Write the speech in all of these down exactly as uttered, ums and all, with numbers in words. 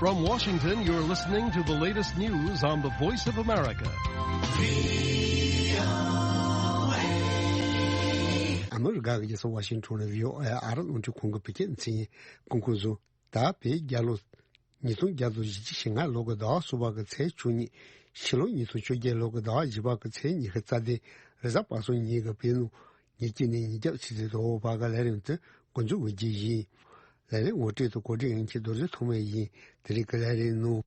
From Washington, you're listening to the latest news on the Voice of America. ཨ་མི་རི་ཀ་གི་རྒྱལ་ས་ཝ་ཤིང་ཊོན་ནས་བྷི་ཨོ་ཨེ་ཨ་རི་རླུང་འཕྲིན་ཁང་གི་བོད་སྐད་སྡེ་ཚན་སྐུ་ཁམས་བཟང་། ད་བོད་རྒྱལ་ལོ་ཉིས་སྟོང་བརྒྱ་དང་བཞི་བཅུ་ཞེ་ལྔ་ལོ་གི་ཟླ་བ་གསུམ་པ་གི་ཚེས་བཅུ་གཉིས། ཕྱི་ལོ་ཉིས་སྟོང་བཅོ་བརྒྱད་ལོ་གི་ཟླ་བ་བཞི་པ་གི་ཚེས་ཉི་ཤུ་རྩ་བདུན། རེས་གཟའ་པ་སངས་ཉིན་གྱི་བོད་ནང་ཉིན་གཅིག་ནས་ཉིན་རྒྱབ་ཆུ་ཚོད་དང་པོ་བར་གྱི་ལས་རིམ་དེ་འགོ་འཛུགས་འོས་རྒྱུ་ཡིན། ལས་རིམ་ངོ་སྤྲོད་དང་གོ་སྒྲིག་ཡིན་གྱི་རྡོ་རྗེ་ཐོགས་མེད་ཡིན། དེ་རིང་གི་ལས་རིམ་ནང་།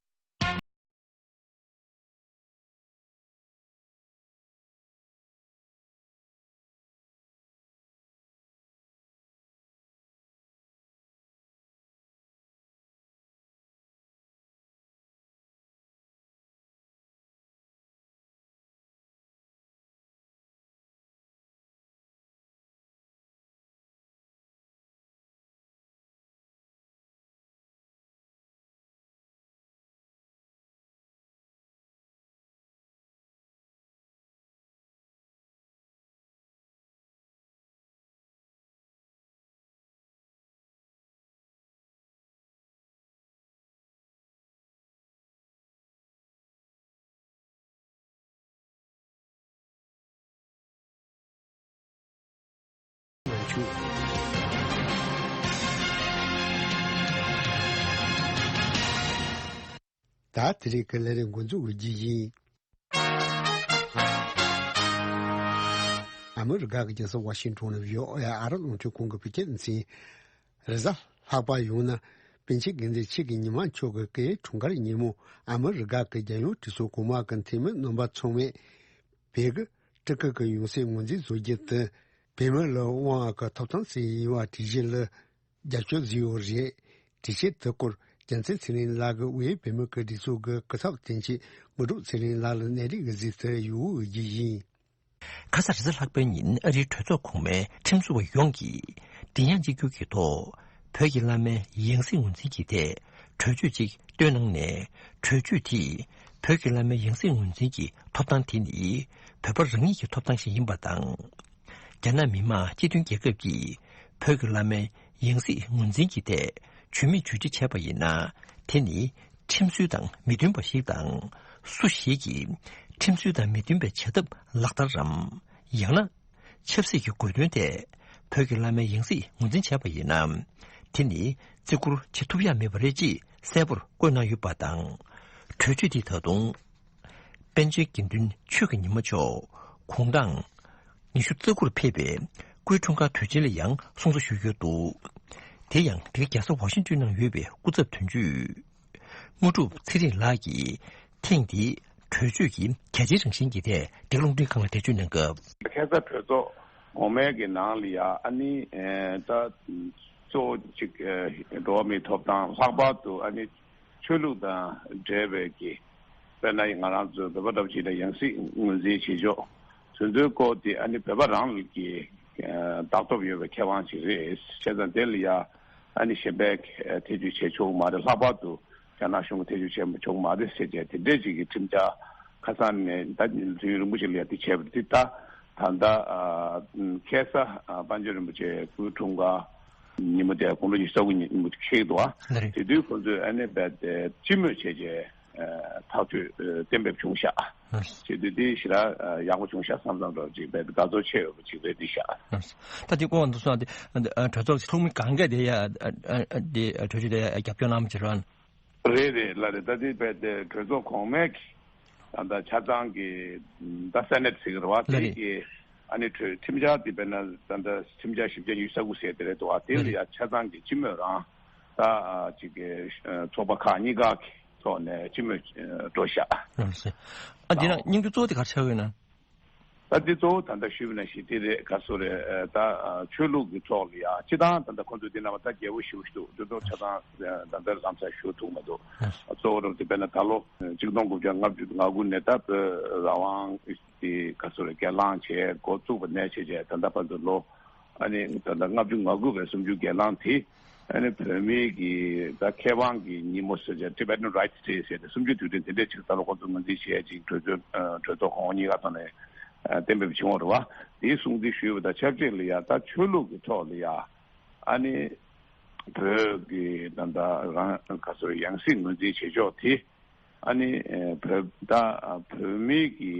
ད་དེ་རིང་གི་ལས་རིམ་འགོ་འཛུགས་འོས་རྒྱུ་ཡིན། ཨ་མི་རི་ཀ་གི་རྒྱལ་ས་ཝ་ཤིང་ཊོན་ནས་བྷི་ཨོ་ཨེ་ཨ་རི་རླུང་འཕྲིན་ཁང་གི་བོད་སྐད་སྡེ་ཚན། རེས་གཟའ་ལྷག་པ་ཡོང་ན་པཎ་ཆེན་དགེ་འདུན་ཆོས་ཀྱི་ཉི་མ་མཆོག་གི་སྐུའི་འཁྲུངས་སྐར་ཉིན་མོ། ཨ་མི་རི་ཀ་གི་རྒྱལ་ཡོངས་གྲོས་ཚོགས་གོང་མ་གི་འཐུས་མི་རྣམ་པ་ཚང་མས་བོད་ཀྱི་སྤྲུལ་སྐུ་གི་ཡང་སྲིད་ངོས་འཛིན་བཟོ་རྒྱུ་དེ་བོད་མི་ལ་དབང་བ་གི་ཐོབ་ཐང་ཞིག་ཡིན་པ་དྲི་རྒྱུ་ལ་རྒྱབ་སྐྱོར་བཟོས་ཡོད་རེད། དྲི་བཤེར་དེ་སྐོར་རྒྱལ་མཚན་ཚེ་རིང་ལགས་ཀྱིས་དབུས་བོད་མི་གི་སྒྲིག་འཛུགས་ཀྱི་སྐུ་ཚབ་དོན་གཅོད་དངོས་གྲུབ་ཚེ་རིང་ལགས་ལ་གནས་རིགས་ཀྱི་གཟིགས་ཚུལ་ཡོད་འོས་ཀྱི་ཡིན། ཁ་ས་རེས་གཟའ་ལྷག་པའི་ཉིན་ཨ་རིའི་གྲོས་ཚོགས་གོང་མའི་ཁྲིམས་བཟོ་བ་ཡོངས་ཀྱིས་མགྲིན་དབྱངས་གཅིག་གྱུར་གྱི་ཐོག་བོད་ཀྱི་བླ་མའི་ཡང་སྲིད་ངོས་འཛིན་གྱི་ཐད་གྲོས་ཆོད་ཅིག་བཏོན་གནང་ནས། གྲོས་ཆོད་དེས་བོད་ཀྱི་བླ་མའི་ཡང་སྲིད་ངོས་འཛིན་གྱི་ཐོབ་ཐང་དེ་ནི་བོད་པ་རང་ཉིད་ཀྱི་ཐོབ་ཐང་ཞིག་ཡིན་པ་དང་། རྒྱ་ནག་མི་དམངས་སྤྱི་མཐུན་རྒྱལ་ཁབ་ཀྱིས་བོད་ཀྱི་བླ་མའི་ཡང་སྲིད་ངོས་འཛིན་གྱི་ཐད་ཇུས་མེད་ཇུས་སྒྲིག་བྱས་པ་ཡིན་ན། དེ་ནི་ཁྲིམས་སྲོལ་དང་མི་མཐུན་པ་ཞིག་དང་། སུ་ཞིག་གིས་ཁྲིམས་སྲོལ་དང་མི་མཐུན་པའི་བྱ་ཐབས་ལག་བསྟར་རམ། ཡང་ན། ཆབ་སྲིད་ཀྱི་དགོས་དོན་ཐད་བོད་ཀྱི་བླ་མའི་ཡང་སྲིད་ངོས་འཛིན་བྱས་པ་ཡིན་ན། དེ་ནི་བརྩི་བཀུར་བྱེད་ཐུབ་ཡག་མེད་པ་རེད་ཅེས་གསལ་པོར་བཀོད་གནང་ཡོད་པ་དང་། གྲོས་ཆོད་དེ་ད་དུང་། པཎ་ཆེན་དགེ་འདུན་ཆོས་ཀྱི་ཉི་མ་མཆོག་དགུང་གྲངས་ཉི་ཤུ་རྩ་དགུར་ཕེབས་པའི་སྐུའི་འཁྲུངས་སྐར་དུས་ཆེན་ལ་ཡང་སྲུང་བརྩི་ཞུས་ཡོད་འདུག་དེ་ཡང་འདིར་རྒྱལ་ས་ཝ་ཤིང་ཏོན་ནང་ཡོད་པའི་སྐུ་ཚབ་དོན་གཅོད་དངོས་གྲུབ་ཚེ་རིང་ལགས་ཀྱིས་ཐེངས་འདིའི་གྲོས་ཆོད་ཀྱི་གལ་ཆེའི་རང་བཞིན་གྱི་ཐད་འདིར་རླུང་འཕྲིན་ཁང་ལ་འགྲེལ་བརྗོད་གནང་སྐབས། ཁ་སང་གྲོས་ཚོགས་གོང་མའི་གི་ནང་ལ་ཡ་ཨ་ནི་ད་གཙོ་བོ་གཅིག་འགྲོ་བ་མིའི་ཐོབ་ཐང་། ལྷག་པར་དུ་ཨ་ནི་ཆོས་ལུགས་དང་འབྲེལ་བའི་གི་དཔེར་ན་ང་རང་ཚོ་བོད་པ་འདྲ་པོ་ཅིག་ལ་ཡང་སྲིད་ངོས་འཛིན་བྱེད་ཕྱོགས་དེ་ཚོའི་སྐོར་དེ་ཨ་ནི་བོད་པ་རང་ལ་གི་ལྟག་ཐོབ་ཡོད་པའི་ཁེ་དབང་ཅིག་རེད། བྱས་ཙང་དེ་ལ་ཡ་ཨ་ནི་གཞན་པས་ཐེ་ཇུས་བྱེད་ཆོག་གི་མ་རེད། ལྷག་པར་དུ་རྒྱ་ནག་གཞུང་གིས་ཐེ་ཇུས་བྱེད་ཆོག་གི་མ་རེད་ཟེར་བྱས་དེ་འདྲས་ཅིག་གི་ཁྲིམས་འཆར་ཁ་སང་ནས་ད་དུས་ཡུན་རིང་པོ་ཞིག་ལ་ཡ་དེ་བྱས་པ་རེད། དེ་ད་ད་ལྟ་ཁ་སང་པཎ་ཆེན་རིན་པོ་ཆེ་སྐུའི་འཁྲུངས་སྐར་ཉིན་མོ་དེ་དགུང་ལོ་ཉི་ཤུ་རྩ་དགུ་ཉིན་མོ་དེ་འཁེལ་འདུག་ཨ། ལགས་རེད། དེ་དུས་ཁོང་ཚོས་ཨ་ནི་རྦད་དེ་སྤྱི་མོས་བྱས་རྗེས་ཐག་གཅོད་གཏན་འབེབས་བྱུང་ཤག་ཨ། བྱས་དུས་དེ་ཞེ་དྲག་ཡག་པོ་བྱུང་ཤག་བསམ་བསམ་འདྲ་ཅིག་རྦད་དེ་དགའ་ཚོར་ཆེ་ཡོད་པ་ཅིག་རེད་འདི་ཤག་ཨ། ད་དེ་སྐོར་འདུག་སོང་། དེ་གྲོས་ཚོགས་ཚོགས་མི་གང་གས་དེ་ཡ་དེ་གྲོས་ཆོད་དེ་ཡ་རྒྱབ་སྐྱོར་གནང་བ་ཅིག་རེད། རེད་རེད་ལགས་རེད། ད་དེ་རྦད་དེ་གྲོས་ཚོགས་གོང་མའི་གི་ད་ལྟ་ཆ་ཚང་གི་ད་སེ་ནེ་ཊི་ཟེར་གི་རེད་བ། ལགས་རེད། དེ་གི་ཨ་ནི་གྲོས་ཁྲིམས་འཆར་དེ་དཔེར་ན་ད་ལྟ་ཁྲིམས་འཆར་བཞི་བརྒྱ་ཉི་ཤུ་རྩ་དགུ་ཟེར་དེ་རེད་འདུག་བ། དེ་ལ་ཡ་ཆ་ཚང་གི་སྤྱི་མོས་རང་ད་ཅིག་གི་ཚོགས་པ་ཁག་གཉིས་ཀ་གི་ཐོག་ནས་སྤྱི་མོས་འགྲོ་ཤག་ཨ། འདི་ན་སྙིང་བསྡུས་གཙོ་བོ་དེ་ག་རེ་ཆགས་ཡོད་ན། ད་འདི་གཙོ་བོ་ད་ལྟ་ཞུས་པ་ནང་བཞིན་དེ་རེད། ག་སོ་རེད། ད་ཆོས་ལུགས་ཀྱི་ཐོག་ལ་ཡ་སྤྱི་བཏང་ད་ལྟ་ཁོང་ཚོ་འདི་ནང་མ་ད་རྒྱལ་པོ་ཞེ་པོ་ཞིག་འདུག་འདི་ཚོ་ཆ་ཚང་ད་ལྟ་ལམ་སང་ཞུ་ཐུབ་མ་འདུག་གཙོ་བོ་རུ་དེ་དཔེར་ན་ད་ལོ་གཅིག་སྟོང་དགུ་བརྒྱ་ལྔ་བཅུ་ང་དགུ་ནས་ད་བོད་རང་དབང་དེ་ག་སོ་རེད། སྒེར་ལངས་བྱས་འགོ་བཙུགས་པ་ནས་བྱས་བྱས་ད་ལྟ་བར་དུ་ལོ་ཨ་ནི་ད་ལྟ་ལྔ་བཅུ་ང་དགུ་བའི་གསུམ་བཅུའི་སྒེར་ལངས་དེ། ཨ་ནི་བོད་མིའི་གི་ད་ཁེ་དབང་གི་ཉིན་མོ་ཟེར་བྱས་Tibetan Rights Day ཟེར་ཏེ་གསུམ་བཅུའི་དུས་དྲན་དེ་འདྲས་ཅིག་ད་ལོ་ཁོང་ཚོ་ངོས་འཛིན་བྱས་ཅིག་གྲོས་ཚོགས་གྲོས་ཚོགས་གོང་འོག་གཉིས་ཀ་ཐོག་ནས་གཏན་འབེབས་བྱུང་བ་རེད་བ། དེའི་སྲུང་བརྩི་ཞུས་པ་དང་ཆབས་ཅིག་ལ་ཡ་ད་ཆོས་ལུགས་ཀྱི་ཐོག་ལ་ཡ་ཨ་ནི་ བོད་ཀྱི་ད་ལྟ་རང་ག་ཚོད་ཡང་སྲིད་ངོས་འཛིན་བྱེད་ཕྱོགས་དེ། ཨ་ནི་ཨེ་བོད་ད་བོད་མི་གི་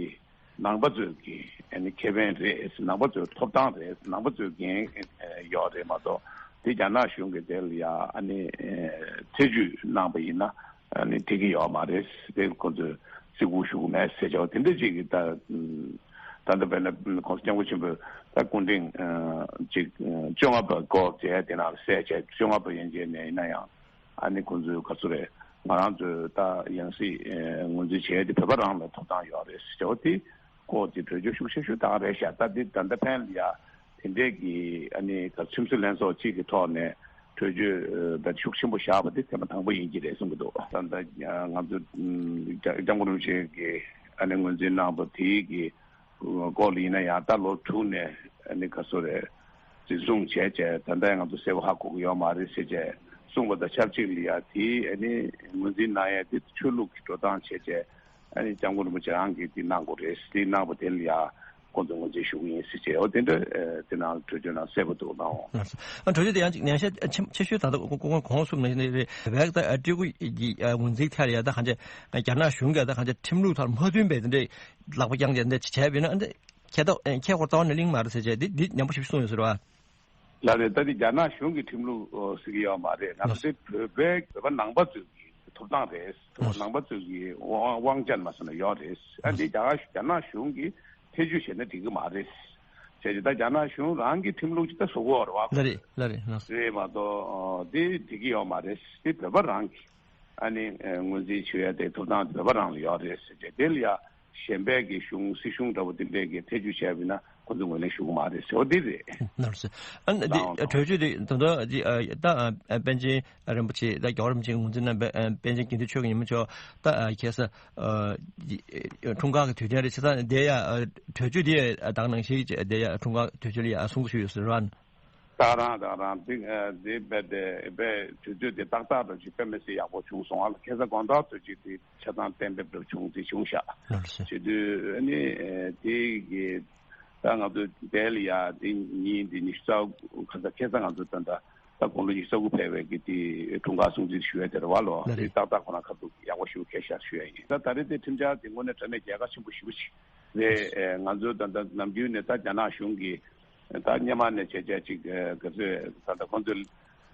ནང་པ་ཚོས་ཀྱི་ཨ་ནི་ཁེ་ཕན་རེད། ནང་པ་ཚོའི་ཐོབ་ཐང་རེད། ནང་པ་ཚོའི་འགན་ཨེ་ཡོད་རེད་མ་གཏོགས། དེ་རྒྱ་ནག་གཞུང་གིས་དེ་ལ་ཡ་ཨ་ནི་ཨེ་ཐེ་ཇུས་གནང་པ་ཡིན་ན་ཨ་ནི་འགྲིག་གི་ཡོད་མ་རེད། དེ་ཁོ་ཚོས་བརྩི་བཀུར་ཞུ་གི་མེད་ཟེར་བྱས་པ་དེ་འདྲ་ཅིག་གི་ད་ད་ལྟ་བས་ན་༸གོང་ས་༸སྐྱབས་མགོན་ཆེན་པོས་ད་སྐུ་ཕྲེང་ཨ་ཅིག་བཅོ་ལྔ་པ་སྐོར་མཇལ་དེ་ནང་ལ་གསལ་བྱས། བཅོ་ལྔ་པ་ཡན་ཆད་ནས་ཡིན་ན་ཡང་ཨ་ནི་ཁོང་ཚོས་ག་ཚོད་རེད། ང་རང་ཚོས་ད་ཡང་སྲིད་ཨེ་ངོས་འཛིན་བྱས་ཏེ་བོད་པ་རང་ལ་ཐོབ་ཐང་ཡོད་རེད་ཟེར་བ་དེ་སྐོར་དེ་གྲོས་ཆོད་ཤུགས་ཆེ་ཤོས་བཏང་རེད་ཤག་ད་དེ་ད་ལྟ་ཕན་ལ་ཡ་དེ་འདྲས་ཀྱི་ཨ་ནི་ཁྲིམས་སྲོལ་ལྷན་ཚོགས་གཅིག་གི་ཐོག་ནས་གྲོས་ཆོད་ཨེ་ད་ཤུགས་ཆེན་པོ་བཞག་པ་དེ་ཐེངས་མ་དང་པོ་ཡིན་གྱི་རེད་གསུང་གི་འདུག་ད་ལྟ་ང་ཚོ་ཨམ་སྐྱབས་མགོན་རིན་པོ་ཆེ་གིས་ཨ་ནི་ངོས་འཛིན་གནང་པ་དེའི་གི་སྐོར་ལ་ཡིན་ན་ཡང་ད་ལོ་དྲུག་ནས་ཨ་ནི་ག་ཚོད་རེད། འཛིན་བཟུང་བྱས་བྱས་ད་ལྟ་ཡང་ང་ཚོ་གསལ་པོ་ཧ་གོ་གི་ཡོད་མ་རེད་ཟེར་བྱས་གསུངས་པ་དང་ཆབས་ཅིག་ལ་ཡ་དེ་ཨ་ནི་ངོས་འཛིན་གནང་ཡ་དེ་ཆོས་ལུགས་ཀྱི་འགྲོ་སྟངས་བྱས་བྱས་ཨ་ནི་སྐྱབས་མགོན་རིན་པོ་ཆེ་རང་གིས་དེ་གནང་དགོས་རེད། དེ་གནང་པ་དེ་ལ་ཡ་ཁོང་ཚོ་ངོས་འཛིན་ཞུ་གི་ཡིན་ཟེར་བྱས། འོ་དེ་འདྲ་ཨ་དེ་ནང་གྲོས་ཆོད་ནང་གསལ་པོ་འདུག་ནའོ། ལགས་སོ། ཨ་གྲོས་ཆོད་དེ་ཡང་ཅིག་ཉན་ཤས་ཆེ་ཆེ་ཤོས་ད་ལྟ་ཁོང་ཁོང་གོང་གསུངས་ནས་རེད། བོད་པའི་ད་སྤྲུལ་སྐུ་ཡི་ངོས་འཛིན་ཐད་ལ་ཡ་ད་གང་ཅི་རྒྱ་ནག་གཞུང་གིས་ད་གང་ཅི་ཁྲིམས་ལུགས་ཐོག་མ་མཐུན་པའི་དེ་འདྲའི་ལག་པ་བརྐྱངས་ཏེ་འདི་བྱས་པ་ཡིན་ན་འདི་ཁྱད་ཐོག་ཁྱད་ཁོར་རྩ་བ་ནས་གླེང་མ་རེད་ཟེར་བྱས་འདི་འདི་ཉམས་པོ་ཞིག་གསུངས་ཡོད་ཟེར་བ། ལགས་རེད། ད་འདི་རྒྱ་ནག་གཞུང་གི་ཁྲིམས་ལུགས་ཟེར་གྱི་ཡོད་མ་རེད། ང་ཚོ་དེ་བོད་པའི་བོད་པ་ནང་པ་ཚོའི་གི་ཐོབ་ཐང་རེད། བོད་པ་ནང་པ་ཚོའི་གི་དབང་དབང་ཆ་མ་ཟེར་ན་ཡོད་རེད། ཨ་འདི་རྒྱ་རྒྱ་ནག་གཞུང་གིས་ཐེ་ཇུས་བྱས་ན་འགྲིག་གི་མ་རེད། བྱས་ཙང་ད་རྒྱ་ནག་གཞུང་རང་གི་ཁྲིམས་ལུགས་ཅིག་ད་བཟོ་གི་ཡོད་རེད་བ། ལགས་རེད་ལགས་རེད་ལགས། རེད་མ་གཏོགས་འདི་འགྲིག་གི་ཡོད་མ་རེད། འདི་བོད་པ་རང་གི་ཨ་ནི་ངོས་འཛིན་ཞུ་ཡ་དེ་ཐོབ་ཐང་དེ་བོད་པ་རང་ལ་ཡོད་རེད་ཟེར་བྱས་དེ་ལ་ཡ། གཞན་པའི་གི་གཞུང་སྲིད་གཞུང་འདྲ་པོ་དེ་འདྲས་ཀྱི་ཐེ་ཇུས་བྱས་པ་ཡིན་ན་ཁོ་ཚོ་ངོས་ལེན་ཞུ་གི་མ་རེད་ཟེར་བ་འདི་རེད། ནར་སོ། ཨ་ནི་འདི་ལའང་གྲོས་ཆོད་འདི་ད་ལྟ་འདི་ཨ་ད་ཨ་པཎ་ཆེན་རིན་པོ་ཆེ་ད་རྒྱལ་བ་རིན་པོ་ཆེ་ངོས་འཛིན་གནང་པའི་ཨ་པཎ་ཆེན་དགེ་འདུན་ཆོས་ཀྱི་ཉིན་མོ་མཆོག་ད་ཨ་ཁ་སང་ཨ་འདི་ཨ་འཁྲུངས་སྐར་གྱི་དུས་དྲན་རེད། བྱས་ཙང་འདི་ཡ་ཨ་གྲོས་ཆོད་འདི་ཨ་ད་ག་ནང་བཞིན་འདི་ཡ་འཁྲུངས་སྐར་དུས་ཆེན་ལ་ཡ་གསུང་གི་ཞུ་ཡོད་ཟེར་བ། ད་རང་ད་རང་དེ་ཨ་དེ་རྦད་དེ་རྦད་དུས་ཚོད་དེ་ཏག་ཏག་ཏུ་ཅིག་དཔེ་མི་སྲིད་ཡག་པོ་བྱུང་སོང་ཨ། ཁ་སང་དགོང་དག་ཏུ་ཅིག་དེ་ཆ་ཚང་གཏན་འབེབས་འདྲ་བྱུང་དེ་བྱུང་ཤག་ལགས་སོ། བྱེད་དུས་ཨ་ནི་ཨ་དེ་གི་ད་ང་ཚོ་དེ་ལ་ཡ་དེ་ཉིན་དེ་ཉི་ཤུ་རྩ་དགུ་ཁ་སང་ཁ་སང་ང་ཚོ་ད་ད་ད་དགུང་ལོ་ཉི་ཤུ་རྩ་དགུ་ཕེབས་པའི་གི་དེ་འཁྲུངས་སྐར་སྲུང་བརྩི་ཞུ་ཡ་དེ་རེད་བ་ལོ། ལགས་རེད། དེ་ཏག་ཏག་ཁོ་ན་ཁ་ཐུག་ཡག་པོ་ཞིག་ཁེལ་ཤག་ཞུ་ཡ་ཡིན། ད་ད་རེས་དེ་ཁྲིམས་འཆར་དེ་དངོས་གནས་དྲང་གནས་རྒྱལ་ཁ་ཆེན་པོ་ཞེ་པོ་ཅིག་རེད། ཨེ་ང་ཚོ་ད་ལྟ་ནམ་རྒྱུན་ནས་ད་རྒྱ་ནག་གཞུང་གིས་ད་སྔོན་མ་ནས་བྱས་བྱས་ཅིག་ག་ཚོད་ད་ལྟ་ཁོང་ཚོས་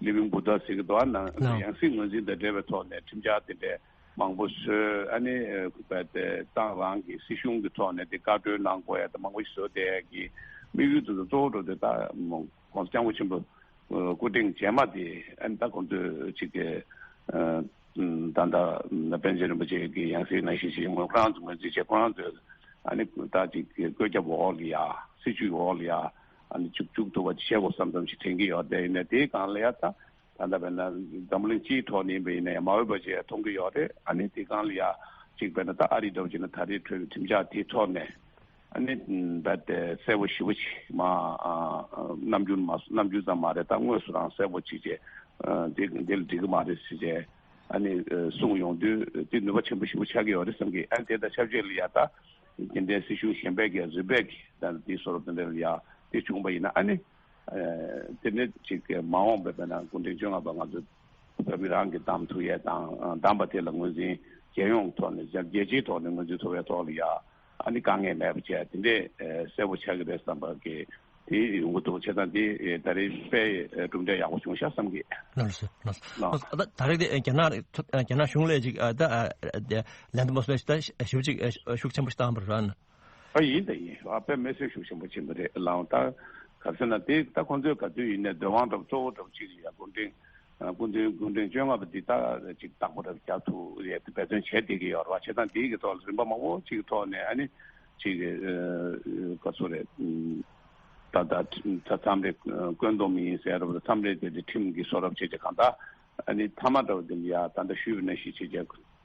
ལི་ཝིང་བུ་ད་ཟེར་གི་འདུག་ཨ་ནང་ལགས། ཡང་སྲིད་ངོས་འཛིན་དང་འབྲེལ་བའི་ཐོག་ནས་ཁྲིམས་འཆར་དེ་འདྲས་མང་པོ་བཟོས། ཨ་ནི་ཨེ་ཁོ་པའི་དེ་ཏང་རང་གི་སྲིད་གཞུང་གི་ཐོག་ནས་དེ་བཀའ་འཁྲོལ་གནང་དགོས་ཡ་དེ་མང་པོ་ཞིག་བཟོས་བསྡད་ཡ་གི་དམིགས་ཡུལ་དེ་ཚོ་གཙོ་བོ་འགྲོ་དེ་ད་ཁོང་སྐྱབས་མགོན་ཆེན་པོ་སྐུ་ཕྲེང་རྗེས་མ་དེ་ཨ་ནི་ད་ཁོང་ཚོས་ཅིག་གི་ཨ་ད་ལྟ་པཎ་ཆེན་རིན་པོ་ཆེ་གི་ཡང་སྲིད་ནང་བཞིན་ཞིག་ཁོ་རང་ཚོ་ངོས་འཛིན་བྱས། ཁོ་རང་ཚོས་ཨ་ནི་ད་ཅིག་གི་བཀོད་ཁྱབ་འོག་ལ་ཡ་སྲིད་བྱུས་འོག་ལ་ཡ་ཨ་ནི་བཅུག་བཅུག་ཐུབ་པ་བྱེད་དགོས་བསམ་བསམ་ཞིག་དྲན་གྱི་ཡོད། དེ་ཡིན་ནའི་དེའི་སྒང་ལ་ཡ་ད་ད་ལྟ་བས་ན་འཛམ་བུ་གླིང་སྤྱིའི་ཐོག་ནས་ཡིན་པ་ཡིན་ན་ཡང་མ་འོས་པ་ཅིག་མཐོང་གི་ཡོད་རེད། ཨ་ནི་དེའི་སྒང་ལ་ཡ་ཅིག་བས་ན་ད་ཨ་རི་འདྲ་བོ་ཅིག་ན་ད་རེས་འཕྲོས་པའི་ཁྲིམས་འཆར་དེའི་ཐོག་ནས། ཨ་ནི་རྦད་དེ་གསལ་པོ་ཞེ་པོ་ཅིག་མ་ཨ་ཨ་ནམ་རྒྱུན་མ་ནམ་རྒྱུན་ཙམ་མ་རེད། ད་དངོས་སུ་རང་གསལ་པོ་ཅིག་བྱས། ཨ་དེ་འདི་ལ་འགྲིག་གི་མ་རེད་ཟེར་བྱས་ཨ་ནི་ཨ་གསུངས་ཡོང་དུས་དེ་ནུས་པ་ཆེན་པོ་ཞེ་པོ་ཆགས་ཀྱི་ཡོད་རེད་བསམ་གི། ཨ་ནི་དེ་དང་ཆབས་ཅིག་ལ་ཡ་ད་རྒྱུན་ལྡན་སྲིད་གཞུང་གཞན་པས་ཀྱི་རིམ་པས་ཀྱི་ད་དེའི་བཟོ་འདྲ་དེ་འདྲ་ལ་ཡ་དེ་བྱུང་པ་ཡིན་ན་ཨ་ནི་ཨ་དེ་ནས་ཅིག་མ་འོངས་པའི་དཔེར་ན་སྐུ་ཕྲེང་བཅོ་ལྔ་པ་ང་ཚོ་བོད་མི་རང་གིས་བདམས་ཐུབ་ཡས་དང་བདམས་པ་དེ་ལ་ངོས་འཛིན་རྒྱལ་ཡོངས་ཐོག་ནས་རྒྱལ་སྤྱིའི་ཐོག་ནས་ངོས་འཛིན་ཐུབ་པའི་ཐོག་ལ་ཡ་ཨ་ནི་དཀའ་ངལ་མེད་པ་བྱས་དེ་འདྲས་ཨེ་གསལ་པོ་ཆགས་ཀྱི་རེད་བསམ་པ་གི་དེ་ཡོང་གི་འདུག་བྱས་ཙང་དེ་ཨེ་ད་རེས་དཔེ་ཨེ་གྲུབ་འབྲས་ཡག་པོ་བྱུང་ཤག་བསམ་གི། ལགས་སོ་ལགས་སོ། ལགས། ད་ད་རེས་དེ་ཨེ་རྒྱ་ནག་རྒྱ་ནག་གཞུང་ལས་ཅིག་ཨ་ད་ཨ་ལན་དུ་མོ་སི་ད་ཞིབ་ཅིག་ཨེ་ཤུགས་ཆེན་པོ་ཞིག་བཏང་བ་རེད། ཨ་ཡིན་ད་ཡིན། ཨ་དཔེ་མི་སྲིད་ཤུགས་ཆེན་པོ་ཕྱིན་པ་རེད་ལགས། ད་ག་ཟེར་ན་དེ་ད་ཁོང་ཚོས་ག་དུས་ཡིན་ནའི་འདོད་དབང་འདྲ་པོ་གཙོ་བོ་འདྲ་པོ་གཅིག་ཡ་སྐུ་ཕྲེང་ཨ་སྐུ་མདུན་སྐུ་ཕྲེང་བཅོ་ལྔ་པ་འདི་ད་ཅིག་བདག་པོ་འདྲ་པོ་རྒྱག་ཐུབ་ཡས་དེ་འབད་བརྩོན་བྱས་བསྡད་ཀྱི་ཡོད་རེད་བ། བྱས་ཙང་དེའི་གི་ཐོག་ལ་རིམ་པ་མང་པོ་གཅིག་གི་ཐོག་ནས་ཨ་ནི་ཅིག་གི་ཨ་ག་ཚོད་རེད། ད་ད་ད་མཚམས་རེ་བཀོད་འདོམས་ཡིན་ཟེར་ར་བ་མཚམས་རེ་དེ་དེ་ཁྲིམས་ཀྱི་བཟོ་འདྲ་པོ་བྱས་བྱས་གང་ལྟར་ཨ་ནི་མཐའ་མ་འདྲ་པོ་དེ་ལ་ཡ་ད་ལྟ་ཞུས་པ་ནང་བཞིན་བྱས་བྱས།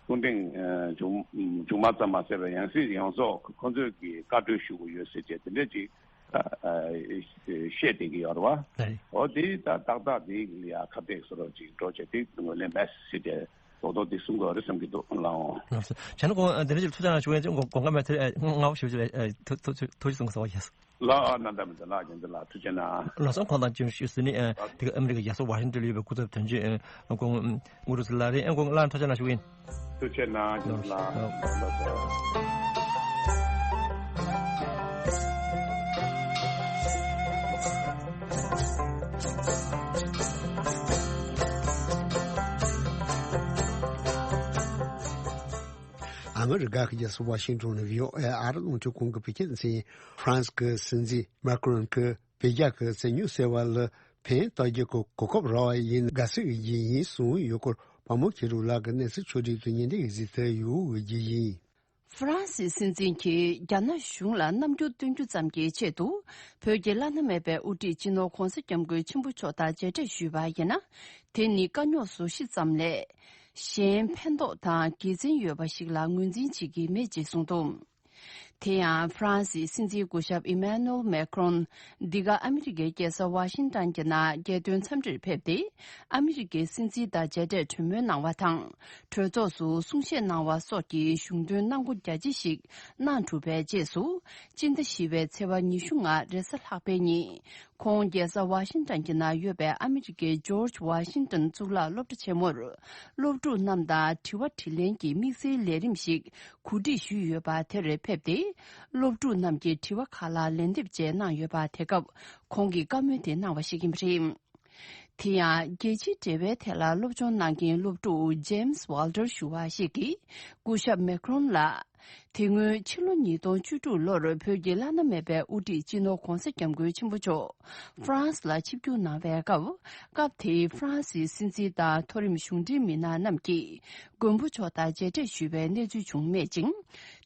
སྐུ་ཕྲེང་ཨ་མཇུག་མཇུག་མ་ཙམ་མ་ཟད་པར་ཡང་སྲིད་ཡོངས་རྫོགས་ཁོ་ཚོས་ཀྱི་བཀའ་འཁྲོལ་ཞུ་དགོས་ཡོད་ཟེར་བྱས་དེ་འདྲས་ཅིག་ཨ་ཨ་བཤད་བསྡད་ཀྱི་ཡོད་རེད་བ། ཨེ། འོ་དེ་ད་ཏག་ཏག་དེ་ལ་ཡ་ཁ་གཏད་བཟོ་འདྲ་ཅིག་འགྲོ་བྱས་དེ་ངོས་ལེན་མེད་ཟེར་བྱས་ རྡོག་རྡོག་འདི་གསུང་དགོས་རེད་བསམ་གྱི་འདུག་ལགས། ལགས་སོ། བྱས་ན་ཁོང་དེ་འདྲ་ཞིག་ཐུགས་ཅག་གནང་ཞུ་ཡས་ཅིག་དགོངས་པ་མེད་ཚེ་ངག་པ་ཞུ་ཞུ་ཐུགས་ཐུགས་ཐུགས་རྗེ་གསུང་གི་ཟེར་བ་ཡིན། ལགས་ཨ་ན་ད་མི་འདུག་ལགས་རྒན་འདི་ལགས་ཐུགས་རྗེ་གནང་། ལགས་སོ། ཁོང་དང་ཅིག་ཞུས་ཟིན་ནི་དེ་ག་ཨ་མི་རི་ཀའི་རྒྱལ་ས་ཝ་ཤིང་ཏོན་ལ་ཡོད་པའི་སྐུ་ཚབ་དོན་གཅོད་ཁོང་ཨུ་རུ་སི་ལགས་རེད། ཁོང་ལ་ཐུགས་རྗེ་གནང་ཞུ་གི་ཡིན། ཐུགས་རྗེ་གནང་རྒན་འདི་ལགས། ཨ་མི་རི་ཀ་གི་རྒྱལ་ས་ཝ་ཤིང་ཏོན་ནས་བྷི་ཨོ་ཨེ་ཨ་རི་རླུང་འཕྲིན་ཁང་གི་བོད་སྐད་སྡེ་ཚན། ཧྥ་རན་སི་གི་སྲིད་འཛིན་མཱ་ཀྲོན་གྱིས་བོད་རྒྱ་གི་བཙན་ཉོ་ཟེར་བ་ལ་ཕན་ཐོགས་རྒྱུ་གི་གོ་སྐབས་རག་པ་ཡིན་དགའ་བསུ་ཡི་རྒྱུ་ཡིན་གསུངས་ཡོད་སྐོར་བ་མོ་ཁྱེད་རུ་ལགས་ཀྱི་གནས་ཚུལ་ཕྱོགས་སྒྲིག་ཏུ་ཉན་འདེད་ཀྱི་གཟིགས་ཚུལ་ཡོད་པའི་རྒྱུ་ཡིན། ཧྥ་རན་སིའི་སྲིད་འཛིན་གྱིས་རྒྱ་ནག་གཞུང་ལ་རྣམ་འགྱུར་སྟོན་རྒྱུ་ཙམ་གྱི་ཆེད་དུ། བོད་ཀྱི་བླ་ན་མེད་པའི་དབུ་ཁྲིད་སྤྱི་ནོར་༧གོང་ས་༧སྐྱབས་མགོན་ཆེན་པོ་མཆོག་དང་མཇལ་འཕྲད་ཞུས་པ་ཡིན་ན། དེ་ནི་དཀའ་རྙོག་བཟོ་གཞི་ཙམ་ལས། གཞན་ཕན་ཐོགས་དང་དགེ་མཚན་ཡོད་པ་ཞིག་ལ་ངོས་འཛིན་བྱེད་ཀྱི་མེད་ཅེས་གསུངས་འདུག་དེ་ཡང་ཧྥ་རན་སིའི་སྲིད་འཛིན་སྐུ་ཞབས་ཨི་མཱ་ནུ་ཨེལ་མེ་ཁྲོན། འདི་ག་ཨ་མི་རི་ཀའི་རྒྱལ་ས་ཝ་ཤིང་ཏོན་གྱི་ནང་རྒྱལ་དོན་འཚམས་འདྲིར་ཕེབས་ཏེ། ཨ་མི་རི་ཀའི་སྲིད་འཛིན་དང་མཇལ་འཕྲད་གྲོས་མོལ་གནང་བ་དང་། གྲོས་ཚོགས་སུ་གསུང་བཤད་གནང་བ་སོགས་ཀྱི་གཞུང་དོན་གནང་སྒོ་རྒྱ་ཆེ་ཞིག་གནང་གྲུབ་པའི་རྗེས་སུ། སྤྱི་ཟླ་བཞི་པའི་ཚེས་པ་ཉི་ཤུ་ལྔ་རེས་གཟའ་ལྷག་པའི་ཉིན། ཁོང་རྒྱལ་ས་ཝ་ཤིང་ཏོན་གྱི་ནང་ཡོད་པའི་ཨ་མི་རི་ཀའི་ཇོརྗ་ཝ་ཤིང་ཏོན་གཙུག་ལག་སློབ་གྲྭ་ཆེན་མོར། སློབ་ཕྲུག་རྣམས་དང་དྲི་བ་དྲིས་ལན་གྱི་དམིགས་བསལ་ལས་རིམ་ཞིག་གོ་སྒྲིག་ཞུས་ཡོད་པ་དེར་ཕེབས་ཏེ། སློབ་ཕྲུག་རྣམས་ཀྱི་དྲི་བ་ཁག་ལ་ལན་འདེབས་བཅས་གནང་ཡོད་པ། དེ་སྐབས་ཁོང་གིས་བཀའ་མོལ་དེ་གནང་བ་ཞིག་ཡིན་པ་རེད། དེ་ཡང་རྒྱལ་སྤྱིའི་འབྲེལ་བའི་ཐད་ལ་སློབ་སྦྱོང་གནང་མཁན་སློབ་ཕྲུག་ཇེམ་སི་ཝལ་ཏར་ཞུ་བ་ཞིག་གིས། སྐུ་ཞབས་མེ་ཁྲོན་ལགས། དེ་སྔོན་ཕྱི་ལོ་ཉིས་སྟོང་བཅུ་དྲུག་ལོར་བོད་ཀྱི་བླ་ན་མེད་པའི་དབུ་ཁྲིད་སྤྱི་ནོར་༧གོང་ས་༧སྐྱབས་མགོན་ཆེན་པོ་མཆོག་ཧྥ་རན་སི་ལ་ཆིབས་བསྒྱུར་གནང་བའི་སྐབས། སྐབས་དེའི་ཧྥ་རན་སིའི་སྲིད་འཛིན་དང་མཐོ་རིམ་གཞུང་འབྲེལ་མི་སྣ་རྣམས་ཀྱིས་མགོན་པོ་མཆོག་དང་མཇལ་འཕྲད་ཞུས་པའི་གནས་ཚུལ་བྱུང་མེད་ཅིང་།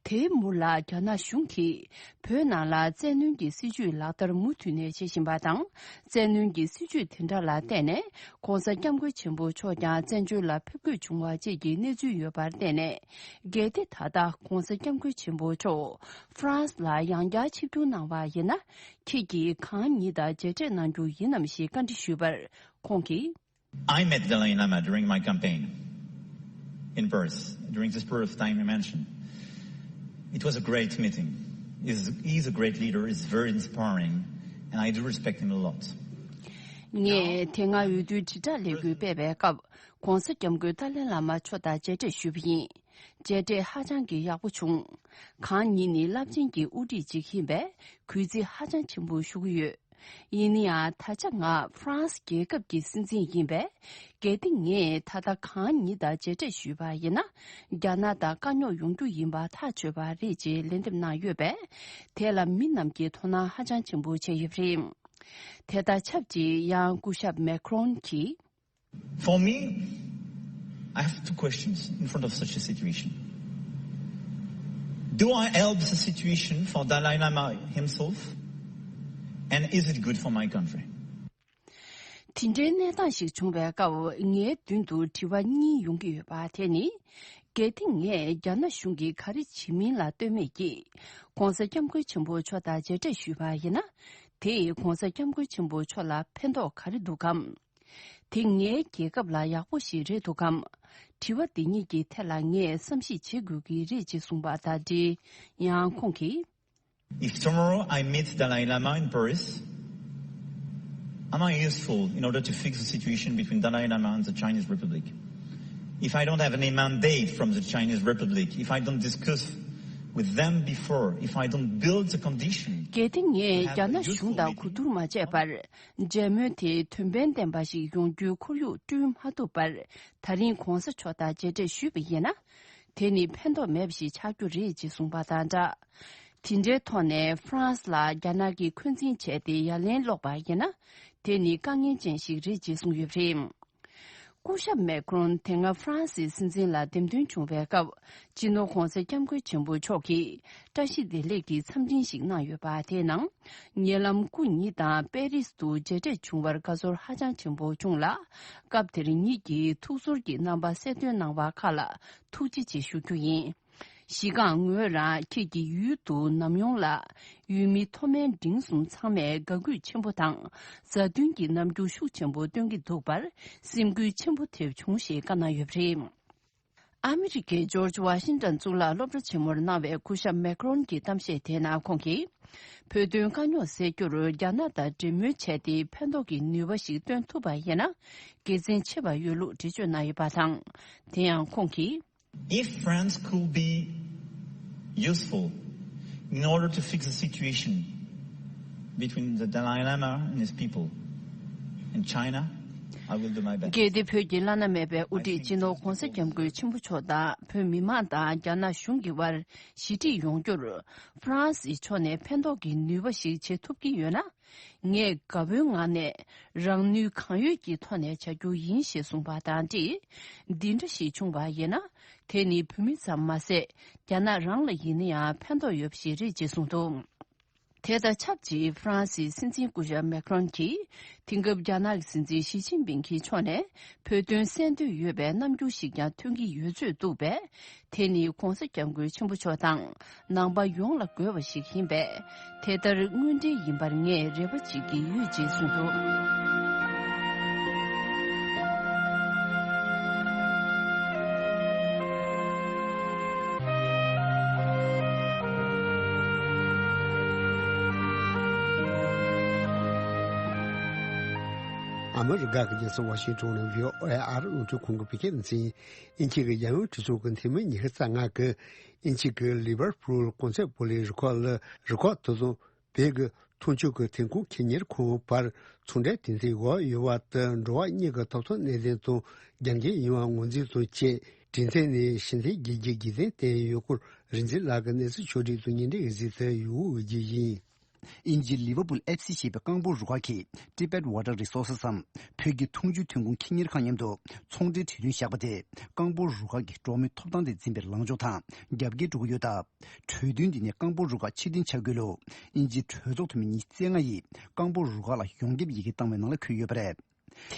དེའི་མུར་ལ་རྒྱ་ནག་གཞུང་གིས་བོད་ནང་ལ་བཙན་གནོན་གྱི་སྲིད་བྱུས་ལག་བསྟར་མུ་མཐུད་ནས་བྱེད་བཞིན་པ་དང་། བཙན་གནོན་གྱི་སྲིད་བྱུས་དེ་འདྲ་ལ་བརྟེན་ནས་༧གོང་ས་༧སྐྱབས་མགོན་ཆེན་པོ་མཆོག་ཀྱང་བཙན་བྱོལ་ལ་ཕེབས་དགོས་བྱུང་བ་བཅས་ཀྱི་གནས་ཚུལ་ཡོད་པར་བརྟེན་ནས། གལ་ཏེ་ད་ལྟ་༧གོང་ས་༧སྐྱབས་མགོན་ཆེན་པོ་མཆོག་ཧྥ་རན་སི་ལ་ཡང་བསྐྱར་ཆིབས་བསྒྱུར་གནང་བ་ཡིན་ན། ཁྱེད་ཀྱིས་གང་ཉིད་དང་མཇལ་འཕྲད་གནང་རྒྱུ་ཡིན་ནམ་ཞེས་བཀའ་འདྲི་ཞུས་པར་ཁོང་གིས། I met Dalai Lama during my campaign in Paris, during this period of time you mentioned. It was a great meeting. He's, he's a great leader, he's very inspiring, and I do respect him a lot. ངས་དེ་སྔ་འོས་བསྡུའི་དྲིལ་བསྒྲགས་ལས་འགུལ་སྤེལ་བའི་སྐབས། ༧གོང་ས་༧སྐྱབས་མགོན་ཏཱ་ལའི་བླ་མ་མཆོག་དང་མཇལ་འཕྲད་ཞུས་པ་ཡིན། མཇལ་འཕྲད་ཧ་ཅང་གི་ཡག་པོ་བྱུང་། གང་ཉིད་ནི་རླབས་ཆེན་གྱི་དབུ་ཁྲིད་ཅིག་ཡིན་པས་གུས་བརྩི་ཧ་ཅང་ཆེན་པོ་ཞུ་གི་ཡོད། ཡིན་ན་ཡང་ད་ཆ་ང་ཧྥ་རན་སི་རྒྱལ་ཁབ་ཀྱི་སྲིད་འཛིན་ཡིན་པས། གལ་ཏེ་ངས་ད་ལྟ་གང་ཉིད་དང་མཇལ་འཕྲད་ཞུས་པ་ཡིན་ན། རྒྱ་ནག་དང་དཀའ་རྙོག་ཡོང་རྒྱུ་ཡིན་པ་ཐག་ཆོད་པ་རེད་ཅེས་ལན་འདེབས་གནང་ཡོད་པས། དེ་ལ་མི་རྣམས་ཀྱིས་དོ་སྣང་ཧ་ཅང་ཆེན་པོ་བྱས་ཡོད་པ་རེད། དེ་དང་ཆབས་ཅིག་ཡང་སྐུ་ཞབས་མེ་ཁྲོན་གྱིས། For me, I have two questions in front of such a situation. Do I help the situation for Dalai Lama himself? And is it good for my country? དེ་འདྲའི་གནས་སྟངས་ཤིག་བྱུང་བའི་སྐབས་ངའི་མདུན་དུ་དྲི་བ་གཉིས་ཡོང་གི་ཡོད་པ་དེ་ནི། གལ་ཏེ་ངས་རྒྱ་ནག་གཞུང་གིས་ག་རེ་བྱེད་མིན་ལ་ལྟོས་མེད་ཀྱིས་༧གོང་ས་༧སྐྱབས་མགོན་ཆེན་པོ་མཆོག་དང་མཇལ་འཕྲད་ཞུས་པ་ཡིན་ན། དེས་༧གོང་ས་༧སྐྱབས་མགོན་ཆེན་པོ་མཆོག་ལ་ཕན་ཐོགས་ག་རེ་འདུག་གམ། དེ་ངའི་རྒྱལ་ཁབ་ལ་ཡག་པོ་ཞིག་རེད་འདུག་གམ། དྲི་བ་འདི་གཉིས་ཀྱི་ཐད་ལ་ངས་བསམ་གཞིག་བྱེད་དགོས་ཀྱི་རེད་ཅེས་གསུངས་པ་དང་འབྲེལ། ཡང་ཁོང་གིས། If tomorrow I meet Dalai Lama in Paris, am I useful in order to fix the situation between Dalai Lama and the Chinese Republic? If I don't have any mandate from the Chinese Republic, if I don't discuss with them before, if I don't build the condition གལ་ཏེ་ངས་རྒྱ་ནག་གཞུང་དང་གོ་བསྡུར་མ་བྱས་པར། མཇལ་མོལ་དེ་དོན་ཕན་ལྡན་པ་ཞིག་ཡོང་རྒྱུའི་ཁོར་ཡུག་བསྐྲུན་མ་ཐུབ་པར། ད་རིང་༧གོང་ས་མཆོག་དང་མཇལ་འཕྲད་ཞུས་པ་ཡིན་ན། དེ་ནི་ཕན་ཐོགས་མེད་པ་ཞིག་ཆགས་རྒྱུ་རེད་ཅེས་གསུངས་པ་དང་སྦྲགས། དེ་འདྲའི་ཐོག་ནས་ཧྥ་རན་སི་ལ་རྒྱ་ནག་གིས་འཁོན་འཛིན་བྱས་ཏེ་ཡ་ལན་སློག་པ་ཡིན་ན། དེ་ནི་དཀའ་ངལ་ཅན་ཞིག་རེད་ཅེས་གསུངས་ཡོད་པ་རེད། སྐུ་ཞབས་མེ་ཁྲོན་དེ་སྔ་ཧྥ་རན་སིའི་སྲིད་འཛིན་ལ་འདེམས་ཐོན་བྱུང་བའི་སྐབས། སྤྱི་ནོར་༧གོང་ས་༧སྐྱབས་མགོན་ཆེན་པོ་མཆོག་གིས་བཀྲ་ཤིས་བདེ་ལེགས་ཀྱི་འཚམས་འཕྲིན་ཞིག་གནང་ཡོད་པ་དེའི་ནང་། ཉེ་ལམ་སྐུ་ཉིད་དང་པེ་རིས་དུ་མཇལ་འཕྲད་བྱུང་བར་དགའ་ཚོར་ཧ་ཅང་ཆེན་པོ་བྱུང་ལ། སྐབས་དེར་ཉིད་ཀྱིས་ཐུགས་ཚོར་གྱི་རྣམ་པ་གསལ་སྟོན་གནང་བ་ཁག་ལ་ཐུགས་རྗེ་ཆེ་ཞུ་རྒྱུ་ཡིན། གཞི་རྐང་ངོས་རང་ཁྱེད་ཀྱི་ཡུལ་དུ་ནམ་ཡོང་ལ། ཡུལ་མི་མཐོ་དམན་འབྲིང་གསུམ་ཚང་མས་དགའ་གུས་ཆེན་པོ་དང་མཛའ་མཐུན་གྱི་རྣམ་འགྱུར་ཤུགས་ཆེན་པོ་སྟོན་གྱི་འདུག་པར་སེམས་འགུལ་ཆེན་པོ་ཐེབས་བྱུང་ཞེས་བཀའ་གནང་ཡོད་པ་རེད། ཨ་མི་རི་ཀའི་ཇོརྗ་ཝ་ཤིང་ཏན་གཙུག་ལག་སློབ་གྲྭ་ཆེན་མོར་གནང་བའི་སྐུ་ཞབས་མེ་ཁྲོན་གྱི་གཏམ་བཤད་དེའི་ནང་ཁོང་གིས། བོད་དོན་དཀའ་རྙོག་སེལ་རྒྱུར་རྒྱ་ནག་དང་འབྲེལ་མོལ་བྱས་ཏེ་ཕན་ཐོགས་ཀྱི་ནུས་པ་ཞིག་བཏོན་ཐུབ་པ་ཡིན་ན་དགེ་མཚན་ཆེ་བ་ཡོད་ལུགས་འགྲེལ་བརྗོད་གནང་ཡོད་པ་དང་། དེ་ཡང་ཁོང་གིས། If France could be useful in order to fix the situation between the Dalai Lama and his people and China, I will do my best. གལ་ཏེ་བོད་ཀྱི་བླ་ན་མེད་པའི་དབུ་ཁྲིད་སྤྱི་ནོར་༧གོང་ས་༧སྐྱབས་མགོན་ཆེན་པོ་མཆོག་དང་བོད་མི་མང་དང་རྒྱ་ནག་གཞུང་གི་དབར་ཞི་འགྲིག་ཡོང་རྒྱུར་ཧྥ་རན་སིའི་ཕྱོགས་ནས་ཕན་ཐོགས་ཀྱི་ནུས་པ་ཞིག་བྱེད་ཐུབ་ཀྱི་ཡོད་ན། ངས་དགའ་པོའི་ངང་ནས་རང་ནུས་གང་ཡོད་ཀྱི་ཐོག་ནས་བྱ་རྒྱུ་ཡིན་ཞེས་གསུངས་པ་དང་འབྲེལ། འདི་འདྲ་ཞིག་བྱུང་བ་ཡིན་ན། དེ་ནི་བོད་མི་ཙམ་མ་ཟད། རྒྱ་ནག་རང་ལ་ཡིན་ན་ཡང་ཕན་ཐོགས་ཡོད་པ་ཞིག་རེད་ཅེས་གསུངས་འདུག་དེ་དང་ཆབས་ཅིག་ཧྥ་རན་སིའི་སྲིད་འཛིན་སྐུ་ཞབས་མེ་ཁྲོན་གྱིས། དེང་སྐབས་རྒྱ་ནག་གི་སྲིད་འཛིན་ཞི་ཅིན་ཕིང་གི་ཕྱོགས་ནས་བོད་དོན་གསན་འདོད་ཡོད་པའི་རྣམ་འགྱུར་ཞིག་ཀྱང་ཐོན་གྱི་ཡོད་ཚོད་འདུག་པས། དེ་ནི་༧གོང་ས་༧སྐྱབས་མགོན་ཆེན་པོ་མཆོག་དང་ནང་པ་ཡོངས་ལ་དགོས་པ་ཞིག་ཡིན་པས། དེ་ལྟར་དངོས་འབྲེལ་ཡིན་པར་ངས་རེ་བ་བྱེད་ཀྱི་ཡོད་ཅེས་གསུངས་འདུག་ཨ་མི་རི་ཀ་གི་རྒྱལ་ས་ཝ་ཤིང་ཊོན་ནས་བྷི་ཨོ་ཨེ་ཨ་རི་རླུང་འཕྲིན་ཁང་གི་བོད་སྐད་སྡེ་ཚན། དབྱིན་ཇི་གི་རྒྱལ་ཡོངས་གྲོས་ཚོགས་ཀྱི་འཐུས་མི་ཉི་ཤུ་རྩ་ལྔ་གིས་དབྱིན་ཇི་གི་ལི་ཝར་པུལ་གོང་ཚད་པོ་ལིའི་རུ་ཁག་ལ་རུ་ཁག་དེ་དང་བོད་ཀྱི་འཐབ་ཕྱོགས་ཀྱི་ཐོན་ཁུངས་ཁེ་གཉེར་ཁང་བར་ཚོང་འབྲེལ་དོན་ཚན་འགོ་ཡོད་པ་དེ་འགྲོ་བ་གཉིས་ཀྱི་ཐོབ་ཐང་གནད་དོན་དང་རྒྱབ་འགལ་ཡིན་པ་ངོས་འཛིན་དང་བཅས། གྲོས་ཚན་ནི་ཕྱི་ཚེས་བརྒྱད་བརྒྱད་ཀྱི་རྒྱལ་སྟེང་ཡོད་སྐོར་རིག་འཛིན་ལགས་ཀྱིས་གནས་ཚུལ་ཕྱོགས་སྒྲིག་དང་སྙན་སྒྲོན་ཡོད་ཚུལ་དེ་ཡུལ་དབུས་རྒྱུ་ཡིན། དབྱིན་ཇིའི་ལི་ཝར་པུལ་ཨེཕ་སི་ཞེས་པའི་རྐང་སྤོལ་རུ་ཁག་གིས་Tibet Water Resources འམ་བོད་ཀྱི་འཐུང་ཆུའི་ཐོན་ཁུངས་ཁེ་གཉེར་ཁང་མཉམ་དུ་ཚོང་འབྲེལ་གྲོས་མཐུན་བཞག་པ་དེ་རྐང་སྤོལ་རུ་ཁག་གི་འགྲོ་བ་མིའི་ཐོབ་ཐང་དེ་འཛིན་པའི་ལངས་ཕྱོགས་དང་རྒྱབ་འགལ་འགྲོ་གི་ཡོད་སྟབས། གྲོས་མཐུན་འདི་ནས་རྐང་སྤོལ་རུ་ཁག་ཕྱིར་འཐེན་བྱ་དགོས་ལུགས་དབྱིན་ཇིའི་གྲོས་ཚོགས་འཐུས་མི་ཉི་ཤུ་རྩ་ལྔ་ཡིས་རྐང་སྤོལ་རུ་ཁག་ལ་ཡོངས་ཁྱབ་ཡི་གེ་བཏང་བའི་ནང་ལ་འཁོད་ཡོད་པ་རེད།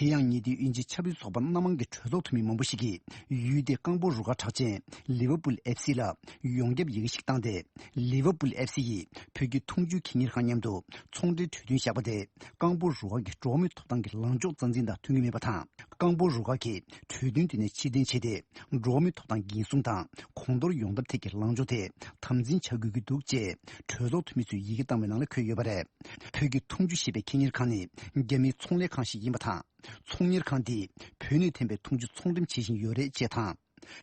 དེ་ཡང་ཉེ་དུས་དབྱིན་ཇིའི་ཆབ་སྲིད་ཚོགས་པ་སྣ་མང་གི་གྲོས་ཚོགས་འཐུས་མི་མང་པོ་ཞིག་གིས་ཡུལ་དེའི་རྐང་སྤོལ་རུ་ཁག་གྲགས་ཅན་ལི་ཝར་པུལ་ཨེཕ་སི་ལ་ཡོངས་ཁྱབ་ཡི་གེ་ཞིག་བཏང་སྟེ། ལི་ཝར་པུལ་ཨེཕ་སི་ཡིས་བོད་ཀྱི་འཐུང་ཆུའི་ཁེ་གཉེར་ཁང་མཉམ་དུ་ཚོང་འབྲེལ་གྲོས་མཐུན་བཞག་པ་དེ་རྐང་སྤོལ་རུ་ཁག་གི་འགྲོ་བ་མིའི་ཐོབ་ཐང་གི་ལངས་ཕྱོགས་རྩ་འཛིན་དང་མཐུན་གྱི་མེད་པ་དང་། རྐང་སྤོལ་རུ་ཁག་གིས་གྲོས་མཐུན་དེ་ནས་ཕྱིར་འཐེན་བྱས་ཏེ། འགྲོ་བ་མིའི་ཐོབ་ཐང་འགན་སྲུང་དང་གོང་མཐོར་ཡོང་ཐབས་ཐད་ཀྱི་ལངས་ཕྱོགས་དེ་དམ་འཛིན་བྱ་དགོས་ཀྱི་འདུག་ཅེས་གྲོས་ཚོགས་འཐུས་མི་ཚོས་ཡི་གེ་བཏང་བའི་ནང་ལ་འཁོད་ཡོད་པ་རེད། བོད་ཀྱི་འཐུང་ཆུ་ཞེས་པའི་ཁེ་གཉེར་ཁང་ནི་རྒྱ་མིའི་ཚོང་ལས་ཁང་ཞིག་ཡིན་པ་དང་། ཚོང་གཉེར་ཁང་འདིས་བོད་ནས་ཐོན་པའི་འཐུང་ཆུ་ཚོང་འགྲེམས་བྱེད་བཞིན་ཡོད་རེད་ཅེས་དང་།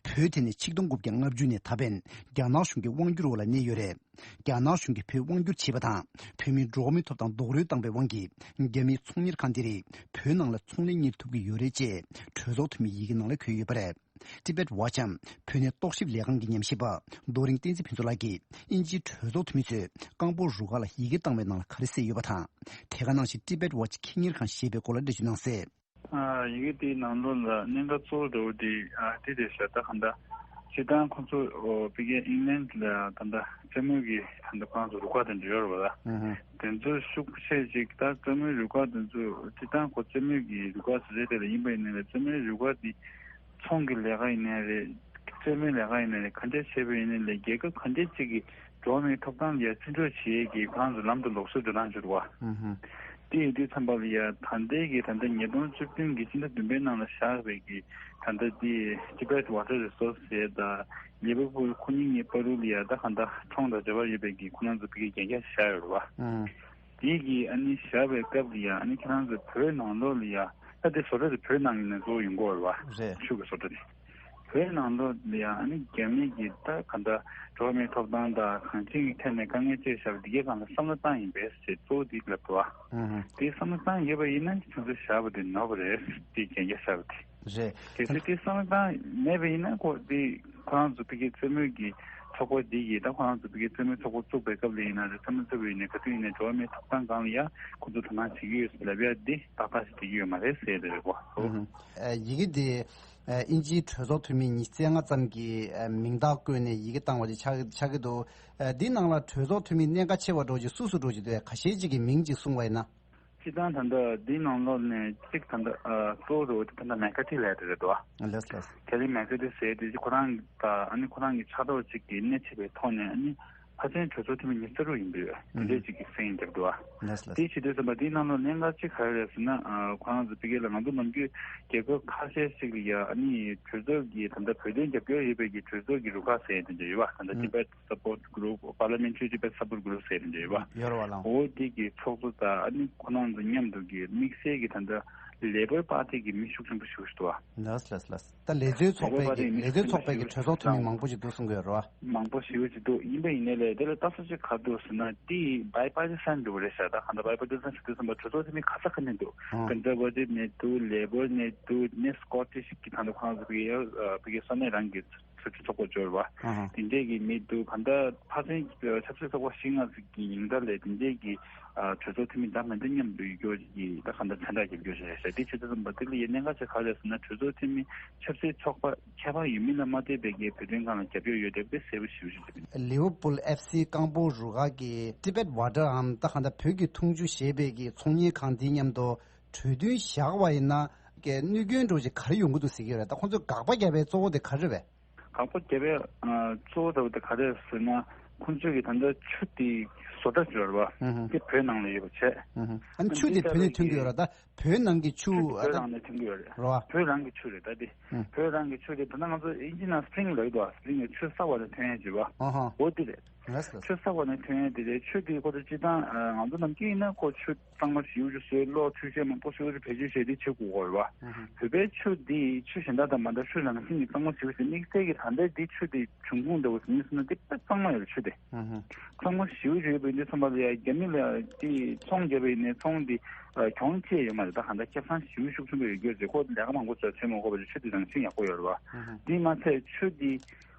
བོད་དེ་ནི་ཆིག་སྟོང་དགུ་བརྒྱ་ལྔ་བཅུ་ནས་ད་ཕན་རྒྱ་ནག་གཞུང་གི་དབང་སྒྱུར་འོག་ལ་གནས་ཡོད་རེད། རྒྱ་ནག་གཞུང་གིས་བོད་དབང་སྒྱུར་བྱས་པ་དང་། བོད་མིའི་འགྲོ་བ་མིའི་ཐོབ་ཐང་རྡོག་རོལ་བཏང་བའི་དབང་གིས། རྒྱ་མིའི་ཚོང་གཉེར་ཁང་དེ་རིགས་བོད་ནང་ལ་ཚོང་ལས་གཉེར་ཐུབ་ཀྱི་ཡོད་རེད་ཅེས་གྲོས་ཚོགས་འཐུས་མིའི་ཡི་གེ་ནང་ལ་འཁོད་ཡོད་པ་རེད། Tibet Watch འམ་བོད་གནས་རྟོག་ཞིབ་ལས་ཁང་གི་ཉམས་ཞིབ་པ་རྡོ་རིང་བསྟན་འཛིན་ཕུན་ཚོགས་ལགས་ཀྱིས་དབྱིན་ཇིའི་གྲོས་ཚོགས་འཐུས་མི་ཚོས་རྐང་སྤོལ་རུ་ཁག་ལ་ཡི་གེ་བཏང་བའི་ནང་ལ་ག་རེ་གསལ་ཡོད་པ་དང་། དེ་ག་ནང་བཞིན་Tibet Watch ཁེ་གཉེར་ཁང་ཞེས་པའི་སྐོར་ལ་འགྲེལ་བརྗོད་གནང་གསལ། ཡི་གེ་དེའི་ནང་ལོགས་ལ་གནད་འགག་གཙོ་བོ་འདྲ་བོ་དེ་དེ་རེད་ཤག་ད་གང་ལྟར་སྤྱིར་བཏང་ཁོང་ཚོ་ཕ་གིའི་ཨིང་ལན་ལ་ད་ལྟ་རྩེད་མོའི་གི་ད་ལྟ་ཁོ་རང་ཚོ་རུ་ཁག་དེ་འདྲ་ཡོད་རེད་པ། ད་དེ་ཚོ་ཤུགས་ཆེ་ཅིག་ད་རྩེད་མོའི་རུ་ཁག་དེ་ཚོ་སྤྱིར་བཏང་ཁོ་རྩེད་མོའི་གི་རུ་ཁག་ཟེར་རེད་དེ་ལ་ཡིན་པ་ཡིན་ནའི་རེད། རྩེད་མོའི་རུ་ཁག་དེ་ཚོང་གི་ལས་ཀ་ཡིན་ནའི་རེད། རྩེད་མོའི་ལས་ཀ་ཡིན་ནའི་རེད། ག་འདྲས་བྱས་པ་ཡིན་ནའི་ལས་རྒྱལ་ཁབ་ག་འདྲས་ཅིག་གི་འགྲོ་བ་མིའི་ཐོབ་ཐང་ལ་ཡ་བརྩི་འཇོག་བྱེད་ཡས་ཀྱི་ཁོ་རང་ཚོ་ལམ་དུ་ལོག་སྲོལ་འགྲོ་སྟངས་ཅིག་འདུག་བ། དེ་ཡིན་དུས་ཙམ་པ་ལ་ཡ་ད་ལྟའི་གི་ད་ལྟ་ཉིས་སྟོང་བཅུ་བདུན་གྱི་ཕྱི་ཟླ་བདུན་པའི་ནང་ལ་བཞག་པའི་གི་ད་ལྟ་དེ་Tibet Water Resources ཟེར་ད་ལི་ཝར་པུལ་ཁོ་གཉིས་གཉིས་བར་དུ་ལ་ཡ་ད་ག་འདྲ་ཁྲོམ་དང་འབྲེལ་བ་ཡོད་པའི་གི་ཁོ་རང་ཚོ་ཕ་གིའི་གན་རྒྱ་བཞག་ཡོད་རེད་བ། དེ་གི་ཨ་ནི་བཞག་པའི་སྐབས་ལ་ཡ་ཨ་ནི་ཁྱེད་རང་ཚོ་བོད་ནང་ལོགས་ལ་ཡ་ད་དེ་བཟོ་གྲྭ་དེ་བོད་ནང་ཡིན་ན་གཙོ་བོ་ཡོང་གི་ཡོད་རེད་བ། རེད། ཆུ་གི་བཟོ་གྲྭ་དེ། བོད་ནང་ལོགས་ལ་ཡང་ཨ་ནི་རྒྱ་མི་གིས་ད་ག་འདྲ་འགྲོ་བ་མིའི་ཐོབ་ཐང་དང་གང་ཅིའི་ཐད་ནས་དཀའ་ངལ་ཅིག་བཞག་པ་འདི་གའི་སྒང་ལ་བསམ་བློ་བཏང་ཡིན་པས་ཞེས་གཙོ་བོ་འདི་ལབ་འདུག་བ། ཨུ་ཧུ། དེ་བསམ་བློ་བཏང་ཡོད་པ་ཡིན་ན་ཁྱོད་ཚོས་བཞག་པ་དེ་ནོར་བ་རེད་དེ་གན་རྒྱ་བཞག་པ་དེ། རེད། གལ་སྲིད་དེ་བསམ་བློ་བཏང་མེད་པ་ཡིན་ན་ཁོ་དེ་ཁོ་རང་ཚོ་ཕ་གིའི་རྩེད་མོའི་གི་ཚོགས་པ་འདི་གིས་ད་ཁོ་རང་ཚོ་ཕ་གིའི་རྩེད་མོའི་ཚོགས་པ་བཙུགས་པའི་སྐབས་ལ་ཡིན་ན་རེད། རྩེད་མོ་རྩེ་བ་ཡིན་ན་ག་དུས་ཡིན་ནའི་འགྲོ་བ་མིའི་ཐོབ་ཐང་སྒང་ལ་ཡང་ཁོ་ཚོ་དོ་སྣང་བྱེད་ཀྱི་ཡོད་ཟེར་ལབ་ཡ་འདི་ཏག་ཏག་ཞིག་བྱེད་ཀྱི་ཡོད་མ་རེད་ཟེར་ཡ་དེ་རེད་གོ། ཨུ་ཧུ། ཡི་གེ་འདི། ཨ། དབྱིན་ཇིའི་གྲོས་ཚོགས་འཐུས་མི་ཉི་ཤུ་རྩ་ལྔ་ཙམ་གྱིས་ཨ། མིང་རྟགས་བཀོད་ནས་ཡི་གེ་བཏང་བ་ཅིག་ཆགས་ཆགས་ཀྱི་འདུག་ཨ། འདིའི་ནང་ལ་གྲོས་ཚོགས་འཐུས་མི་གནད་འགག་ཆེ་བ་འདྲ་ཅིག་སུ་སུ་འདྲ་ཅིག་འདུག་ཁ་ཤས་ཅིག་གི་མིང་ཅིག་གསུངས་པ་ཡིན་ན། སྤྱིར་བཏང་ད་ལྟ་འདིའི་ནང་ལོགས་ནས་གཅིག་ད་ལྟ་ཨ། གཙོ་བོ་འདྲ་བོ་དེ་ད་ལྟ་མེ་ཀ་ཏི་ལབ་ཡ་དེ་རེད་འདུག་ཨ། ལགས་ལགས། ཁེ་ལི་མེ་ཀ་ཏི་ཟེར་ཡ་དེ་ཁོ་རང་གི་ད་ཨ་ནི་ཁོ་རང་གི་ཕྱག་རོགས་ཅིག་གིས་སྣེ་ཁྲིད་པའི་ཐོག་ནས་ཨ་ནི། ཕ་ཆེན་གྲོས་ཚོགས་འཐུས་མི་ཉི་ཤུ་རྩ་དྲུག་ཡིན་པའི་དེ་འདྲའི་ཅིག་གི་ཟིན་བརྒྱབ་འདུག་ཨ། ལགས་ལགས། དེ་བྱེད་དུས་ཙམ་པ་དེའི་ནང་ལ་གནད་འགག་ཅིག་ག་རེ་རེད་ཟེར་ན། ཨ་ཁོ་རང་ཚོ་ཕ་གི་ལ་ང་ཚོ་ནམ་རྒྱུན་རྒྱལ་ཁབ་ཁ་ཤས་ཤིག་ལ་ཡ་ཨ་ནི་གྲོས་ཚོགས་ཀྱི་ད་ལྟ་བོད་དོན་རྒྱབ་སྐྱོར་ཡོད་པའི་གི་གྲོས་ཚོགས་ཀྱི་རུ་ཁག་ཟེར་ཡ་དེ་འདྲ་ཡོད་པ། ད་ལྟ་Tibet Support Group, Parliamentary Tibet Support Group ཟེར་ཡ་དེ་འདྲ་ཡོད་པ། ཡོད་རེད་བ་ལགས། འོ་དེ་གི་ཚོགས་གཙོ་དང་ཨ་ནི་ཁོ་རང་ཚོ་མཉམ་དུ་གི་དམིགས་བསལ་གྱི་ད་ལྟ་Labour Party གི་མི་ཤུགས་ཆེན་པོ་ཞིག་འདུག་བ། ལགས་ལགས་ལགས། ད་ལས་བྱེད་ཚོགས་པའི་གི་ལས་བྱེད་ཚོགས་པའི་གི་གྲོས་ཚོགས་འཐུས་མི་མང་པོ་ཞིག་འདུག་གསུང་གི་ཡོད་རེད་བ། མང་པོ་ཞེ་པོ་ཅིག་འདུག་ཡིན་པ་ཡིན་ནའི་ལས་དེ་ལ་ལྟ་ས་ཅིག་ག་འདུག་ཟེར་ན་དེ་bipartisan འདུག་རེད་ཤག་ད་གང་ལྟར་bipartisan ཞིག་འདུག་བསམ་པ་གྲོས་ཚོགས་འཐུས་མི་ག་ས་ག་ནས་འདུག Conservative ནས་འདུག Labour ནས་འདུག་ནས་Scottish གི་ད་ལྟ་ཁོང་ཚོ་ཕ་གི་ཕ་གི་ས་གནས་རང་གི་ཆབ་སྲིད་ཚོགས་པ་འབྱོར་བ། དེ་འདྲས་ཀྱི་མི་འདུག་གང་ལྟར་ཕ་ཚན་ཆབ་སྲིད་ཚོགས་པ་བཞི་ལྔ་ཟིག་གི་ཡིན་ད་ལས་དེ་འདྲས་ཀྱི་གྲོས་ཚོགས་འཐུས་མི་ད་མི་འདྲ་མཉམ་དུ་ཡོད་རྒྱུ་ཀྱི་ད་གང་ལྟར་མཚན་རྟགས་རྒྱབ་རྒྱུ་ཞིག་རེད་ཤག་དེ་བྱེད་དུས་ཙམ་པ་དེ་ལ་ཡི་གནད་འགག་ཅིག་ག་རེ་རེད་ཟེར་ན་གྲོས་ཚོགས་འཐུས་མི་ཆབ་སྲིད་ཚོགས་པ་ཁྱད་པར་ཡོད་མིན་ལ་མ་ལྟོས་པའི་གི་བོད་དོན་སྒང་ལ་རྒྱབ་སྐྱོར་ཡོད་བསྡད་པ་དེ་གསལ་པོ་ཞེ་པོ་ཞིག་རེད། Liverpool FC རྐང་སྤོལ་རུ་ཁག་གི་Tibet Water འམ་ད་གང་ལྟར་བོད་ཀྱི་འཐུང་ཆུ་ཞེས་པའི་གི་ཚོང་གཉེར་ཁང་འདི་མཉམ་དུ་གྲོས་མཐུན་བཞག་པ་ཡིན་ན་གི་གནོད་སྐྱོན་འདྲ་ཅིག་ག་རེ་ཡོང་གི་འདུག་ཟེར་གྱི་ཡོད་རེད། ད་ཁོང་ཚོས་དགག་པ་བརྒྱབ་པའི་གཙོ་བོ་དེ་ག་རེ་རེད་པས། དགག་པ་བརྒྱབ་པའི་ཨ་གཙོ་བོ་ལྟ་བུ་དེ་ག་རེ་རེད་ཟེར་ན། ཁོང་ཚོས་ཀྱི་ད་ལྟ་ཆུ་དེ་བཟོ་གྲྭ་ཅིག་ཡོད་རེད་པ། ཨུ་ཧུ། དེ་བོད་ནང་ལ་ཡོད་པ་བྱས། ཨུ་ཧུ། ཨ་ནི་ཆུ་དེ་བོད་ནས་ཐོན་གྱི་ཡོད་རེད། ད་བོད་ནང་གི་ཆུ། ཆུ་དེ་ཨ་བོད་ད་ནང་ནས་ཐོན་གྱི་ཡོད་རེད། རེད་པ། བོད་རང་གི་ཆུ་རེད་ད་དེ། ཨུ། བོད་རང་གི་ཆུ་རེད། ད་ལྟ་ང་ཚོ་དབྱིན་ཇི་ནང་spring ལབ་ཀྱི་འདུག་པ། spring ལ་ཆུ་གསར་པ་ལ་ཐོན་ཡས་བྱེད་པ། ཨ་ཧ། འོ་དེ་རེད། ལགས་ལགས། ཆུ་གསར་པ་ནས་ཐོན་ཡས་དེ་རེད། ཆུ་དེ་ཁོ་ཚོ་སྤྱིར་བཏང་ང་ཚོ་ནམ་རྒྱུན་ཡིན་ན་ཁོ་ཆུ་གཙང་མ་ཞེ་པོ་ཅིག་བཟོས་གློག་འཕྲུལ་ཆས་མང་པོ་ཞེ་པོ་ཅིག་བེད་སྤྱོད་བྱས་ཏེ་བྱེད་དགོས་ཀྱི་ཡོད་རེད་པ། ཨུ་ཧུ། བོད་པའི་ཆུ་འདི་ཆུ་གཞན་དག་དང་མ་འདྲ་ཆུ་རང་བཞིན་གྱིས་གཙང་མ་ཞེ་པོ་ཅིག་དམིགས་བསལ་གྱི་ད་ལྟའི་འདི་ཆུ་དེ་འབྱུང་ཁུངས་འདྲ་བོ་ཞིག་ཡིན་ཟེར་ན་འདི་དཔེ་གཙང་མ་ཡོད་རེད་ཆུ་དེ། ཨུ་ཧུ། གཙང་མ་ཞེ་པོ་ཅིག་ཡོད་པ་ཡིན་དུས་ཙམ་པ་ལ་ཡ་རྒྱ་མི་ལ་དེ་ཚོང་བརྒྱབ་པ་ཡིན་ནའི་ཚོང་དེ་གྱོང་ཅི་ཡང་ཡོད་མ་རེད། ད་གང་ལྟར་ཁེ་བཟང་ཞེ་པོ་ཤུགས་ཆེན་པོ་ཡོད་རྒྱུ་རེད། ཁོ་ལས་ཀ་མང་པོ་བྱས་བྱེད་མ་དགོས་པ་ཆུ་དེ་རང་བཞིན་ཡག་པོ་ཡོད་རེད་པ། ཨུ་ཧུ། དེ་མ་ཚད་ཆུ་དེ་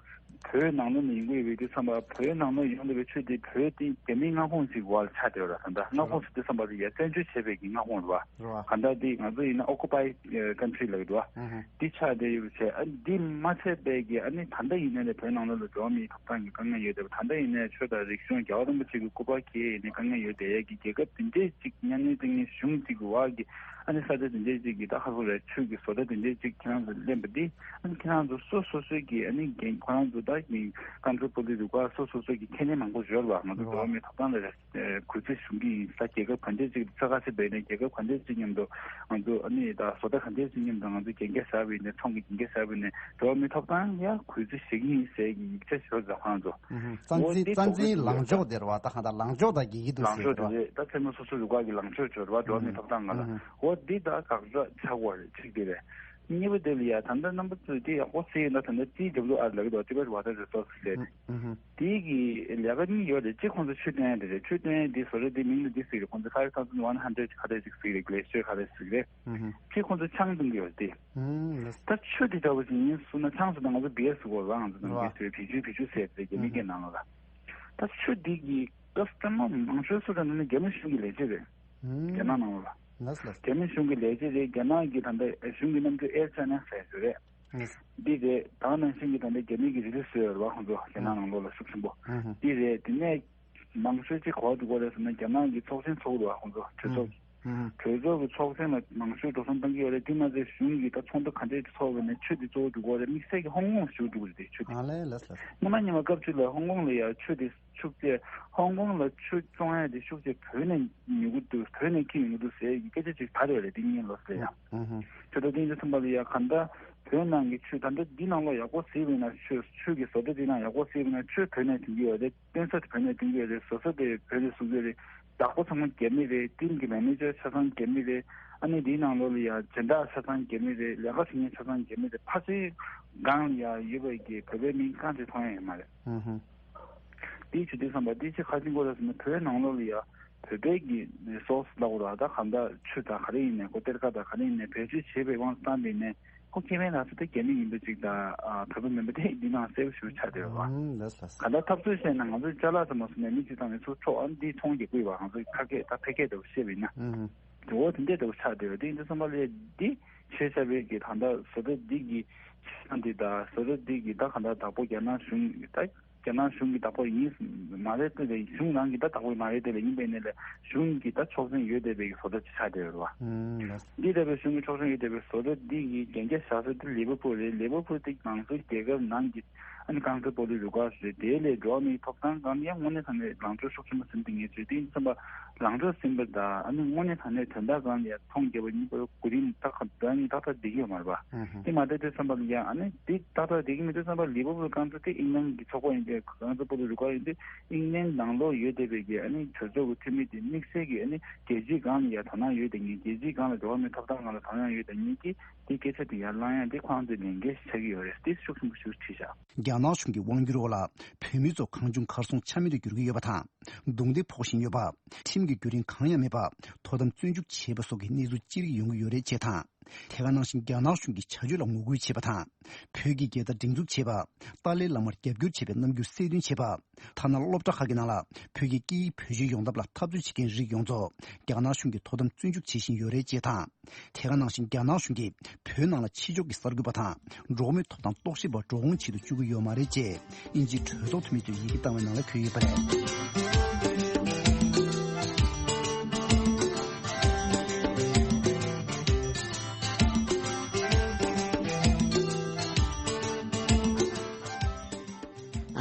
བོད་ནང་ལོགས་ནས་ཡོང་གི་ཡོད་པའི་དུས་ཙམ་པ་བོད་ནང་ལོགས་ཡོང་བསྡད་པའི་ཆུ་དེ་བོད་དེ་རྒྱ་མིའི་མངའ་ཁོངས་ཤིག་བར་ཆགས་བསྡད་ཡོད་རེད། ད་ལྟ་མངའ་ཁོངས་ཤིག་དུས་ཙམ་པ་དེ་ཡ་བཙན་བྱོལ་བྱས་པའི་གི་མངའ་ཁོངས་རེད་པ། རེད་པ། གང་ལྟར་དེ་ང་ཚོ་ཡིན་ན་occupied country ལབ་ཀྱི་འདུག་པ། ཨུ་ཧུ། དེ་ཆགས་བསྡད་ཡོད་པ་བྱས། ཨ་འདི་མ་ཚད་པའི་གི་ཨ་ནི་ད་ལྟ་ཡིན་ནའི་ལས་བོད་ནང་ལོགས་ལ་འགྲོ་བ་མིའི་ཐོབ་ཐང་གི་དཀའ་ངལ་ཡོད་བསྡད་པ། ད་ལྟ་ཡིན་ནའི་ཆོས་དང་རིག་གཞུང་རྒྱལ་བ་རིན་པོ་ཆེ་གི་སྐུ་པར་འཁྱེར་ཡས་ཡིན་ནའི་དཀའ་ངལ་ཡོད་བསྡད་ཡས་ཀྱི་རྒྱལ་ཁབ་དེ་འདྲས་ཅིག་གཉའ་གནོན་བཏང་མཁན་གཞུང་ཅིག་གི་བར་གྱི་ཨ་ནི་ས་ཆ་དེ་འདྲས་ཅིག་གི་ད་ཧ་གོ་རེད། ཆུ་གི་བཟོ་གྲྭ་དེ་འདྲས་ཅིག་ཁྱེད་རང་ཚོ་ལེན་པ་འདི་ཨ་ནི་ཁྱེད་རང་ཚོ་སོ་སོ་སོའི་གི་ཨ་ནི་འགན་ཁོ་རང་ཚོ་ད་གི་ཀམ་ཚོ་པོ་ལི་རུ་ཁག་སོ་སོ་སོ་གི་ཁས་ལེན་མང་པོ་ཡོད་རེད་པ། ང་ཚོ་འགྲོ་བ་མིའི་ཐོབ་ཐང་ལ་རེད། ཨེ་གུས་བརྩི་ཞུ་གི་ཡིན། ས་རྒྱལ་ཁབ་ག་འདྲས་ཅིག་ས་ཁ་སི་བས་ནས་རྒྱལ་ཁབ་ག་འདྲས་ཅིག་མཉམ་དུ་ང་ཚོ་ཨ་ནི་ད་བཟོ་ལྟ་ག་འདྲས་ཅིག་མཉམ་དུ་ང་ཚོ་རྒྱན་ཆ་བཞག་པ་ཡིན་ནས་ཚོང་གི་རྒྱན་ཆ་བཞག་པ་ཡིན་ནས་འགྲོ་བ་མིའི་ཐོབ་ཐང་ཡ་གུས་བརྩི་ཞུ་གི་ཡིན་ཟེར་གི་ཡིག་ཆ་ཞོར་ཛ་ཁང་ཚོ། ཨུ་ཧུ། རྩ་འཛིན་རྩ་འཛིན་ལངས་ཕྱོགས་དེ་རེད་པ། ད་གང་ལྟར་ལངས་ཕྱོགས་དང་འགལ་གྱི་འདུག་ལངས་ཕྱོགས་ཟེར་དེ་རེད་པ། རེད། ད་ཚད་མ་སོ་སོ་རུ་ཁག་གི་ལངས་ཕྱོགས་ཅིག་ཡོད་རེད་པ། འགྲོ་བ་མིའི་ཐོབ་ཐང་སྒང་ལ། ཨུ་ཧུ། འོ་འདི་ད་དགག་བྱ་ཆགས་པ་རེད། གཅིག་དེ་རེད། གཉིས་པ་དེ་ལ་ཡ་ད་ལྟ་རྣམ་པ་ཚོས་དེ་ཡག་པོ་གཟིགས་ཡོད་ན། ད་ལྟ་ཊི་ཌབ་ལིའུ་ཨར་ལབ་ཀྱི་འདུག Tibet Water Resources ཟེར་ཏེ། ཨུ་ཧུ། དེ་གི་ལས་ཀ་གཉིས་ཡོད་རེད། གཅིག་ཁོང་ཚོ་ཆུ་བཏོན་ཡ་དེ་རེད། ཆུ་བཏོན་ཡ་དེ་བཟོ་གྲྭ་དེ་མིང་ལ་འདི་ཟེར་གི་རེད། ཁོང་ཚོ་five thousand one hundred ག་རེ་ཅིག་ཟེར་གི་རེད། གི་ལེ་ཤི་ཡར་ག་རེ་ཟེར་གི་རེད། ཨུ་ཧུ། གཅིག་ཁོང་ཚོ་ཆང་འཐུང་གི་ཡོད་རེད་དེ། ཨུ་ཧུ། ད་ཆུ་དེ་འདྲ་བོ་ཞིག་ཡིན་སོང་ན་ཆང་ཟེར་ན་ང་ཚོ་བི་ཡར་ཟེར་གོ་ར། ང་ཚོ་ནང་བི་ཡར་ཟེར་བི་ཇུ་བི་ཇུ་ཟེར་རེད། རྒྱ་མི་སྐད་ནང་ལ། ད་ཆུ་འདི་གི་ཀ་སི་ཊ་མར་མང་ཤོས་སུ་ར་ནི་རྒྱ་ནག་གཞུང་གི་ལས་བྱེད་རེད། རྒྱ་ནག་ནང་ལ། ལགས་ལགས། རྒྱ་ནག་གཞུང་གི་ལས་བྱེད་རེད། རྒྱ་ནག་གི་ད་ལྟ་གཞུང་གི་རྣམ་འགྱུར་ཨེར་ཅཱ་ནལ་ཟེར་ཡ་རེད། ལགས། འདི་རེད། ད་ནང་བཞིན་གྱི་ད་ལྟ་རྒྱ་མི་གི་རི་ལི་བཟོས་ཡོད་རེད་པ། ཁོང་ཚོ་རྒྱ་ནག་ནང་ལོགས་ལ་ཤུགས་ཆེན་པོ། ཨུ་ཧུ། འདི་རེད། དེ་ནས་མང་ཤོས་ཅིག་ག་པར་འགྲོ་གི་རེད་ཟེར་ན་རྒྱ་ནག་གི་ཚོགས་ཆེན་ཚོགས་རེད་པ། ཁོང་ཚོ་གྲོས་ཚོགས། ཨུ་ཧུ། གྲོས་ཚོགས་ཀྱི་ཚོགས་ཆེན་ལ་མང་ཤོས་འགྲོ་སོང་བཏང་གི་ཡོད་རེད། དེ་མ་ཟད་གཞུང་གི་ད་ཚོགས་འདུ་ག་འདྲས་ཚོགས་པ་ནས་ཆུ་དེ་གཙོ་བོ་འགྲོ་གི་རེད། དམིགས་བསལ་གྱི་ཧོང་ཀོང་ཞུ་འགྲོ་གི་རེད་དེ་ཆུ་དེ། ཨ་ལས་ལས་ལས། སྔོན་མ་ཉི་མ་སྐབས་བཅུ་ལ་ཧོང་ཀོང་ལ་ཡ་ཆུ་དེ་ཤུགས་ཆེ་ཧོང་ཀོང་ལ་ཆུ་བཙོང་ཡ་དེ་ཤུགས་ཆེ་བོད་ནས་ཉོ་གི་འདུག་བོད་ནས་འཁྱེར་ཡོང་གི་འདུག་ཟེར་སྐད་ཆ་ཅིག་དར་ཡོད་རེད། དེ་གཉིས་ལོ་ཟེར་ཡ། ཨུ་ཧུ། ཆུ་དོ་ཏིང་དེ་ཚོ་མ་ལ་ཡ་ག་འདྲ་བོད་ནང་གི་ཆུ་ད་ལྟ་འདི་ནང་ལོགས་ཡག་པོ་གཟིགས་པ་ཡིན་ན། ཆུ་ཆུ་གི་བཟོ་གྲྭ་འདི་ནང་ཡག་པོ་གཟིགས་པ་ཡིན་ན་ཆུ་བོད་ནས་ཐོན་གྱི་ཡོད་རེད། བཏོན་ས་དེ་བོད་ནས་ཐོན་གྱི་ཡོད་རེད། བཟོ་ས་དེ་བོད་ནས་བཟོ་གི་ཡོད་རེད། བདག་པོ་ཚང་མ་རྒྱ་མི་རེད། ཊིམ་གྱི་མེ་ནེ་ཇར་ཆ་ཚང་རྒྱ་མི་རེད། ཨ་ནི་འདིའི་ནང་ལོགས་ལ་ཡ་སྦྱིན་བདག་ཆ་ཚང་རྒྱ་མི་རེད། ལས་ཀ་བྱེད་མཁན་ཆ་ཚང་རྒྱ་མི་རེད། ཕལ་ཆེར་སྒང་ལ་ཡ་ཡོད་པའི་གི་བོད་པའི་མིང་རྐང་གཅིག་མཐོང་ཡ་ཡོད་མ་རེད། ཨུ་ཧུ། དེའི་ཆུ་དེ་བསམ་པ་དེ་ཆེ་ཁ་ཅིག་གོ་ར་ཟེར་ན་བོད་ནང་ལོགས་ལ་ཡ་བོད་པའི་གི་རི་སོར་སི་ལབ་དགོས་ར། ད་ག་འདྲ་ཆུ་དང་ག་རེ་ཡིན་ནའི་ཁོ་གཏེར་ཁ་དང་ག་རེ་ཡིན་ནའི་བེད་སྤྱོད་བྱེད་པའི་དབང་དུ་བཏང་པ་ཡིན་ནའི་ཁོ་སྐྱེ་དམན་ལ་སོགས་ཏེ་རྒྱ་མི་ཡིན་པ་ཅིག་དང་ཨ་བོད་པ་མིན་པ་དེ་འདི་ནང་གསལ་པོ་ཞེ་པོ་ཆགས་བསྡད་ཡོད་པ། ཨང་ལགས་ལགས། ག་འདྲ་འཐབ་རྩོད་བྱས་ན་ང་ཚོའི་ཅ་ལག་ཙམ་མ་སོང་ནས་མི་གཅིག་ཙམ་ནས་ཚུར་འཕྲོག་ཨ་འདི་ཚོང་རྒྱག་གི་ཡོད་པ། ང་ཚོའི་ཁ་སྐད་ད་ཕལ་སྐད་འདྲ་བོ་བཤད་པ་ཡིན་ན། ཨང་། འོ་དེ་འདྲས་འདྲ་བོ་ཆགས་བསྡད་ཡོད། དེ་ཡིན་དུས་ཙམ་པ་ལ་འདི་ཆོས་བྱ་བའི་གི་ད་ལྟ་བཟོ་གྲྭ་འདི་གི་ཆ་ཚང་འདི་དང་བཟོ་གྲྭ་འདི་གི་ད་ག་འདྲ་བདག་པོ་རྒྱ་ནག་གཞུང་ད་ རྒྱ་ནག་གཞུང་གི་བདག་པོ་ཡིན་མ་རེད་དེ་ལས་གཞུང་ནང་གི་ད་བདག་པོ་མ་རེད་དེ་ལས་ཡིན་པའི་ནས་ལས་གཞུང་གི་ད་ཆོག་མཆན་ཡོད་བསྡད་པའི་བཟོ་འདྲ་ཅིག་ཆགས་བསྡད་ཡོད་རེད་བ། ཨུམ། འདི་ལྟ་བུའི་གཞུང་གི་ཆོག་མཆན་ཡོད་བསྡད་པའི་བཟོ་འདྲ་འདི་གི་གན་རྒྱ་བཞག་ས་དེ་ལི་ཝར་ཕུལ་རེད། ལི་ཝར་ཕུལ་དེ་ང་ཚོའི་རྒྱལ་ཁབ་ནང་གི་ཨ་ནི་རྐང་རྩེད་སྤོ་ལོའི་རུ་ཁག་རེད། དེ་ལས་འགྲོ་བ་མིའི་ཐོབ་ཐང་སྒང་ནས་ཡང་དངོས་གནས་དྲང་གནས་ལངས་ཕྱོགས་ཤུགས་ཆེན་པོ་ཟིན་ཏེ་ངས་བརྗོད་དེ་ཡིན་བསམ་པ། ལངས་ཕྱོགས་ཟིན་པ་དང་ཨ་ནི་དངོས་གནས་དྲང་གནས་དོན་དག་སྒང་ནས་ཡང་མཐོང་རྒྱ་བ་གཉིས་པོ་གོ་རིམ་ཏག་ཏག་ཏག་ཏག་བསྡད་ཀྱི་ཡོད་མ་རེད་པ། ཨུ་ཧུ། དེ་མ་བསྡད་དུས་བསམ་པ་ལ་ཡང་ཨ་ནི་དེ་ཏག་ཏག་བསྡད་ཀྱི་མེད་དུས་བསམ་པ་ལི་ཝར་ཕུལ་རྐང་རྩེད་དེ་ཨིང་ལན་གྱི་ཚོགས་པ་ཡིན་ཏེ་རྐང་རྩེད་སྤོ་ལོའི་རུ་ཁག་ཡིན་ཏེ་ཨིང་ལན་ནང་ལོགས་ཡོད་བསྡད་པའི་གི་ཨ་ནི་གྲོས་ཚོགས་ཀྱི་འཐུས་མི་དེ་དམིགས་བསལ་གྱི་ཨ་ནི་རྒྱལ་སྤྱིའི་སྒང་ལ་ཡང་དོ་སྣང་ཡོད་བསྡད་མཁན། རྒྱལ་སྤྱིའི་སྒང་ལ་འགྲོ་བ་མིའི་ཐོབ་ཐང་སྒང་ལ་དོ་སྣང་ཡོད་བསྡད་མཁན་གྱི་དེ་སྐད་ཆ་དེ་ཡར་བསླངས་ཡ་དེ་ཁོ་རང་ཚོའི་ལས་འགན་ཞིག་ཆགས་ཀྱི་ཡོད་རེད། དེ་ཤུགས་ཆེན་པོ་ཞིག་བྲིས་བཞག་རྒྱ་ནག་གཞུང་གི་དབང་སྒྱུར་འོག་ལ་བོད་མི་ཚོ་གང་བྱུང་གར་སོང་ཆ་མེད་དུ་འགྱུར་གྱི་ཡོད་པ་དང་། རྡུང་རྡེག་ཕོག་བཞིན་ཡོད་པ། ཁྲིམས་ཀྱི་བརྒྱུད་རིམ་གང་ཡང་མེད་པ། དོ་དམ་བཙོན་འཇུག་བྱས་པ་སོགས་ཀྱི་གནས་ཚུལ་ཅི་རིགས་ཡོང་གི་ཡོད་རེད་ཅེས་དང་། དེ་ག་ནང་བཞིན་རྒྱ་ནག་གཞུང་གི་བྱ་སྤྱོད་ལ་ངོ་རྒོལ་བྱེད་པ་དང་། བོད་ཀྱི་རྒྱལ་དར་སྒྲེང་འཛུགས་བྱེད་པ། ཏཱ་ལའི་བླ་མར་རྒྱབ་སྐྱོར་བྱེད་པའི་རྣམ་འགྱུར་གསལ་སྟོན་བྱེད་པ། ཐ་ན་སློབ་གྲྭ་ཁག་གི་ནང་ལ་བོད་ཀྱི་སྐད་ཡིག་བེད་སྤྱོད་ཡོང་ཐབས་ལ་འཐབ་རྩོད་བྱེད་མཁན་རིགས་ཡོངས་རྫོགས་རྒྱ་ནག་གཞུང་གིས་དོ་དམ་བཙོན་འཇུག་བྱེད་བཞིན་ཡོད་རེད་ཅེས་དང་། དེ་ག་ནང་བཞིན་རྒྱ་ནག་གཞུང་གིས་བོད་ནང་ལ་ཕྱི་ཕྱོགས་ཀྱི་གསར་འགོད་པ་དང་འགྲོ་བ་མིའི་ཐོབ་ཐང་རྟོག་ཞིབ་པ་འགྲོ་འོང་བྱེད་དུ་བཅུག་གི་ཡོད་མ་རེད་ཅེས་དབྱིན་ཇིའི་གྲོས་ཚོགས་འཐུས་མི་ཚོས་ཡི་གེ་བཏང་བའི་ནང་ལ་འཁོད་ཡོད་པ་རེད།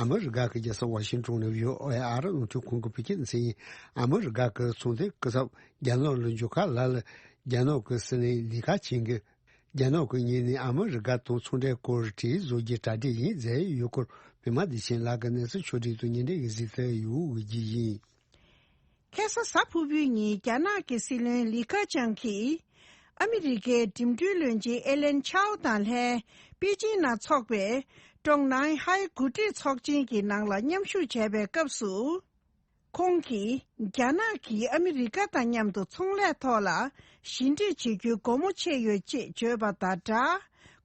ཨ་མི་རི་ཀ་གི་རྒྱལ་ས་ཝ་ཤིང་ཊོན་ནས་བྷི་ཨོ་ཨེ་ཨ་རི་རླུང་འཕྲིན་ཁང་གི་བོད་སྐད་སྡེ་ཚན་ཡིན། ཨ་མི་རི་ཀ་གི་ཚོང་དོན་སྐུ་ཚབ་རྒྱ་ནག་ལ་འབྱོར་ཁ་ལ་ལ་རྒྱ་ནག་གི་སྲིད་བློན་ལི་ཁེ་ཆང་གིས་རྒྱ་ནག་གི་ངོས་ནས་ཨ་མི་རི་ཀ་དང་ཚོང་འབྲེལ་སྐོར་གྲོས་བཟོ་རྒྱུའི་གྲ་སྒྲིག་ཡིན་ཟེར་ཡོད་སྐོར་པད་མ་བདེ་ཆེན་ལགས་ཀྱིས་གནས་ཚུལ་ཕྱོགས་སྒྲིག་དང་ཉེ་འབྲེལ་གྱི་གཟིགས་ཚུལ་ཡོད་འོས་ཀྱི་ཡིན། ཁ་སང་གཟའ་ཕུར་བུའི་ཉིན་རྒྱ་ནག་གི་སྲིད་བློན་ལི་ཁེ་ཆང་གིས་ཨ་མི་རི་ཀའི་འགྲིམ་འགྲུལ་བློན་ཆེན་ཨེ་ལན་ཆའོ་དང་ལྷན་པེ་ཅིང་ནང་འཚོགས་པའི་ཀྲོང་ནའི་ཧའེ་འགོ་ཁྲིད་ཚོགས་ཆེན་གྱི་ནང་ལ་མཉམ་ཞུགས་བྱས་པའི་སྐབས་སུ། ཁོང་གིས་རྒྱ་ནག་གིས་ཨ་མི་རི་ཀ་དང་མཉམ་དུ་ཚོང་ལས་ཐོག་ལ་ཞི་འགྲིག་བྱེད་རྒྱུའི་སྒོ་མོ་ཕྱེ་ཡོད་ཅེས་བརྗོད་པ་དང་སྦྲགས།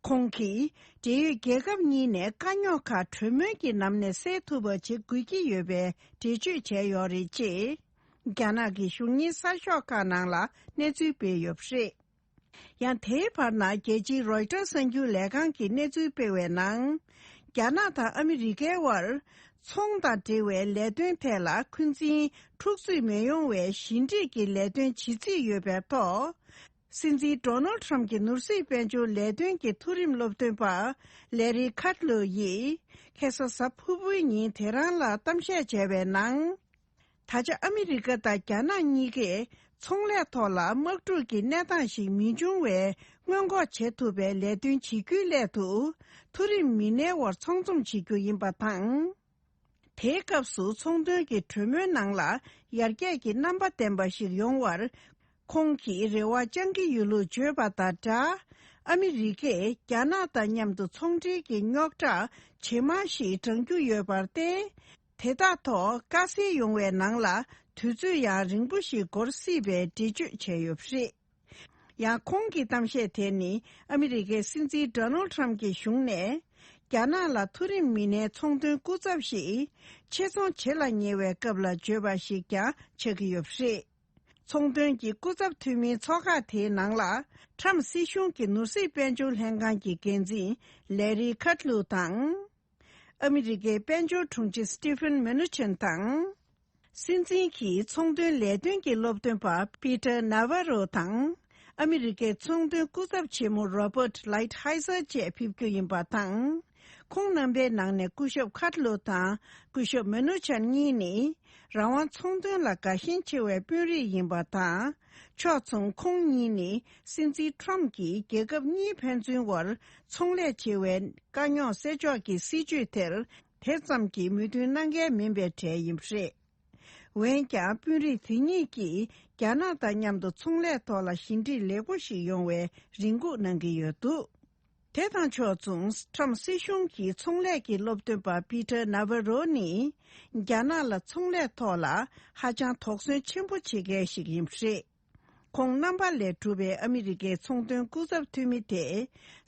ཁོང་གིས་འབྲེལ་ཡོད་རྒྱལ་ཁབ་གཉིས་ནས་དཀའ་རྙོག་ཁག་གྲོས་མོལ་གྱི་ལམ་ནས་སེལ་ཐུབ་པ་བྱེད་དགོས་ཀྱི་ཡོད་པའི་འགྲེལ་བརྗོད་བྱས་ཡོད་རེད་ཅེས། རྒྱ་ནག་གི་གཞུང་གཉེར་གསར་ཤོག་ཁག་ནང་ལ་གནས་ཚུལ་སྤེལ་ཡོད་པ་རེད། ཡང་དེའི་བར་ན་རྒྱལ་སྤྱིའི་རོའི་ཊར་གསར་འགྱུར་ལས་ཁང་གིས་གནས་ཚུལ་སྤེལ་བའི་ནང་། རྒྱ་ནག་དང་ཨ་མི་རི་ཀའི་དབར་ཚོང་དང་འབྲེལ་བའི་ལས་དོན་ཐད་ལ་འཁོན་འཛིན་འཁྲུག་རྩོད་མི་ཡོང་བའི་ཞི་འགྲིག་གི་ལས་དོན་བྱེད་རྩིས་ཡོད་པའི་ཐོག་སྲིད་འཛིན་ཌོ་ནལ་ཊམ་གྱི་ནོར་སྲིད་དཔལ་འབྱོར་ལས་དོན་གྱི་མཐོ་རིམ་སློབ་སྟོན་པ་ལེ་རི་ཁཱ་ཏ་ལོ་ཡིས་ཁ་སང་གཟའ་ཕུར་བུའི་ཉིན་དེ་རང་ལ་གཏམ་བཤད་བྱས་པའི་ནང་། ད་ཆ་ཨ་མི་རི་ཀ་དང་རྒྱ་ནག་གཉིས་ཀས་ཚོང་ལས་ཐོག་ལ་དམག་འཁྲུག་གི་གནས་སྟངས་ཤིག་མི་འབྱུང་བའི་སྔོན་འགོག་བྱེད་ཐུབ་པའི་ལས་དོན་བྱེད་རྒྱུའི་སླད་དུ་མཐོ་རིམ་མི་སྣའི་དབར་ཚོང་འཛོམས་བྱེད་རྒྱུ་ཡིན་པ་དང་། དེའི་སྐབས་སུ་ཚོང་དོན་གྱི་གྲོས་མོལ་ནང་ལ་ཡར་རྒྱས་ཀྱི་རྣམ་པ་ལྡན་པ་ཞིག་ཡོང་བར་ཁོང་གིས་རེ་བ་བཅང་གི་ཡོད་ལུགས་བརྗོད་པ་དང་སྦྲགས། ཨ་མི་རི་ཀས་རྒྱ་ནག་དང་མཉམ་དུ་ཚོང་འབྲེལ་གྱི་རྙོག་དྲ་ཇེ་མང་ཞིག་བགྲང་རྒྱུ་ཡོད་པར་བརྟེན། དེ་དག་ཐོག་དཀའ་སེལ་ཡོང་བའི་ནང་ལ་དུས་ཚོད་ཡང་རིང་པོ་ཞིག་འགོར་སྲིད་པའི་འགྲེལ་བརྗོད་བྱས་ཡོད་པ་རེད། ཡང་ཁོང་གི་གཏམ་བཤད་དེ་ནི་ཨ་མི་རི་ཀའི་སྲིད་འཛིན་ཌོ་ནལ་ཊམ་གྱི་གཞུང་ནས་རྒྱ་ནག་ལ་མཐོ་རིམ་མི་སྣའི་ཚོང་དོན་སྐུ་ཚབ་ཞིག་ཆེད་ཚོང་བྱེད་ལ་ཉེ་བའི་སྐབས་ལ་བརྗོད་པ་ཞིག་ཀྱང་ཆགས་ཀྱི་ཡོད་པ་རེད། ཚོང་དོན་གྱི་སྐུ་ཚབ་འཐུས་མིའི་ཚོགས་ཁག་དེའི་ནང་ལ་ཊམ་སྲིད་གཞུང་གི་ནོར་སྲིད་དཔལ་འབྱོར་ལྷན་ཁང་གི་འགན་འཛིན་ལེ་རི་ཁཱ་ཏ་ལུ་དང་། ཨ་མི་རི་ཀའི་དཔལ་འབྱོར་དྲུང་ཆེ་སི་ཏི་ཕན་མེ་ནུ་ཆན་དང་། སྲིད་འཛིན་གྱི་ཚོང་དོན་ལས་དོན་གྱི་སློབ་སྟོན་པ་པི་ཏར་ནཱ་ཝ་རོ་དང་། ཨ་མི་རི་ཀའི་ཚོང་དོན་སྐུ་ཚབ་ཆེན་མོ་རོ་པར་ལའིཊ་ཧའི་ཛར་བཅས་ཕེབས་རྒྱུ་ཡིན་པ་དང་། ཁོང་རྣམ་པའི་ནང་ནས་སྐུ་ཞབས་ཁཱ་ཏ་ལོ་དང་སྐུ་ཞབས་མེ་ནུ་ཆན་གཉིས་ནི། རང་དབང་ཚོང་དོན་ལ་དགའ་ཞེན་ཆེ་བའི་དཔོན་རིགས་ཡིན་པ་དང་། ཕྱོགས་མཚུངས་ཁོང་གཉིས་ནི་སྲིད་འཛིན་ཊམ་གྱིས་རྒྱལ་ཁབ་གཉིས་ཕན་ཚུན་དབར་ཚོང་ལས་བྱེད་པའི་དཀའ་རྙོག་སེལ་ཕྱོགས་ཀྱི་སྲིད་ཇུས་དེར་དེ་ཙམ་གྱིས་མོས་མཐུན་གནང་མཁན་མིན་པའི་གྲས་ཡིན་པ་རེད། འོན་ཀྱང་དཔོན་རིགས་དེ་གཉིས་ཀྱིས་རྒྱ་ནག་དང་མཉམ་དུ་ཚོང་ལས་ཐོག་ལ་ཞི་འགྲིག་ལེགས་པོ་ཞིག་ཡོང་བའི་རེ་སྒུག་གནང་གི་ཡོད་འདུག་དེ་དང་ཕྱོགས་མཚུངས་ཊམ་སྲིད་གཞུང་གི་ཚོང་ལས་ཀྱི་སློབ་སྟོན་པ་པི་ཏར་ནཱ་ཝ་རོ་ནི་རྒྱ་ནག་ལ་ཚོང་ལས་ཐོག་ལ་ཧ་ཅང་དོགས་ཟོན་ཆེན་པོ་བྱེད་མཁན་ཞིག་ཡིན་པ་རེད། ཁོང་རྣམ་པ་ལས་གྲུབ་པའི་ཨ་མི་རི་ཀའི་ཚོང་དོན་སྐུ་ཚབ་འཐུས་མི་དེ་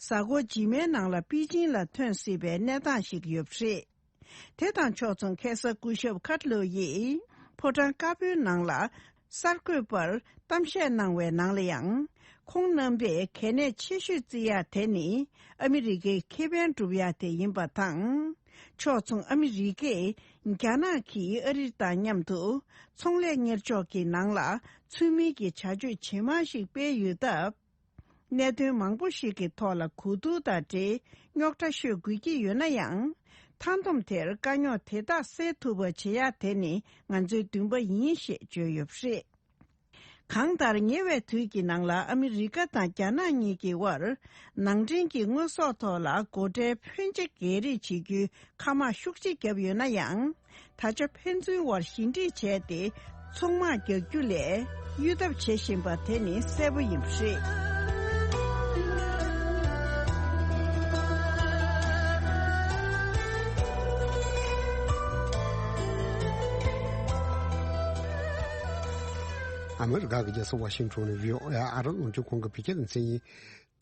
གཟའ་འཁོར་རྗེས་མའི་ནང་ལ་པེ་ཅིང་ལ་ཐོན་སྲིད་པའི་གནས་སྟངས་ཤིག་ཡོད་པ་རེད། དེ་དང་ཕྱོགས་མཚུངས་ཁ་སང་སྐུ་ཞབས་ཁཱ་ཏ་ལོ་ཡིས་ཕོ་བྲང་དཀར་པོའི་ནང་ལ་གསར་འགོད་པར་གཏམ་བཤད་གནང་བའི་ནང་ལ་ཡང་། ཁོང་རྣམ་པས་གལ་གནད་ཆེ་ཤོས་བརྩི་ཡག་དེ་ནི་ཨ་མི་རི་ཀའི་ཁེ་ཕན་སྒྲུབ་ཡག་དེ་ཡིན་པ་དང་ ཕྱོགས་མཚུངས་ཨ་མི་རི་ཀས་རྒྱ་ནག་གིས་ཨ་རི་དང་མཉམ་དུ་ཚོང་ལས་གཉེར་ཕྱོགས་ཀྱི་ནང་ལ་ཚུལ་མིན་གྱི་བྱ་སྤྱོད་ཇེ་མང་ཞིག་སྤེལ་ཡོད་སྟབས། གནད་དོན་མང་པོ་ཞིག་གི་ཐོག་ལ་གོ་བསྡུར་དང་འབྲེལ་རྙོག་དྲ་ཤོད་དགོས་ཀྱི་ཡོད་ན་ཡང་། མཐའ་སྡོམ་དེར་དཀའ་རྙོག་དེ་དག་སེལ་ཐུབ་པ་བྱེད་ཡ་དེ་ནི་ང་ཚོའི་འདུན་པ་ཡིན་ཞེས་བརྗོད་ཡོད་པ་རེད། གང་ལྟར་ཉེ་བའི་དུས་ཀྱི་ནང་ལ་ཨ་མི་རི་ཀ་དང་རྒྱ་ནག་གཉིས་ཀྱི་དབར་ནང་འདྲེན་གྱི་དངོས་ཟོག་ཐོག་ལ་སྒོ་ཁྲལ་ཕོན་ཆེ་སྒེར་རེས་བྱེད་རྒྱུའི་ཁ་དམག་ཤུགས་ཆེ་བརྒྱབ་ཡོད་ན་ཡང་། ད་ཆ་ཕན་ཚུན་དབར་ཞི་འགྲིག་བྱས་ཏེ་ཚོང་དམག་རྒྱག་རྒྱུ་ལས་གཡོལ་ཐབས་བྱེད་བཞིན་པ་དེ་ནི་གསལ་པོ་ཡིན་པ་རེད། ཨ་མི་རི་ཀ་གི་རྒྱལ་ས་ཝ་ཤིང་ཊོན་ནས་བྷི་ཨོ་ཨེ་ཨ་རབ་རླུང་འཕྲིན་ཁང་གི་བོད་སྐད་སྡེ་ཚན་ཡིན།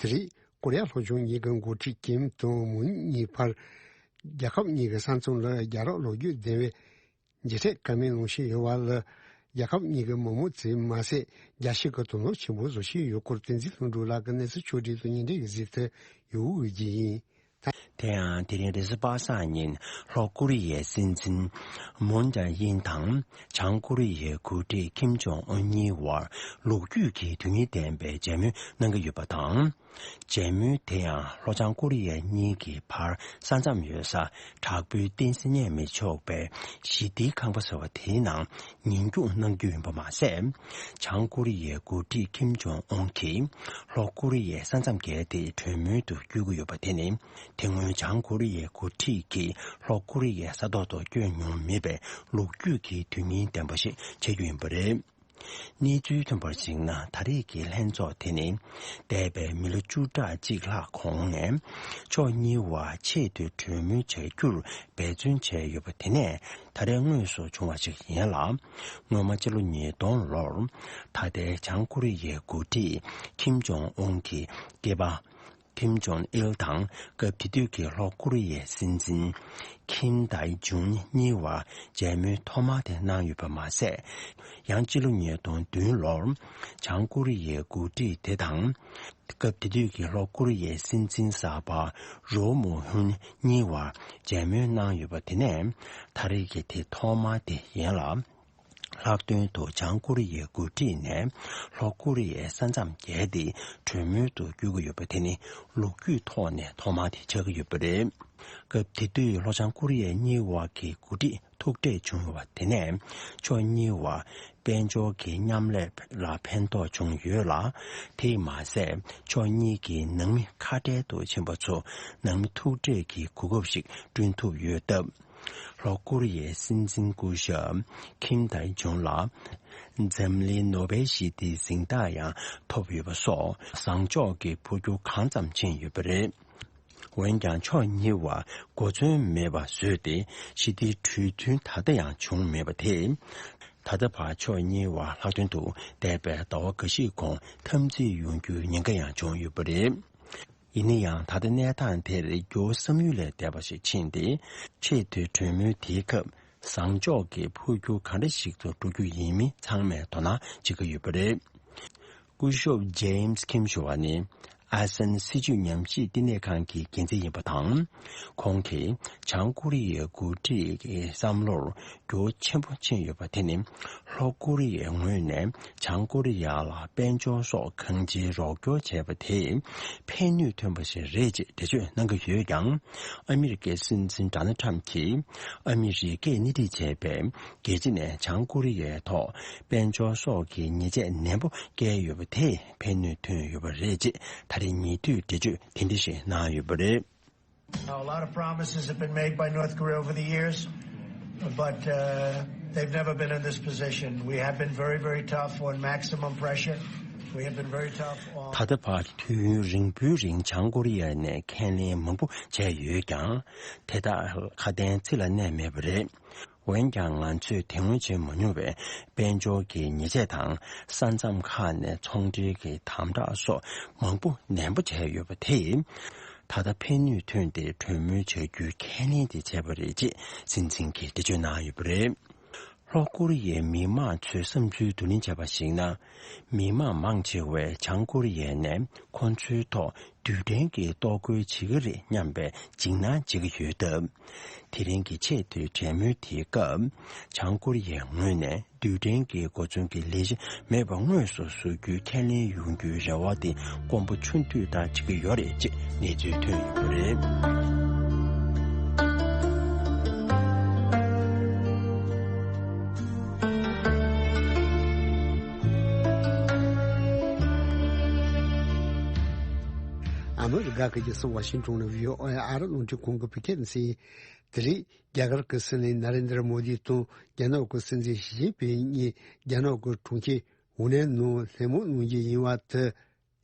དེ་རིང་ཀོ་རི་ཡ་ལྷོ་ཕྱོགས་གཉིས་ཀྱི་འགོ་ཁྲིད་ཀིམ་དང་མུན་གཉིས་བར་རྒྱལ་ཁབ་གཉིས་ཀྱི་ས་མཚམས་ལ་རྒྱལ་རབས་ལོ་རྒྱུས་ལྡན་པའི་མཇལ་འཕྲད་བཀའ་མོལ་གནང་བཞིན་ཡོད་པ་ལ། རྒྱལ་ཁབ་གཉིས་ཀྱི་མི་དམངས་ཚོས་མ་ཟད་རྒྱལ་སྤྱི་ཀྱི་དོ་སྣང་ཆེན་པོ་བཟོ་བཞིན་ཡོད་སྐོར་བསྟན་འཛིན་ལྷུན་གྲུབ་ལགས་ཀྱིས་གནས་ཚུལ་ཕྱོགས་བསྒྲིགས་སུ་སྙན་འགྲེལ་གྱིས་གཟིགས་ཏེ་ཡོད་ཀྱི་ཡིན། དེ་ཡང་དེ་རིང་རེས་གཟའ་པ་སངས་ཉིན་ལྷོ་ཀོ་རི་ཡའི་སྲིད་འཛིན་མུན་ཇེ་ཨིན་དང་བྱང་ཀོ་རི་ཡའི་འགོ་ཁྲིད་ཀིམ་ཇོང་ཨུན་གཉིས་བར་ལོ་རྒྱུས་ཀྱི་དོན་སྙིང་ལྡན་པའི་མཇལ་མོལ་གནང་གི་ཡོད་པ་དང་། མཇལ་མོལ་དེ་ཡང་ལྷོ་བྱང་ཀོ་རི་ཡ་གཉིས་ཀྱི་བར་ས་མཚམས་ཡོད་ས་དྲག་པོའི་བསྟན་སྲིད་གཉིས་མི་ཆོག་པའི་ཞི་བདེའི་ཁང་པ་ཟེར་བ་དེའི་ནང་ཉིན་རྒྱུགས་གནང་རྒྱུ་ཡིན་པ་མ་ཟད། བྱང་ཀོ་རི་ཡའི་འགོ་ཁྲིད་ཀིམ་ཇོང་ཨུན་གྱིས་ལྷོ་ཀོ་རི་ཡའི་ས་མཚམས་བརྒལ་ཏེ་གྲོས་མོལ་དུ་བསྐྱོད་ཀྱི་ཡོད་པ་དེ་ནི། དེ་སྔོན་བྱང་ཀོ་རི་ཡའི་འགོ་ཁྲིད་ཀྱིས་ལྷོ་ཀོ་རི་ཡའི་ས་ཐོག་ཏུ་བསྐྱོད་མྱོང་མེད་པའི་ལོ་རྒྱུས་ཀྱི་དོན་སྙིང་ལྡན་པ་ཞིག་ཆགས་རྒྱུ་ཡིན་པ་རེད། གནས་ཚུལ་ཐོན་པར་གཞིགས་ན། ད་རེས་ཀྱི་ལྷན་ཚོགས་དེ་ནི་འདས་པའི་མི་ལོ་བཅུ་ཕྲག་གཅིག་ལྷག་གོང་ནས་ཕྱོགས་གཉིས་བར་ཆེས་མཐོའི་གྲོས་མོལ་བྱ་རྒྱུར་འབད་བརྩོན་བྱས་ཡོད་པ་དེ་ནས་ད་རེས་དངོས་སུ་བྱུང་བ་ཞིག་ཡིན་ལ། སྔོན་མ་ཕྱི་ལོ་ཉིས་སྟོང་ལོར་ད་ལྟའི་བྱང་ཀོ་རི་ཡའི་འགོ་ཁྲིད་ཀིམ་ཇོང་ཨུན་གྱི་སྐྱེས་པ། ཀིམ་ཇོང་ཨིལ་དང་སྐབས་དེ་དུས་ཀྱི་ལྷོ་ཀོ་རི་ཡའི་སྲིད་འཛིན་ཁིམ་དའི་ཇུང་གཉིས་བར་མཇལ་མོལ་ཐོག་མ་དེ་གནང་ཡོད་པ་མ་ཟད། ཡང་སྤྱི་ལོ་ཉིས་སྟོང་བདུན་ལོར་བྱང་ཀོ་རི་ཡའི་འགོ་ཁྲིད་དེ་དང་། སྐབས་དེ་དུས་ཀྱི་ལྷོ་ཀོ་རི་ཡའི་སྲིད་འཛིན་གསར་པ་རོ་མུ་ཧུན་གཉིས་བར་མཇལ་མོལ་གནང་ཡོད་པ་དེ་ནས་ད་རེས་ཀྱི་དེ་ཐོག་མ་དེ་ཡིན་ལ། ལྷག་དོན་དུ་བྱང་ཀོ་རི་ཡའི་འགོ་ཁྲིད་ནས་ལྷོ་ཀོ་རི་ཡའི་ས་མཚམས་བརྒལ་ཏེ་གྲོས་མོལ་དུ་བསྐྱོད་ཀྱི་ཡོད་པ་དེ་ནི་ལོ་རྒྱུས་ཐོག་ནས་ཐོག་མ་དེ་ཆགས་ཀྱི་ཡོད་པ་རེད། སྐབས་དེ་དུས་ལྷོ་བྱང་ཀོ་རི་ཡ་གཉིས་བར་གྱི་འགོ་ཁྲིད་ཐུག་འཕྲད་བྱུང་ཡོད་པ་དེ་ནས་ཕྱོགས་གཉིས་བར་དཔལ་འབྱོར་གྱི་མཉམ་ལས་ལ་ཕན་ཐོགས་བྱུང་ཡོད་ལ། དེས་མ་ཟད་ཕྱོགས་གཉིས་ཀྱི་ནང་མི་ཁ་བྲལ་དུ་ཕྱིན་པ་ཚོ་ནང་མི་ཐུག་འཕྲད་ཀྱི་གོ་སྐབས་ཤིག་བསྐྲུན་ཐུབ་ཡོད་སྟབས། ལྷོ་ཀོ་རི་ཡའི་སྲིད་འཛིན་སྐུ་ཞབས་ཁིམ་དའི་ཇུང་ལ་འཛམ་གླིང་ནོ་བེལ་ཞི་བདེའི་གཟེངས་རྟགས་ཡང་ཐོབ་ཡོད་པ་སོགས་བཟང་ཕྱོགས་ཀྱི་འཕོ་འགྱུར་གང་ཙམ་ཕྱིན་ཡོད་པ་རེད། འོན་ཀྱང་ཕྱོགས་གཉིས་བར་གོ་མཚོན་མེད་པ་བཟོས་ཏེ་ཞི་བདེའི་གྲོས་མཐུན་ད་ལྟ་ཡང་བྱུང་མེད་པ་དེས། ད་ལྟ་བར་ཕྱོགས་གཉིས་བར་ལྷག་དོན་དུ་འདས་པའི་ཟླ་བ་འགའ་ཞིག་གོང་འཐབ་འཛིང་ཡོང་རྒྱུའི་ཉེན་ཁ་ཡང་བྱུང་ཡོད་པ་རེད། ཡིན་ན་ཡང་ད་ལྟ་གནས་སྟངས་དེར་འགྱུར་བ་བསམ་ཡུལ་ལས་འདས་པ་ཞིག་ཕྱིན་ཏེ། ཆེས་མཐོའི་གྲོས་མོལ་དེའི་སྐབས་བཟང་ཕྱོགས་ཀྱི་འཕོ་འགྱུར་ག་འདྲ་ཞིག་ཏུ་འགྲོ་རྒྱུ་ཡིན་མིན་ཚང་མས་དོ་སྣང་བྱེད་ཀྱི་ཡོད་པ་རེད། སྐུ་ཞབས་ཇེམ་སི་ཁིམ་ཞུ་བ་ནི་ཨ་སན་སྲིད་བྱུས་ཉམས་ཞིབ་བསྟི་གནས་ཁང་གི་འགན་འཛིན་ཡིན་པ་དང་། ཁོང་གིས་བྱང་ཀོ་རི་ཡའི་འགོ་ཁྲིད་ཀྱི་བསམ་བློར་འགྱུར་བ་ཆེན་པོ་ཕྱིན་ཡོད་པ་དེ་ནི་ལྷོ་ཀོ་རི་ཡའི་ངོས་ནས་བྱང་ཀོ་རི་ཡ་ལ་དཔལ་འབྱོར་སོགས་གང་ཅིའི་རོགས་སྐྱོར་བྱས་པ་དེས་ཕན་ནུས་ཐོན་པ་ཞིག་རེད་ཅེས་འགྲེལ་བརྗོད་གནང་གི་ཡོད་ཀྱང་། ཨ་མི་རི་ཀའི་སྲིད་འཛིན་ཌོ་ནལ་ཊམ་གྱིས་ཨ་མི་རི་ཀས་སྣེ་ཁྲིད་བྱས་པའི་རྒྱལ་སྤྱི་ནས་བྱང་ཀོ་རི་ཡའི་ཐོག་དཔལ་འབྱོར་སོགས་ཀྱི་ཉེས་ཆད་ནན་པོ་བཀལ་ཡོད་པ་དེས་ཕན་ནུས་ཐོན་ཡོད་པ་རེད་ཅེས་ད་རེས་ཉེ་དུས་འགྲེལ་བརྗོད་དེ་འདྲ་ཞིག་གནང་ཡོད་པ་རེད། Now, a lot of promises have been made by North Korea over the years, but uh, they've never been in this position. We have been very, very tough on maximum pressure. We have been very tough on. ད་ལྟ་བར་དུས་ཡུན་རིང་པོའི་རིང་བྱང་ཀོ་རི་ཡ་ནས་ཁས་ལེན་མང་པོ་བྱས་ཡོད་ཀྱང་། དེ་དག་ཁ་དན་ཚིག་ལ་གནས་མེད་པ་རེད། འོན་ཀྱང་ང་ཚོས་དེ་སྔོན་བྱེད་མ་མྱོང་བའི་དཔལ་འབྱོར་གྱི་ཉེས་ཆད་དང་ས་མཚམས་ཁག་ནས་ཚོང་འབྲེལ་གྱི་དམ་དྲག་སོགས་མང་པོ་ནན་པོ་བྱས་ཡོད་པ་དེས། ད་ལྟ་ཕན་ནུས་ཐོན་ཏེ་གྲོས་མོལ་བྱ་རྒྱུའི་ཁས་ལེན་དེ་བྱས་པ་རེད་ཅེས་སྲིད་འཛིན་གྱིས་འགྲེལ་བརྗོད་གནང་ཡོད་པ་རེད། ལྷོ་ཀོ་རི་ཡའི་མི་མང་ཚོའི་བསམ་ཚུལ་བསྡུ་ལེན་བྱས་པར་གཞིགས་ན། མི་མང་མང་ཆེ་བས་བྱང་ཀོ་རི་ཡ་ནས་ཁོ་ཚོའི་ཐོག་རྡུལ་ཕྲན་གྱི་གཏོར་རྒོལ་བྱེད་ཀྱི་རེད་སྙམ་པའི་འཇིགས་སྣང་བྱེད་ཀྱི་ཡོད་སྟབས། དེ་རིང་གི་ཆེས་མཐོའི་གྲོས་མོལ་དེའི་སྐབས། བྱང་ཀོ་རི་ཡའི་ངོས་ནས་རྡུལ་ཕྲན་གྱི་འགོ་བཙོང་གི་ལས་གཞི་མེད་པ་དངོས་སུ་བཟོ་རྒྱུའི་ཁས་ལེན་ཡོང་རྒྱུའི་རེ་བ་དེ་དཀོན་པོ་ཆུང་དུས་ལྟར་བྱེད་ཀྱི་ཡོད་རེད་ཅེས་གནས་ཚུལ་ཐོན་ཡོད་པ་རེད། ཨ་མི་རི་ཀ་གི་རྒྱལ་ས་ཝ་ཤིང་ཊོན་ནས་བྷི་ཨོ་ཨེ་ཨ་རི་རླུང་འཕྲིན་ཁང་གི་བོད་སྐད་སྡེ་ཚན། དེ་རིང་རྒྱ་གར་གྱི་སྲིད་བློན་ན་རེན་དྲ་མོ་དི་དང་རྒྱ་ནག་གི་སྲིད་འཛིན་ཞི་ཅིན་ཕིང་གཉིས་རྒྱ་ནག་གི་གྲོང་ཁྱེར་ཝུ་ནན་ནང་གླེང་མོལ་གནང་རྒྱུ་ཡིན་པ་དེ།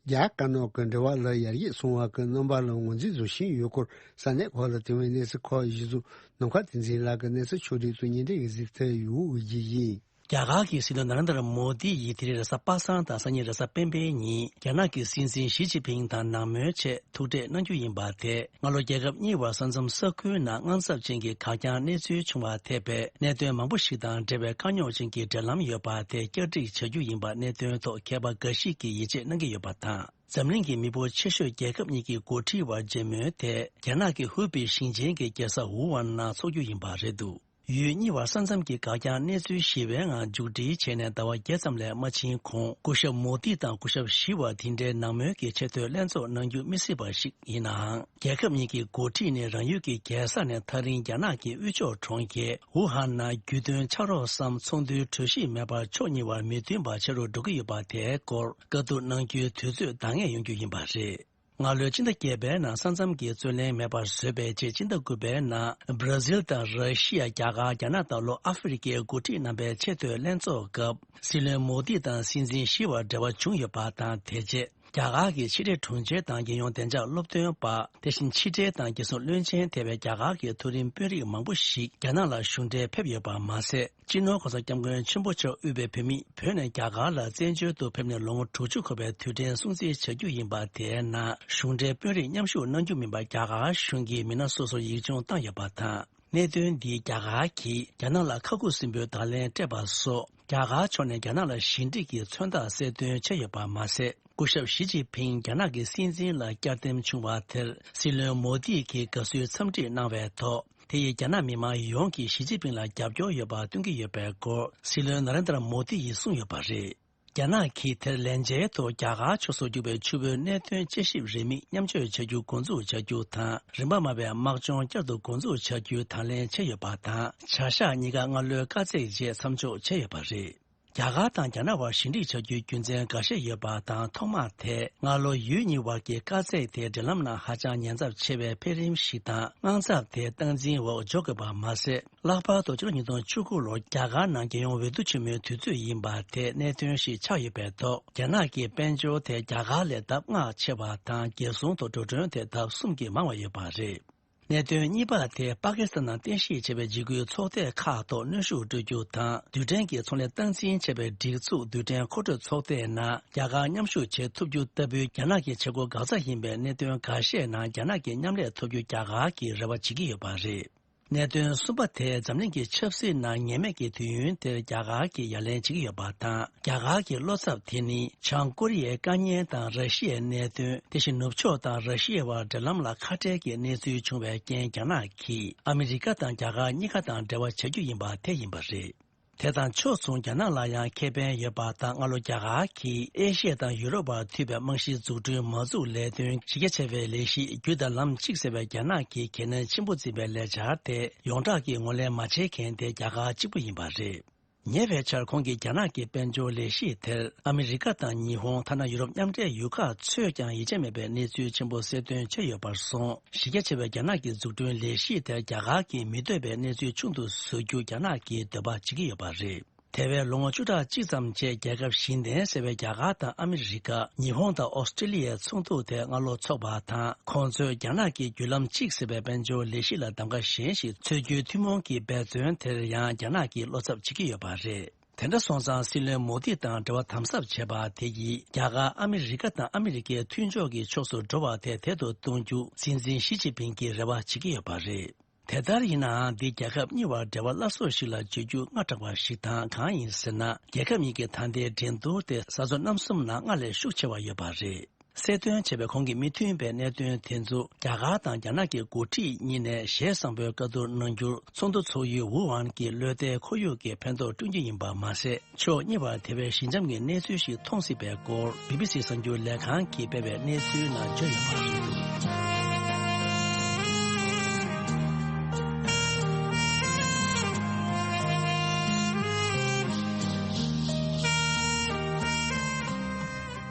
རྒྱ་དཀར་ནག་གི་འབྲེལ་བ་ལ་ཡར་རྒྱས་སོང་བ་གི་རྣམ་པ་ལ་ངོས་འཛིན་བཟོ་བཞིན་ཡོད་སྐོར་ས་གནས་ཁག་ལ་ཐོན་པའི་གནས་ཚུལ་ཁག་གཞི་བཟུང་ནམ་མཁའ་བསྟན་འཛིན་ལགས་ཀྱིས་གནས་ཚུལ་ཕྱོགས་སྒྲིག་དང་སྙན་སྒྲོན་གྱིས་གཟིགས་ཐུབ་ཡོད་ཀྱི་ཡིན། རྒྱ་གར་གྱི་སྲིད་བློན་ན་རེན་དྲ་མོ་དི་ཡིས་དེ་རིང་རེས་གཟའ་པ་སངས་དང་སང་ཉིན་རེས་གཟའ་སྤེན་པའི་ཉིན་རྒྱ་ནག་གི་སྲིད་འཛིན་ཞི་ཅིན་ཕིང་དང་ནང་མོལ་ཆེད་ཐུག་འཕྲད་གནང་རྒྱུ་ཡིན་པ་དེ། སྔ་ལོ་རྒྱལ་ཁབ་གཉིས་བར་ས་མཚམས་ས་ཁུལ་ནང་དངངས་འཚབ་ཅན་གྱི་གར་འགྱངས་གནས་ཚུལ་བྱུང་བ་ཐེ་བའི་གནད་དོན་མང་པོ་ཞིག་དང་འབྲེལ་བའི་དཀའ་རྙོག་ཅན་གྱི་འབྲེལ་ལམ་ཡོད་པ་དེ་བསྐྱར་སྒྲིག་བྱ་རྒྱུ་ཡིན་པ་གནད་དོན་ཐོག་མཁས་པ་འགའ་ཞིག་གིས་ཡིད་ཆེས་གནང་གི་ཡོད་པ་དང་། འཛམ་གླིང་གི་མི་འབོར་ཆེ་ཤོས་རྒྱལ་ཁབ་གཉིས་ཀྱི་འགོ་ཁྲིད་བར་མཇལ་མོལ་དེ་རྒྱ་ནག་གི་ཧུའུ་པེ་ཞིང་ཆེན་གྱི་རྒྱལ་ས་ཝུ་ཝན་ནང་འཚོགས་རྒྱུ་ཡིན་པ་རེད་འདུག་ཡུལ་གཉིས་བར་ས་མཚམས་ཀྱི་གར་འགྱངས་གནས་ཚུལ་ཞི་བའི་ངང་མཇུག་སྒྲིལ་བྱས་ནས་ཟླ་བ་བརྒྱད་ཙམ་ལས་མ་ཕྱིན་གོང་སྐུ་ཞབས་མོ་དི་དང་སྐུ་ཞབས་ཞི་བར་དེ་འདྲའི་ནང་མོལ་གྱི་ཆེས་མཐོའི་ལྷན་ཚོགས་གནང་རྒྱུ་མི་སྲིད་པ་ཞིག་ཡིན་ནའང་། རྒྱལ་ཁབ་གཉིས་ཀྱི་འགོ་ཁྲིད་ནི་རང་ཡུལ་གྱི་རྒྱལ་ས་ནས་ཐག་རིང་རྒྱ་ནག་གི་དབུས་ཕྱོགས་གྲོང་ཁྱེར་ཝུ་ཧན་ནང་རྒྱུས་སྟོན་ཕྱག་རོགས་སམ་ཚོགས་འདུའི་གྲོས་གཞི་མེད་པར་ཕྱོགས་གཉིས་བར་མི་མཐུན་པ་ཆེ་རུ་འགྲོ་གི་ཡོད་པ་དེའི་སྐོར་བཀའ་བསྡུར་གནང་རྒྱུའི་དུས་ཚོད་འདང་ངེས་ཡོང་རྒྱུ་ཡིན་པ་རེད། སྔ་ལོའི་སྤྱི་ཟླ་བརྒྱད་པའི་ནང་ས་མཚམས་ཀྱི་རྩོད་གླེང་མེད་པར་བཟོས་པའི་རྗེས་སྤྱི་ཟླ་དགུ་པའི་ནང་བྷ་ར་ཟིལ་དང་ར་ཤི་ཡ། རྒྱ་གར། རྒྱ་ནག་དང་ལྷོ་ཨ་ཧྥེ་རི་ཀའི་འགོ་ཁྲིད་རྣམ་པའི་ཆེས་མཐོའི་ལྷན་ཚོགས་སྐབས་སྲིད་བློན་མོ་དི་དང་སྲིད་འཛིན་ཞི་བར་འབྲེལ་བ་བྱུང་ཡོད་པ་དང་། དེ་རྗེས་རྒྱ་གར་གྱི་ཕྱི་དྲིལ་དྲུང་ཆེ་དང་རྒྱལ་ཡོངས་བདེ་འཇགས་སློབ་སྟོན་པ། དེ་བཞིན་ཕྱི་དྲིལ་དང་རྒྱལ་སྲུང་བློན་ཆེན་ཐེ་བའི་རྒྱ་གར་གྱི་མཐོ་རིམ་དཔོན་རིགས་མང་པོ་ཞིག་རྒྱ་ནག་ལ་གཞུང་འབྲེལ་ཕེབས་ཡོད་པ་མ་ཟད། སྤྱི་ནོར་གོང་ས་སྐྱབས་མགོན་ཆེན་པོ་མཆོག་དབུས་པའི་བོད་མིས་བོད་ནས་རྒྱ་གར་ལ་བཙན་བྱོལ་དུ་ཕེབས་ནས་ལོ་ངོ་དྲུག་ཅུ་འཁོར་བའི་དུས་དྲན་སྲུང་བརྩི་བྱ་རྒྱུ་ཡིན་པ། དེའི་ནང་གཞུང་འབྲེལ་དཔོན་རིགས་མཉམ་ཞུགས་གནང་རྒྱུ་མིན་པར་རྒྱ་གར་གཞུང་གིས་མི་སྣ་སོ་སོར་ཡིག་ཆུང་བཏང་ཡོད་པ་དང་། གནད་དོན་འདིས་རྒྱ་གར་གྱིས་རྒྱ་ནག་ལ་ཁ་ཁུ་སིམ་པོའི་བརྡ་ལན་སྤྲད་པ་སོགས་རྒྱ་གར་ཕྱོགས་ནས་རྒྱ་ནག་ལ་ཞི་འགྲིག་གི་མཚོན་རྟགས་གསལ་སྟོན་བྱས་ཡོད་པ་མ་ཟད། སྐུ་ཞབས་ཞི་ཅིན་ཕིང་རྒྱ་ནག་གི་སྲིད་འཛིན་ལ་བསྐྱར་འདེམས་བྱུང་བ་དེར་སྲིད་བློན་མོ་དི་གིས་དགའ་བསུའི་འཚམས་འདྲི་གནང་བའི་ཐོག་དེ་ཡིས་རྒྱ་ནག་མི་མང་ཡོངས་ཀྱིས་ཞི་ཅིན་ཕིང་ལ་རྒྱབ་སྐྱོར་ཡོད་པ་སྟོན་གྱི་ཡོད་པའི་སྐོར་སྲིད་བློན་ན་རེན་དྲ་མོ་དི་ཡིས་གསུངས་ཡོད་པ་རེད། རྒྱ་ནག་གིས་དེར་ལན་འཇལ་ཐོག་རྒྱ་གར་ཕྱོགས་སུ་རྒྱུག་པའི་ཆུ་བོའི་གནད་དོན་དཔྱད་ཞིབ་རེའུ་མིག་མཉམ་སྤྱོད་བྱ་རྒྱུ་འགོ་འཛུགས་བྱ་རྒྱུ་དང་། རིན་པ་དམའ་བའི་དམག་སྦྱོང་བསྐྱར་དུ་འགོ་འཛུགས་བྱ་རྒྱུའི་དང་ལེན་བྱས་ཡོད་པ་དང་། བྱ་གཞག་གཉིས་ཀ་སྔ་ལོའི་དཀའ་ཚེགས་རྗེས་མཚམས་འཇོག་བྱས་ཡོད་པ་རེད། རྒྱ་གར་དང་རྒྱ་ནག་དབར་ཞི་འགྲིག་བྱ་རྒྱུའི་རྒྱུ་མཚན་འགའ་ཤས་ཡོད་པ་དང་། ཐོག་མ་དེ་སྔ་ལོ་ཡུལ་གཉིས་དབར་གྱི་དཀའ་ཚེགས་དེ་འབྲེལ་ལམ་ནང་ཧ་ཅང་ཉེན་ཚབས་ཆེ་བའི་འཕེལ་རིམ་ཞིག་དང་། དངངས་འཚབ་དེ་སྟངས་འཛིན་འོག་འཇོག་དགོས་པ་མ་ཟད། ལྷག་པར་དུ་ཕྱི་ལོ་ཉིས་སྟོང་བཅུ་དགུ་ལོར་རྒྱ་གར་ནང་རྒྱལ་ཡོངས་འོས་བསྡུ་ཆེན་མོའི་དུས་ཚོད་ཡིན་པ་དེ་གནད་དོན་ཞིག་ཆགས་ཡོད་པའི་ཐོག་རྒྱ་ནག་གི་དཔལ་འབྱོར་དེ་རྒྱ་གར་ལས་ལྡབ་ལྔ་ཆེ་བ་དང་། རྒྱལ་སྲུང་ཐོག་འགྲོ་གྲོན་དེ་ལྡབ་གསུམ་གྱིས་མང་བ་ཡོད་པ་རེད། གནད་དོན་གཉིས་པ་དེ་པ་ཀི་སི་ཐན་ནང་རྟེན་གཞི་བྱས་པའི་འཇིགས་སྐུལ་ཚོགས་སྡེ་ཁག་ཐོག་གནོན་ཤུགས་སྤྲོད་རྒྱུ་དང་། རྡུལ་ཕྲན་གྱི་ཚོང་ལས་སྟངས་འཛིན་བྱས་པའི་སྒྲིག་འཛུགས་རྡུལ་ཕྲན་མཁོ་སྤྲོད་ཚོགས་སྡེའི་ནང་རྒྱ་གར་མཉམ་ཞུགས་བྱེད་ཐུབ་རྒྱུ་ལྟ་བུའི་རྒྱ་ནག་གི་བྱེད་སྒོ་འགག་རྩ་ཡིན་པའི་གནད་དོན་འགའ་ཤས་ནང་རྒྱ་ནག་གིས་མཉམ་ལས་ཐུབ་རྒྱུ་རྒྱ་གར་གྱིས་རེ་བ་བྱེད་ཀྱི་ཡོད་པ་རེད། གནད་དོན་གསུམ་པ་དེ་འཛམ་གླིང་གི་ཆབ་སྲིད་ནང་ངེས་མེད་ཀྱི་དུས་ཡུན་དེར་རྒྱ་གར་གྱིས་ཡ་ལན་བྱེད་ཀྱི་ཡོད་པ་དང་། རྒྱ་གར་གྱི་བློ་འཚབ་དེ་ནི་བྱང་ཀོ་རི་ཡའི་དཀའ་ངལ་དང་ར་ཤི་ཡའི་གནད་དོན། དེ་བཞིན་ནུབ་ཕྱོགས་དང་ར་ཤི་ཡའི་བར་འབྲེལ་ལམ་ལ་ཁ་བྲལ་གྱི་གནས་ཚུལ་བྱུང་བའི་རྐྱེན། རྒྱ་ནག་གིས་ཨ་མི་རི་ཀ་དང་རྒྱ་གར་གཉིས་ཀ་དང་འབྲེལ་བ་བྱ་རྒྱུ་ཡིན་པ་དེ་ཡིན་པ་རེད། དེ་དང་ཕྱོགས་མཚུངས་རྒྱ་ནག་ལ་ཡང་ཁེ་ཕན་ཡོད་པ་དང་། སྔ་ལོ་རྒྱ་གར་གྱིས་ཨེ་ཤི་ཡ་དང་ཡུ་རོབ་བར་མཐུད་པའི་རྨང་གཞིའི་འཛུགས་སྐྲུན་མ་འཛུགས་ལས་དོན་གཞི་རྒྱ་ཆེ་བའི་ལས་གཞི་རྒྱུ་དང་ལམ་གཅིག་ཟེར་བའི་རྒྱ་ནག་གི་གྱེན་ལངས་ཆེན་པོ་འཛིན་པའི་ལས་འཆར་དེ་ཡོངས་གྲགས་ཀྱིས་ངོས་ལེན་མ་བྱེད་མཁན་དེ་རྒྱ་གར་གཅིག་པུ་ཡིན་པ་རེད། ཉེ་བའི་ཆར་ཁོང་གིས་རྒྱ་ནག་གི་དཔལ་འབྱོར་ལས་གཞི་དེར་ཨ་མི་རི་ཀ་དང་ཉི་ཧོང་། ཐ་ན་ཡུ་རོབ་མཉམ་འབྲེལ་ཡུལ་ཁག་ཚོས་ཀྱང་ཡིད་ཆེས་མེད་པའི་གནས་ཚུལ་ཆེན་པོ་གསལ་སྟོན་བྱས་ཡོད་པར་སོང་། གཞི་རྒྱ་ཆེ་བའི་རྒྱ་ནག་གི་འཛུགས་སྐྲུན་ལས་གཞི་དེར་རྒྱ་གར་གྱིས་མི་འདོད་པའི་གནས་ཚུལ་ཆུང་དུ་བཟོ་རྒྱུ་རྒྱ་ནག་གིས་འདོད་པ་བྱེད་ཀྱི་ཡོད་པ་རེད། དེ་བས་ལོ་ངོ་བཅུ་ཕྲག་གཅིག་ཙམ་རྗེས་རྒྱལ་ཁབ་བཞི་ལྡན་ཟེར་བའི་རྒྱ་གར་དང་ཨ་མི་རི་ཀ། ཉི་ཧོང་དང་ཨོ་སི་ཀྲི་ལི་ཡའི་ཚོགས་འདུ་དེ་སྔ་ལོ་འཚོགས་པ་དང་། ཁོང་ཚོས་རྒྱ་ནག་གི་བརྒྱུད་ལམ་གཅིག་ཟེར་བའི་དཔལ་འབྱོར་ལས་གཞི་ལ་གདམ་ག་གཞན་ཞིག་འཚོལ་རྒྱུའི་ཐུན་མོང་གི་འབད་བརྩོན་དེར་ཡང་རྒྱ་ནག་གིས་བློ་འཚབ་བྱེད་ཀྱི་ཡོད་པ་རེད། དེ་འདྲ་སོང་ཙང་སྲིད་བློན་མོ་དི་དང་འབྲེལ་བ་དམ་ཟབ་བྱས་པ་དེ་ཡིས་རྒྱ་གར་ཨ་མི་རི་ཀ་དང་ཨ་མི་རི་ཀའི་མཐུན་ཕྱོགས་ཀྱི་ཕྱོགས་སུ་འགྲོ་བ་དེ་དལ་དུ་གཏོང་རྒྱུ་སྲིད་འཛིན་ཞི་ཅིན་ཕིང་གིས་རེ་བ་བྱེད་ཀྱི་ཡོད་པ་རེད། དེ་ལྟར་ཡིན་ནའང་འདི་རྒྱལ་ཁབ་གཉིས་བར་འབྲེལ་བ་སླར་གསོ་ཞིག་ལ་བརྗོད་རྒྱུ་སྔ་དྲགས་པ་ཞིག་དང་། གང་ཡིན་ཟེར་ན། རྒྱལ་ཁབ་གཉིས་ཀྱི་ད་ལྟའི་འགྲན་བསྡུར་དེ་བཟའ་ཚོ་རྣམ་གསུམ་ནང་སྔར་ལས་ཤུགས་ཆེ་བ་ཡོད་པ་རེད། གསལ་སྟོན་བྱས་པའི་གོང་གི་མི་མཐུན་པའི་གནད་དོན་དེ་ཚོ་རྒྱ་གར་དང་རྒྱ་ནག་གི་འགོ་ཁྲིད་གཉིས་ནས་ཞལ་བཟང་པོའི་བཀའ་བསྡུར་གནང་རྒྱུར་ཚོགས་འདུ་ཚོགས་ཡུལ་ཝུ་ཧན་གྱི་ལོ་ཟླའི་ཁོར་ཡུག་གིས་ཕན་ཐོགས་བསྐྲུན་རྒྱུ་ཡིན་པ་མ་ཟད། ཕྱོགས་གཉིས་བར་དེ་བས་ཞི་འཇམ་གྱི་གནས་ཚུལ་ཞིག་མཐོང་སྲིད་པའི་སྐོར་བི་བི་སི་གསར་འགྱུར་ལས་ཁང་གིས་སྤེལ་བའི་གནས་ཚུལ་ནང་བརྗོད་ཡོད་པ་རེད།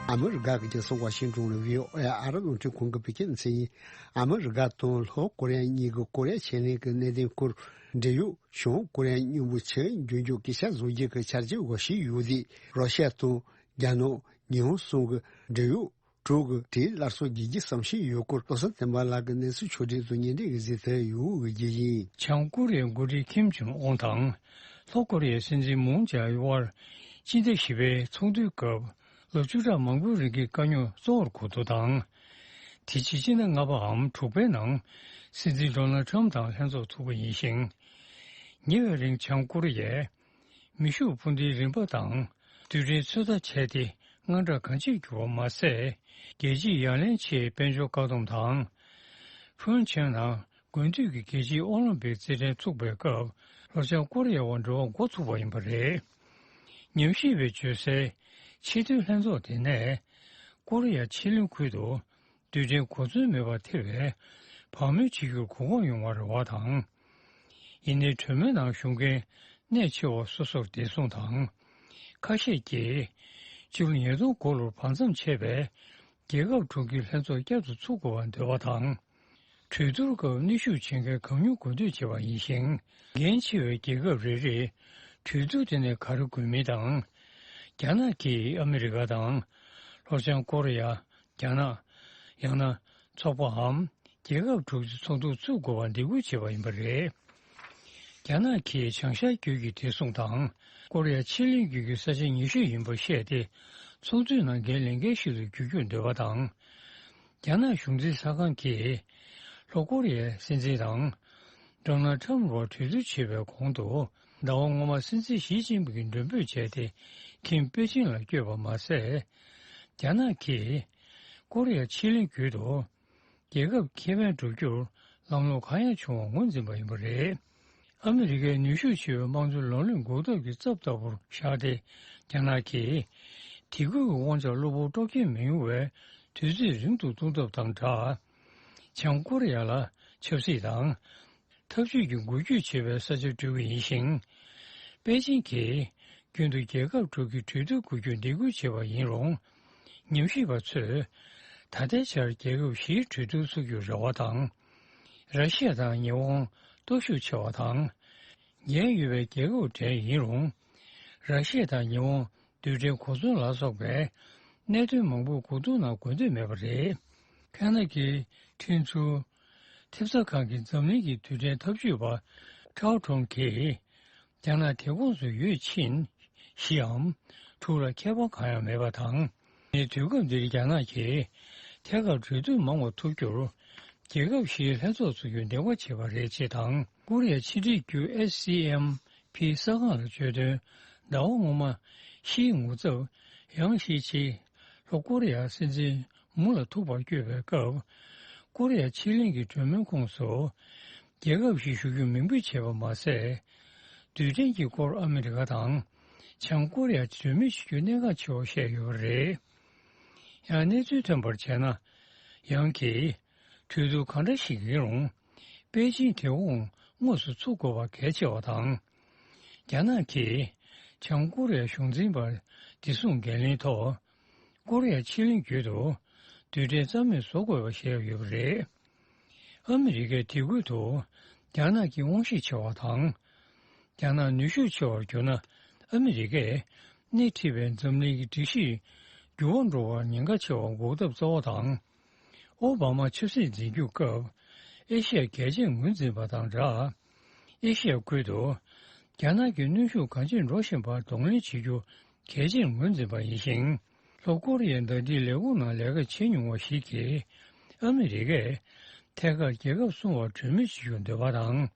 ཨ་མི་རི་ཀ་གི་རྒྱལ་ས་ཝ་ཤིང་ཏོན་ལ་བྷི་ཨོ་ཨེ་ཨ་རི་རླུང་འཕྲིན་ཁང་གི་བོད་སྐད་སྡེ་ཚན་ཡིན། ཨ་མི་རི་ཀ་དང་ལྷོ་ཀོ་རི་ཡ་གཉིས་ཀྱི་ཀོ་རི་ཡ་ཆེ་གླིང་གི་གནད་དོན་སྐོར་འབྲེལ་ཡོད། བྱང་ཀོ་རི་ཡ་མཉམ་དུ་ཕྱིར་འགྱུར་རྒྱུ་སྐད་ཆ་བཟོ་རྒྱུ་གི་འཆར་གཞི་འོག་ཞིག་ཡོད་དེ། རོ་ཤི་ཡ་དང་རྒྱ་ནག་ཉི་ཧོང་གསུམ་གྱི་འབྲེལ་ཡོད་གྲོས་ཀྱི་གྲས་སླར་གསོ་བྱེད་རྒྱུའི་བསམ་བཞིན་ཡོད་སྐོར་བློ་བཟང་བསྟན་པ་ལགས་ཀྱིས་གནས་ཚུལ་ཕྱོགས་སྒྲིག་དང་སྙན་སྒྲོན་གྱིས་གཟིགས་ཐུབ་ཡོད་པའི་རྒྱུ་ཡིན། བྱང་ཀོ་རི་ཡའི་འགོ་ཁྲིད་ཁིམ་ཇོང་ཨུན་དང་ལྷོ་ཀོ་རི་ཡའི་སྲིད་འཛིན་མུན་ཇེ་ཨིན་དབར་སྤྱི་ཟླ་བཞི་པའི་ཚོགས་འདུའི་སྐབས་ལོ་བཅུ་ཕྲག་མང་པོའི་རིང་གི་དཀའ་རྙོག་གཙོ་བོར་གོ་ཐོས་དང་། དེ་རྗེས་སྤྱི་ཟླ་ལྔ་པའམ་དྲུག་པའི་ནང་སྲིད་འཛིན་ཌོ་ནལ་ཁྲམ་དང་ལྷན་ཚོགས་ཚུགས་པ་ཡིན་ཞིང་། ཉེ་བའི་རིང་བྱང་ཀོ་རི་ཡས་མེ་ཤུགས་འཕུར་མདེལ་རིམ་པ་དང་རྡུལ་ཕྲན་ཚོད་ལྟ་བྱས་ཏེ་དངངས་སྐྲག་གང་ཆེར་གྱུར་བ་མ་ཟད། རྒྱལ་སྤྱིའི་ཡ་ལན་ཆེད་དཔལ་འབྱོར་བཀག་སྡོམ་དང་། ཕུན་ཆེན་ནང་དགུན་དུས་ཀྱི་རྒྱལ་སྤྱིའི་ཨོ་ལིམ་པིག་རྩེད་འགྲན་ཚུགས་པའི་སྐབས་ལྷོ་བྱང་ཀོ་རི་ཡ་བར་འབྲེལ་བ་འགོ་ཚུགས་པ་ཡིན་པ་རེད། ཉམས་ཞིབ་པས་བརྗོད་གསལ། ཆེས་མཐོའི་ལྷན་ཚོགས་དེ་ནས་ཀོ་རི་ཡ་ཕྱེད་གླིང་ཁུལ་དུ་རྡུལ་ཕྲན་གོ་མཚོན་མེད་པར་ཐེ་བའི་བག་མེད་བྱེད་རྒྱུར་གོ་སྐབས་ཡོང་བར་རེ་བ་དང་། ཡིན་ནའི་གྲོས་མོལ་ནང་ཞུགས་མཁན་གནད་ཆེ་བ་སོ་སོར་བདེ་སྲུང་དང་། ཁ་ཤས་ཀྱིས་སྤྱི་ལོ་ཉིས་སྟོང་དགུ་ལོར་བར་མཚམས་ཆད་པའི་རྒྱལ་ཁབ་དྲུག་གི་ལྷན་ཚོགས་བསྐྱར་དུ་ཚུགས་དགོས་པར་འདོད་པ་དང་། གྲོས་བསྡུར་སྐབས་གནོན་ཤུགས་ཆེ་མཁན་གང་མྱུར་གོ་ཐོས་བྱེད་པ་ཡིན་ཞིང་། འགན་ཆེ་བའི་རྒྱལ་ཁབ་རེ་རེས་གྲོས་བསྡུར་དེ་ནས་ག་རེ་དགོས་མིན་དང་། རྒྱ་ནག་གིས་ཨ་མི་རི་ཀ་དང་། ལྷོ་བྱང་ཀོ་རི་ཡ། རྒྱ་ནག་ཡང་ན་ཚོགས་པའམ་རྒྱལ་ཁབ་དྲུག་ཅུ་ཚོགས་འདུ་བཙུགས་དགོས་པར་འདེད་སྐུལ་བྱས་པ་ཡིན་པ་རེད། རྒྱ་ནག་གིས་བྱང་ཤར་རྒྱུད་ཀྱི་བདེ་སྲུང་དང་ཀོ་རི་ཡ་ཕྱེད་གླིང་རྒྱུད་ཀྱི་ས་ཆ་ཉེ་ཤོས་ཡིན་པར་བཤད་དེ། ཚོགས་འདུའི་ནང་འགན་ལེན་མཁན་ཞིག་ཏུ་འགྱུར་རྒྱུར་འདོད་པ་དང་། རྒྱ་ནག་གཞུང་འཛིན་གསར་ཁང་གིས་ལྷོ་ཀོ་རི་ཡའི་སྲིད་འཛིན་དང་། ཌོ་ནལ་ཁྲམ་བར་གྲོས་བསྡུར་བྱེད་པའི་གོང་དུ། ཟླ་བ་སྔོན་མ་སྲིད་འཛིན་ཞི་ཅིན་ཕིང་གིས་མགྲོན་འབོད་བྱས་ཏེ། ཁིམ་པེ་ཅིང་ལ་བསྐྱོད་པ་མ་ཟད། རྒྱ་ནག་གིས་ཀོ་རི་ཡ་ཕྱེད་གླིང་རྒྱུད་དུ་རྒྱལ་ཁབ་ཁེ་ཕན་བསྒྲུབ་རྒྱུར་ལམ་ལྷོང་གང་ཡང་བྱུང་བ་ངོས་འཛིན་པ་ཡིན་པ་རེད། ཨ་མི་རི་ཀའི་ནུས་ཤུགས་ཆེ་བའི་དམངས་གཙོའི་ལམ་ལུགས་འགོག་ཐབས་ཀྱི་རྩབ་ལྟ་བུར་བཞག་སྟེ། རྒྱ་ནག་གིས་དེ་ཁུལ་གྱི་དབང་ཆར་གློ་བུར་སྤྲོ་སྐྱིད་མི་ཡོང་བའི་དུས་ཚོད་རིང་དུ་གཏོང་ཐབས་དང་སྦྲགས། བྱང་ཀོ་རི་ཡ་ལ་ཆབ་སྲིད་དང་། འཐབ་ཇུས་ཀྱི་འགུལ་སྐྱོད་བྱེད་པའི་ས་ཆར་བསྒྱུར་གྱི་ཡིན་ཞིང་། པེ་ཅིང་གིས་རྒྱུན་དུ་རྒྱལ་ཁབ་དྲུག་གི་གྲོས་བསྡུར་འགུལ་སྐྱོད་འདེད་སྐུལ་བྱས་པ་ཡིན་རུང་། ཉམས་ཞིབ་པ་ཚོས་ད་ལྟའི་ཆར་རྒྱལ་ཁབ་བཞིའི་གྲོས་བསྡུར་ཚུགས་རྒྱུར་རེ་བ་དང་། ར་ཤི་ཡ་དང་ཉི་ཧོང་སྟོབས་ཤུགས་ཆེ་བ་དང་། འགན་ཡོད་པའི་རྒྱལ་ཁབ་གྲས་ཡིན་རུང་། ར་ཤི་ཡ་དང་ཉི་ཧོང་རྡུལ་ཕྲན་གོ་མཚོན་ལ་སོགས་པའི་གནད་དོན་མང་པོ་གོ་བསྡུར་ནང་འགོད་འདོད་མེད་པ་རེད། ཁ་ན་ཌའི་ཁྲིན་ཚུའུ་ཐེབས་རྩ་ཁང་གིས་འཛམ་གླིང་གི་རྡུལ་ཕྲན་འཐབ་ཇུས་པ་ཁྲའོ་ཁྲུང་གིས། རྒྱ་ནག་དེ་ཁོངས་སུ་ཡོད་ཕྱིན། བཞིའམ་དྲུག་ལ་ཁྱད་པར་གང་ཡང་མེད་པ་དང་། ངས་དུས་སྐབས་འདིར་རྒྱ་ནག་གིས་ཐད་ཀར་གྲོས་བསྡུར་མང་བ་ཐུབ་རྒྱུར། རྒྱལ་ཁབ་བཞིའི་ལྷན་ཚོགས་ཚུགས་རྒྱུར་འདེགས་པ་བྱས་པ་རེད་ཅེས་དང་། ཀོ་རི་ཡ་ཕྱི་འབྲེལ་བརྒྱུད་ཨེཆ་སི་ཨེམ་ཕི་གསར་ཁང་ལ་བརྗོད་དོན། ཟླ་བ་སྔོན་མ་ཕྱིའི་ངོ་ཚབ་ཡང་ཞི་ཅི་ལྷོ་ཀོ་རི་ཡ་སྲིད་འཛིན་མུ་ལ་ཐུག་པར་བསྐྱོད་པའི་སྐབས། ཀོ་རི་ཡ་ཕྱེད་གླིང་གི་གྲོས་མོལ་ཁོངས་སུ། རྒྱལ་ཁབ་བཞི་ཞུ་རྒྱུ་མིང་འབོད་བྱས་པ་མ་ཟད། རྡུལ་ཕྲན་གྱི་སྐོར་ཨ་མི་རི་ཀ་དང་། བྱང་ཀོ་རི་ཡ་གྲོས་མོལ་བྱེད་རྒྱུ་གནད་འགག་ཆེ་བ་བཤད་ཡོད་པ་རེད། ཡང་གནས་ཚུལ་ཐོན་པར་བྱས་ན། ཡང་གིས་གྲོས་བསྡུར་གང་འདྲ་ཞིག་ཡིན་རུང་། པེ་ཅིང་དེ་འོང་དངོས་སུ་ཚུགས་དགོས་པ་གལ་ཆེ་བ་དང་། རྒྱ་ནག་གིས་བྱང་ཀོ་རི་ཡ་གཞུང་འཛིན་པར་བདེ་སྲུང་འགན་ལེན་ཐོག་ཀོ་རི་ཡ་ཕྱེད་གླིང་བརྒྱུད་དུ་རྡུལ་ཕྲན་རྩ་མེད་བཟོ་དགོས་པ་བཤད་ཡོད་པ་རེད། ཨ་མི་རི་ཀས་དེ་ཁུལ་དུ་རྒྱ་ནག་གི་དབང་ཤེད་ཆེ་བ་དང་། རྒྱ་ནག་ནུས་ཤུགས་ཆེ་བར་གྱུར་ན། ཨ་མི་རི་ཀས་སྣེ་ཁྲིད་པའི་འཛམ་གླིང་གི་སྒྲིག་གཞི་འགྱུར་བ་འགྲོ་བར་ཉེན་ཁ་ཆེ་བ་འགོག་ཐབས་གཙོ་བོ་དང་། ཨོ་བྷ་མ་ཆབ་སྲིད་འཛིན་སྐྱོང་སྐབས་ཨེ་ཤི་ཡ་གལ་ཆེར་ངོས་འཛིན་པ་དང་སྦྲགས། ཨེ་ཤི་ཡ་ཁུལ་དུ་རྒྱ་ནག་གི་གནོན་ཤུགས་གང་ཆེར་འགྲོ་བཞིན་པར་གདོང་ལེན་བྱེད་རྒྱུ་གལ་ཆེར་ངོས་འཛིན་པ་ཡིན་ཞིང་། ལྷོ་ཀོ་རི་ཡའི་ཟླ་སྒྲིལ་ལས་ཁུངས་ནང་ལས་ཀ་བྱེད་མྱོང་བ་ཞིག་གིས། ཨ་མི་རི་ཀས་ ཐད་ཀར་རྒྱལ་ཁབ་སྲུང་བར་གྲོས་མོལ་བྱེད་རྒྱུར་འདོད་པ་དང་།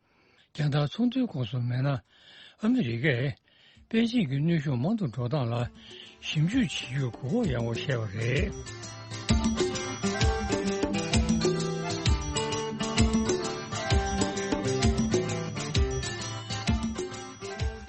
རྒྱང་ཐག་ཚོང་དོན་སྐོར་སོགས་མེད་ན། ཨ་མི་རི་ཀས་པེ་ཅིང་གི་གནོན་ཤུགས་མང་དུ་འགྲོ་སྟངས་ལ་ཞིབ་འཇུག་བྱེད་རྒྱུའི་གོ་སྐབས་ཡག་པོ་བཤད་པ་རེད།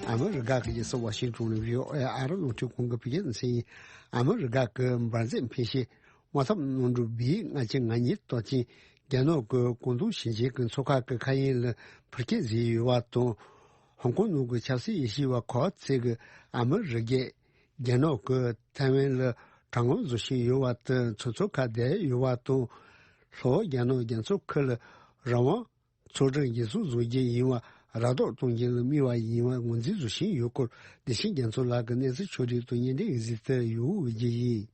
ཨ་མི་རི་ཀ་གི་རྒྱལ་ས་ཝ་ཤིང་ཊོན་ནས་བྷི་ཨོ་ཨེ་ཨ་རི་རླུང་འཕྲིན་ཁང་གི་བོད་སྐད་སྡེ་ཚན་ཡིན། ཨ་མི་རི་ཀ་གི་འབར་རྫས་འཕེན་བྱེད་དམག་འཐབ་གནམ་གྲུ་བྷི་ལྔ་བརྒྱ་ང་གཉིས་གཏོར་སྐྱོན་རྒྱ་ནག་གི་ཀོང་ཏུང་ཞིང་ཆེན་གྱི་མཚོ་ཁ་གི་མཁའ་དབྱིངས་ལ་འཕུར་སྐྱོད་བཟོས་ཡོད་པ་དང་། ཧོང་ཀོང་ནང་གི་ཆབ་སྲིད་དབྱེ་ཞིབ་པ་ཁོ་ཚེ་གིས་ཨ་མི་རི་ཀས་རྒྱ་ནག་གིས་ཐའེ་ཝན་ལ་དྲག་གནོན་བཟོ་བཞིན་ཡོད་པ་དང་། ཚོ་ཚོ་ཁ་བསྡད་ཡོད་པ་དང་། ལྷོ་རྒྱ་ནག་རྒྱ་མཚོ་ཁུལ་ལ་རང་དབང་ཚོགས་སྒྲིམ་འགན་སྲུང་བཟོ་རྒྱུ་ཡིན་པ་ར་སྟོག་གཏོང་རྒྱུ་ལ་དམིགས་པ་ཡིན་པ་ངོས་འཛིན་བཟོ་བཞིན་ཡོད་སྐོར། བདེ་ཆེན་རྒྱ་མཚོ་ལགས་ཀྱིས་གནས་ཚུལ་ཕྱོགས་སྒྲིག་དང་བརྙན་འཕྲིན་གཟིགས་ཚུལ་ཡོང་བའི་རྒྱུ་ཡིན།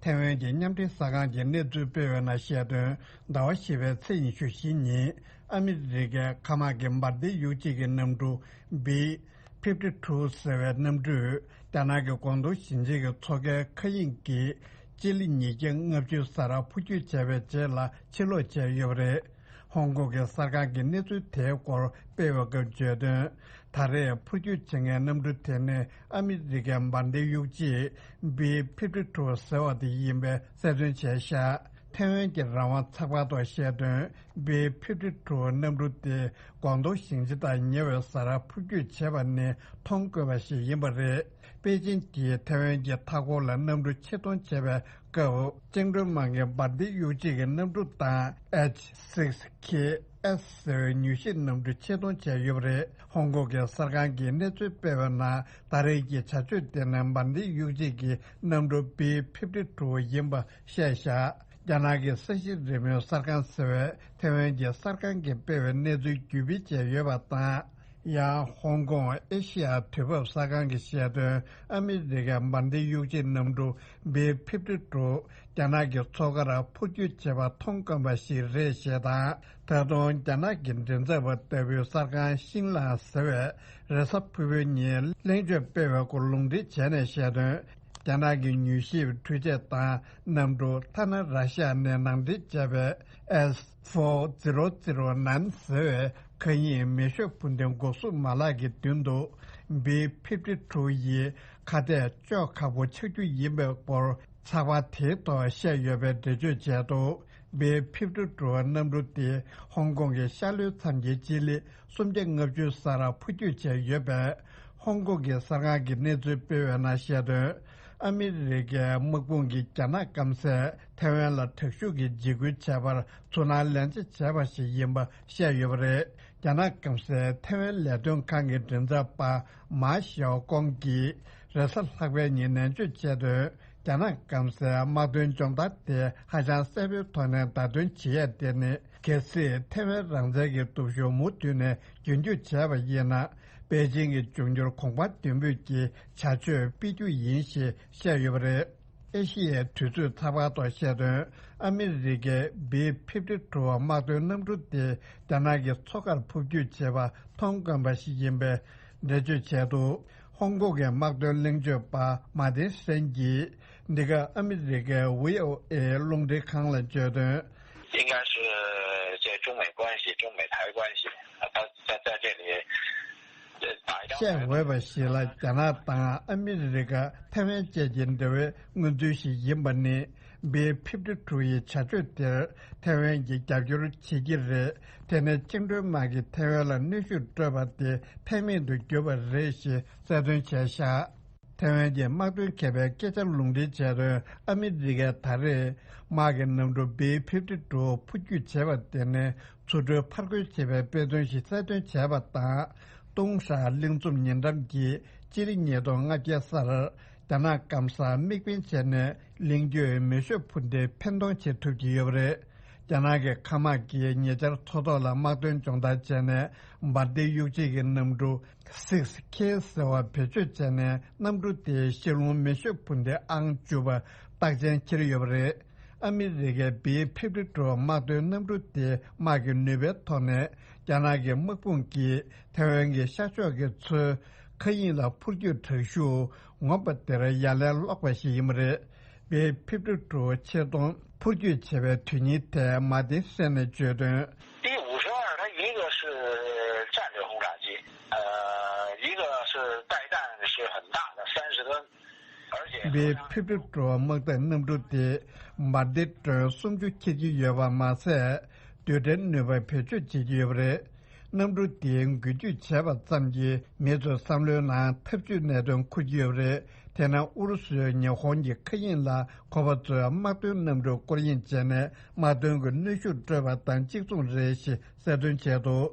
ཐའེ་ཝན་གྱི་མཉམ་འབྲེལ་གསར་ཁང་གིས་གནས་ཚུལ་སྤེལ་བའི་ནང་བཤད་དོན། ཟླ་བ་བཞི་པའི་ཚེས་ཉི་ཤུ་བཞི་ཉིན་ཨ་མི་རི་ཀའི་མཁའ་དམག་གི་འབར་མདེལ་གཡུག་ཆས་ཀྱི་གནམ་གྲུ་བྷི་ཕིབ་ཊི་ཊུ་ཟེར་བའི་གནམ་གྲུས་རྒྱ་ནག་གི་ཀོང་ཏུང་ཞིང་ཆེན་གྱི་མཚོ་ཁའི་མཁའ་དབྱིངས་ཀྱི་སྤྱི་ལེ་ཉིས་བརྒྱ་ལྔ་བཅུ་ས་ར་འཕུར་སྐྱོད་བྱས་པའི་རྗེས་ལ་ཕྱིར་ལོག་བྱས་ཡོད་པ་རེད། ཧོང་ཀོང་གི་གསར་ཁང་གིས་གནས་ཚུལ་དེའི་སྐོར་སྤེལ་བའི་སྐབས་བརྗོད་དོན། ད་རེས་འཕུར་སྐྱོད་བྱེད་མཁན་གནམ་གྲུ་དེ་ནི་ཨ་མི་རི་ཀའི་འབར་མདེལ་གཡུག་ཆས་བྷི་ཕིབ་ཊི་ཊུ་ཟེར་བ་དེ་ཡིན་པའི་གསལ་སྟོན་བྱས་ཤག་ཐའེ་ཝན་གྱི་རང་དབང་ཚགས་པར་ཐོག་བཤད་དོན། བྷི་ཕིབ་ཊི་ཊུ་གནམ་གྲུ་དེ་ཀོང་ཏུང་ཞིང་ཆེན་དང་ཉེ་བའི་ས་རར་འཕུར་སྐྱོད་བྱས་པ་ནི་མཐོང་དཀོན་པ་ཞིག་ཡིན་པ་རེད། པེ་ཅིང་གིས་ཐའེ་ཝན་གྱི་མཐའ་འཁོར་ལ་གནམ་གྲུ་ཆེད་གཏོང་བྱས་པའི་སྐབས། བཅིངས་འགྲོལ་དམག་གི་འབར་མདེལ་གཡུག་ཆས་ཀྱི་གནམ་གྲུ་དང་ཨེཆ་སིགས་ཁེ་ཨེས་ཟེར་བའི་མྱུལ་ཞིབ་གནམ་གྲུ་ཆེད་གཏོང་བྱས་ཡོད་པ་རེད། ཧོང་ཀོང་གི་གསར་ཁང་གིས་གནས་ཚུལ་སྤེལ་བའི་ནང་། ད་རེས་ཀྱི་བྱ་སྤྱོད་དེ་ནི་འབར་མདེལ་གཡུག་ཆས་ཀྱི་གནམ་གྲུ་བྷི་ཕིབ་ཊི་ཊུ་ཡིན་པ་བཤད་བཞག་རྒྱ་ནག་གི་ས་གཞི་རིམ་མེའི་གསར་ཁང་ཟེར་བས་ཐའེ་ཝན་གྱི་གསར་ཁང་གིས་སྤེལ་བའི་གནས་ཚུལ་བརྒྱུད་སྤེལ་བྱས་ཡོད་པ་དང་། ཡང་ཧོང་ཀོང་ཨེ་ཤི་ཡ་དུས་བབ་གསར་ཁང་གིས་བཤད་དོན། ཨ་མི་རི་ཀའི་འབར་མདེལ་གཡུག་ཆས་གནམ་གྲུ་བྷི་ཕིབ་ཊི་ཊུ་རྒྱ་ནག་གི་མཚོ་ཁར་འཕུར་སྐྱོད་བྱེད་པ་མཐོང་དཀོན་པ་ཞིག་རེད་ཞེས་དང་། ད་དུང་རྒྱ་ནག་གི་མགྲིན་ཚབ་པ་ལྟ་བུའི་གསར་ཁང་ཤིང་ལང་ཟེར་བས་རེས་གཟའ་ཕུར་བུའི་ཉིན་གླེང་བརྗོད་སྤེལ་བའི་སྐོར་ལུང་འདྲེན་བྱས་ནས་བཤད་དོན། རྒྱ་ནག་གི་མྱུལ་ཞིབ་འཕྲུལ་ཆས་དང་གནམ་གྲུ། ཐ་ན་ར་ཤི་ཡ་ནས་ནང་འདྲེན་བྱས་པའི་ཨེས་ཕོར་ཛི་རོ་ཛི་རོ་ནན་ཟེར་བའི་མཁའ་དབྱིངས་མེ་ཤུགས་འཕུར་མདེལ་འགོག་སྲུང་མ་ལག་གི་མདུན་དུ་བྷི་ཕིབ་ཊི་ཊུ་ཡི་ཁ་གཏད་གཅོག་ཁག་པོ་ཆགས་རྒྱུ་ཡིན་པའི་སྐོར་ཚགས་པར་དེའི་ཐོག་བཤད་ཡོད་པའི་འགྲེལ་བརྗོད་བྱས་འདུག་བྷི་ཕིབ་ཊི་ཊུ་གནམ་གྲུ་དེ་ཧོང་ཀོང་གི་ཤར་ལྷོའི་མཚམས་ཀྱི་སྤྱི་ལེ་སུམ་བརྒྱ་ལྔ་བཅུ་ས་ར་འཕུར་སྐྱོད་བྱས་ཡོད་པས། ཧོང་ཀོང་གི་གསར་ཁང་གིས་གནས་ཚུལ་སྤེལ་བའི་ནང་བཤད་དོན། ཨ་མི་རི་ཀའི་དམག་དཔུང་གིས་རྒྱ་ནག་སྐམ་སས་ཐའེ་ཝན་ལ་དྲག་ཤུགས་ཀྱིས་འཇིགས་སྐུལ་བྱས་པར་ཚུར་སྣང་ལན་ཆ་བྱས་པ་ཞིག་ཡིན་པ་བཤད་ཡོད་པ་རེད། རྒྱ་ནག་སྐམ་སའི་ཐའེ་ཝན་ལས་དོན་ཁང་གི་མགྲིན་ཚབ་པ་མཱ་ཞའོ་ཀོང་གིས་རེས་གཟའ་ལྷག་པའི་ཉིན་ནན་བརྗོད་བྱས་དོན། རྒྱ་ནག་སྐམ་སའི་དམག་དོན་སྦྱོང་བརྡར་དེ་ཧ་ཅང་གསལ་པོའི་ཐོག་ནས་བརྡ་སྟོན་བྱེད་ཡས་དེ་ནི། གལ་སྲིད་ཐའེ་ཝན་རང་བཙན་གྱི་སྟོབས་ཤུགས་མུ་མཐུད་ནས་རྒྱུན་སྐྱོང་བྱས་པ་ཡིན་ན། པེ་ཅིང་གི་འབྱུང་འགྱུར་གོང་འཕེལ་མདུན་སྤོས་ཀྱི་བྱ་སྤྱོད་སྤེལ་རྒྱུ་ཡིན་ཞེས་བཤད་ཡོད་པ་རེད། ཨེ་ཤི་ཡའི་དུས་ཚོད་ཚགས་པར་ཐོག་བཤད་དོན། ཨ་མི་རི་ཀའི་བྷི་ཕིབ་ཊི་ཊུ་དམག་དོན་གནམ་གྲུ་དེ་རྒྱ་ནག་གི་མཚོ་ཁར་འཕུར་སྐྱོད་བྱེད་པ་མཐོང་དཀོན་པ་ཞིག་ཡིན་པའི་འགྲེལ་བརྗོད་བྱས་འདུག་ཧོང་ཀོང་གི་དམག་དོན་གླེང་བརྗོད་པ་མཱ་ཏིན་ཧྲེན་གྱིས། འདི་ག་ཨ་མི་རི་ཀའི་བྷི་ཨོ་ཨེ་རླུང་འཕྲིན་ཁང་ལ་བརྗོད་དོན། 应该是在中美关系、中美台关系，啊，他在在这里，呃，打一张牌吧。 བཤད་འོས་པ་ཞིག་ལ། རྒྱ་ནག་དང་ཨ་མི་རི་ཀ་ཐའེ་ཝན་བཅས་ཀྱི་འབྲེལ་བའི་མངོན་ཚུལ་ཞིག་ཡིན་པ་ནི། བྷི་ཕིབ་ཊི་ཊུ་ཡི་བྱ་སྤྱོད་དེར་ཐའེ་ཝན་གྱིས་རྒྱབ་སྐྱོར་བྱེད་ཀྱི་རེད། དེ་ནི་བཅིངས་འགྲོལ་དམག་གིས་ཐའེ་ཝན་ལ་གནོན་ཤུགས་སྤྲོད་པ་དེ་ཕན་མེད་དུ་གྱུར་པ་རེད་ཞེས་གསལ་སྟོན་བྱས་བཞག་ཐའེ་ཝན་གྱི་དམག་དོན་མཁས་པའི་སྐད་ཆར་ལུང་འདྲེན་བྱས་དོན། ཨ་མི་རི་ཀས་ད་རེས་དམག་གི་གནམ་གྲུ་བྷི་ཕིབ་ཊི་ཊུ་འཕུར་སྐྱོད་བྱས་པ་དེ་ནི་ཚུར་འགྲོའི་ཕར་རྒོལ་བྱེད་པའི་དཔེ་སྟོན་ཞིག་གསལ་སྟོན་བྱས་པ་དང་། ཏུང་ཧྲ་གླིང་ཚོམ་ཉེ་འགྲམ་གྱི་སྤྱི་ལེ་ཉིས་སྟོང་ལྔ་བརྒྱ་སར་རྒྱ་ནག་སྐམ་སར་དམིགས་འབེན་བྱས་ནས་གླིང་བརྒྱུད་མེ་ཤུགས་འཕུར་མདེལ་འཕེན་གཏོང་བྱེད་ཐུབ་ཀྱི་ཡོད་པ་རེད། རྒྱ་ནག་གི་མཁའ་དམག་གིས་ཉེ་ཆར་མཚོ་ཐོག་ལ་དམག་དོན་སྦྱོང་བརྡར་བྱས་ནས་འབར་མདེལ་གཡུག་ཆས་ཀྱི་གནམ་གྲུ་སིགས་ཁེ་ཟེར་བ་བེད་སྤྱོད་བྱས་ནས་གནམ་གྲུ་དེའི་ཤར་རླུང་མེ་ཤུགས་འཕུར་མདེལ་ཨང་བཅུ་པ་རྟགས་ཅན་འཁྱེར་ཡོད་པ་རེད། ཨ་མི་རི་ཀའི་བྷི་ཕིབ་ཊི་ཊུ་དམག་དོན་གནམ་གྲུ་དེ་དམག་གི་ནུས་པའི་ཐོག་ནས་རྒྱ་ནག་གི་དམག་དཔུང་གིས་ཐའེ་ཝན་གྱི་ཤར་ཕྱོགས་ཀྱི་མཚོའི་མཁའ་དབྱིངས་ལ་འཕུར་སྐྱོད་དྲག་ཤུགས་ངོམ་པ་དེར་ཡ་ལན་སློག་པ་ཞིག་ཡིན་པ་རེད། བྷི་ཕིབ་ཊི་ཊུ་ཆེད་གཏོང་ འཕུར་སྐྱོད་བྱས་པའི་དོན་སྙིང་ཐད་མ་ཏིན་ཧྲེན་ནས་བརྗོད་དོན། B五十二，它一个是战略轰炸机，呃，一个是带弹是很大的，三十吨，而且 B fifty two དམག་འཐབ་གནམ་གྲུ་དེ་འབར་མདེལ་ཊོན་སུམ་ཅུ་འཁྱེར་གྱི་ཡོད་པ་མ་ཟད། རྡུལ་ཕྲན་ནུས་པ་བེད་སྤྱོད་བྱེད་ཀྱི་ཡོད་པ་རེད། གནམ་གྲུ་དེ་འགུལ་སྐྱོད་བྱས་པ་ཙམ་གྱིས་མི་ཚོའི་བསམ་བློའི་ནང་འཐབ་ཇུས་གནད་དོན་འཁུར་གྱི་ཡོད་པ་རེད། དེས་ན་ཨུ་རུ་སུས་ཉི་ཧོང་གི་མཁའ་དབྱིངས་ལ་ཁོ་པ་ཚོའི་དམག་དོན་གནམ་གྲུ་སྐོར་གཡེང་བྱས་ནས་དམག་དོན་གྱི་གནོན་ཤུགས་སྤྲོད་པ་དང་གཅིག་མཚུངས་རེད་ཞེས་གསལ་སྟོན་བྱས་འདུག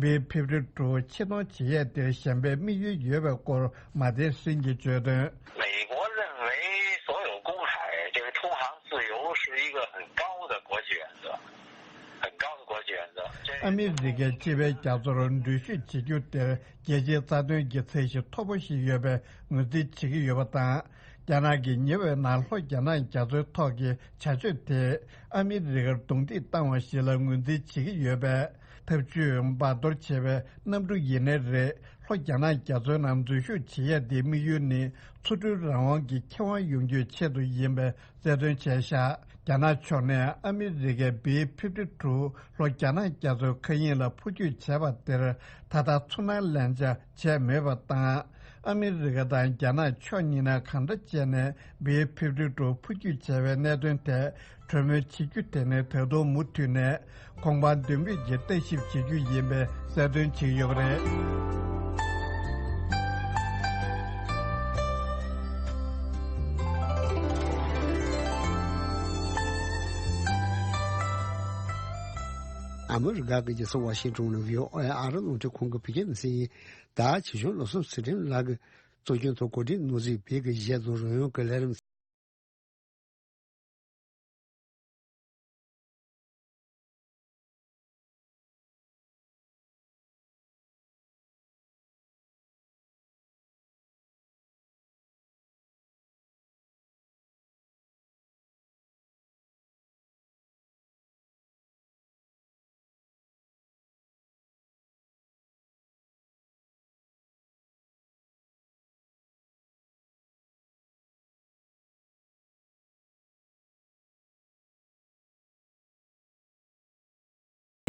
B fifty two ཆེད་གཏོང་བྱེད་ཡས་དེར་ཞན་པའི་དམིགས་ཡུལ་ཡོད་པའི་སྐོར་མ་ཏིན་ཧྲིན་གྱིས་བརྗོད་དོན། 美国认为所有公海这个通航自由是一个很高的国际原则，很高的国际原则。这 ཨ་མི་རི་ཀས་སྤྱི་པའི་རྒྱ་མཚོར་འགྲུལ་བཞུད་བྱེད་རྒྱུ་དེར་རྒྱལ་སྤྱིའི་རྩ་དོན་གྱི་ཚད་གཞི་མཐོ་པོ་ཞིག་ཡོད་པའི་ངོས་འཛིན་བྱེད་ཀྱི་ཡོད་པ་དང་། རྒྱ་ནག་གིས་ཉེ་བའི་ནང་ལྷོ་རྒྱ་ནག་རྒྱ་མཚོའི་ཐོག་གི་བྱ་སྤྱོད་དེས་ཨ་མི་རི་ཀར་རྡུང་རྡེག་བཏང་བ་ཞིག་ལ་ངོས་འཛིན་བྱེད་ཀྱི་ཡོད་པས། འཐབ་ཇུས་འབར་གཏོར་བྱས་པའི་གནམ་གྲུ་ཡིན་ནའི་རེད། ལྷོ་རྒྱ་ནག་རྒྱ་མཚོའི་ནང་འཛུལ་ཞུགས་བྱེད་ཡ་དེའི་དམིགས་ཡུལ་ནི་མཚོ་གྲུའི་རང་དབང་གི་ཁེ་དབང་ཡོང་རྒྱུའི་ཆེད་དུ་ཡིན་པའི་གསལ་སྟོན་བྱས་བཞག་རྒྱ་ནག་ཕྱོགས་ནས་ཨ་མི་རི་ཀའི་B fifty two ལྷོ་རྒྱ་ནག་རྒྱ་མཚོའི་མཁའ་དབྱིངས་ལ་འཕུར་སྐྱོད་བྱས་པ་དེར་ད་ལྟ་ཚུར་སྣང་ལན་ཆགས་བྱས་མེད་པ་དང་། ཨ་མི་རི་ཀ་དང་རྒྱ་ནག་ཕྱོགས་གཉིས་ནས་གང་འདྲ་བྱས་ནས་B fifty two འཕུར་སྐྱོད་བྱས་པའི་གནད་དོན་ཐད། གྲོས་མོལ་བྱེད་རྒྱུ་དེ་ནི་ད་དུང་མུ་མཐུད་ནས་གོང་འཕང་མདུན་སྤོས་ཀྱིས་བརྟག་ཞིབ་བྱེད་རྒྱུ་ཡིན་པའི་གསལ་སྟོན་བྱེད་ཀྱི་ཡོད་པ་རེད། ཨ་མི་རི་ཀ་གི་རྒྱལ་ས་ཝ་ཤིང་ཊོན་ནས་བྷི་ཨོ་ཨེ་ཨ་རི་རླུང་འཕྲིན་ཁང་གི་བོད་སྐད་སྡེ་ཚན་ཡིན། ད་ཆེད་སྦྱོང་སློབ་གསོ་ཚུལ་ཁྲིམས་ལགས་ཀྱིས་གཙོ་སྐྱོང་དུ་གོ་སྒྲིག་ནོར་སྲིད་བོད་ཀྱི་གཞས་དང་རོལ་དབྱངས་ཀྱི་ལས་རིམ།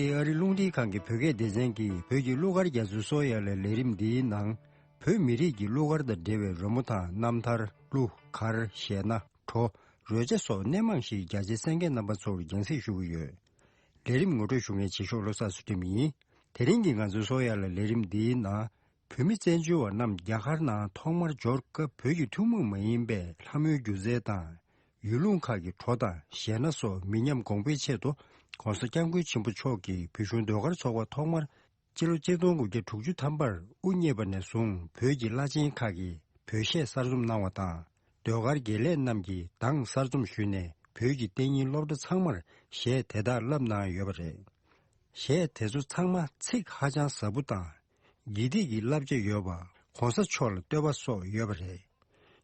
ཨ་རི་རླུང་འཕྲིན་ཁང་གི་བོད་སྐད་སྡེ་ཚན་གྱིས་བོད་ཀྱི་གླུ་གར་རྒྱ་མཚོའི་སོ་ཡ་ལའི་ལས་རིམ་འདིའི་ནང་། བོད་མི་རིགས་ཀྱི་གླུ་གར་དང་འབྲེལ་བའི་རོལ་མོ་དང་རྣམ་ཐར། གླུ་གར། གཞས་སྣ། བྲོ། རོལ་ཆ་སོགས་སྣེ་མང་ཞིག་རྒྱ་ཆེའི་གསན་མཁན་རྣམ་པ་ཚོར་རྒྱང་སྲིང་ཞུ་གི་ཡོད། ལས་རིམ་ངོ་སྤྲོད་ཞུ་མཁན་ཆེ་ཤོས་བློ་བཟང་ཚུལ་ཁྲིམས་ཡིན། དེ་རིང་གི་ང་ཚོའི་སོ་ཡ་ལའི་ལས་རིམ་འདིའི་ནང་། བོད་མི་བཙན་བྱོལ་བ་རྣམས་རྒྱ་གར་ནང་ཐོག་མར་འབྱོར་སྐབས་བོད་ཀྱི་ཐུན་མོང་མ་ཡིན་པའི་ལྷ་མོའི་སྒྱུ་རྩལ་དང་། ཡུལ་ལུང་ཁག་གི་བྲོ་དང་གཞས་སྣ་སོགས་མི་ཉམས་གོང་འཕེལ་ཆེད་དུ། ༸གོང་ས་༸སྐྱབས་མགོན་ཆེན་པོ་མཆོག་གིས་བོད་གཞུང་ཟློས་གར་ཚོགས་པ་ཐོག་མར་སྤྱི་ལོ་ཆིག་སྟོང་དགུ་བརྒྱ་དྲུག་ཅུ་ཐམ་པར་དབུ་བརྙེས་པ་ནས་བཟུང་བོད་ཀྱི་བླ་ཆེན་ཁག་གིས་བོད་གཞས་གསར་རྩོམ་གནང་བ་དང་། ཟློས་གར་དགེ་ལས་རྣམས་ཀྱིས་གདངས་གསར་རྩོམ་ཞུས་ནས་བོད་ཀྱི་གཏན་ཉིན་སློབ་གྲྭ་ཚང་མར་གཞས་དེ་དག་བསླབ་གནང་ཡོད་པ་རེད། གཞས་དེ་ཚོ་ཚང་མ་ཚིག་ཧ་ཅང་ཟབ་པོ་དང་། དགེ་སྡིག་གི་བསླབ་བྱ་ཡོད་པ། ༸གོང་ས་མཆོག་ལ་བསྟོད་པ་སོགས་ཡོད་པ་རེད།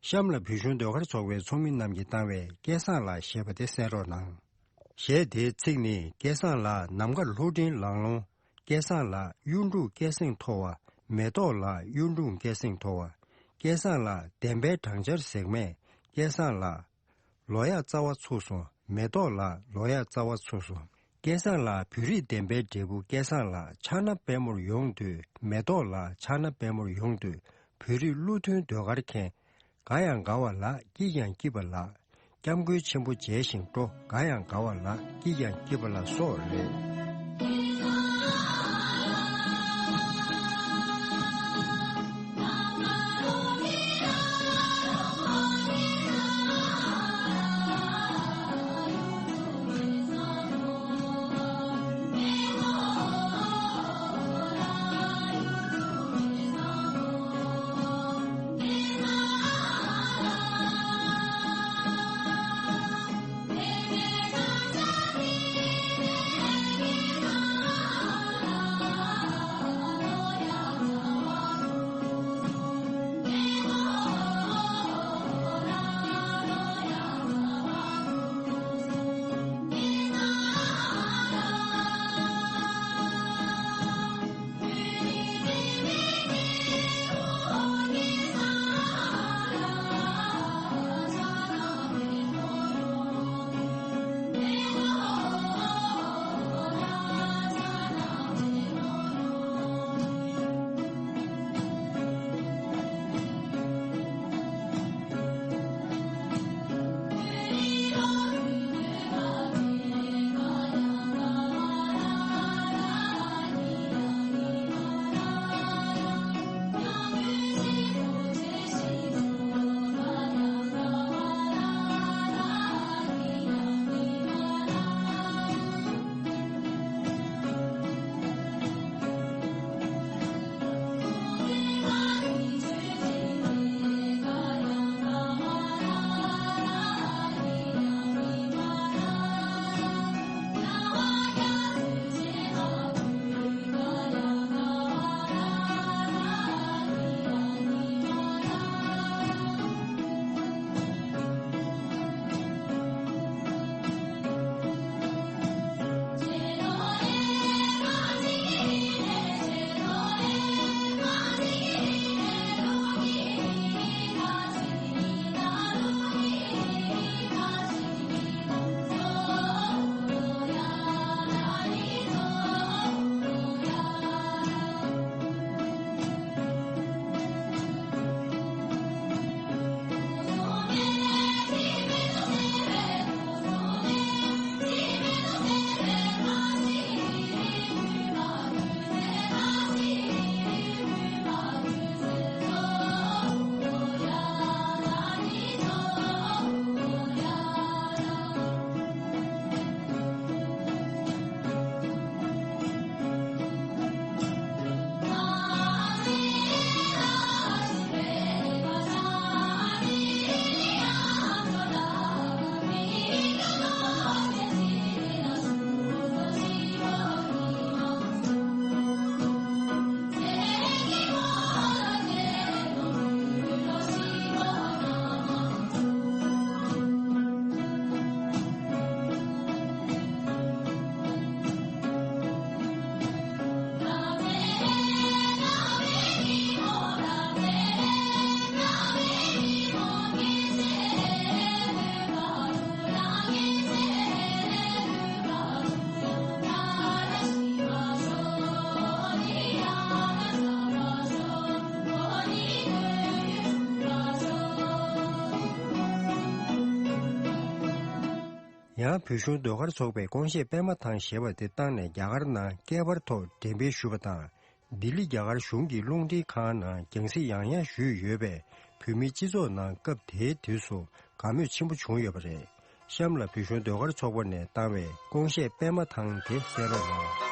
གཤམ་ལ་བོད་གཞུང་ཟློས་གར་ཚོགས་པའི་ཚོགས་མི་རྣམས་ཀྱིས་བཏང་བའི་སྐལ་བཟང་ལགས་ཞེས་པ་དེ་གསན་རོགས་གནང་། གཞས་དེའི་ཚིག་ནི། སྐལ་བཟང་ལགས་ནམ་མཁའ་ལྷུན་སྤྲིན་ལང་ལོང་། སྐལ་བཟང་ལགས་གཡུ་འབྲུག་སྐད་གསེང་མཐོ་བ། མེ་ཏོག་ལགས་གཡུ་འབྲུག་སྐད་གསེང་མཐོ་བ། སྐལ་བཟང་ལགས་བདེན་པའི་སྦྲང་ཆར་ཟེགས་མས། སྐལ་བཟང་ལགས། ལོ་ཡག་རྩ་བ་ཚུགས་སོང་། མེ་ཏོག་ལགས་ལོ་ཡག་རྩ་བ་ཚུགས་སོང་། སྐལ་བཟང་ལགས་བོད་རིགས་བདེན་པའི་འབྲས་བུ། སྐལ་བཟང་ལགས་ཕྱག་ན་པད་མོར་ཡོང་དུས། མེ་ཏོག་ལགས་ཕྱག་ན་པད་མོར་ཡོང་དུས། བོད་རིགས་བློ་མཐུན་ཟློས་གར་མཁན། དགའ་ཡང་དགའ་བ་ལགས་སྐྱིད་ཀྱང་སྐྱིད་པ་ལགས། སྐྱབས་མགོན་ཆེན་པོ་མཇལ་ཞིང་སྤྲོ། དགའ་ཡང་དགའ་བ་ལགས་སྐྱིད་ཀྱང་སྐྱིད་པ་ལགས་སོགས་རེད། ཡང་བོད་གཞུང་ཟློས་གར་ཚོགས་པས་ཀོང་གཞས་པད་མ་ཐང་ཞེས་པ་དེ་བཏང་ནས་རྒྱ་གར་ནང་བསྐལ་པར་ཐོག་འགྲེམས་སྤེལ་ཞུས་པ་དང་། ལྡི་ལི་རྒྱ་གར་གཞུང་གི་རླུང་འཕྲིན་ཁང་ནང་རྒྱང་སྲིང་ཡང་ཡང་ཞུས་ཡོད་པས། བོད་མིའི་སྤྱི་ཚོགས་ནང་སྐབས་དེའི་དུས་སུ་དགའ་མོས་ཆེན་པོ་བྱུང་ཡོད་པ་རེད། གཤམ་ལ་བོད་གཞུང་ཟློས་གར་ཚོགས་པ་ནས་བཏང་བའི་ཀོང་གཞས་པད་མ་ཐང་དེ་གསན་རོགས་གནང་།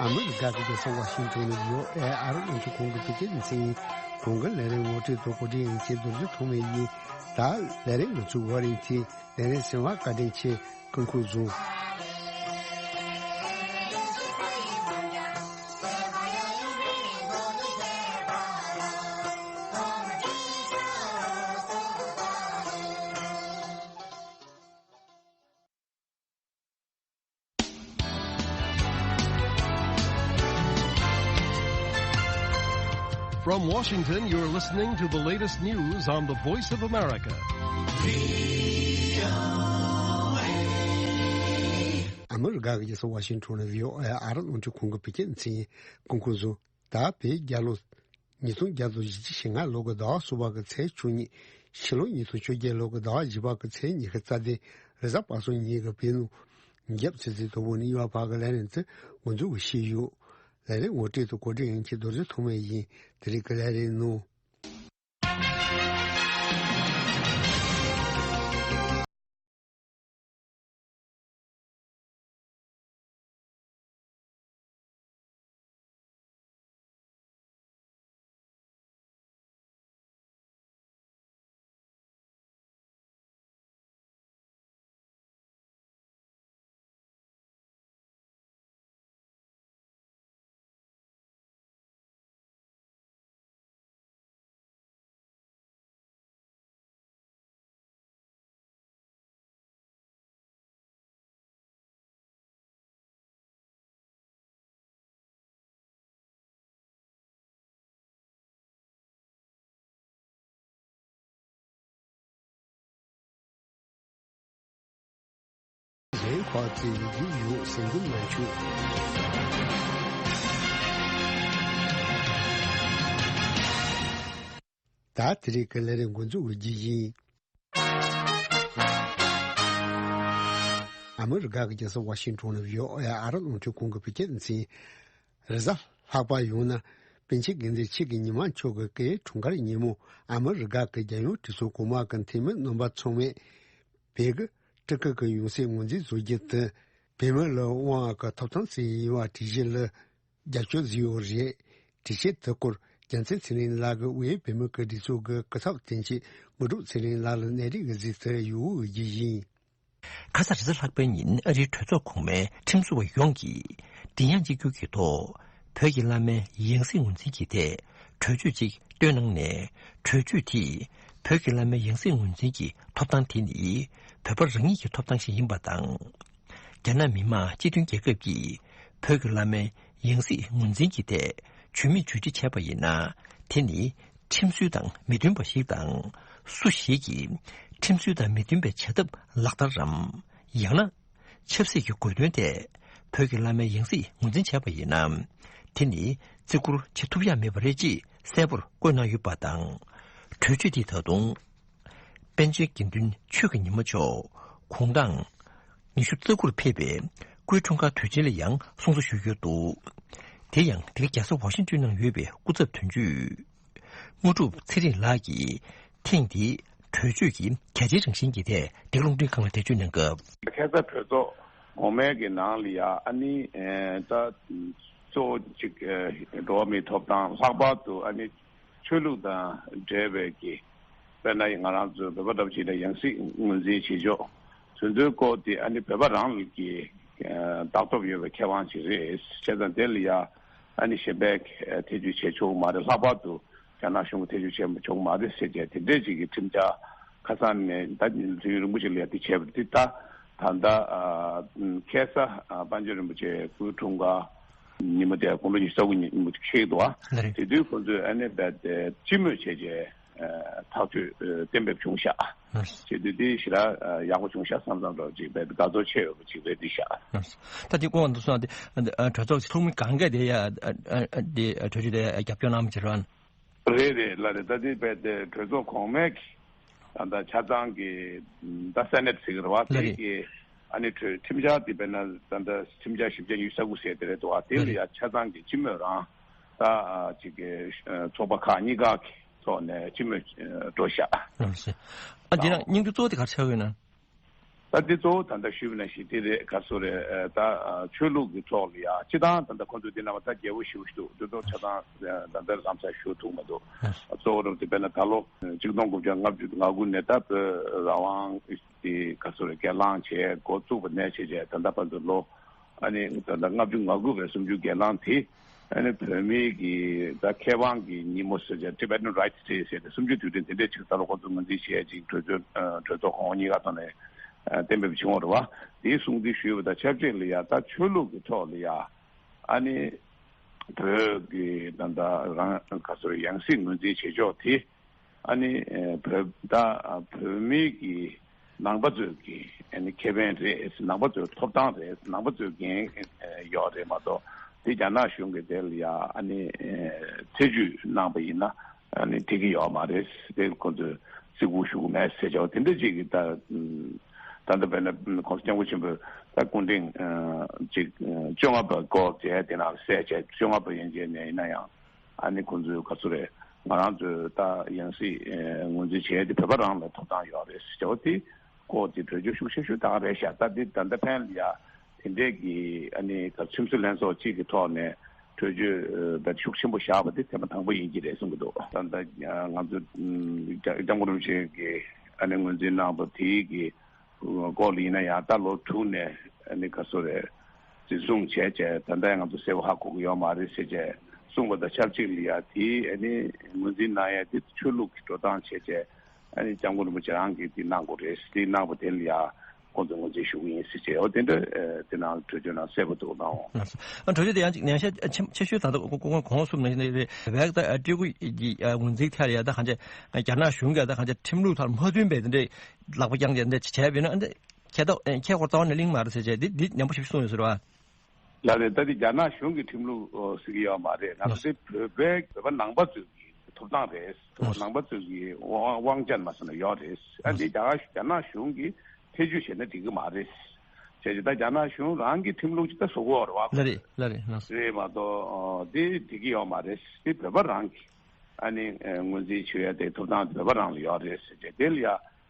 ཨ་མི་རི་ཀ་གི་རྒྱལ་ས་ཝ་ཤིང་ཊོན་ནས་ཡོ་ཨེ་ཨར་རླུང་འཕྲིན་ཁང་གི་བོད་སྐད་སྡེ་ཚན་ཡིན། གོང་གི་ལས་རིམ་ངོ་སྤྲོད་དང་གོ་སྒྲིག་ཡིན་གྱི་རྡོ་རྗེ་ཐོགས་མེད་ཡིན། ད་ལས་རིམ་ལ་ཚུད་བར་ཡིན་གྱི་ལས་རིམ་གསན་པར་བཀའ་དྲིན་ཆེ། སྐུ་ཁམས་བཟང་། From Washington, you're listening to the latest news on the Voice of America. ཨ་མི་རི་ཀ་གི་རྒྱལ་ས་ཝ་ཤིང་ཊོན་ནས་བྷི་ཨོ་ཨེ་ཨ་རི་རླུང་འཕྲིན་ཁང་གི་བོད་སྐད་སྡེ་ཚན་ཡིན། སྐུ་ཁམས་བཟང་། ད་བོད་རྒྱལ་ལོ་ཉིས་སྟོང་བརྒྱ་དང་བཞི་བཅུ་ཞེ་ལྔ་ལོ་གི་ཟླ་བ་གསུམ་པ་གི་ཚེས་བཅུ་གཉིས། ཕྱི་ལོ་ཉིས་སྟོང་བཅོ་བརྒྱད་ལོ་གི་ཟླ་བ་བཞི་པ་གི་ཚེས་ཉི་ཤུ་རྩ་བདུན། རེས་གཟའ་པ་སངས་ཉིན་གྱི་བོད་ནང་རྒྱབ་ཚེས་ཚེས་དང་པོ་ནས་དབྱིན་ཡུལ་བར་གྱི་ལས་རིམ་དེ་འགོ་འཛུགས་ཞུས་ཡོད། ལས་རིམ་ངོ་སྤྲོད་དང་གོ་སྒྲིག་མཁན་རྡོ་རྗེ་ཐོགས་མེད་ཡིན། དེ་རིང་གི་ལས་རིམ་ནང་། གཞན་ཁག་ཅིག་ཡིག་ཡོད་ཟིན་གྱི་མ་བྱུང་། ད་དེ་རིང་གི་ལས་རིམ་འགོ་འཛུགས་ཀྱི་རྒྱུ་ཡིན། ཨ་མི་རི་ཀ་གི་རྒྱལ་ས་ཝ་ཤིང་ཊོན་ནས་བྷི་ཨོ་ཨེ་ཨ་རབ་རླུང་འཕྲིན་ཁང་གི་བོད་སྐད་སྡེ་ཚན། རེས་གཟའ་ལྷག་པ་ཡོང་ན་པཎ་ཆེན་དགེ་འདུན་ཆོས་ཀྱི་ཉི་མ་མཆོག་གི་སྐུའི་འཁྲུངས་སྐར་ཉིན་མོ། ཨ་མི་རི་ཀ་གི་རྒྱལ་ཡོངས་གྲོས་ཚོགས་གོང་མ་གི་འཐུས་མི་རྣམ་པ་ཚང་མས་བོད་ཀྱི་སྤྲུལ་སྐུ་གི་ཡང་སྲིད་ངོས་འཛིན་བཟོ་རྒྱུ་དེ་བོད་མི་ལ་དབང་བ་གི་ཐོབ་ཐང་ཟིག་ཡིན་པ་དྲི་གཞི་ལ་རྒྱབ་སྐྱོར་བཟོས་ཡོད་རེད། དྲི་བཤད་དེ་སྐོར་རྒྱལ་མཚན་ཚེ་རིང་ལགས་ཀྱིས་དབུས་བོད་མི་གི་སྒྲིག་འཛུགས་ཀྱི་སྐུ་ཚབ་དོན་གཅོད་དངོས་གྲུབ་ཚེ་རིང་ལགས་ལ་གནད་འགག་གི་གཟིགས་ཚུལ་ཡོད་འོས་ཀྱི་ཡིན། ཁ་ས་རེས་གཟའ་ལྷག་པའི་ཉིན་ཨ་རིའི་གྲོས་ཚོགས་གོང་མའི་ཁྲིམས་བཟོ་བ་ཡོངས་ཀྱིས་མགྲིན་དབྱངས་གཅིག་གྱུར་གྱི་ཐོག་བོད་ཀྱི་བླ་མའི་ཡང་སྲིད་ངོས་འཛིན་གྱི་ཐད་གྲོས་ཆོད་ཅིག་བཏོན་གནང་ནས། གྲོས་ཆོད་དེས་བོད་ཀྱི་བླ་མའི་ཡང་སྲིད་ངོས་འཛིན་གྱི་ཐོབ་ཐང་དེ་ནི་བོད་པ་རང་ཉིད་ཀྱི་ཐོབ་ཐང་ཞིག་ཡིན་པ་དང་། རྒྱ་ནག་མི་དམངས་སྤྱི་མཐུན་རྒྱལ་ཁབ་ཀྱིས་བོད་ཀྱི་བླ་མའི་ཡང་སྲིད་ངོས་འཛིན་གྱི་ཐད་ཇུས་མེད་ཇུས་སྒྲིག་བྱས་པ་ཡིན་ན། དེ་ནི་ཁྲིམས་སྲོལ་དང་མི་མཐུན་པ་ཞིག་དང་། སུ་ཞིག་གིས་ཁྲིམས་སྲོལ་དང་མི་མཐུན་པའི་བྱ་ཐབས་ལག་བསྟར་རམ། ཡང་ན་ཆབ་སྲིད་ཀྱི་དགོས་དོན་ཐད་བོད་ཀྱི་བླ་མའི་ཡང་སྲིད་ངོས་འཛིན་བྱས་པ་ཡིན་ན། དེ་ནི་བརྩི་བཀུར་བྱེད་ཐུབ་ཡ་མེད་པ་རེད་ཅེས་གསལ་པོར་བཀོད་གནང་ཡོད་པ་དང་། གྲོས་ཆོད་དེས་ད་དུང་པཎ་ཆེན་དགེ་འདུན་ཆོས་ཀྱི་ཉི་མ་མཆོག་དགུང་གྲངས་ཉི་ཤུ་རྩ་དགུར་ཕེབས་པའི་སྐུའི་འཁྲུངས་སྐར་དུས་ཆེན་ལ་ཡང་སྲུང་བརྩི་ཞུས་ཡོད་འདུག། དེ་ཡང་འདི་ག་རྒྱལ་ས་ཝ་ཤིང་ཏོན་ནང་ཡོད་པའི་སྐུ་ཚབ་དོན་གཅོད་དངོས་གྲུབ་ཚེ་རིང་ལགས་ཀྱིས་ཐེངས་འདིའི་གྲོས་ཆོད་ཀྱི་གལ་ཆེའི་རང་བཞིན་གྱི་ཐད་འདི་ག་རླུང་འཕྲིན་ཁང་ལ་འགྲེལ་བརྗོད་གནང་སྐབས། ཁ་སང་གྲོས་ཚོགས་གོང་མའི་གི་ནང་ལ་ཡ་ཨ་ནི་ད་གཙོ་བོ་གཅིག་འགྲོ་བ་མིའི་ཐོབ་ཐང་། ལྷག་པར་དུ་ཨ་ནི་ཆོས་ལུགས་དང་འབྲེལ་བའི་གི་དཔེར་ན་ང་རང་ཚོའི་བོད་པ་འདྲ་པོ་ཅིག་ལ་ཡང་སྲིད་ངོས་འཛིན་བྱེད་ཕྱོགས་དེ་ཚོའི་སྐོར་དེ་ཨ་ནི་བོད་པ་རང་ལ་གི་ལྟག་ཐོབ་ཡོད་པའི་ཁེ་དབང་ཅིག་རེད། བྱས་ཙང་དེ་ལ་ཡ་ཨ་ནི་གཞན་པས་ཐེ་བྱུས་བྱེད་ཆོག་གི་མ་རེད། ལྷག་པར་དུ་རྒྱ་ནག་གཞུང་གིས་ཐེ་བྱུས་བྱེད་ཆོག་གི་མ་རེད་ཟེར་བྱས་དེ་འདྲས་ཅིག་གི་ཁྲིམས་འཆར་ཁ་སང་ནས་ད་དུས་ཡུན་རིང་པོ་ཅིག་ལ་ཡ་དེ་བྱས་པ་དེ་ད་ད་ལྟ་ཁ་སང་པཎ་ཆེན་རིན་པོ་ཆེ་སྐུའི་འཁྲུངས་སྐར་ཉིན་མོ་དེ་དགུང་ལོ་ཉི་ཤུ་རྩ་དགུ་ཉིན་མོ་ཁེལ་འདུག་ཨ། ལགས་རེད། དེ་དུས་ཁོང་ཚོས་ཨ་ནི་རྦད་དེ་སྤྱི་མོས་བྱས་རྗེས་ཐག་གཅོད་གཏན་འབེབས་བྱུང་ཤག། ལགས། བྱེད་དུས་དེ་ཞེ་དྲག་ཡག་པོ་བྱུང་ཤག་བསམ་བསམ་འདྲ་ཅིག་རྦད་དེ་དགའ་ཚོར་ཆེ་ཡོད་པ་ཅིག་རེད་འདི་ཤག། ལགས། ད་དེ་སྐོར་འདུག་སོང་དེ་གྲོས་ཚོགས་ཚོགས་མི་གང་ག་དེ་ཡ་དེ་གྲོས་ཆོད་དེ་རྒྱབ་སྐྱོར་གནང་མི་བྱེད་རོགས། རེད་རེད། ལགས་རེད། ད་དེ་རྦད་དེ་གྲོས་ཚོགས་གོང་མའི་གི་ད་ལྟ་ཆ་ཚང་གི་ད་སེ་ནེ་ཊི་ཟེར་གི་རེད་བ། ལགས་རེད། དེ་གི་ཨ་ནི་གྲོས་ཁྲིམས་འཆར་དེ་དཔེར་ན་ད་ལྟ་ཁྲིམས་འཆར་བཞི་བརྒྱ་ཉི་ཤུ་རྩ་དགུ་ཟེར་དེ་རེད་འདུག་བ། དེ་ལ་ཡ་ཆ་ཚང་གི་སྤྱི་མོས་རང་ད་ཅིག་གི་ཚོགས་པ་ཁག་གཉིས་ཀ་གི་ཐོག་ནས་སྤྱི་མོས་འགྲོ་ཤག། ལགས་སོ། ཨ་དེ་ན་སྙིང་བསྡུས་གཙོ་བོ་དེ་ག་རེ་ཆགས་ཡོད་ན། ད་དེ་གཙོ་བོ་ད་ལྟ་ཞུས་པ་ནང་བཞིན་དེ་རེད། ག་རེ་ཟེར་དགོས་རེད། ད་ཆོས་ལུགས་ཀྱི་ཐོག་ལ་ཡ་སྤྱི་བཏང་ད་ལྟ་ཁོང་ཚོ་དེ་ནང་མ་ད་རྒྱལ་པོ་ཞེ་པོ་ཞིག་འདུག། དེ་ཚོ་ཆ་ཚང་ད་ལྟ་ལམ་སང་ཞུ་ཐུབ་མ་འདུག། གཙོ་བོ་རུ་དེ་དཔེར་ན་ད་ལོ་ཆིག་སྟོང་དགུ་བརྒྱ་ལྔ་བཅུ་ང་དགུ་ནས་ད་བོད་རང་དབང་དེ་ག་རེ་ཟེར་དགོས་རེད། སྒེར་ལངས་བྱས་འགོ་བཙུགས་པ་ནས་བྱས་བྱས་ད་ལྟ་བར་དུ་ལོ་ཨ་ནི་ད་ལྟ་ལྔ་བཅུ་ང་དགུ་བའི་གསུམ་བཅུའི་སྒེར་ལངས་དེ། ཨ་ནི་བོད་མིའི་གི་ད་ཁེ་དབང་གི་ཉིན་མོ་ཟེར་བྱས་Tibetan Rights Day ཟེར་ཏེ་གསུམ་བཅུའི་དུས་དྲན་དེ་འདྲས་ཅིག་ད་ལོ་ཁོང་ཚོ་ངོས་འཛིན་བྱས་ཅིག་གྲོས་ཚོགས་ཨ་གྲོས་ཚོགས་གོང་འོག་གཉིས་ཀ་ཐོག་ནས་ཨ་གཏན་འབེབས་བྱུང་བ་རེད་བ། དེའི་གསུང་དེ་ཞུས་པ་དང་ཆབས་ཅིག་ལ་ཡ་ད་ཆོས་ལུགས་ཀྱི་ཐོག་ལ་ཡ་ཨ་ནི་བོད་ཀྱི་ད་ལྟ་རང་ག་ཚོད་ཡང་སྲིད་ངོས་འཛིན་བྱེད་ཕྱོགས་དེ། ཨ་ནི་ཨ་བོད་ད་ཨ་བོད་མི་གི་ནང་པ་ཚོའི་གི་ཨ་ནི་ཁེ་ཕན་རེད། ནང་པ་ཚོའི་ཐོབ་ཐང་རེད། ནང་པ་ཚོའི་འགན་ཨ་ཡོད་རེད་མ་གཏོགས་དེ་རྒྱ་ནག་གཞུང་གི་དེ་ལ་ཡ་ཨ་ནི་ཨ་ཐེ་བྱུས་གནང་པ་ཡིན་ན་ཨ་ནི་འགྲིག་གི་ཡོད་མ་རེད། དེ་ཁོ་ཚོས་བརྩི་བཀུར་ཞུ་གི་མེད་ཟེར་བྱས་པ་དེ་འདྲ་ཅིག་གི་ད་ད་ལྟ་བས་ན་༸གོང་ས་༸སྐྱབས་མགོན་ཆེན་པོས་ད་སྐུ་ཕྲེང་ཨ་ཅིག་བཅོ་ལྔ་པ་སྐོར་བྱས་དེ་ནང་གསལ་བྱས་བཅོ་ལྔ་པ་ཡན་ཆད་ནས་ཡིན་ན་ཡང་། ཨ་ནི་ཁོང་ཚོས་ག་ཚོད་རེད། ང་རང་ཚོས་ད་ཡང་སྲིད་ཨེ་ངོས་འཛིན་བྱས་ཏེ་བོད་པ་རང་ལ་ཐོབ་ཐང་ཡོད་རེད་ཟེར་བ་དེ་སྐོར་དེ་གྲོས་ཆོད་ཤུགས་ཆེ་ཤོས་བཏང་རེད་ཤག། ད་འདི་ད་ལྟ་ཕན་ལ་ཡ་དེ་འདྲས་ཀྱི་ཨ་ནི་ད་ཁྲིམས་བཟོ་ལྷན་ཚོགས་གཅིག་གི་ཐོག་ནས་གྲོས་ཆོད་ཨེ་ད་ཤུགས་ཆེན་པོ་བཞག་པ་དེ་ཐེངས་མ་དང་པོ་ཡིན་གྱི་རེད་གསུང་གི་འདུག། ད་ལྟ་ང་ཚོ་སྐྱབས་མགོན་རིན་པོ་ཆེ་གིས་ཨ་ནི་ངོས་འཛིན་གནང་བ་དེའི་གི་སྐོར་ལ་ཡིན་ན་ཡང་ད་ལོ་དྲུག་ནས་ཨ་ནི་ག་ཚོད་རེད། འཛིན་བཟུང་བྱས་བྱས་ད་ལྟ་ཡང་ང་ཚོ་གསལ་པོ་ཧ་གོ་གི་ཡོད་མ་རེད་ཟེར་བྱས་གསུངས་པ་དང་ཆབས་ཅིག་ལ་ཡ་དེ་ཨ་ནི་ངོས་འཛིན་གནང་ཡ་དེ་ཆོས་ལུགས་ཀྱི་འགྲོ་སྟངས་བྱས་བྱས་ཨ་ནི་སྐྱབས་མགོན་རིན་པོ་ཆེ་རང་གིས་དེ་གནང་དགོས་རེད། དེ་གནང་པ་དེ་ལ་ཡ་ཁོང་ཚོ་ངོས་འཛིན་ཞུ་གི་ཡིན་ཟེར་བྱས་འོ་དེ་འདྲ་དེ་ནང་གྲོས་ཆོད་ནང་གསལ་པོ་འདུག་གནང་འོང་། ལགས་སོ། ཨ་གྲོས་ཆོད་དེ་ཡང་ཅིག་ཉན་ཤས་ཆེ་ཤོས་ད་ལྟ་གོང་གོང་གོང་གསུམ་ནང་བཞིན་རེད། བེག་ད་སྤྲུལ་སྐུ་ཡི་ངོས་འཛིན་ཐད་ལ་ཡ་ད་གང་ཅི་རྒྱ་ནག་གཞུང་གིས་ད་གང་ཅི་ཁྲིམས་ལུགས་དང་མ་མཐུན་པའི་དེ་འདྲའི་ལག་པ་བརྐྱངས་ཏེ་འདི་བྱས་པ་ཡིན་ན་འདི་ཁྱད་ད་ཁྱད་ཁོ་རྩ་བ་ནས་གླེང་མ་རེད་ཟེར་བྱས་འདི་འདི་ཉམས་པོ་ཞིག་གསུངས་ཡོད་ཟེར་བ། ལགས་རེད། ད་འདི་རྒྱ་ནག་གཞུང་གི་ཁྲིམས་ལུགས་ཟེར་གྱི་ཡོད་མ་རེད། ང་ཚོ་དེ་བོད་པའི་བོད་པ་ནང་པ་ཚོའི་གི་ཐོབ་ཐང་རེད། བོད་པ་ནང་པ་ཚོའི་གི་དབང་དབང་ཆ་མ་ཟེར་ན་ཡོད་རེད། ཨ་འདི་རྒྱ་རྒྱ་ནག་གཞུང་གིས་ཐེ་བྱུས་བྱས་ན་འགྲིག་གི་མ་རེད། བྱས་ཙང་ད་རྒྱ་ནག་གཞུང་རང་གི་ཁྲིམས་ལུགས་ཅིག་ད་བཟོ་དགོས་རེད་བ། ལགས་རེད། ལགས་རེད། ལགས་སོ། རེད་མ་གཏོགས་འདི་འགྲིག་གི་ཡོད་མ་རེད། འདི་བོད་པ་རང་གི་ཨ་ནི་ངོས་འཛིན་བྱེད་ཡ་དེ་ཐོབ་ཐང་བོད་པ་རང་ལ་ཡོད་རེད་ཟེར་ཏེ། དེ་ལ་ཡ་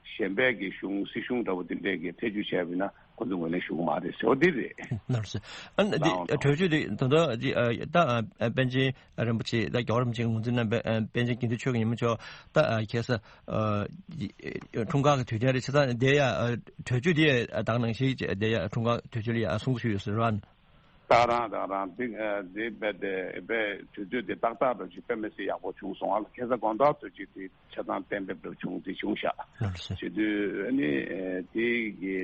གཞན་པའི་གི་གཞུང་སྲིད་གཞུང་འདྲ་བོ་དེ་འདྲས་ཀྱི་ཐེ་བྱུས་བྱས་པ་ཡིན་ན་ཁོ་ཚོ་ངོས་ལེན་ཞུ་གི་མ་རེད་ཟེར་བ་འདི་རེད། ལགས་སོ། ཨ་ནི་འདི་ལའང་གྲོས་ཆོད་འདི་ད་ལྟ་འདི་ད་པཎ་ཆེན་རིན་པོ་ཆེ་ད་རྒྱལ་བ་རིན་པོ་ཆེ་གི་ངོས་འཛིན་གནང་བའི་པཎ་ཆེན་དགེ་འདུན་ཆོས་ཀྱི་ཉིན་མོ་ཆོག་ད་ཁ་སང་འཁྲུངས་སྐར་གྱི་དུས་དྲན་རེད། བྱས་ཙང་དེ་ཡ་གྲོས་ཆོད་དེ་ད་ག་ནང་བཞིན་དེ་ཡ་འཁྲུངས་སྐར་དུས་ཆེན་ལ་ཡ་སྲུང་བརྩི་ཞུས་ཡོད་ཟེར་བ། ད་རང་ད་རང་དེ་དེ་རྦད་དེ་རྦད་དུས་ཚོད་དེ་ཏག་ཏག་འདྲ་ཅིག་དཔེ་མི་སྲིད་ཡག་པོ་བྱུང་སོང་ཨ། ཁ་སང་དགོང་དག་དུས་ཅིག་དེ་ཆ་ཚང་གཏན་འབེབས་འདྲ་བྱུང་དེ་བྱུང་ཤག་ལགས་སོ། བྱེད་དུས་ཨ་ནི་དེ་གི་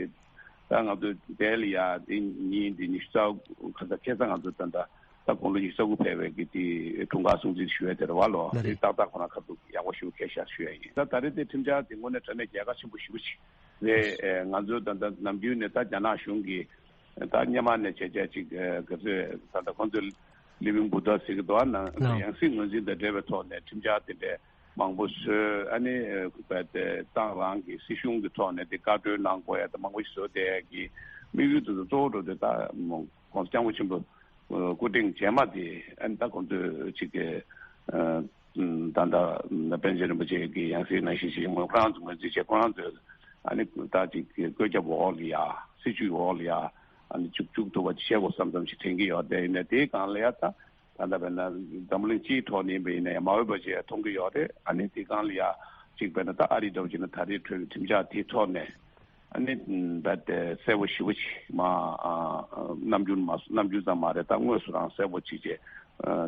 ད་ང་ཚོ་དེ་ལ་ཡ་དེ་ཉིན་དེ་ཉི་ཤུ་རྩ་དགུ་ཁ་སང་ཁ་སང་ང་ཚོ་ད་ད་ད་དགུང་ལོ་ཉི་ཤུ་རྩ་དགུ་ཕེབས་པའི་གི་དེ་འཁྲུངས་སྐར་སྲུང་བརྩི་ཞུ་ཡ་དེ་རེད་བ་ལོ། ལགས་རེད། དེ་ཏག་ཏག་ཁོ་ན་ཁ་ཐུག་ཡག་པོ་ཞིག་ཁེལ་ཤག་ཞུ་ཡ་ཡིན། ད་ད་རེས་དེ་ཁྲིམས་འཆར་དེ་དངོས་གནས་དྲང་གནས་རྒྱལ་ཁ་ཆེན་པོ་ཞེ་པོ་ཅིག་རེད། ང་ཚོ་ད་ད་ནམ་རྒྱུན་ནས་ད་རྒྱ་ནག་གཞུང་གི་ད་སྔོན་མ་ནས་བྱས་བྱས་ཅིག་ག་ཚོད་ད་ལྟ་ཁོང་ཚོས་living Buddha ཟེར་གི་འདུག་ཨ། ནང་ནང་ཡང་སྲིད་ངོས་འཛིན་དང་འབྲེལ་བའི་ཐོག་ནས་ཁྲིམས་འཆར་དེ་འདྲའི་མང་པོ་བཟོས། ཨ་ནི་ཨ་ཁུ་པ་དེ་ཏང་རང་གི་སྲིད་གཞུང་གི་ཐོག་ནས་དེ་བཀའ་འཁྲོལ་གནང་དགོས་ཡ་དེ་མང་པོ་ཞིག་བཟོས་བསྡད་ཡ་གི་དམིགས་ཡུལ་དེ་ཚོ་གཙོ་བོ་འགྲོ་དེ་ད་༸གོང་ས་སྐྱབས་མགོན་ཆེན་པོ་སྐུ་ཕྲེང་རྗེས་མ་དེ་ཨ་ནི་ད་ཁོང་ཚོས་ཅིག་གི་ད་ལྟ་པཎ་ཆེན་རིན་པོ་ཆེ་གི་ཡང་སྲིད་ནང་བཞིན་ཞིག་ཁོ་རང་ཚོ་ངོས་འཛིན་བྱས། ཁོ་རང་ཚོས་ཨ་ནི་ད་ཅིག་བཀོད་ཁྱབ་འོག་ལ་ཡ་སྲིད་བྱུས་འོག་ལ་ཡ་ཨ་ནི་བཅུག་བཅུག་ཐུབ་པ་བྱེད་དགོས་བསམ་བསམ་ཞིག་དྲན་གྱི་ཡོད། དེ་ཡིན་ན་དེའི་སྒང་ལ་ཡ་ད་ད་ལྟ་བས་ན་འཛམ་བུ་གླིང་སྤྱིའི་ཐོག་ནས་ཡིན་པ་ཡིན་ན་ཡང་མ་འོས་པ་ཅིག་མཐོང་གི་ཡོད་རེད། ཨ་ནི་དེའི་སྒང་ལ་ཡ་ཅིག་བས་ན་ད་ཨ་རི་འདྲ་བོ་ཅིག་ན་ད་རེས་འཕྲོས་པའི་ཁྲིམས་འཆར་དེའི་ཐོག་ནས་ཨ་ནི་རྦད་དེ་གསལ་པོ་ཞེ་པོ་ཅིག་མ་རྣམ་འགྱུར་མ་རྣམ་འགྱུར་ཙམ་མ་རེད། ད་དངོས་སུ་རང་གསལ་པོ་ཅིག་བྱས་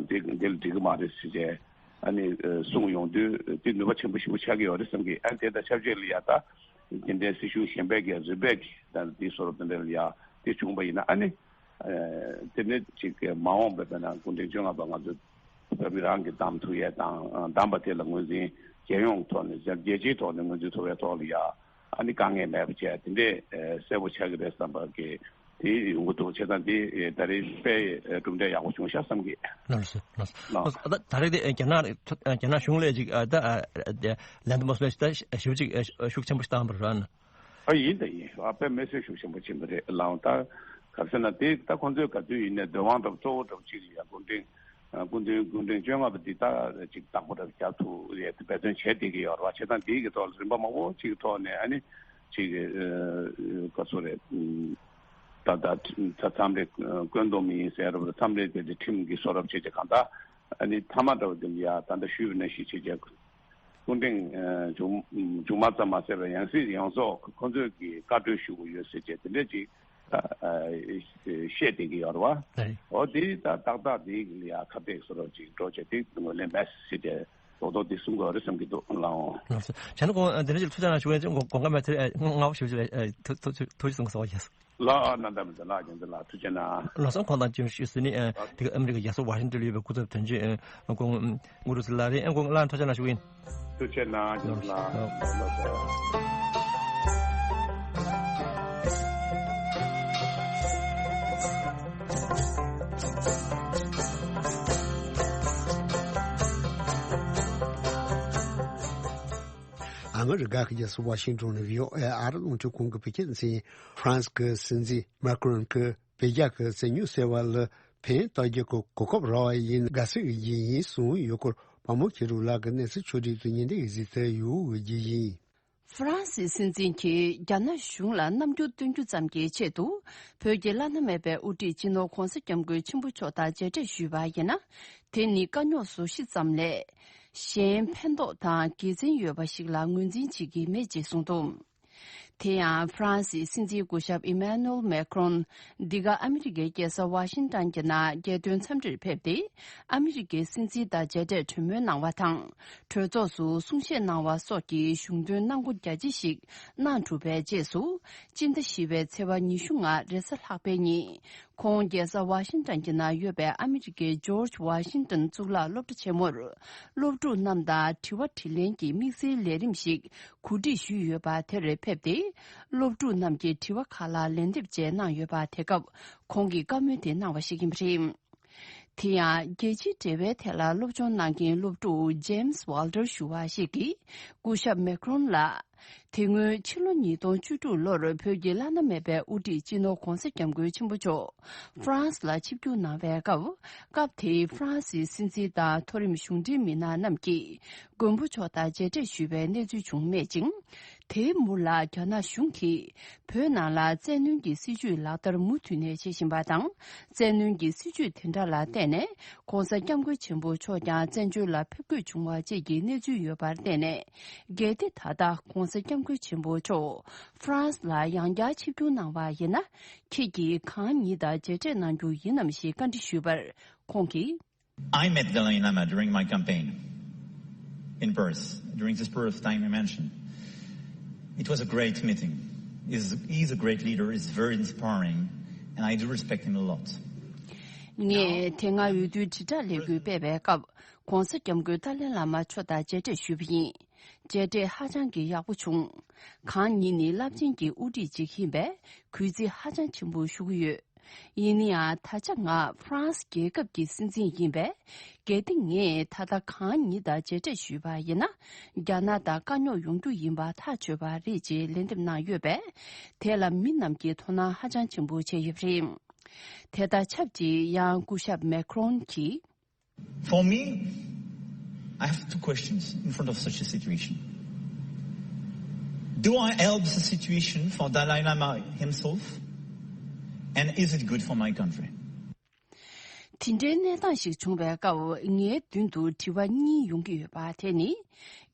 དེ་འདི་ལ་འགྲིག་གི་མ་རེད་ཟེར་བྱས། ཨ་ནི་གསུངས་ཡོང་དུས་དེ་ནུས་པ་ཆེན་པོ་ཞེ་པོ་ཆགས་ཀྱི་ཡོད་རེད་བསམ་གི། ཨ་ནི་དེ་དང་ཆབས་ཅིག་ལ་ཡ་ད་རྒྱུན་ལྡན་སྲིད་གཞུང་གཞན་པའི་གི་རིམ་པས་ཀྱི་ད་དེའི་བཟོ་འདྲ་དེ་འདྲ་ལ་ཡ་དེ་བྱུང་པ་ཡིན་ན་ཨ་ནི་དེ་ནས་ཅིག་མ་འོངས་པའི་དཔེར་ན་སྐུ་ཕྲེང་བཅོ་ལྔ་པ་ང་ཚོ་བོད་མི་རང་གིས་བདམས་ཐུབ་ཡས་དང་བདམས་པ་དེ་ལ་ངོས་འཛིན་རྒྱལ་ཡོངས་ཐོག་ནས་རྒྱལ་སྤྱིའི་ཐོག་ནས་ངོས་འཛིན་ཐུབ་པའི་ཐོག་ལ་ཡ་ཨ་ནི་དཀའ་ངལ་མེད་པ་བྱས་དེ་འདྲས་གསལ་པོ་ཆགས་ཀྱི་རེད་བསམ་པ་གི་དེ་ཡོང་གི་འདུག་བྱས་ཙང་དེ་ད་རེས་དཔེ་གྲུབ་འབྲས་ཡག་པོ་བྱུང་ཤག་བསམ་གི། ལགས་སོ། ལགས་སོ། ལགས། ད་ད་རེས་དེ་རྒྱ་ནག་རྒྱ་ནག་གཞུང་ལས་ཅིག་ད་ལན་དུ་མ་སོང་ཞིག་ད་ཞིབ་ཅིག་ཤུགས་ཆེན་པོ་ཞིག་བཏང་བ་རེད་ན། ཨ་ཡིན་ད་ཡིན། ཨ་དཔེ་མི་སྲིད་ཤུགས་ཆེན་པོ་ཕྱིན་པ་རེད་ལགས། ད་ག་རེ་ཟེར་ན་དེ་ད་ཁོང་ཚོས་ག་དུས་ཡིན་ནའི་འདོད་དབང་འདྲ་པོ་གཙོ་བོ་འདྲ་པོ་གཅིག་ཡ་སྐུ་ཕྲེང་སྐུ་མདུན་སྐུ་ཕྲེང་བཅོ་ལྔ་པ་འདི་ད་ཅིག་བདག་པོ་འདྲ་པོ་རྒྱག་ཐུབ་ཡས་འབད་བརྩོན་བྱས་བསྡད་ཀྱི་ཡོད་རེད་བ། བྱས་ཙང་དེའི་གི་ཐོག་ལ་རིམ་པ་མང་པོ་གཅིག་གི་ཐོག་ནས་ཨ་ནི་ཅིག་ག་ཚོད་རེད། ད་ད་མཚམས་རེ་བཀོད་འདོམས་ཡིན་ཟེར་རབས་མཚམས་རེ་དེ་དེ་ཁྲིམས་ཀྱི་བཟོ་འདྲ་པོ་བྱས་བྱས་གང་ལྟར་ཨ་ནི་མཐའ་མ་འདྲ་པོ་དེ་ལ་ཡ་ད་ལྟ་ཞུས་པ་ནང་བཞིན་བྱས་བྱས། སྐུ་ཕྲེང་མཇུག་མཇུག་མ་ཙམ་མ་ཟད་པར་ཡང་སྲིད་ཡོངས་རྫོགས་ཁོ་ཚོས་ཀྱི་བཀའ་འཁྲོལ་ཞུ་དགོས་ཡོད་ཟེར་བྱས་དེ་འདྲས་ཅིག་བཤད་བསྡད་ཀྱི་ཡོད་རེད་བ། ཨོ་དེ་ད་ཏག་ཏག་དེ་ལ་ཡ་ཁ་གཏད་བཟོ་འདྲ་ཅིག་འགྲོ་བྱས་དེ་ངོས་ལེན་མེད་ཟེར་བྱས་རྡོག་རྡོག་དེ་གསུང་དགོས་རེད་བསམ་གྱི་འདུག་ལགས། ལགས་སོ། བྱས་ན་ཁོང་དེ་འདྲ་ཅིག་ཐུགས་ཅག་གནང་ཞུ་མཁན་ཅིག་དགོངས་པ་མེད་ཚེ་ངག་ཞིབ་ཅིག་ཐུགས་ཐུགས་ཐུགས་རྗེ་གསུང་གི་སོང་བ་ཡིན། ལགས་ཨ་ན་ད་མི་ད་ལགས་རྒྱལ་མཚན་ལགས་ཐུགས་རྗེ་གནང་། ལགས་སོ། ཁོང་དང་མཇལ་ཞུས་ཟིན་ནི་ཨ་དེ་ག་ཨ་མི་རི་ཀའི་རྒྱལ་ས་ཝ་ཤིང་ཏོན་ལ་ཡོད་པའི་སྐུ་ཚབ་དོན་གཅོད་ཨ་ཁོང་ཨུ་རུ་སི་ལགས་རེད། ཨ་ཁོང་ལགས་ཐུགས་རྗེ་གནང་ཞུ་གི་ཡིན། ཐུགས་རྗེ་གནང་རྒྱལ་མཚན་ལགས། ལགས་སོ། ཨ་མི་རི་ཀ་གི་རྒྱལ་ས་ཝ་ཤིང་ཏོན་ནས་བྷི་ཨོ་ཨེ་ཨ་རི་རླུང་འཕྲིན་ཁང་གི་བོད་སྐད་སྡེ་ཚན། ཧྥ་རན་སི་གི་སྲིད་འཛིན་མཱ་ཀྲོན་གྱིས་བོད་རྒྱ་གི་བཙན་ཉུལ་ཟེར་བ་ལ་ཕན་བཏགས་རྒྱུ་གི་གོ་སྐབས་རག་པ་ཡིན་དགའ་བསུ་ཡི་རྒྱུ་ཡིན་གསུངས་ཡོད་སྐོར་པ་མོ་ཁེ་རུ་ལགས་ཀྱིས་གནས་ཚུལ་ཕྱོགས་བསྒྲིགས་དུ་ཉན་བསྡད་ཀྱི་གཟིགས་ཚུལ་ཡོད་པའི་རྒྱུ་ཡིན། ཧྥ་རན་སིའི་སྲིད་འཛིན་གྱིས་རྒྱ་ནག་གཞུང་ལ་རྣམ་འགྱུར་སྟོན་རྒྱུ་ཙམ་གྱི་ཆེད་དུ་བོད་ཀྱི་བླ་ན་མེད་པའི་དབུ་ཁྲིད་སྤྱི་ནོར་༧གོང་ས་༧སྐྱབས་མགོན་ཆེན་པོ་མཆོག་དང་མཇལ་འཕྲད་ཞུས་པ་ཡིན་ན། དེ་ནི་དཀའ་རྙོག་བཟོ་གཞི་ཙམ་ལས་གཞན་ཕན་ཐོགས་དང་དགེ་མཚན་ཡོད་པ་ཞིག་ལ་ངོས་འཛིན་བྱེད་ཀྱི་མེད་ཅེས་གསུངས་འདུག་དེ་ཡང་ཧྥ་རན་སིའི་སྲིད་འཛིན་སྐུ་ཞབས་ཨི་མཱ་ནུ་ཨེལ་མེ་ཁྲོན་འདི་ག་ཨ་མི་རི་ཀའི་རྒྱལ་ས་ཝ་ཤིང་ཏོན་གྱི་ནང་རྒྱལ་དོན་འཚམས་འདྲིར་ཕེབས་ཏེ། ཨ་མི་རི་ཀའི་སྲིད་འཛིན་དང་མཇལ་འཕྲད་གྲོས་མོལ་གནང་བ་དང་། གྲོས་ཚོགས་སུ་གསུང་བཤད་གནང་བ་སོགས་ཀྱི་གཞུང་དོན་གནང་སྒོ་རྒྱ་ཆེ་ཞིག་གནང་གྲུབ་པའི་རྗེས་སུ། སྤྱི་ཟླ་བཞི་པའི་ཚེས་པ་ཉི་ཤུ་ལྔ་རེས་གཟའ་ལྷག་པའི་ཉིན། ཁོང་རྒྱལ་ས་ཝ་ཤིང་ཏོན་གྱི་ནང་ཡོད་པའི་ཨ་མི་རི་ཀའི་ཇོརྗ་ཝ་ཤིང་ཏོན་གཙུག་ལག་སློབ་གྲྭ་ཆེན་མོར། སློབ་ཕྲུག་རྣམས་དང་དྲི་བ་དྲིས་ལན་གྱི་དམིགས་བསལ་ལས་རིམ་ཞིག་གོ་སྒྲིག་ཞུས་ཡོད་པ་དེར་ཕེབས་ཏེ། སློབ་ཕྲུག་རྣམས་ཀྱི་དྲི་བ་ཁག་ལ་ལན་འདེབས་བཅས་གནང་ཡོད་པ་དེ་སྐབས་ཁོང་གིས་བཀའ་མོལ་དེ་གནང་བ་ཞིག་ཡིན་པ་རེད། དེ་ཡང་རྒྱལ་སྤྱིའི་འབྲེལ་བའི་ཐད་ལ་སློབ་སྦྱོང་གནང་མཁན་སློབ་ཕྲུག་James Walter་ཞུ་བ་ཞིག་གིས་སྐུ་ཞབས་Macron་ལ། དེ་སྔོན་ཕྱི་ལོ་ཉིས་སྟོང་བཅུ་དྲུག་ལོར་བོད་ཀྱི་བླ་ན་མེད་པའི་དབུ་ཁྲིད་སྤྱི་ནོར་༧གོང་ས་༧སྐྱབས་མགོན་ཆེན་པོ་མཆོག་ཧྥ་རན་སི་ལ་ཆིབས་བསྒྱུར་གནང་བའི་སྐབས། སྐབས་དེའི་ཧྥ་རན་སིའི་སྲིད་འཛིན་དང་མཐོ་རིམ་གཞུང་འབྲེལ་མི་སྣ་རྣམས་ཀྱིས་མགོན་པོ་མཆོག་དང་མཇལ་འཕྲད་ཞུས་པའི་གནས་ཚུལ་བྱུང་མེད་ཅིང་། དེའི་མུར་ལ་རྒྱ་ནག་གཞུང་གིས་བོད་ནང་ལ་བཙན་གནོན་གྱི་སྲིད་བྱུས་ལག་བསྟར་མུ་མཐུད་ནས་བྱེད་བཞིན་པ་དང་། བཙན་གནོན་གྱི་སྲིད་བྱུས་དེ་འདྲ་ལ་བརྟེན་ནས་༧གོང་ས་༧སྐྱབས་མགོན་ཆེན་པོ་མཆོག་ཀྱང་བཙན་བྱོལ་ལ་ཕེབས་དགོས་བྱུང་བ་བཅས་ཀྱི་གནས་ཚུལ་ཡོད་པར་བརྟེན་ནས། གལ་ཏེ་ད་ལྟ་༧གོང་ས་༧སྐྱབས་མགོན་ཆེན་པོ་མཆོག་ཧྥ་རན་སི་ལ་ཡང་བསྐྱར་ཆིབས་བསྒྱུར་གནང་བ་ཡིན་ན། ཁྱེད་ཀྱིས་གང་ཉིད་དང་མཇལ་འཕྲད་གནང་རྒྱུ་ཡིན་ནམ་ཞེས་བཀའ་འདྲི་ཞུས་པར། ཁོང་གིས། I met Dalai Lama during my campaign in Paris, during this period of time you mentioned. It was a great meeting. He's, he's a great leader, he's very inspiring, and I do respect him a lot. ངས་དེ་སྔ་འོས་བསྡུའི་དྲིལ་བསྒྲགས་ལས་འགུལ་སྤེལ་བའི་སྐབས། ༧གོང་ས་༧སྐྱབས་མགོན་ཏཱ་ལའི་བླ་མ་མཆོག་དང་མཇལ་འཕྲད་ཞུས་པ་ཡིན། མཇལ་འཕྲད་ཧ་ཅང་གི་ཡག་པོ་བྱུང་། གང་ཉིད་ནི་རླབས་ཆེན་གྱི་དབུ་ཁྲིད་ཅིག་ཡིན་པས་གུས་བརྩི་ཧ་ཅང་ཆེན་པོ་ཞུ་གི་ཡོད། ཡིན་ན་ཡང་ད་ཆ་ང་ཧྥ་རན་སི་རྒྱལ་ཁབ་ཀྱི་སྲིད་འཛིན་ཡིན་པས། གལ་ཏེ་ངས་ད་ལྟ་གང་ཉིད་དང་མཇལ་འཕྲད་ཞུས་པ་ཡིན་ན། རྒྱ་ནག་དང་དཀའ་རྙོག་ཡོང་རྒྱུ་ཡིན་པ་ཐག་ཆོད་པ་རེད་ཅེས་ལན་འདེབས་གནང་ཡོད་པས། དེ་ལ་མི་རྣམས་ཀྱིས་དོ་སྣང་ཧ་ཅང་ཆེན་པོ་བྱས་ཡོད་པ་རེད། དེ་དང་ཆབས་ཅིག་ཡང་སྐུ་ཞབས་མེ་ཁ་རོན་གྱིས། For me, I have two questions in front of such a situation. Do I help the situation for Dalai Lama himself? And is it good for my country? དེ་འདྲའི་གནས་སྟངས་ཤིག་བྱུང་བའི་སྐབས་ངའི་མདུན་དུ་དྲི་བ་གཉིས་ཡོང་གི་ཡོད་པ་དེ་ནི།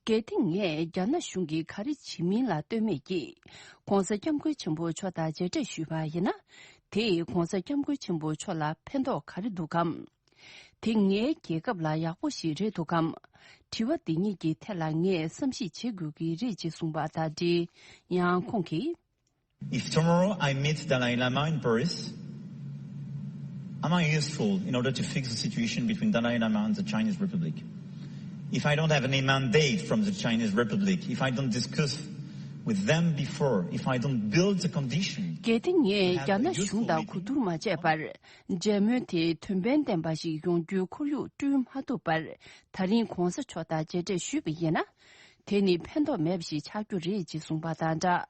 གལ་ཏེ་ངས་རྒྱ་ནག་གཞུང་གིས་ག་རེ་བྱེད་མིན་ལ་ལྟོས་མེད་ཀྱིས་༧གོང་ས་༧སྐྱབས་མགོན་ཆེན་པོ་མཆོག་དང་མཇལ་འཕྲད་ཞུས་པ་ཡིན་ན། དེས་༧གོང་ས་༧སྐྱབས་མགོན་ཆེན་པོ་མཆོག་ལ་ཕན་ཐོགས་ག་རེ་འདུག་གམ། དེ་ངའི་རྒྱལ་ཁབ་ལ་ཡག་པོ་ཞིག་རེད་འདུག་གམ། དྲི་བ་འདི་གཉིས་ཀྱི་ཐད་ལ་ངས་བསམ་གཞིག་བྱེད་དགོས་ཀྱི་རེད་ཅེས་གསུངས་པ་དང་འབྲེལ། ཡང་ཁོང་གིས། If tomorrow I meet Dalai Lama in Paris, am I useful in order to fix the situation between Dalai Lama and the Chinese Republic? If I don't have any mandate from the Chinese Republic, if I don't discuss with them before, if I don't build the condition གལ་ཏེ་ངས་རྒྱ་ནག་གཞུང་དང་གོ་བསྡུར་མ་བྱས་པར། མཇལ་མོལ་དེ་དོན་ཕན་ལྡན་པ་ཞིག་ཡོང་རྒྱུའི་ཁོར་ཡུག་བསྐྲུན་མ་ཐུབ་པར། ད་རིང་༧གོང་ས་མཆོག་དང་མཇལ་འཕྲད་ཞུས་པ་ཡིན་ན། དེ་ནི་ཕན་ཐོགས་མེད་པ་ཞིག་ཆགས་རྒྱུ་རེད་ཅེས་གསུངས་པ་དང་སྦྲགས།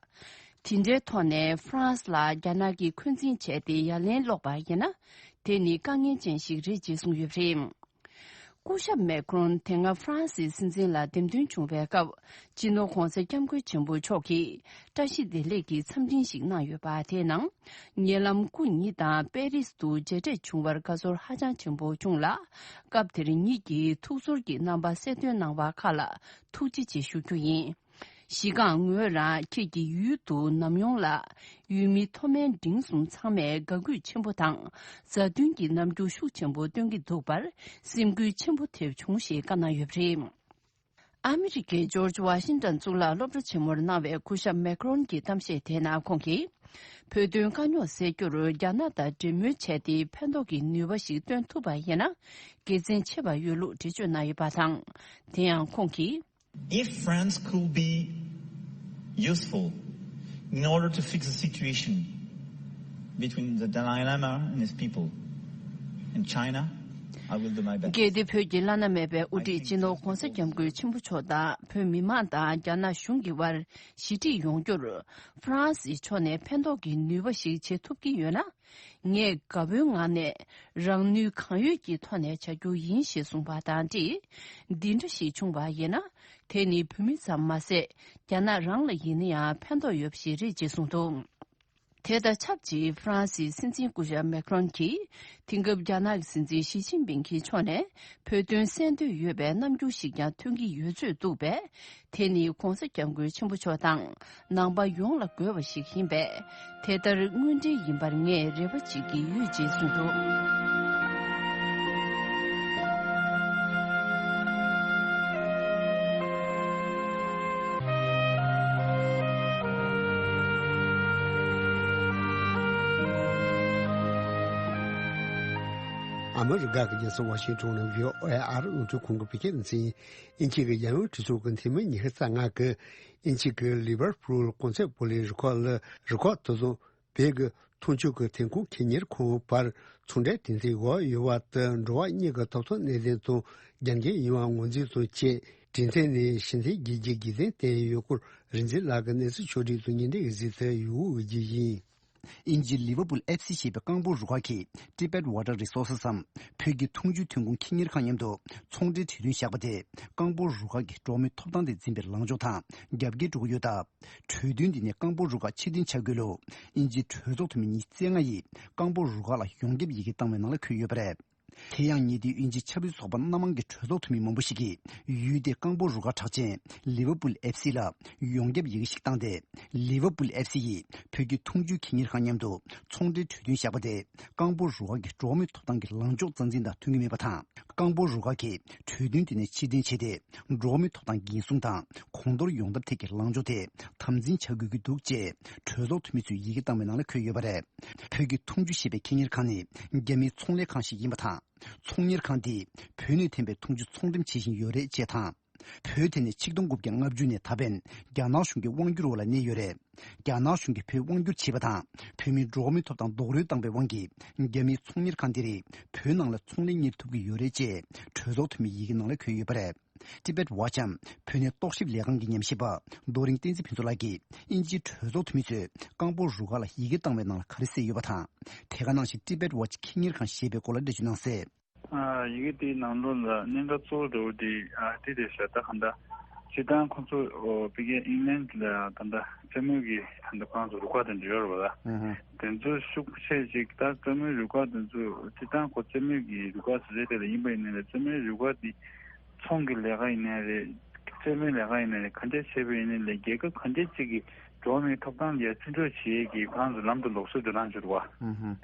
དེ་འདྲའི་ཐོག་ནས་ཧྥ་རན་སི་ལ་རྒྱ་ནག་གིས་འཁོན་འཛིན་བྱས་ཏེ་ཡ་ལན་སློག་པ་ཡིན་ན། དེ་ནི་དཀའ་ངལ་ཅན་ཞིག་རེད་ཅེས་གསུངས་ཡོད་པ་རེད། སྐུ་ཞབས་མེ་ཁ་རོན་དེ་སྔ་ཧྥ་རན་སིའི་སྲིད་འཛིན་ལ་འདེམས་ཐོན་བྱུང་བའི་སྐབས། སྤྱི་ནོར་༧གོང་ས་༧སྐྱབས་མགོན་ཆེན་པོ་མཆོག་གིས་བཀྲ་ཤིས་བདེ་ལེགས་ཀྱི་འཚམས་འཕྲིན་ཞིག་གནང་ཡོད་པ་དེའི་ནང་། ཉེ་ལམ་སྐུ་ཉིད་དང་པེ་རིས་དུ་མཇལ་འཕྲད་བྱུང་བར་དགའ་ཚོར་ཧ་ཅང་ཆེན་པོ་བྱུང་ལ། སྐབས་དེར་ཉིད་ཀྱིས་ཐུགས་ཚོར་གྱི་རྣམ་པ་གསལ་སྟོན་གནང་བ་ཁག་ལ་ཐུགས་རྗེ་ཆེ་ཞུ་རྒྱུ་ཡིན། གཞི་རྐང་ངོས་རང་ཁྱེད་ཀྱི་ཡུལ་དུ་ནམ་ཡོང་ལ། ཡུལ་མི་མཐོ་དམན་འབྲིང་གསུམ་ཚང་མས་དགའ་གུས་ཆེན་པོ་དང་མཛའ་མཐུན་གྱི་རྣམ་འགྱུར་ཤུགས་ཆེན་པོ་སྟོན་གྱི་འདུག་པར་སེམས་འགུལ་ཆེན་པོ་ཐེབས་བྱུང་ཞེས་བཀའ་གནང་ཡོད་པ་རེད། ཨ་མི་རི་ཀའི་ཇོར་ཇི་ཝ་ཤིང་ཏོན་གཙུག་ལག་སློབ་གྲྭ་ཆེན་མོར་གནང་བའི་སྐུ་ཞབས་མེ་ཁ་རོན་གྱི་གཏམ་བཤད་དེའི་ནང་ཁོང་གིས། བོད་དོན་དཀའ་རྙོག་སེལ་རྒྱུར་རྒྱ་ནག་དང་འབྲེལ་མོལ་བྱས་ཏེ་ཕན་ཐོགས་ཀྱི་ནུས་པ་ཞིག་སྟོན་ཐུབ་པ་ཡིན་ན། དགེ་མཚན་ཆེ་བ་ཡོད་ལུགས་འགྲེལ་བརྗོད་གནང་ཡོད་པ་དང་། དེ་ཡང་ཁོང་གིས། If France could be useful in order to fix the situation between the Dalai Lama and his people and China, I will do my best. གལ་ཏེ་བོད་ཀྱི་བླ་ན་མེད་པའི་དབུ་ཁྲིད་སྤྱི་ནོར་༧གོང་ས་༧སྐྱབས་མགོན་ཆེན་པོ་མཆོག་དང་བོད་མི་མང་དང་རྒྱ་ནག་གཞུང་གི་དབར་ཞི་འགྲིག་ཡོང་རྒྱུར་ཧྥ་རན་སིའི་ཕྱོགས་ནས་ཕན་ཐོགས་ཀྱི་ནུས་པ་ཞིག་བྱེད་ཐུབ་ཀྱི་ཡོད་ན། ངས་དགའ་པོའི་ངང་ནས་རང་ནུས་གང་ཡོད་ཀྱི་ཐོག་ནས་བྱ་རྒྱུ་ཡིན་ཞེས་གསུངས་པ་དང་འབྲེལ། འདི་འདྲ་ཞིག་བྱུང་བ་ཡིན་ན། དེ་ནི་བོད་མི་ཙམ་མ་ཟད། རྒྱ་ནག་རང་ལ་ཡིན་ན་ཡང་ཕན་ཐོགས་ཡོད་པ་ཞིག་རེད་ཅེས་གསུངས་འདུག་དེ་དང་ཆབས་ཅིག་ཧྥ་རན་སིའི་སྲིད་འཛིན་སྐུ་ཞབས་མེ་ཁ་རོན་གྱིས། དེང་སྐབས་རྒྱ་ནག་གི་སྲིད་འཛིན་ཞི་ཅིན་ཕིང་གི་ཕྱོགས་ནས་བོད་དོན་གསན་འདོད་ཡོད་པའི་རྣམ་འགྱུར་ཞིག་ཀྱང་ཐོན་གྱི་ཡོད་ཚོད་འདུག་པས། དེ་ནི་༧གོང་ས་༧སྐྱབས་མགོན་ཆེན་པོ་མཆོག་དང་ནང་པ་ཡོངས་ལ་དགོས་པ་ཞིག་ཡིན་པས། དེ་ལྟར་དངོས་འབྲེལ་ཡིན་པར་ངས་རེ་བ་བྱེད་ཀྱི་ཡོད་ཅེས་གསུངས་འདུག་ཨ་མི་རི་ཀ་གི་རྒྱལ་ས་ཝ་ཤིང་ཊོན་ནས་བྷི་ཨོ་ཨེ་ཨ་རི་རླུང་འཕྲིན་ཁང་གི་བོད་སྐད་སྡེ་ཚན། དབྱིན་ཇི་གི་རྒྱལ་ཡོངས་གྲོས་ཚོགས་ཀྱི་འཐུས་མི་ཉི་ཤུ་རྩ་ལྔ་གིས་དབྱིན་ཇི་གི་ལི་ཝར་པུལ་གོང་ཚད་པོ་ལིང་རུ་ཁག་ལ་རུ་ཁག་དེ་ཚོ་བོད་ཀྱི་མཐུན་ཕྱོགས་ཀྱི་ཐོན་ཁུངས་ཁེ་གཉེར་ཁང་བར་ ཚོང་འབྲེལ་སྡེ་ཚན་འོག་ཡོད་པ་དེ་འགྲོ་བ་གཉིས་ཀྱི་ཐོབ་ཐང་གནད་དོན་དང་རྒྱབ་འགལ་ཡིན་པ་ངོས་འཛིན་དང་བཅས། གྲོས་ཚན་ནི་ཕྱི་ཚེས་བརྒྱད་བརྒྱད་བརྒྱུད་འཛིན་གཏན་ཡོད་སྐོར་རིག་འཛིན་ལགས་ཀྱིས་གནས་ཚུལ་ཕྱོགས་སྒྲིག་དང་སྙན་སྒྲོན་ཞུས་ཚུལ་ཡུལ་དབུས་ཀྱི་ཡིན། དབྱིན་ཇིའི་ལི་ཝར་པུལ་ཨེཕ་སི་ཞེས་པའི་རྐང་སྤོལ་རུ་ཁག་གིས་Tibet Water Resources འམ་བོད་ཀྱི་འཐུང་ཆུའི་ཐོན་ཁུངས་ཁེ་གཉེར་ཁང་མཉམ་དུ་ཚོང་འབྲེལ་གྲོས་མཐུན་བཞག་པ་དེ་རྐང་སྤོལ་རུ་ཁག་གི་འགྲོ་བ་མིའི་ཐོབ་ཐང་དང་འཛིན་པའི་ལངས་ཕྱོགས་དང་རྒྱབ་འགལ་འགྲོ་གི་ཡོད་སྟབས། གྲོས་མཐུན་དེ་ནི་རྐང་སྤོལ་རུ་ཁག་ཕྱིར་འཐེན་བྱ་དགོས་ལུགས་དབྱིན་ཇིའི་གྲོས་ཚོགས་འཐུས་མི་ཉི་ཤུ་རྩ་ལྔ་ཡིས་རྐང་སྤོལ་རུ་ཁག་ལ་ཡོངས་ཁྱབ་ཡི་གེ་བཏང་བའི་ནང་ལ་འཁོད་ཡོད་པ་རེད། དེ་ཡང་ཉེ་དུས་དབྱིན་ཇིའི་ཆབ་སྲིད་ཚོགས་པ་སྣ་མང་གི་གྲོས་ཚོགས་འཐུས་མི་མང་པོ་ཞིག་གིས་ཡུལ་དེའི་རྐང་སྤོལ་རུ་ཁག་གྲགས་ཅན་ལི་ཝར་པུལ་ཨེཕ་སི་ལ་ཡོངས་ཁྱབ་ཡི་གེ་ཞིག་བཏང་སྟེ། ལི་ཝར་པུལ་ཨེཕ་སི་ཡིས་བོད་ཀྱི་འཐུང་ཆུའི་ཁེ་གཉེར་ཁང་མཉམ་དུ་ཚོང་འབྲེལ་གྲོས་མཐུན་བཞག་པ་དེ་རྐང་སྤོལ་རུ་ཁག་གི་འགྲོ་བ་མིའི་ཐོབ་ཐང་གི་ལངས་ཕྱོགས་རྩ་འཛིན་དང་མཐུན་གྱི་མེད་པ་དང་། རྐང་སྤོལ་རུ་ཁག་གིས་གྲོས་མཐུན་དེ་ནས་ཕྱིར་འཐེན་བྱས་ཏེ། འགྲོ་བ་མིའི་ཐོབ་ཐང་འགན་སྲུང་དང་གོང་མཐོར་ཡོང་ཐབས་ཐད་ཀྱི་ལངས་ཕྱོགས་དེ་དམ་འཛིན་བྱ་དགོས་ཀྱི་འདུག་ཅེས་གྲོས་ཚོགས་འཐུས་མི་ཚོས་ཡི་གེ་བཏང་བའི་ནང་ལ་འཁོད་ཡོད་པ་རེད། བོད་ཀྱི་འཐུང་ཆུ་ཞེས་པའི་ཁེ་གཉེར་ཁང་ནི་རྒྱ་མིའི་ཚོང་ལས་ཁང་ཞིག་ཡིན་པ་དང་། ཚོང་གཉེར་ཁང་དེས་བོད་ནས་ཐོན་པའི་འཐུང་ཆུ་ཚོང་འགྲེམས་བྱེད་བཞིན་ཡོད་རེད་ཅེས་དང་། བོད་དེ་ནི་ཆིག་སྟོང་དགུ་བརྒྱ་ལྔ་བཅུ་ནས་ད་ཕན་རྒྱ་ནག་གཞུང་གི་དབང་སྒྱུར་འོག་ལ་གནས་ཡོད་རེད། རྒྱ་ནག་གཞུང་གིས་བོད་དབང་སྒྱུར་བྱས་པ་དང་། བོད་མིའི་འགྲོ་བ་མིའི་ཐོབ་ཐང་རྡོག་རོལ་བཏང་བའི་དབང་གིས། རྒྱ་མིའི་ཚོང་གཉེར་ཁང་དེ་རིགས་བོད་ནང་ལ་ཚོང་ལས་གཉེར་ཐུབ་ཀྱི་ཡོད་རེད་ཅེས་གྲོས་ཚོགས་འཐུས་མིའི་ཡི་གེ་ནང་ལ་འཁོད་ཡོད་པ་རེད། Tibet Watch འམ་བོད་གནས་རྟོག་ཞིབ་ལས་ཁང་གི་ཉམས་ཞིབ་པ་རྡོ་རིང་བསྟན་འཛིན་ཕུན་ཚོགས་ལགས་ཀྱིས། དབྱིན་ཇིའི་གྲོས་ཚོགས་འཐུས་མི་ཚོས་རྐང་སྤོལ་རུ་ཁག་ལ་ཡི་གེ་བཏང་བའི་ནང་ལ་ག་རེ་གསལ་ཡོད་པ་དང་། དེ་ག་ནང་བཞིན་Tibet Watch ཁེ་གཉེར་ཁང་ཞེས་པའི་སྐོར་ལ་འགྲེལ་བརྗོད་གནང་གསལ། ཨ། ཡི་གེ་དེའི་ནང་ལོགས་ལ་གནད་འགག་གཙོ་བོ་འདྲ་བོ་དེ། ཨ། དེ་རེད་ཤག་ད་ག་འདྲ། སྤྱིར་བཏང་ཁོང་ཚོ་ཨོ་ཕ་གི་ཨིང་ལན་ལ་ད་ལྟ་རྩེད་མོའི་གི་ད་ལྟ་ཁོ་རང་ཚོ་རུ་ཁག་དེ་འདྲ་ཡོད་རེད་པ། ཨུ་ཧུ། དེ་ཚོ་ཤུགས་ཆེ་ཅིག་ད་རྩེད་མོའི་རུ་ཁག་དེ་ཚོ་སྤྱིར་བཏང་ཁོ་རྩེད་མོའི་གི་རུ་ཁག་ཟེར་རེད། དེ་ལ་ཡིན་པ་ཡིན་ནའི་རྩེད་མོའི་རུ་ཁག་དེ་ཚོང་གི་ལས་ཀ་ཡིན་ནའི་རེད། རྩེད་མོའི་ལས་ཀ་ཡིན་ནའི་རེད། ག་འདྲ་བྱས་པ་ཡིན་ནའི་ལས་རྒྱལ་ཁབ་ག་འདྲ་ཅིག་གི་འགྲོ་བ་མིའི་ཐོབ་ཐང་ལ་བརྩི་འཇོག་བྱེད་ཡས་ཀྱི་ཁོ་རང་ཚོ་ལམ་དུ་ལོག་སྲོལ་འདྲ་ནང་བྱུང་འདུག་བ། ཨུ་ཧུ།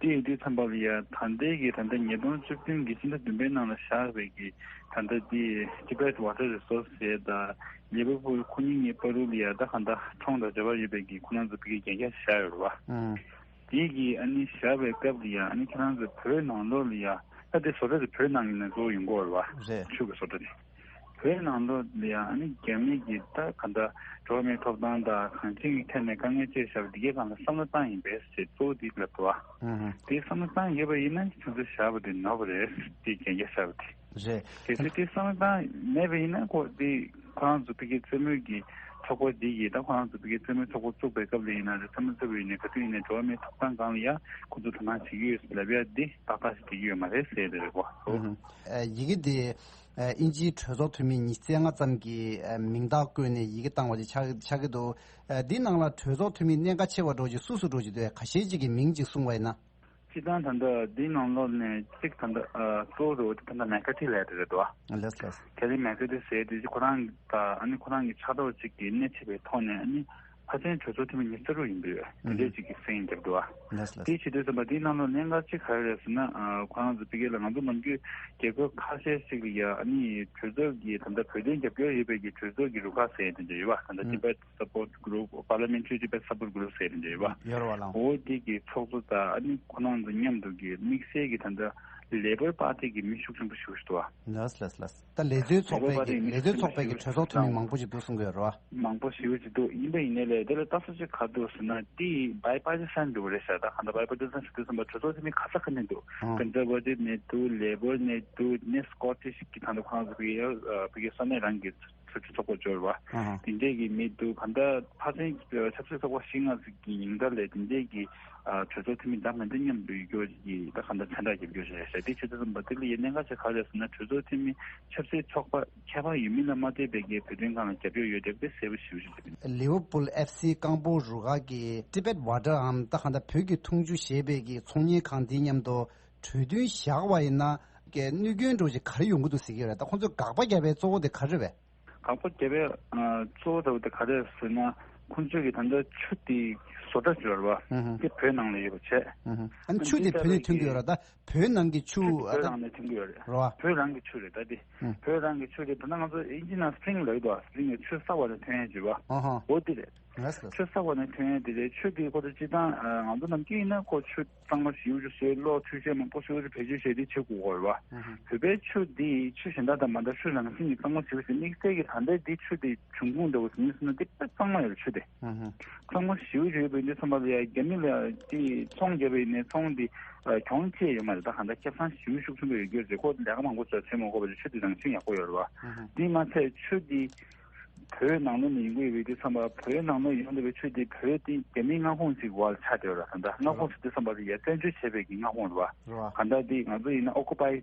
དེ་ཡིན་དུས་ཙམ་པ་ལ་ཡ་ད་ལྟའི་གི་ད་ལྟ་ཉིས་སྟོང་བཅུ་བདུན་གི་ཕྱི་ཟླ་བདུན་པའི་ནང་ལ་བཞག་པའི་གི་ད་ལྟ་དེ་Tibet Water Resources ཟེར་ད་ལི་ཝར་པུལ་ཁོ་གཉིས་གཉིས་བར་དུ་ལ་ཡ་ད་ག་ད་ཁྲོང་དང་འབྲེལ་བ་ཡོད་པའི་གི་ཁོ་རང་ཚོ་ཕ་གི་གན་རྒྱ་བཞག་ཡོད་རེད་བ། ཨང་། དེ་གི་ཨ་ནི་བཞག་པའི་སྐབས་ལ་ཡ་ཨ་ནི་ཁྱེད་རང་ཚོ་བོད་ནང་ལོགས་ལ་ཡ་ད་དེ་བཟོ་གྲྭ་དེ་བོད་ནང་ཡིན་ན་གཙོ་བོ་ཡོང་གི་ཡོད་རེད་བ། རེད། ཆུ་གི་བཟོ་གྲྭ་དེ། བོད་ནང་ལོགས་ལ་ཡང་ཨ་ནི་རྒྱ་མི་གིས་ད་ག་འདྲ་འགྲོ་བ་མིའི་ཐོབ་ཐང་དང་གང་ཅིའི་ཐད་ནས་དཀའ་ངལ་ཅིག་བཞག་པ་འདི་གའི་སྒང་ལ་བསམ་བློ་བཏང་ཡིན་པས་ཞེས་གཙོ་བོ་འདི་ལབ་འདུག་བ། ཨུ་ཧུ། དེ་བསམ་བློ་བཏང་ཡོད་པ་ཡིན་ན་ཁྱོད་ཚོས་བཞག་པ་དེ་ནོར་བ་རེད། དེ་གན་རྒྱ་བཞག་པ་དེ། རེད། གལ་སྲིད་དེ་བསམ་བློ་བཏང་མེད་པ་ཡིན་ན་ཁོ་དེ་ཁོ་རང་ཚོ་ཕ་གི་རྩེད་མོའི་གི་ཚོགས་པ་འདི་གིས་ད་ཁོ་རང་ཚོ་ཕ་གི་རྩེད་མོའི་ཚོགས་པ་བཙུགས་པའི་སྐབས་ལ་ཡིན་ན་རེད། བསམ་བློ་བཏང་བ་ཡིན་ན་ག་དུས་ཡིན་ནའི་འགྲོ་བ་མིའི་ཐོབ་ཐང་སྒང་ལ་ཡང་ཁོ་ཚོ་དོ་སྣང་བྱེད་ཀྱི་ཡོད་ལབ་ཡ་འདི་ཏག་ཏག་ཞིག་བྱེད་ཀྱི་ཡོད་མ་རེད་ཟེར་དེ་རེད་གོ། ཨུ་ཧུ། ཨ། ཡི་གེ་འདི། ཨ། དབྱིན་ཇིའི་གྲོས་ཚོགས་འཐུས་མི་ཉི་ཤུ་རྩ་ལྔ་ཙམ་གྱིས། ཨ། མིང་རྟགས་བཀོད་ནས་ཡི་གེ་བཏང་བ་ཅིག་ཆགས་ཆགས་ཀྱི་འདུག། ཨ། འདིའི་ནང་ལ་གྲོས་ཚོགས་འཐུས་མི་གནད་འགག་ཆེ་བ་འདྲ་བོ་ཅིག་སུ་སུ་འདྲ་བོ་ཅིག་འདུག། ཁ་ཤས་ཅིག་གིས་མིང་ཅིག་གསུངས་པ་ཡིན་ན། སྤྱིར་བཏང་ད་ལྟ་འདིའི་ནང་ལོགས་ནས་གཅིག་ད་ལྟ། ཨ། གཙོ་བོ་འདྲ་བོ་དེ་ད་ལྟ་མེ་ཀ་ཐི་ལབ་ཡ་དེ་རེད་འདུག། ཨ། ལགས་ལགས། ཀེ་ལི་མེ་ཀ་ཐི་ཟེར་དེ་ཁོ་རང་དང་ཨ་ནི་ཁོ་རང་གི་ཕྱག་རོགས་གཅིག་གིས་སྣེ་ཁྲིད་པའི་ཐོག་ནས་ཨ་ནི། ཕལ་ཆེར་གྲོས་ཚོགས་འཐུས་མི་ཉི་ཤུ་རྩ་དྲུག་ཡིན་པའི་དེ་འདྲས་ཅིག་གི་སེམས་རྒྱབ་འདུག་ཨ། ལགས་ལགས། དེ་བྱེད་དུས་ཙམ་པ་དེའི་ནང་ལ་གནད་འགག་ཅིག་ག་རེ་རེད་ཟེར་ན། ཨ། ཁོ་རང་ཚོ་ཕ་གི་ལ་ང་ཚོ་ནམ་རྒྱུན་རྒྱལ་ཁབ་ཁ་ཤས་ཤིག་ལ་ཡ་ཨ་ནི་གྲོས་ཚོགས་ཀྱི་ད་ལྟ་བོད་དོན་རྒྱབ་སྐྱོར་ཡོད་པའི་གི་གྲོས་ཚོགས་ཀྱི་རུ་ཁག་ཟེར་ཡ་དེ་འདྲ་ཡོད་པ། ད་ལྟ་ཨུ། Tibet Support Group Parliamentary Tibet Support Group ཟེར་ཡ་དེ་འདྲ་ཡོད་པ། ཡོད་རེད་བ་ལགས། འོ་དེ་གི་ཚོགས་གཙོ་དང་ཨ་ནི་ཁོ་རང་ཚོ་མཉམ་དུ་གི་དམིགས་བསལ་གྱི་ད་ལྟ་ལེ་པར་པར་ཏི་གི་མི་ཤུགས་ཆེན་པོ་ཞིག་འདུག་ཨ། ལགས་ལགས་ལགས། ད་ལས་བཟོའི་ཚོགས་པའི་གི་ལས་བཟོའི་ཚོགས་པའི་གི་གྲོས་ཚོགས་འཐུས་མི་མང་པོ་ཞིག་འདུག་གསུང་གི་ཡོད་རེད་བ། མང་པོ་ཞེ་པོ་ཅིག་འདུག། ཡིན་པ་ཡིན་ནའི་ལས་དེ་ལ་ལྟ་ས་ཅིག་ག་འདུག་ཟེར་ན་དེ་བའི་པར་ཊི་སན་འདྲ་བོ་རེད་ཤག། ད་གང་ལྟར་བའི་པར་ཊི་སན་ཞིག་འདུག་བསམ་པ་གྲོས་ཚོགས་འཐུས་མི་ག་ས་ག་ནས་འདུག། ཨང་། ཀོན་ཛར་ཝེ་ཊིབ་ནས་འདུག། ལེ་པར་ནས་འདུག། ནས་སྐོ་ཊི་ཤི་གི་ད་ལྟ་ཁོང་ཚོ་གི་ཕ་གི་ས་གནས་རང་གི་ཆབ་སྲིད་ཚོགས་པ་འབྱོར་བ། ཨང་། དེ་འདྲས་ཀྱི་མི་འདུག། གང་ལྟར་ཕ་ཚན་ཆབ་སྲིད་ཚོགས་པ་བཞི་ལྔ་ཞིག་གི་ཡིན་ད་ལས་དེ་འདྲས་ཀྱི་ཨ། གྲོས་ཚོགས་འཐུས་མི་ད་མ་འདི་མཉམ་དུ་ཡོད་རྒྱུ་ཅིག་ད་གང་ལྟར་ཚན་རིག་རྒྱབ་སྐྱོར་བྱས་ཤག། དེ་བྱེད་དུས་ཙམ་པ་དེ་ལ་ཡང་གནད་འགག་ཅིག་ག་རེ་རེད་ཟེར་ན་གྲོས་ཚོགས་འཐུས་མི་ཆབ་སྲིད་ཚོགས་པ་ཁྱད་པར་ཡོད་མིན་ལ་མ་ལྟོས་པའི་གི་བོད་དོན་སྒང་ལ་རྒྱབ་སྐྱོར་ཡོད་བསྡད་པ་དེ་གསལ་པོ་ཞེ་པོ་ཞིག་རེད། ལི་ཝར་པུལ་ཨེཕ་སི་རྐང་སྤོལ་རུ་ཁག་གིས་ཊི་བེཊ་ཝ་ཊར་འམ་ད་གང་ལྟར་བོད་ཀྱི་འཐུང་ཆུ་ཞེས་པའི་གི་ཚོང་གཉེར་ཁང་འདི་མཉམ་དུ་གྲོས་མཐུན་བཞག་པ་ཡིན་ན་གི་གནོད་སྐྱོན་འདྲ་ཅིག་ག་རེ་ཡོང་གི་འདུག་ཟེར་གྱི་ཡོད་རེད། ད་ཁོང་ཚོས་དགག་པ་བརྒྱབ་པའི་གཙོ་བོ་དེ་ག་རེ་རེད་པས། དགག་པ་བརྒྱབ་པའི་ཨ་གཙོ་བོ་འདྲ་བོ་དེ་ག་རེ་རེད་ཟེར་ན། ཁོང་ཚོས་ཀྱི་ད་ལྟ་ཆུ་དེ་བཟོ་གྲྭ་ཅིག་ཡོད་རེད་བ། ཧུམ་ཧུམ། དེ་བོད་ནང་ལ་ཡོད་པ་བྱས། ཧུམ་ཧུམ། ཨ་ནི་ཆུ་དེ་བོད་ནས་ཐོན་གྱི་ཡོད་རེད། ད་བོད་ནང་གི་ཆུ། ཆུ་དེ་ཨ་བོད་ད་ནང་ནས་ཐོན་གྱི་ཡོད་རེད། རེད་བ། བོད་རང་གི་ཆུ་རེད་ད་དེ། ཧུམ། བོད་རང་གི་ཆུ་དེ་ད་ལྟ་ང་ཚོ་དབྱིན་ཇི་ནང་སི་པི་རིང་ལབ་ཀྱི་འདུག་བ། སི་པི་རིང་གི་ཆུ་གསར་བ་ལ་ཐོན་ཡས་ཅིག་བ། ཨ་ཧ། འོ་དེ་རེད། ལགས་སོ། ཆུ་ས་འོག་ནས་ཐོན་ཡ་དེ་རེད། ཆུ་དེ་ཁོ་ཚོ་སྤྱིར་བཏང་ང་ཚོ་ནམ་རྒྱུན་ཡིན་ན་ཁོ་ཆུ་གཙང་མ་ཞེ་པོ་ཅིག་བཟོས། གློག་འཕྲུལ་ཆས་མང་པོ་ཞེ་པོ་ཅིག་བེད་སྤྱོད་བྱས་ཏེ་བྱེད་དགོས་ཀྱི་ཡོད་རེད་བ། ཨུ་ཧུ། བོད་པའི་ཆུ་དེ་ཆུ་གཞན་དག་དང་མ་འདྲ། ཆུ་རང་བཞིན་གྱིས་གཙང་མ་ཞེ་པོ་ཅིག། དམིགས་བསལ་གྱི་ད་ལྟའི་འདི་ཆུ་དེ་འབྱུང་ཁུངས་འདྲ་བོ་ཞིག་ཡིན་ཟེར་ན་དེ་དཔེ་གཙང་མ་ཡོད་རེད། ཆུ་དེ། ཨུ་ཧུ། གཙང་མ་ཞེ་པོ་ཅིག་ཡོད་པ་ཡིན་དུས་ཙམ་པ་ལ་ཡ་རྒྱ་མི་ལ་དེ་ཚོང་བརྒྱབ་པ་ཡིན་ནའི་ཚོང་དེ་གྱོང་ཆེ་ཡོད་མ་རེད། ད་གང་ལྟར་ཁེ་བཟང་ཞེ་པོ་ཤུགས་ཆེན་པོ་ཡོད་རྒྱུ་རེད། ཁོ་ལས་ཀ་མང་པོ་བྱས་བྱེད་མ་དགོས་པ་རེད། ཆུ་དེ་རང་བཞིན་ཡག་པོ་ཡོད་རེད་བ། ཨུ་ཧུ། དེ་མ་ཚད་ཆུ་དེ་བོད་ནང་ལོགས་ནས་ཡོང་གི་ཡོད་པའི་དུས་ཙམ་པ། བོད་ནང་ལོགས་ཡོང་བསྡད་པའི་ཆུ་དེ་བོད་དེ་རྒྱ་མིའི་མངའ་ཁོངས་ཤིག་བར་ཆགས་བསྡད་ཡོད་རེད། ད་ལྟ་མངའ་ཁོངས་ཤིག་དུས་ཙམ་པ་དེ་ཡ་བཙན་བྱོལ་བྱས་པའི་གི་མངའ་ཁོངས་རེད་བ། རེད་བ། ག་འདྲ་དེ་ང་ཚོ་ཡིན་ན་ཨོ་ཀུ་པའི་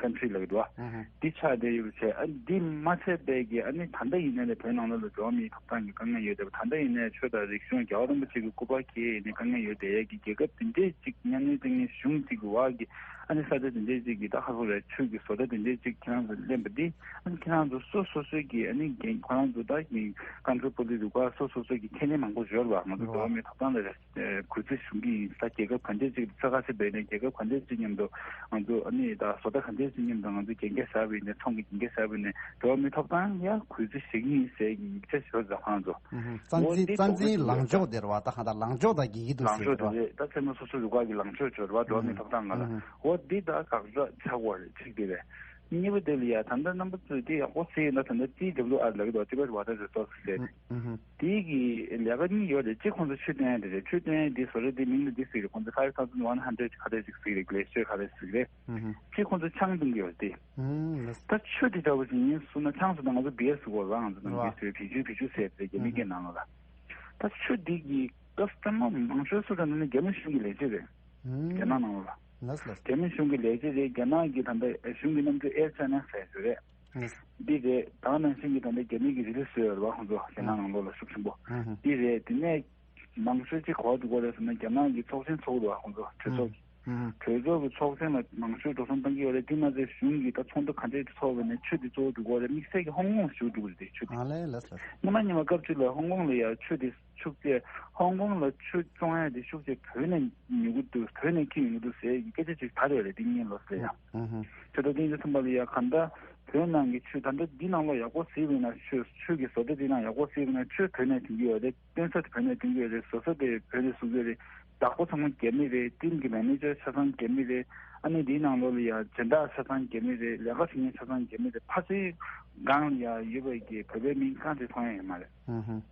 ཀན་ཊི་རི་ལབ་ཀྱི་འདུག་བ། ཨུ་ཧུ། དེ་ཆགས་བསྡད་ཡོད་པ་བྱས། ཨ་འདི་མ་ཚད་པའི་གི་ཨ་ནི་ད་ལྟ་ཡིན་ནའི་ལས་བོད་ནང་ལོགས་ལ་འགྲོ་བ་མིའི་ཐོབ་ཐང་གི་དཀའ་ངལ་ཡོད་བསྡད་པ། ད་ལྟ་ཡིན་ནའི་ཆོས་དང་རིག་གཞུང་རྒྱལ་བ་རིན་པོ་ཆེ་གི་སྐུ་པར་འཁྱེར་ཡིན་ནའི་དཀའ་ངལ་ཡོད་བསྡད་ཡ་གི་རྒྱལ་ཁབ་དེ་འདྲས་ཅིག་གཉའ་གནོན་བཏང་མཁན་གཞུང་གཅིག་གི་བར་གྱི་ཨ་ནི་ས་ཆ་དེ་འདྲས་ཅིག་གི་ད་ཧ་གོ་རེད། ཆུ་གི་བཟོ་གྲྭ་དེ་འདྲས་ཅིག་ཁྱེད་རང་ཚོ་ལེན་པ་འདི། ཨ་ནི་ཁྱེད་རང་ཚོ་སོ་སོ་སོའི་གི་ཨ་ནི་འགན་ཁོ་རང་ཚོ་ད་གི་རྐང་འཛུགས་སྤོ་ལོའི་རུ་ཁག་སོ་སོ་སོའི་གི་ཁས་ལེན་མང་པོ་ཡོད་རེད་བ། ང་ཚོ་འགྲོ་བ་མིའི་ཐོབ་ཐང་ལ་རེད། ཨེ་གུས་བརྩི་ཞུ་གི་ཡིན། ད་རྒྱལ་ཁབ་ག་འདྲས་ཅིག་ས་ཁ་ཤས་བས་ནས་རྒྱལ་ཁབ་ག་འདྲས་ཅིག་མཉམ་དུ་ང་ཚོ་ཨ་ནི་ད་བཟོ་ལྟ་ག་འདྲས་ཅིག་མཉམ་དུ་ང་ཚོ་གན་རྒྱ་བཞག་པ་ཡིན་ནའི་ཚོང་གི་གན་རྒྱ་བཞག་པ་ཡིན་ནའི་འགྲོ་བ་མིའི་ཐོབ་ཐང་ཡང་གུས་བརྩི་ཞུ་གི་ཡིན་ཟེར་གི་ཡིག་ཆ་ཞོར་ཛ་ཁང་ཚོ། ཨུ་ཧུ། རྩ་འོ་འཛིན་འདི་རྩ་འཛིན་ལངས་ཕྱོགས་དེ་རེད་བ། ད་གང་ལྟར་ལངས་ཕྱོགས་དང་འགལ་གྱི་འདུག་ལངས་ཟེར་ཕྱོགས་དེ་རེད་བ། རེད། ད་ཚང་མ་སོ་སོ་རུ་ཁག་གི་ལངས་ཕྱོགས་ཅིག་ཡོད་རེད་བ། འགྲོ་བ་མིའི་ཐོབ་ཐང་སྒང་ལ། ཨུ་ཧུ། འོ་འདི་ད་དགག་ཕྱོགས་ཆགས་པ་རེད། གཅིག་དེ་རེད། གཉིས་པ་དེ་ལ་ཡ་ད་ལྟ་རྣམ་པ་ཚོས་དེ་ཡག་པོ་གཟིགས་ཡོད་ན། ད་ལྟ་ཊི་ཌབ་ལིའུ་ཨར་ལབ་ཀྱི་འདུག Tibet Water Resources ཟེར། ཨུ་ཧུ། དེ་གི་ལས་ཀ་གཉིས་ཡོད་རེད། གཅིག་ཁོང་ཚོ་ཆུ་བཏོན་ཡ་དེ་རེད། ཆུ་བཏོན་ཡ་དེ་བཟོ་གྲྭ་དེ་མིང་ལ་འདི་ཟེར་གི་རེད། ཁོང་ཚོ་five thousand one hundred ག་རེ་ཞིག་ཟེར་གི་རེད། གི་ལེ་ཤོད་ག་རེ་ཟེར་གི་རེད། ཨུ་ཧུ། གཅིག་ཁོང་ཚོ་ཆང་འཐུང་གི་ཡོད་རེད་དེ། ཨུ་ཧུ། ད་ཆུ་དེ་འདྲ་བོ་ཞིག་ཡིན་སོང་ན་ཆང་ཟེར་ན་ང་ཚོ་བི་ཡར་ཟེར་གོ་ར། ང་ཚོ་ནང་ར་བི་ཡར་ཟེར། བི་ཇུ་བི་ཇུ་ཟེར་རེད་རྒྱ་མི་སྐད་ནང་ལ། ད་ཆུ་འདི་གི་ཀ་སི་ཊ་མར་མང་ཤོས་སུ་འདྲ་ནི་རྒྱ་མི་གཞུང་གི་ལས་བྱེད་རེད། ཨུ་ཧུ། རྒྱ་ནག་ནང་ལ། ལགས་ལགས། རྒྱ་མི་གཞུང་གི་ལས་བྱེད་རེད། རྒྱ་ནག་གི་ད་ལྟ་གཞུང་གི་གནམ་གྲུ་ཨེར་ཅཱ་ན་ཟེར་ཞིག་རེད། ལགས། འདི་རེད། ད་ནང་བཞིན་གྱི་ད་ལྟ་རྒྱ་མི་གི་རི་ལི་བཟོས་ཡོད་རེད་བ། ཁོང་ཚོ་རྒྱ་ནག་ནང་ལོགས་ལ་ཤུགས་ཆེན་པོ། ཨུ་ཧུ། འདི་རེད། དེ་ནས་མང་ཤོས་ཅིག་ག་པར་འགྲོ་གི་རེད་ཟེར་ན་རྒྱ་ནག་གི་ཚོགས་ཆེན་ཚོགས་རེད་བ། ཁོང་ཚོ་གྲོས་ཚོགས་ཀྱི། ཨུ་ཧུ། གྲོས་ཚོགས་ཀྱི་ཚོགས་ཆེན་ལ་མང་ཤོས་འགྲོ་སོང་གཏང་གི་ཡོད་རེད། དེ་མ་ཚད་གཞུང་གིས་ད་ཚོགས་འདུ་ག་འདྲས་ཚོགས་པ་ནས་ཆུ་དེ་གཙོ་བོ་འགྲོ་གི་རེད། དམིགས་བསལ་གྱི་ཧོང་ཀོང་ཞུ་འགྲོ་གི་རེད། ཆུ་དེ། ཨ་ལས་ལགས་ལགས། སྔོན་མ་ཉི་མ་སྐབས་གཅིག་ལ་ཧོང་ཀོང་ལ་ཡ་ཆུ་དེ་ཤུགས་ཆེ། ཧོང་ཀོང་ལ་ཆུ་བཙོང་ཡ་དེ་ཤུགས་ཆེ་བོད་ནས་ཉོ་གི་འདུག་བོད་ནས་འཁྱེར་ཡོང་གི་འདུག་ཟེར་གྱི་སྐད་ཆ་ཅིག་དར་ཡོད་རེད། དེ་གཉིས་ལོ་ཟེར་ཡ། ཨུ་ཧུ། ཆུ་ད་དེ་འདྲ་ཐུམ་པ་ལ་ཡ་ག་འདྲ་བོད་ནང་གི་ཆུ་ད་ལྟ་འདི་ནང་ལོགས་ཡག་པོ་གཟིགས་པ་ཡིན་ན། ཆུ་ཆུ་གི་བཟོ་གྲྭ་འདི་ནང་ཡག་པོ་གཟིགས་པ་ཡིན་ན་ཆུ་བོད་ནས་ཐོན་གྱི་ཡོད་རེད། བཏོན་ས་དེ་བོད་ནས་བཏོན་གྱི་ཡོད་རེད། བཟོ་ས་དེ་བོད་ནས་བཟོ་གི་ཡོད་རེད། བདག་པོ་ཚང་མ་རྒྱ་མི་རེད། ཊིམ་གྱི་མེ་ནེ་ཇར་ཆ་ཚང་རྒྱ་མི་རེད། ཨ་ནི་འདིའི་ནང་ལོགས་ལ་ཡ་སྦྱིན་བདག་ཆ་ཚང་རྒྱ་མི་རེད། ལས་ཀ་བྱེད་མཁན་ཆ་ཚང་རྒྱ་མི་རེད། ཕ་ཚོའི་སྒང་ལ་ཡ་ཡོད་པའི་གི་བོད་པའི་མིང་རྐང་གཅིག་མཐོང་ཡ་ཡོད་མ་རེད། ཨུ་ཧུ།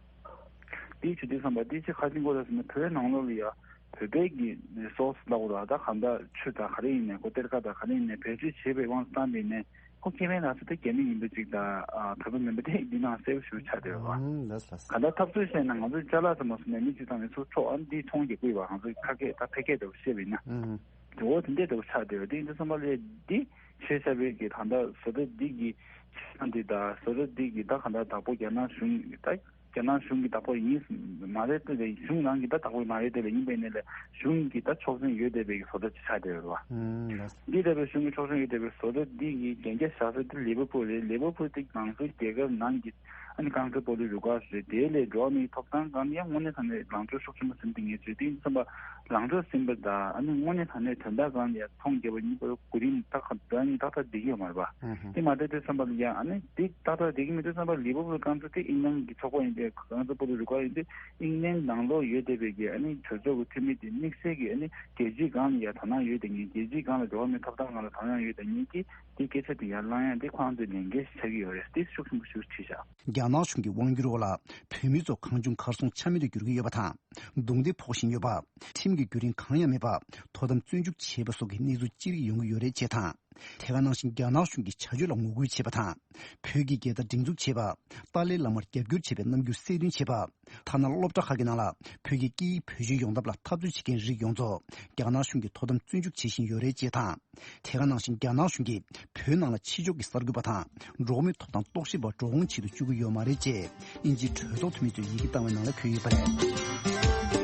དེའི་ཆུ་དེ་བསམ་པ་དེ་ཆེ་ཁ་ཅིག་མགོ་ལ་ཟིན་ན་བོད་ནང་ལོགས་ལ་ཡ་བོད་པའི་གི་རི་སོར་སི་ལབ་དགོས་ར། ད་གང་ལྟར་ཆུ་དང་ག་རེ་ཡིན་ནའི་ཁོ་གཏེར་ཁ་དང་ག་རེ་ཡིན་ནའི་བེད་སྤྱོད་བྱེད་པའི་དབང་དུ་བཏང་པ་ཡིན་ནའི་ཁོ་སྐྱེ་དམན་ལ་སོགས་ཏེ་རྒྱ་མི་ཡིན་པ་ཅིག་དང་བོད་པ་མིན་པ་དེ་འདི་ནང་གསལ་པོ་ཞེ་པོ་ཆགས་བསྡད་ཡོད་རེད་བ། ཨང་། ལགས་ལགས། གང་ལྟར་འཐབ་རྩོད་བྱས་ན་ང་ཚོ་ཅ་ལག་ཙམ་མ་སོང་ནས་མི་གཅིག་ཚང་མས་ཚུར་འཕྲོག་ཨ་ནི་འདི་ཚོང་རྒྱག་གི་ཡོད་པ། ང་ཚོ་ཁ་སྐད་ད་ཕལ་སྐད་འདྲ་བོ་བཤད་པ་ཡིན་ན། ཨང་། འོ་དེ་འདྲས་འདྲ་བོ་ཆགས་བསྡད་ཡོད་རེད། དེ་ཡིན་དུས་ཙམ་པ་ལ་འདི་ཆོས་བྱ་བའི་གི་ད་ལྟ་བཟོ་གྲྭ་འདི་གི་ཆ་འདི་དང་བཟོ་གྲྭ་འདི་གི་ད་གང་ལྟར་བདག་པོ་རྒྱ་ནག་གཞུང་ད། རྒྱ་ནག་གཞུང་གི་བདག་པོ་ཡིན་མ་རེད་དེ་ལས་གཞུང་རང་གི་ད་བདག་པོ་མ་རེད་དེ་ལས་ཡིན་པའི་ནས་ལས་གཞུང་གི་ད་ཆོག་མཆན་ཡོད་བསྡད་པའི་གི་བཟོ་གྲྭ་ཅིག་ཆགས་བསྡད་ཡོད་རེད་བ། ཨུམ། འདི་ལྟ་བུའི་གཞུང་གི་ཆོག་མཆན་ཡོད་བསྡད་པའི་བཟོ་གྲྭ་འདི་གི་གན་རྒྱ་བཞག་ས་དེ་ལི་ཝར་ཕུལ་རེད། ལི་ཝར་ཕུལ་དེ་ང་ཚོའི་རྒྱལ་ཁབ་ནང་གི་ཨ་ནི་རྐང་རྩེད་སྤོ་ལོའི་རུ་ཁག་རེད། དེ་ལས་འགྲོ་བ་མིའི་ཐོབ་ཐང་སྒང་ལ་ཡང་དངོས་གནས་དྲང་གནས་ལངས་ཕྱོགས་ཤུགས་ཆེན་པོ་ཟིན། དེ་ངས་བརྗོད་དེ་ཡིན་བསམ་པ་ལངས་ཕྱོགས་ཟིན་པ་དང་ཨ་ནི་དངོས་གནས་དྲང་གནས་དོན་དག་སྒང་ལ་ཡང་ཚོང་རྒྱབ་པ་གཉིས་པོ་གོ་རིམ་ཏག་ཏག་འདི་ཡོད་མ་རེད་པ། ཨུ་ཧུ། དེ་མ་རེད་དེ་བསམ་པ་ལ་ཡང་ཨ་ནི་དེ་ཏག་ཏག་བསྡད་ཀྱི་མི་འདུག་བསམ་པ། ལི་ཝར་ཕུལ་རྐང་རྩེད་དེ་ཨིན་ལན་གྱི་ཚོགས་པ་ཡིན་ཏེ། རྐང་རྩེད་སྤོ་ལོ་རུ་ཁག་ཡིན་ཏེ་ཨིན་ལན་ནང་ལོགས་ཡོད་བསྡད་པའི་གི་ཨ་ནི་གྲོས་ཚོགས་ཀྱི་འཐུས་མི་དེ་དམིགས་བསལ་གྱི་ཨ་ནི་རྒྱལ་སྤྱིའི་སྒང་ལ་ཡང་དོ་སྣང་ཡོད་བསྡད་མཁན། རྒྱལ་སྤྱིའི་སྒང་ལ་འགྲོ་བ་མིའི་ཐོབ་ཐང་སྒང་ལ་དོ་སྣང་ཡོད་བསྡད་མཁན་གྱི་དེ་སྐད་ཆ་དེ་ཡར་བསླང་ཡ་དེ་ཁོ་རང་ཚོའི་ལས་འགན་ཞིག་ཆགས་ཀྱི་ཡོད་རེད། དེ་ཤུགས་ཆེན་པོ་ཞིག་བྲིས་བཞག་རྒྱ་ནག་གཞུང་གི་དབང་སྒྱུར་འོག་ལ་བོད་མི་ཚོ་གང་བྱུང་གར་སོང་ཆ་མེད་དུ་འགྱུར་གྱི་ཡོད་པ་དང་། རྡུང་རྡེག་ཕོག་བཞིན་ཡོད་པ། ཁྲིམས་ཀྱི་བརྒྱུད་རིམ་གང་ཡང་མེད་པར་དོ་དམ་བཙོན་འཇུག་བྱས་པ་སོགས་ཀྱི་གནས་ཚུལ་ཅི་རིགས་ཡོང་གི་ཡོད་རེད་ཅེས་དང་། དེ་ག་ནང་བཞིན་རྒྱ་ནག་གཞུང་གི་བྱ་སྤྱོད་ལ་ངོ་རྒོལ་བྱེད་པ་དང་། བོད་ཀྱི་རྒྱལ་དར་སྒྲེང་འཛུགས་བྱེད་པ། ཏཱ་ལའི་བླ་མར་རྒྱབ་སྐྱོར་བྱེད་པའི་རྣམ་འགྱུར་གསལ་སྟོན་བྱེད་པ། ཐ་ན་སློབ་གྲྭ་ཁག་གི་ནང་ལ་བོད་ཀྱི་སྐད་ཡིག་བེད་སྤྱོད་ཡོང་ཐབས་ལ་འཐབ་རྩོད་བྱེད་མཁན་རིགས་ཡོངས་རྫོགས་རྒྱ་ནག་གཞུང་གིས་དོ་དམ་བཙོན་འཇུག་བྱེད་བཞིན་ཡོད་རེད་ཅེས་དང་། དེ་ག་ནང་བཞིན་རྒྱ་ནག་གཞུང་གིས་བོད་ནང་ལ་ཕྱི་ཕྱོགས་ཀྱི་གསར་འགོད་པ་དང་འགྲོ་བ་མིའི་ཐོབ་ཐང་རྟོག་ཞིབ་པ་འགྲོ་འོང་བྱེད་དུ་བཅུག་གི་ཡོད་མ་རེད་ཅེས་དབྱིན་ཇིའི་གྲོས་ཚོགས་འཐུས་མི་ཚོས་ཡི་གེ་བཏང་བའི་ནང་ལ་འཁོད་ཡོད་པ་རེད།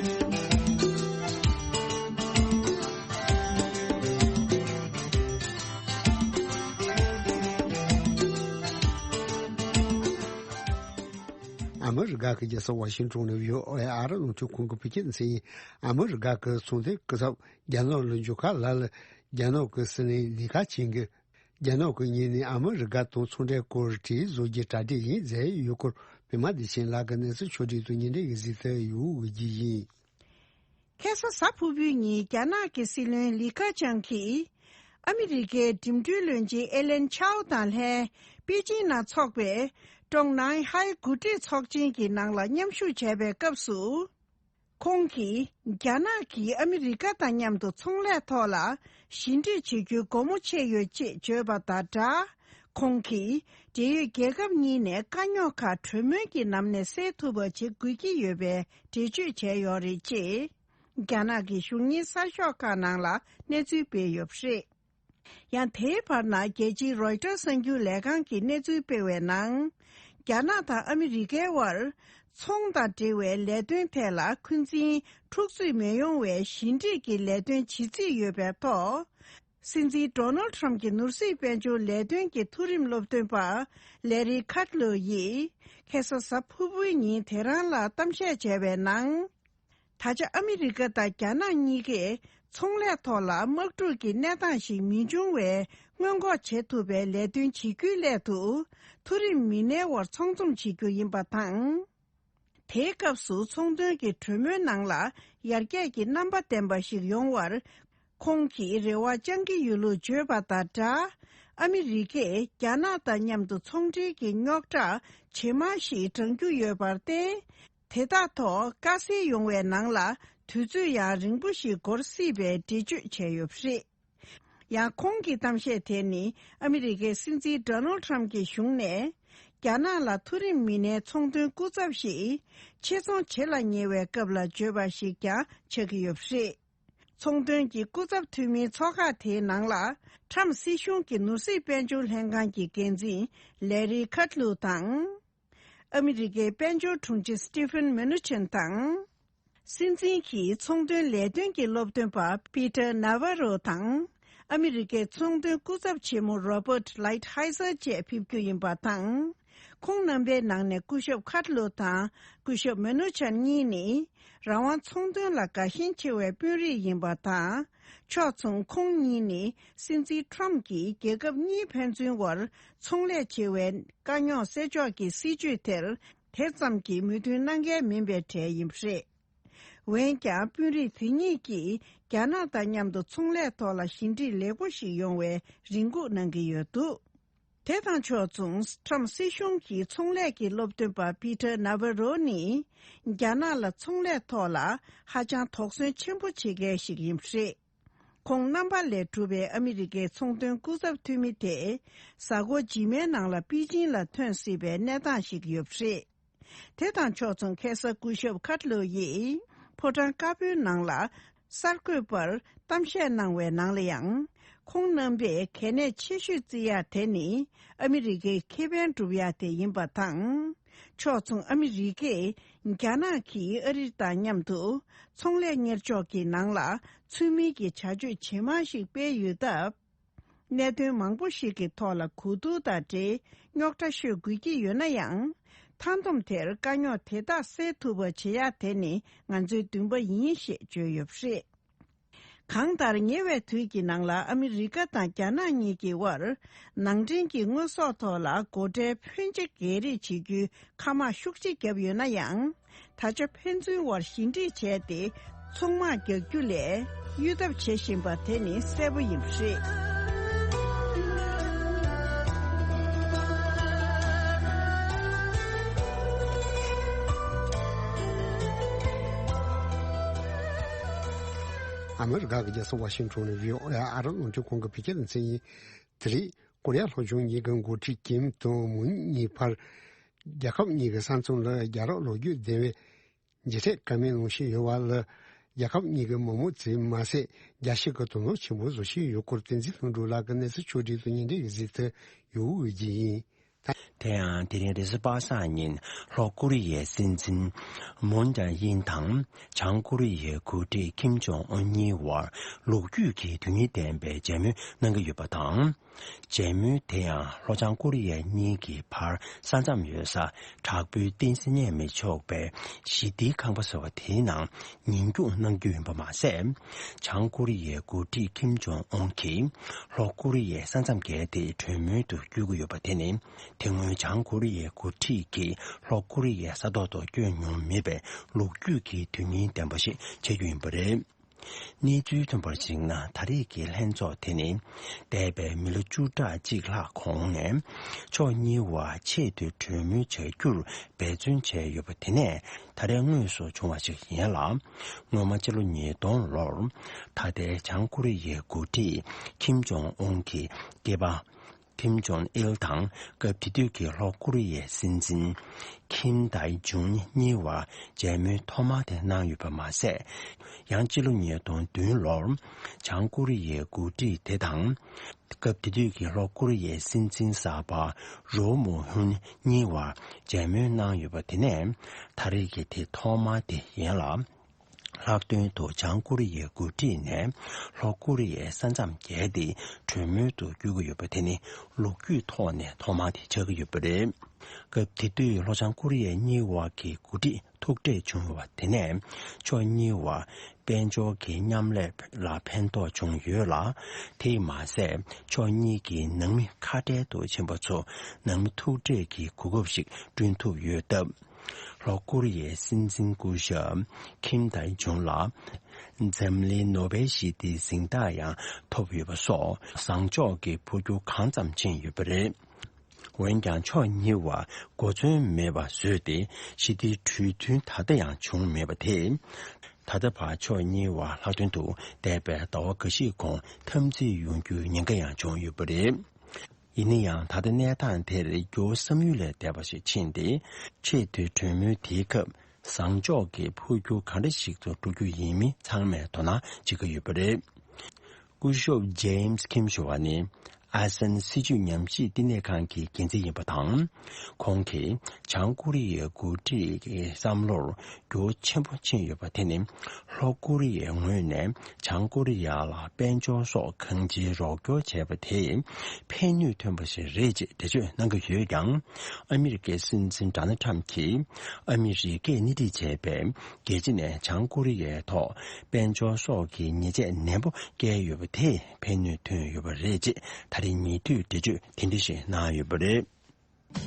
ཨ་མི་རི་ཀ་གི་རྒྱལ་ས་ཝ་ཤིང་ཊོན་ནས་བྷི་ཨོ་ཨེ་ཨ་རི་རླུང་འཕྲིན་ཁང་གི་བོད་སྐད་སྡེ་ཚན་ཡིན། ཨ་མི་རི་ཀ་གི་ཚོང་དོན་སྐུ་ཚབ་རྒྱ་ནག་ལ་འཇུ་ཁ་ལགས་ལ་རྒྱ་ནག་གི་སྲིད་བློན་ལི་ཁེ་ཆང་གིས་རྒྱ་ནག་གི་ངོས་ནས་ཨ་མི་རི་ཀ་དང་ཚོང་འབྲེལ་སྐོར་གྲོས་བཟོ་རྒྱུའི་གྲ་སྒྲིག་ཡིན་ཟེར་ཡོད་སྐོར་ པད་མ་བདེ་ཆེན་ལགས་ཀྱིས་གནས་ཚུལ་ཕྱོགས་སྒྲིག་ཏུ་སྙན་སྒྲོན་གྱི་གཟིགས་ཚུལ་ཡོད་ཀྱི་ཡིན། ཁ་སང་གཟའ་ཕུར་བུའི་ཉིན་རྒྱ་ནག་གི་སྲིད་བློན་ལི་ཁ་ཆང་གིས་ཨ་མི་རི་ཀའི་འགྲིམ་འགྲུལ་བློན་ཆེན་ཨེ་ལན་ཆའོ་དང་ལྷན་པེ་ཅིང་ནང་འཚོགས་པའི་ཀྲོང་ནའི་ཧའེ་འགོ་ཁྲིད་ཚོགས་ཆེན་གྱི་ནང་ལ་མཉམ་ཞུགས་བྱས་པའི་སྐབས་སུ། ཁོང་གིས་རྒྱ་ནག་གིས་ཨ་མི་རི་ཀ་དང་མཉམ་དུ་ཚོང་ལས་ཐོག་ལ་ཞི་འགྲིག་བྱེད་རྒྱུའི་སྒོ་མོ་ཕྱེ་ཡོད་ཅེས་བརྗོད་པ་དང་སྦྲགས། ཁོང་གིས་འབྲེལ་ཡོད་རྒྱལ་ཁབ་གཉིས་ནས་དཀའ་རྙོག་ཁག་གྲོས་མོལ་གྱི་ལམ་ནས་སེལ་ཐུབ་པ་བྱེད་དགོས་ཀྱི་ཡོད་པའི་འགྲེལ་བརྗོད་བྱས་ཡོད་རེད་ཅེས། རྒྱ་ནག་གི་གཞུང་གཉེར་གསར་ཤོག་ཁག་ནང་ལ་གནས་ཚུལ་སྤེལ་ཡོད་པ་རེད། ཡང་དེའི་བར་ན་རྒྱལ་སྤྱིའི་རོའི་ཊར་གསར་འགྱུར་ལས་ཁང་གིས་གནས་ཚུལ་སྤེལ་བའི་ནང་། རྒྱ་ནག་དང་ཨ་མི་རི་ཀའི་དབར་ཚོང་དང་འབྲེལ་བའི་ལས་དོན་ཐད་ལ་འཁོན་འཛིན་འཁྲུག་རྩོད་མི་ཡོང་བའི་ཞི་འགྲིག་གི་ལས་དོན་བྱེད་རྩིས་ཡོད་པའི་ཐོག་སྲིད་འཛིན་ཌོ་ནལ་ཊམ་གྱི་ནོར་སྲིད་དཔལ་འབྱོར་ལས་དོན་གྱི་མཐོ་རིམ་སློབ་སྟོན་པ་ལེ་རི་ཁཱ་ཏ་ལོ་ཡིས་ཁ་སང་གཟའ་ཕུར་བུའི་ཉིན་དེ་རང་ལ་གཏམ་བཤད་བྱས་པའི་ནང་། ད་ཆ་ཨ་མི་རི་ཀ་དང་རྒྱ་ནག་གཉིས་ཀས་ཚོང་ལས་ཐོག་ལ་དམག་འཁྲུག་གི་གནས་སྟངས་ཤིག་མི་འབྱུང་བའི་སྔོན་འགོག་བྱེད་ཐུབ་པའི་ལས་དོན་བྱེད་རྒྱུའི་སླད་དུ་མཐོ་རིམ་མི་སྣའི་དབར་ཚོགས་འཛོམས་བྱེད་རྒྱུ་ཡིན་པ་དང་། དེའི་སྐབས་སུ་ཚོང་དོན་གྱི་གྲོས་མོལ་ནང་ལ་ཡར་རྒྱས་ཀྱི་རྣམ་པ་ལྡན་པ་ཞིག་ཡོང་བར་ཁོང་གིས་རེ་བ་བཅང་གི་ཡོད་ལུགས་བརྗོད་པ་དང་སྦྲགས། ཨ་མི་རི་ཀས་རྒྱ་ནག་དང་མཉམ་དུ་ཚོང་འབྲེལ་གྱི་རྙོག་དྲ་ཇེ་མང་ཞིག་འགྲང་རྒྱུ་ཡོད་པར་བརྟེན། དེ་དག་ཐོག་དཀའ་སེལ་ཡོང་བའི་ནང་ལ་དུས་ཚོད་ཡང་རིང་པོ་ཞིག་འགོར་སྲིད་པའི་འགྲེལ་བརྗོད་བྱས་ཡོད་པ་རེད། ཡང་ཁོང་གི་གཏམ་བཤད་དེ་ནི་ཨ་མི་རི་ཀའི་སྲིད་འཛིན་ཌོ་ནལ་ཊམ་གྱི་གཞུང་ནས་རྒྱ་ནག་ལ་མཐོ་རིམ་མི་སྣའི་ཚོང་དོན་སྐུ་ཚབ་ཞིག་ཆེད་རྫོང་བྱེད་ལ་ཉེ་བའི་སྐབས་ལ་བརྗོད་པ་ཞིག་ཀྱང་ཆགས་ཀྱི་ཡོད་པ་རེད། ཚོང་དོན་གྱི་སྐུ་ཚབ་འཐུས་མིའི་ཚོགས་ཁག་དེའི་ནང་ལ་ཊམ་སྲིད་གཞུང་གི་ནོར་སྲིད་དཔལ་འབྱོར་ལྷན་ཁང་གི་འགན་འཛིན་ལེ་རི་ཁཱ་ཏ་ལུ་དང་། ཨ་མི་རི་ཀའི་དཔལ་འབྱོར་དྲུང་ཆེ་སི་ཏི་ཕན་མེ་ནུ་ཆན་དང་། སྲིད་འཛིན་གྱི་ཚོང་དོན་ལས་དོན་གྱི་སློབ་སྟོན་པ་པི་ཏར་ན་ཝ་རོ་དང་། ཨ་མི་རི་ཀའི་ཚོང་དོན་སྐུ་ཚབ་ཆེན་མོ་རོ་པར་ལའིཊ་ཧའི་ཛར་བཅས་ཕེབས་རྒྱུ་ཡིན་པ་དང་། ཁོང་རྣམ་པའི་ནང་ནས་སྐུ་ཞབས་ཁཱ་ཏ་ལོ་དང་སྐུ་ཞབས་མེ་ནུ་ཆན་གཉིས་ནི། རང་དབང་ཚོང་དོན་ལ་དགའ་ཞེན་ཆེ་བའི་དཔོན་རིགས་ཡིན་པ་དང་། ཕྱོགས་མཚུངས་ཁོང་གཉིས་ནི་སྲིད་འཛིན་ཊམ་གྱིས་རྒྱལ་ཁབ་གཉིས་ཕན་ཚུན་དབར་ཚོང་ལས་བྱེད་པའི་དཀའ་རྙོག་སེལ་ཕྱོགས་ཀྱི་སྲིད་བྱུས་དེར་དེ་ཙམ་གྱིས་མོས་མཐུན་གནང་མཁན་མིན་པའི་གྲས་ཡིན་པ་རེད། འོན་ཀྱང་དཔོན་རིགས་དེ་གཉིས་ཀྱིས་རྒྱ་ནག་དང་མཉམ་དུ་ཚོང་ལས་ཐོག་ལ་ཞི་འགྲིག་ལེགས་པོ་ཞིག་ཡོང་བའི་རེ་སྒུག་གནང་གི་ཡོད་འདུག་དེ་དང་ཕྱོགས་མཚུངས་ཊམ་སྲིད་གཞུང་གི་ཚོང་ལས་ཀྱི་སློབ་སྟོན་པ་པི་ཏར་ན་ཝ་རོ་ནི། རྒྱ་ནག་ལ་ཚོང་ལས་ཐོག་ལ་ཧ་ཅང་དོགས་ཟོན་ཆེན་པོ་བྱེད་མཁན་ཞིག་ཡིན་པ་རེད། ཁོང་རྣམ་པ་ལས་གྲུབ་པའི་ཨ་མི་རི་ཀའི་ཚོང་དོན་སྐུ་ཚབ་འཐུས་མི་དེ་གཟའ་འཁོར་རྗེས་མའི་ནང་ལ་པེ་ཅིང་ལ་ཐོན་སྲིད་པའི་གནས་སྟངས་ཤིག་ཡོད་པ་རེད། དེ་དང་ཕྱོགས་མཚུངས་ཁ་སང་སྐུ་ཞབས་ཁཱ་ཏ་ལོ་ཡིས་ཕོ་བྲང་དཀར་པོའི་ནང་ལ་གསར་འགོད་པར་གཏམ་བཤད་གནང་བའི་ནང་ལ་ཡང་། ཁོང་རྣམ་པས་གལ་གནད་ཆེ་ཤོས་བརྩི་ཡག་དེ་ནི་ཨ་མི་རི་ཀའི་ཁེ་ཕན་སྒྲུབ་ཡག་དེ་ཡིན་པ་དང་། ཕྱོགས་མཚུངས་ཨ་མི་རི་ཀས་རྒྱ་ནག་གིས་ཨ་རི་དང་མཉམ་དུ་ཚོང་ལས་གཉེར་ཕྱོགས་ཀྱི་ནང་ལ་ཚུལ་མིན་གྱི་བྱ་སྤྱོད་ཇེ་མང་ཞིག་སྤེལ་ཡོད་སྟབས། གནད་དོན་མང་པོ་ཞིག་གི་ཐོག་ལ་གོ་བསྡུར་དང་འབྲེལ་རྙོག་དྲ་ཤོད་དགོས་ཀྱི་ཡོད་ན་ཡང་། མཐའ་བསྡོམས་དེར་དཀའ་རྙོག་དེ་དག་སེལ་ཐུབ་པ་བྱེད་ཡག་དེ་ནི་ང་ཚོའི་འདུན་པ་ཡིན་ཞེས་བརྗོད་ཡོད་པ་རེད། གང་ལྟར་ཉེ་བའི་དུས་ཀྱི་ནང་ལ་ཨ་མི་རི་ཀ་དང་རྒྱ་ནག་གཉིས་ཀྱི་དབར་ནང་འདྲེན་གྱི་དངོས་ཟོག་ཐོག་ལ་སྒོ་ཁྲལ་ཕོན་ཆེ་སྒེར་རེས་བྱེད་རྒྱུའི་ཁ་དམག་ཤུགས་ཆེ་བརྒྱབ་ཡོད་ན་ཡང་། ད་ཆ་ཕན་ཚུན་དབར་ཞི་འགྲིག་བྱས་ཏེ། ཚོང་དམག་རྒྱག་རྒྱུ་ལས་གཡོལ་ཐབས་བྱེད་བཞིན་པ་དེ་ནི་གསལ་པོ་ཡིན་པ་རེད། ཨ་མི་རི་ཀ་གི་རྒྱལ་ས་ཝ་ཤིང་ཊོན་ནས་བྷི་ཨོ་ཨེ་ཨ་རབ་རླུང་འཕྲིན་ཁང་གི་བོད་སྐད་སྡེ་ཚན་ཡིན། དེ་རིང་ཀོ་རི་ཡ་ལྷོ་ཕྱོགས་གཉིས་ཀྱི་འགོ་ཁྲིད་ཀིམ་དང་མུན་གཉིས་བར། རྒྱལ་ཁབ་གཉིས་ཀྱི་ས་མཚམས་ལ་རྒྱལ་རབས་ལོ་རྒྱུས་ལྡན་པའི་མཇལ་འཕྲད་བཀའ་མོལ་གནང་བཞིན་ཡོད་པ་ལ། རྒྱལ་ཁབ་གཉིས་ཀྱི་མི་དམངས་ཚོས་མ་ཟད་རྒྱལ་སྤྱི་གི་དོ་སྣང་ཆེན་པོ་བཟོ་བཞིན་ཡོད་སྐོར་བསྟན་འཛིན་ལྷུན་གྲུབ་ལགས་ཀྱིས་གནས་ཚུལ་ཕྱོགས་སྒྲིག་ཏུ་སྙན་སྒྲོན་ཞུ་གཟིགས་ཏུ་ཡོད་ཀྱི་ཡིན། དེ་ཡང་དེ་རིང་རེས་གཟའ་པ་སངས་ཉིན་ལྷོ་ཀོ་རི་ཡའི་སྲིད་འཛིན་མུན་ཇེ་ཨིན་དང་བྱང་ཀོ་རི་ཡའི་འགོ་ཁྲིད་ཀིམ་ཇོང་ཨུན་གཉིས་བར་ལོ་རྒྱུས་ཀྱི་དོན་སྙིང་ལྡན་པའི་མཇལ་མོལ་གནང་གི་ཡོད་པ་དང་། མཇལ་མོལ་དེ་ཡང་ལྷོ་བྱང་ཀོ་རི་ཡ་གཉིས་ཀྱི་བར་ས་མཚམས་ཡོད་ས་དྲག་པོའི་བསྟན་སྲིད་རྙེད་མི་ཆོག་པའི་ཞི་བདེའི་ཁང་པ་ཟེར་བ་དེའི་ནང་ཉིན་རྒྱུན་གནང་རྒྱུ་ཡིན་པ་མ་ཟད། བྱང་ཀོ་རི་ཡའི་འགོ་ཁྲིད་ཀིམ་ཇོང་ཨུན་གྱིས་ལྷོ་ཀོ་རི་ཡའི་ས་མཚམས་བརྒལ་ཏེ་གྲོས་མོལ་དུ་བསྐྱོད་ཀྱི་ཡོད་པ་དེ་ནི་ དེ་སྔོན་བྱང་ཀོ་རི་ཡའི་འགོ་ཁྲིད་ཀྱིས་ལྷོ་ཀོ་རི་ཡའི་ས་ཐོག་ཏུ་བསྐྱོད་མྱོང་མེད་པའི་ལོ་རྒྱུས་ཀྱི་དོན་སྙིང་ལྡན་པ་ཞིག་ཆགས་རྒྱུ་ཡིན་པ་རེད། གནས་ཚུལ་ཐོན་པར་གཞིགས་ན། ད་རེས་ཀྱི་ལྷན་ཚོགས་དེ་ནི། འདས་པའི་མི་ལོ་བཅུ་ཕྲག་གཅིག་ལྷག་གོང་ནས་ཕྱོགས་གཉིས་བར་ཆེས་མཐོའི་གྲོས་མོལ་བྱ་རྒྱུར་འབད་བརྩོན་བྱས་ཡོད་པ་དེ་ནས་ད་རེས་དངོས་སུ་བྱུང་བ་ཞིག་ཡིན་ལ། སྔོན་མ་སྤྱི་ལོ་ཉིས་སྟོང་ལོར་ད་ལྟའི་བྱང་ཀོ་རི་ཡའི་འགོ་ཁྲིད་ཁིམ་ཇོང་ཨུན་གྱི་སྐྱེས་པ། ཁིམ་ཇོང་ཨིལ་དང་སྐབས་དེ་དུས་ཀྱི་ལྷོ་ཀོ་རི་ཡའི་སྲིད་འཛིན་ཁིམ་དཱི་ཇུང་གཉིས་བར་མཇལ་མོལ་ཐོག་མ་དེ་གནང་ཡོད་པ་མ་ཟད། ཡང་སྤྱི་ལོ་ཉིས་སྟོང་བདུན་ལོར་བྱང་ཀོ་རི་ཡའི་འགོ་ཁྲིད་དེ་དང་། སྐབས་དེ་དུས་ཀྱི་ལྷོ་ཀོ་རི་ཡའི་སྲིད་འཛིན་གསར་པ་རོ་མུ་ཧུན་གཉིས་བར་མཇལ་མོལ་གནང་ཡོད་པ་དེ་ནས་ད་རེས་ཀྱི་དེ་ཐོག་མ་དེ་ཡིན་ལ། ལྷག་དོན་དུ་བྱང་ཀོ་རི་ཡའི་འགོ་ཁྲིད་ནས་ལྷོ་ཀོ་རི་ཡའི་ས་མཚམས་བརྒལ་ཏེ་གྲོས་མོལ་དུ་བསྐྱོད་ཀྱི་ཡོད་པ་དེ་ནི་ལོ་རྒྱུས་ཐོག་ནས་ཐོག་མ་དེ་ཆགས་ཀྱི་ཡོད་པ་རེད། སྐབས་དེ་དུས་ལྷོ་བྱང་ཀོ་རི་ཡ་གཉིས་བར་གྱི་འགོ་ཁྲིད་ཐུག་འཕྲད་བྱུང་བ་དེ་ནས་ཕྱོགས་གཉིས་བར་དཔལ་འབྱོར་གྱི་མཉམ་ལས་ལ་ཕན་ཐོགས་བྱུང་ཡོད་ལ། དེས་མ་ཟད་ཕྱོགས་གཉིས་ཀྱི་ནང་མི་ཁ་བྲལ་དུ་ཕྱིན་པ་ཚོ་ནང་མི་ཐུག་འཕྲད་ཀྱི་གོ་སྐབས་ཤིག་བསྐྲུན་ཐུབ་ཡོད་སྟབས། ལྷོ་ཀོ་རི་ཡའི་སྲིད་འཛིན་སྐུ་ཞབས་ཁིམ་དཱི་ཇུང་ལ་འཛམ་གླིང་ནོ་བེལ་ཞི་བདེའི་གཟེངས་རྟགས་ཡང་ཐོབ་ཡོད་པ་སོགས་བཟང་ཕྱོགས་ཀྱི་འཕོ་འགྱུར་གང་ཙམ་ཕྱིན་ཡོད་པ་རེད། འོན་ཀྱང་ཕྱོགས་གཉིས་བར་གོ་མཚོན་མེད་པ་བཟོས་ཏེ་ཞི་བདེའི་གྲོས་མཐུན་ད་ལྟ་ཡང་བྱུང་མེད་པ་དེས། ད་ལྟ་བར་ཕྱོགས་གཉིས་བར་ལྷག་དོན་དུ་འདས་པའི་ཟླ་བ་འགའ་ཞིག་གོང་འཐབ་འཛིང་ཡོང་རྒྱུའི་ཉེན་ཁ་ཡང་བྱུང་ཡོད་པ་རེད། ཡིན་ན་ཡང་ད་ལྟ་གནས་སྟངས་དེར་འགྱུར་བསམ་ཡུལ་ལས་འདས་པ་ཞིག་ཕྱིན་ཏེ། ཆེས་མཐོའི་གྲོས་མོལ་དེའི་སྐབས་བཟང་ཕྱོགས་ཀྱི་འཕོ་འགྱུར་གང་འདྲ་ཞིག་ཏུ་འགྲོ་རྒྱུ་ཡིན་མིན་ཚང་མས་དོ་སྣང་བྱེད་ཀྱི་ཡོད་པ་རེད། སྐུ་ཞབས་ཇེམ་སི་ཁིམ་ཞུ་བ་ནི་ཨ་སན་སྲིད་བྱུས་ཉམས་ཞིབ་བསྟི་གནས་ཁང་གི་འགན་འཛིན་ཡིན་པ་དང་། ཁོང་གིས་བྱང་ཀོ་རི་ཡའི་འགོ་ཁྲིད་ཀྱི་བསམ་བློར་འགྱུར་ཆེན་པོ་ཕྱིན་ཡོད་པ་དེ་ནི་ལྷོ་ཀོ་རི་ཡའི་ངོས་ནས་བྱང་ཀོ་རི་ཡ་ལ་དཔལ་འབྱོར་སོགས་གང་ཅིའི་རོགས་སྐྱོར་བྱས་པ་དེས་ཕན་ནུས་ཐོན་པ་ཞིག་རེད་ཅེས་འགྲེལ་བརྗོད་གནང་གི་ཡོད་ཀྱང་། ཨ་མི་རི་ཀའི་སྲིད་འཛིན་ཌོ་ནལ་ཊམ་གྱིས་ཨ་མི་རི་ཀས་སྣེ་ཁྲིད་བྱས་པའི་རྒྱལ་སྤྱི་ནས་བྱང་ཀོ་རི་ཡའི་ཐོག་དཔལ་འབྱོར་སོགས་ཀྱི་ཉེས་ཆད་ནན་པོ་བཀལ་ཡོད་པ་དེས་ཕན་ནུས་ཐོན་ཡོད་པ་རེད་ཅེས་ད་རེས་ཉེ་དུས་འགྲེལ་བརྗོད་དེ་འདྲ་ཞིག་གནང་ཡོད་པ་རེད།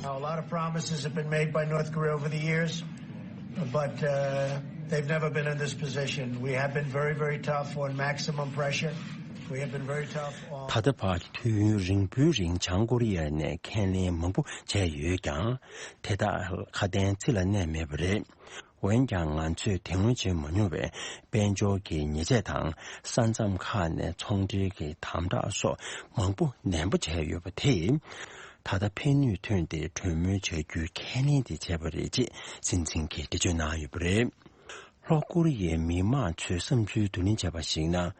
Now, a lot of promises have been made by North Korea over the years, but uh, they've never been in this position. We have been very, very tough on maximum pressure. We have been very tough on. ད་ལྟ་བར་དུས་ཡུན་རིང་པོའི་རིང་བྱང་ཀོ་རི་ཡ་ནས་ཁས་ལེན་མང་པོ་བྱས་ཡོད་ཀྱང་། དེ་དག་ཁ་དན་ཚིག་ལ་གནས་མེད་པ་རེད། འོན་ཀྱང་ང་ཚོས་དེ་སྔོན་བྱེད་མ་མྱོང་བའི་དཔལ་འབྱོར་གྱི་ཉེས་ཆད་དང་ས་མཚམས་ཁག་ནས་ཚོང་འབྲེལ་གྱི་དམ་དྲག་སོགས་མང་པོ་ནན་པོ་བྱས་ཡོད་པ་དེས། ད་ལྟ་ཕན་ནུས་ཐོན་ཏེ་གྲོས་མོལ་བྱ་རྒྱུའི་ཁས་ལེན་དེ་བྱས་པ་རེད་ཅེས་སྲིད་འཛིན་གྱིས་འགྲེལ་བརྗོད་གནང་ཡོད་པ་རེད། ལྷོ་ཀོ་རི་ཡའི་མི་མང་ཚོའི་བསམ་ཚུལ་བསྡུ་ལེན་བྱས་པར་གཞིགས་ན།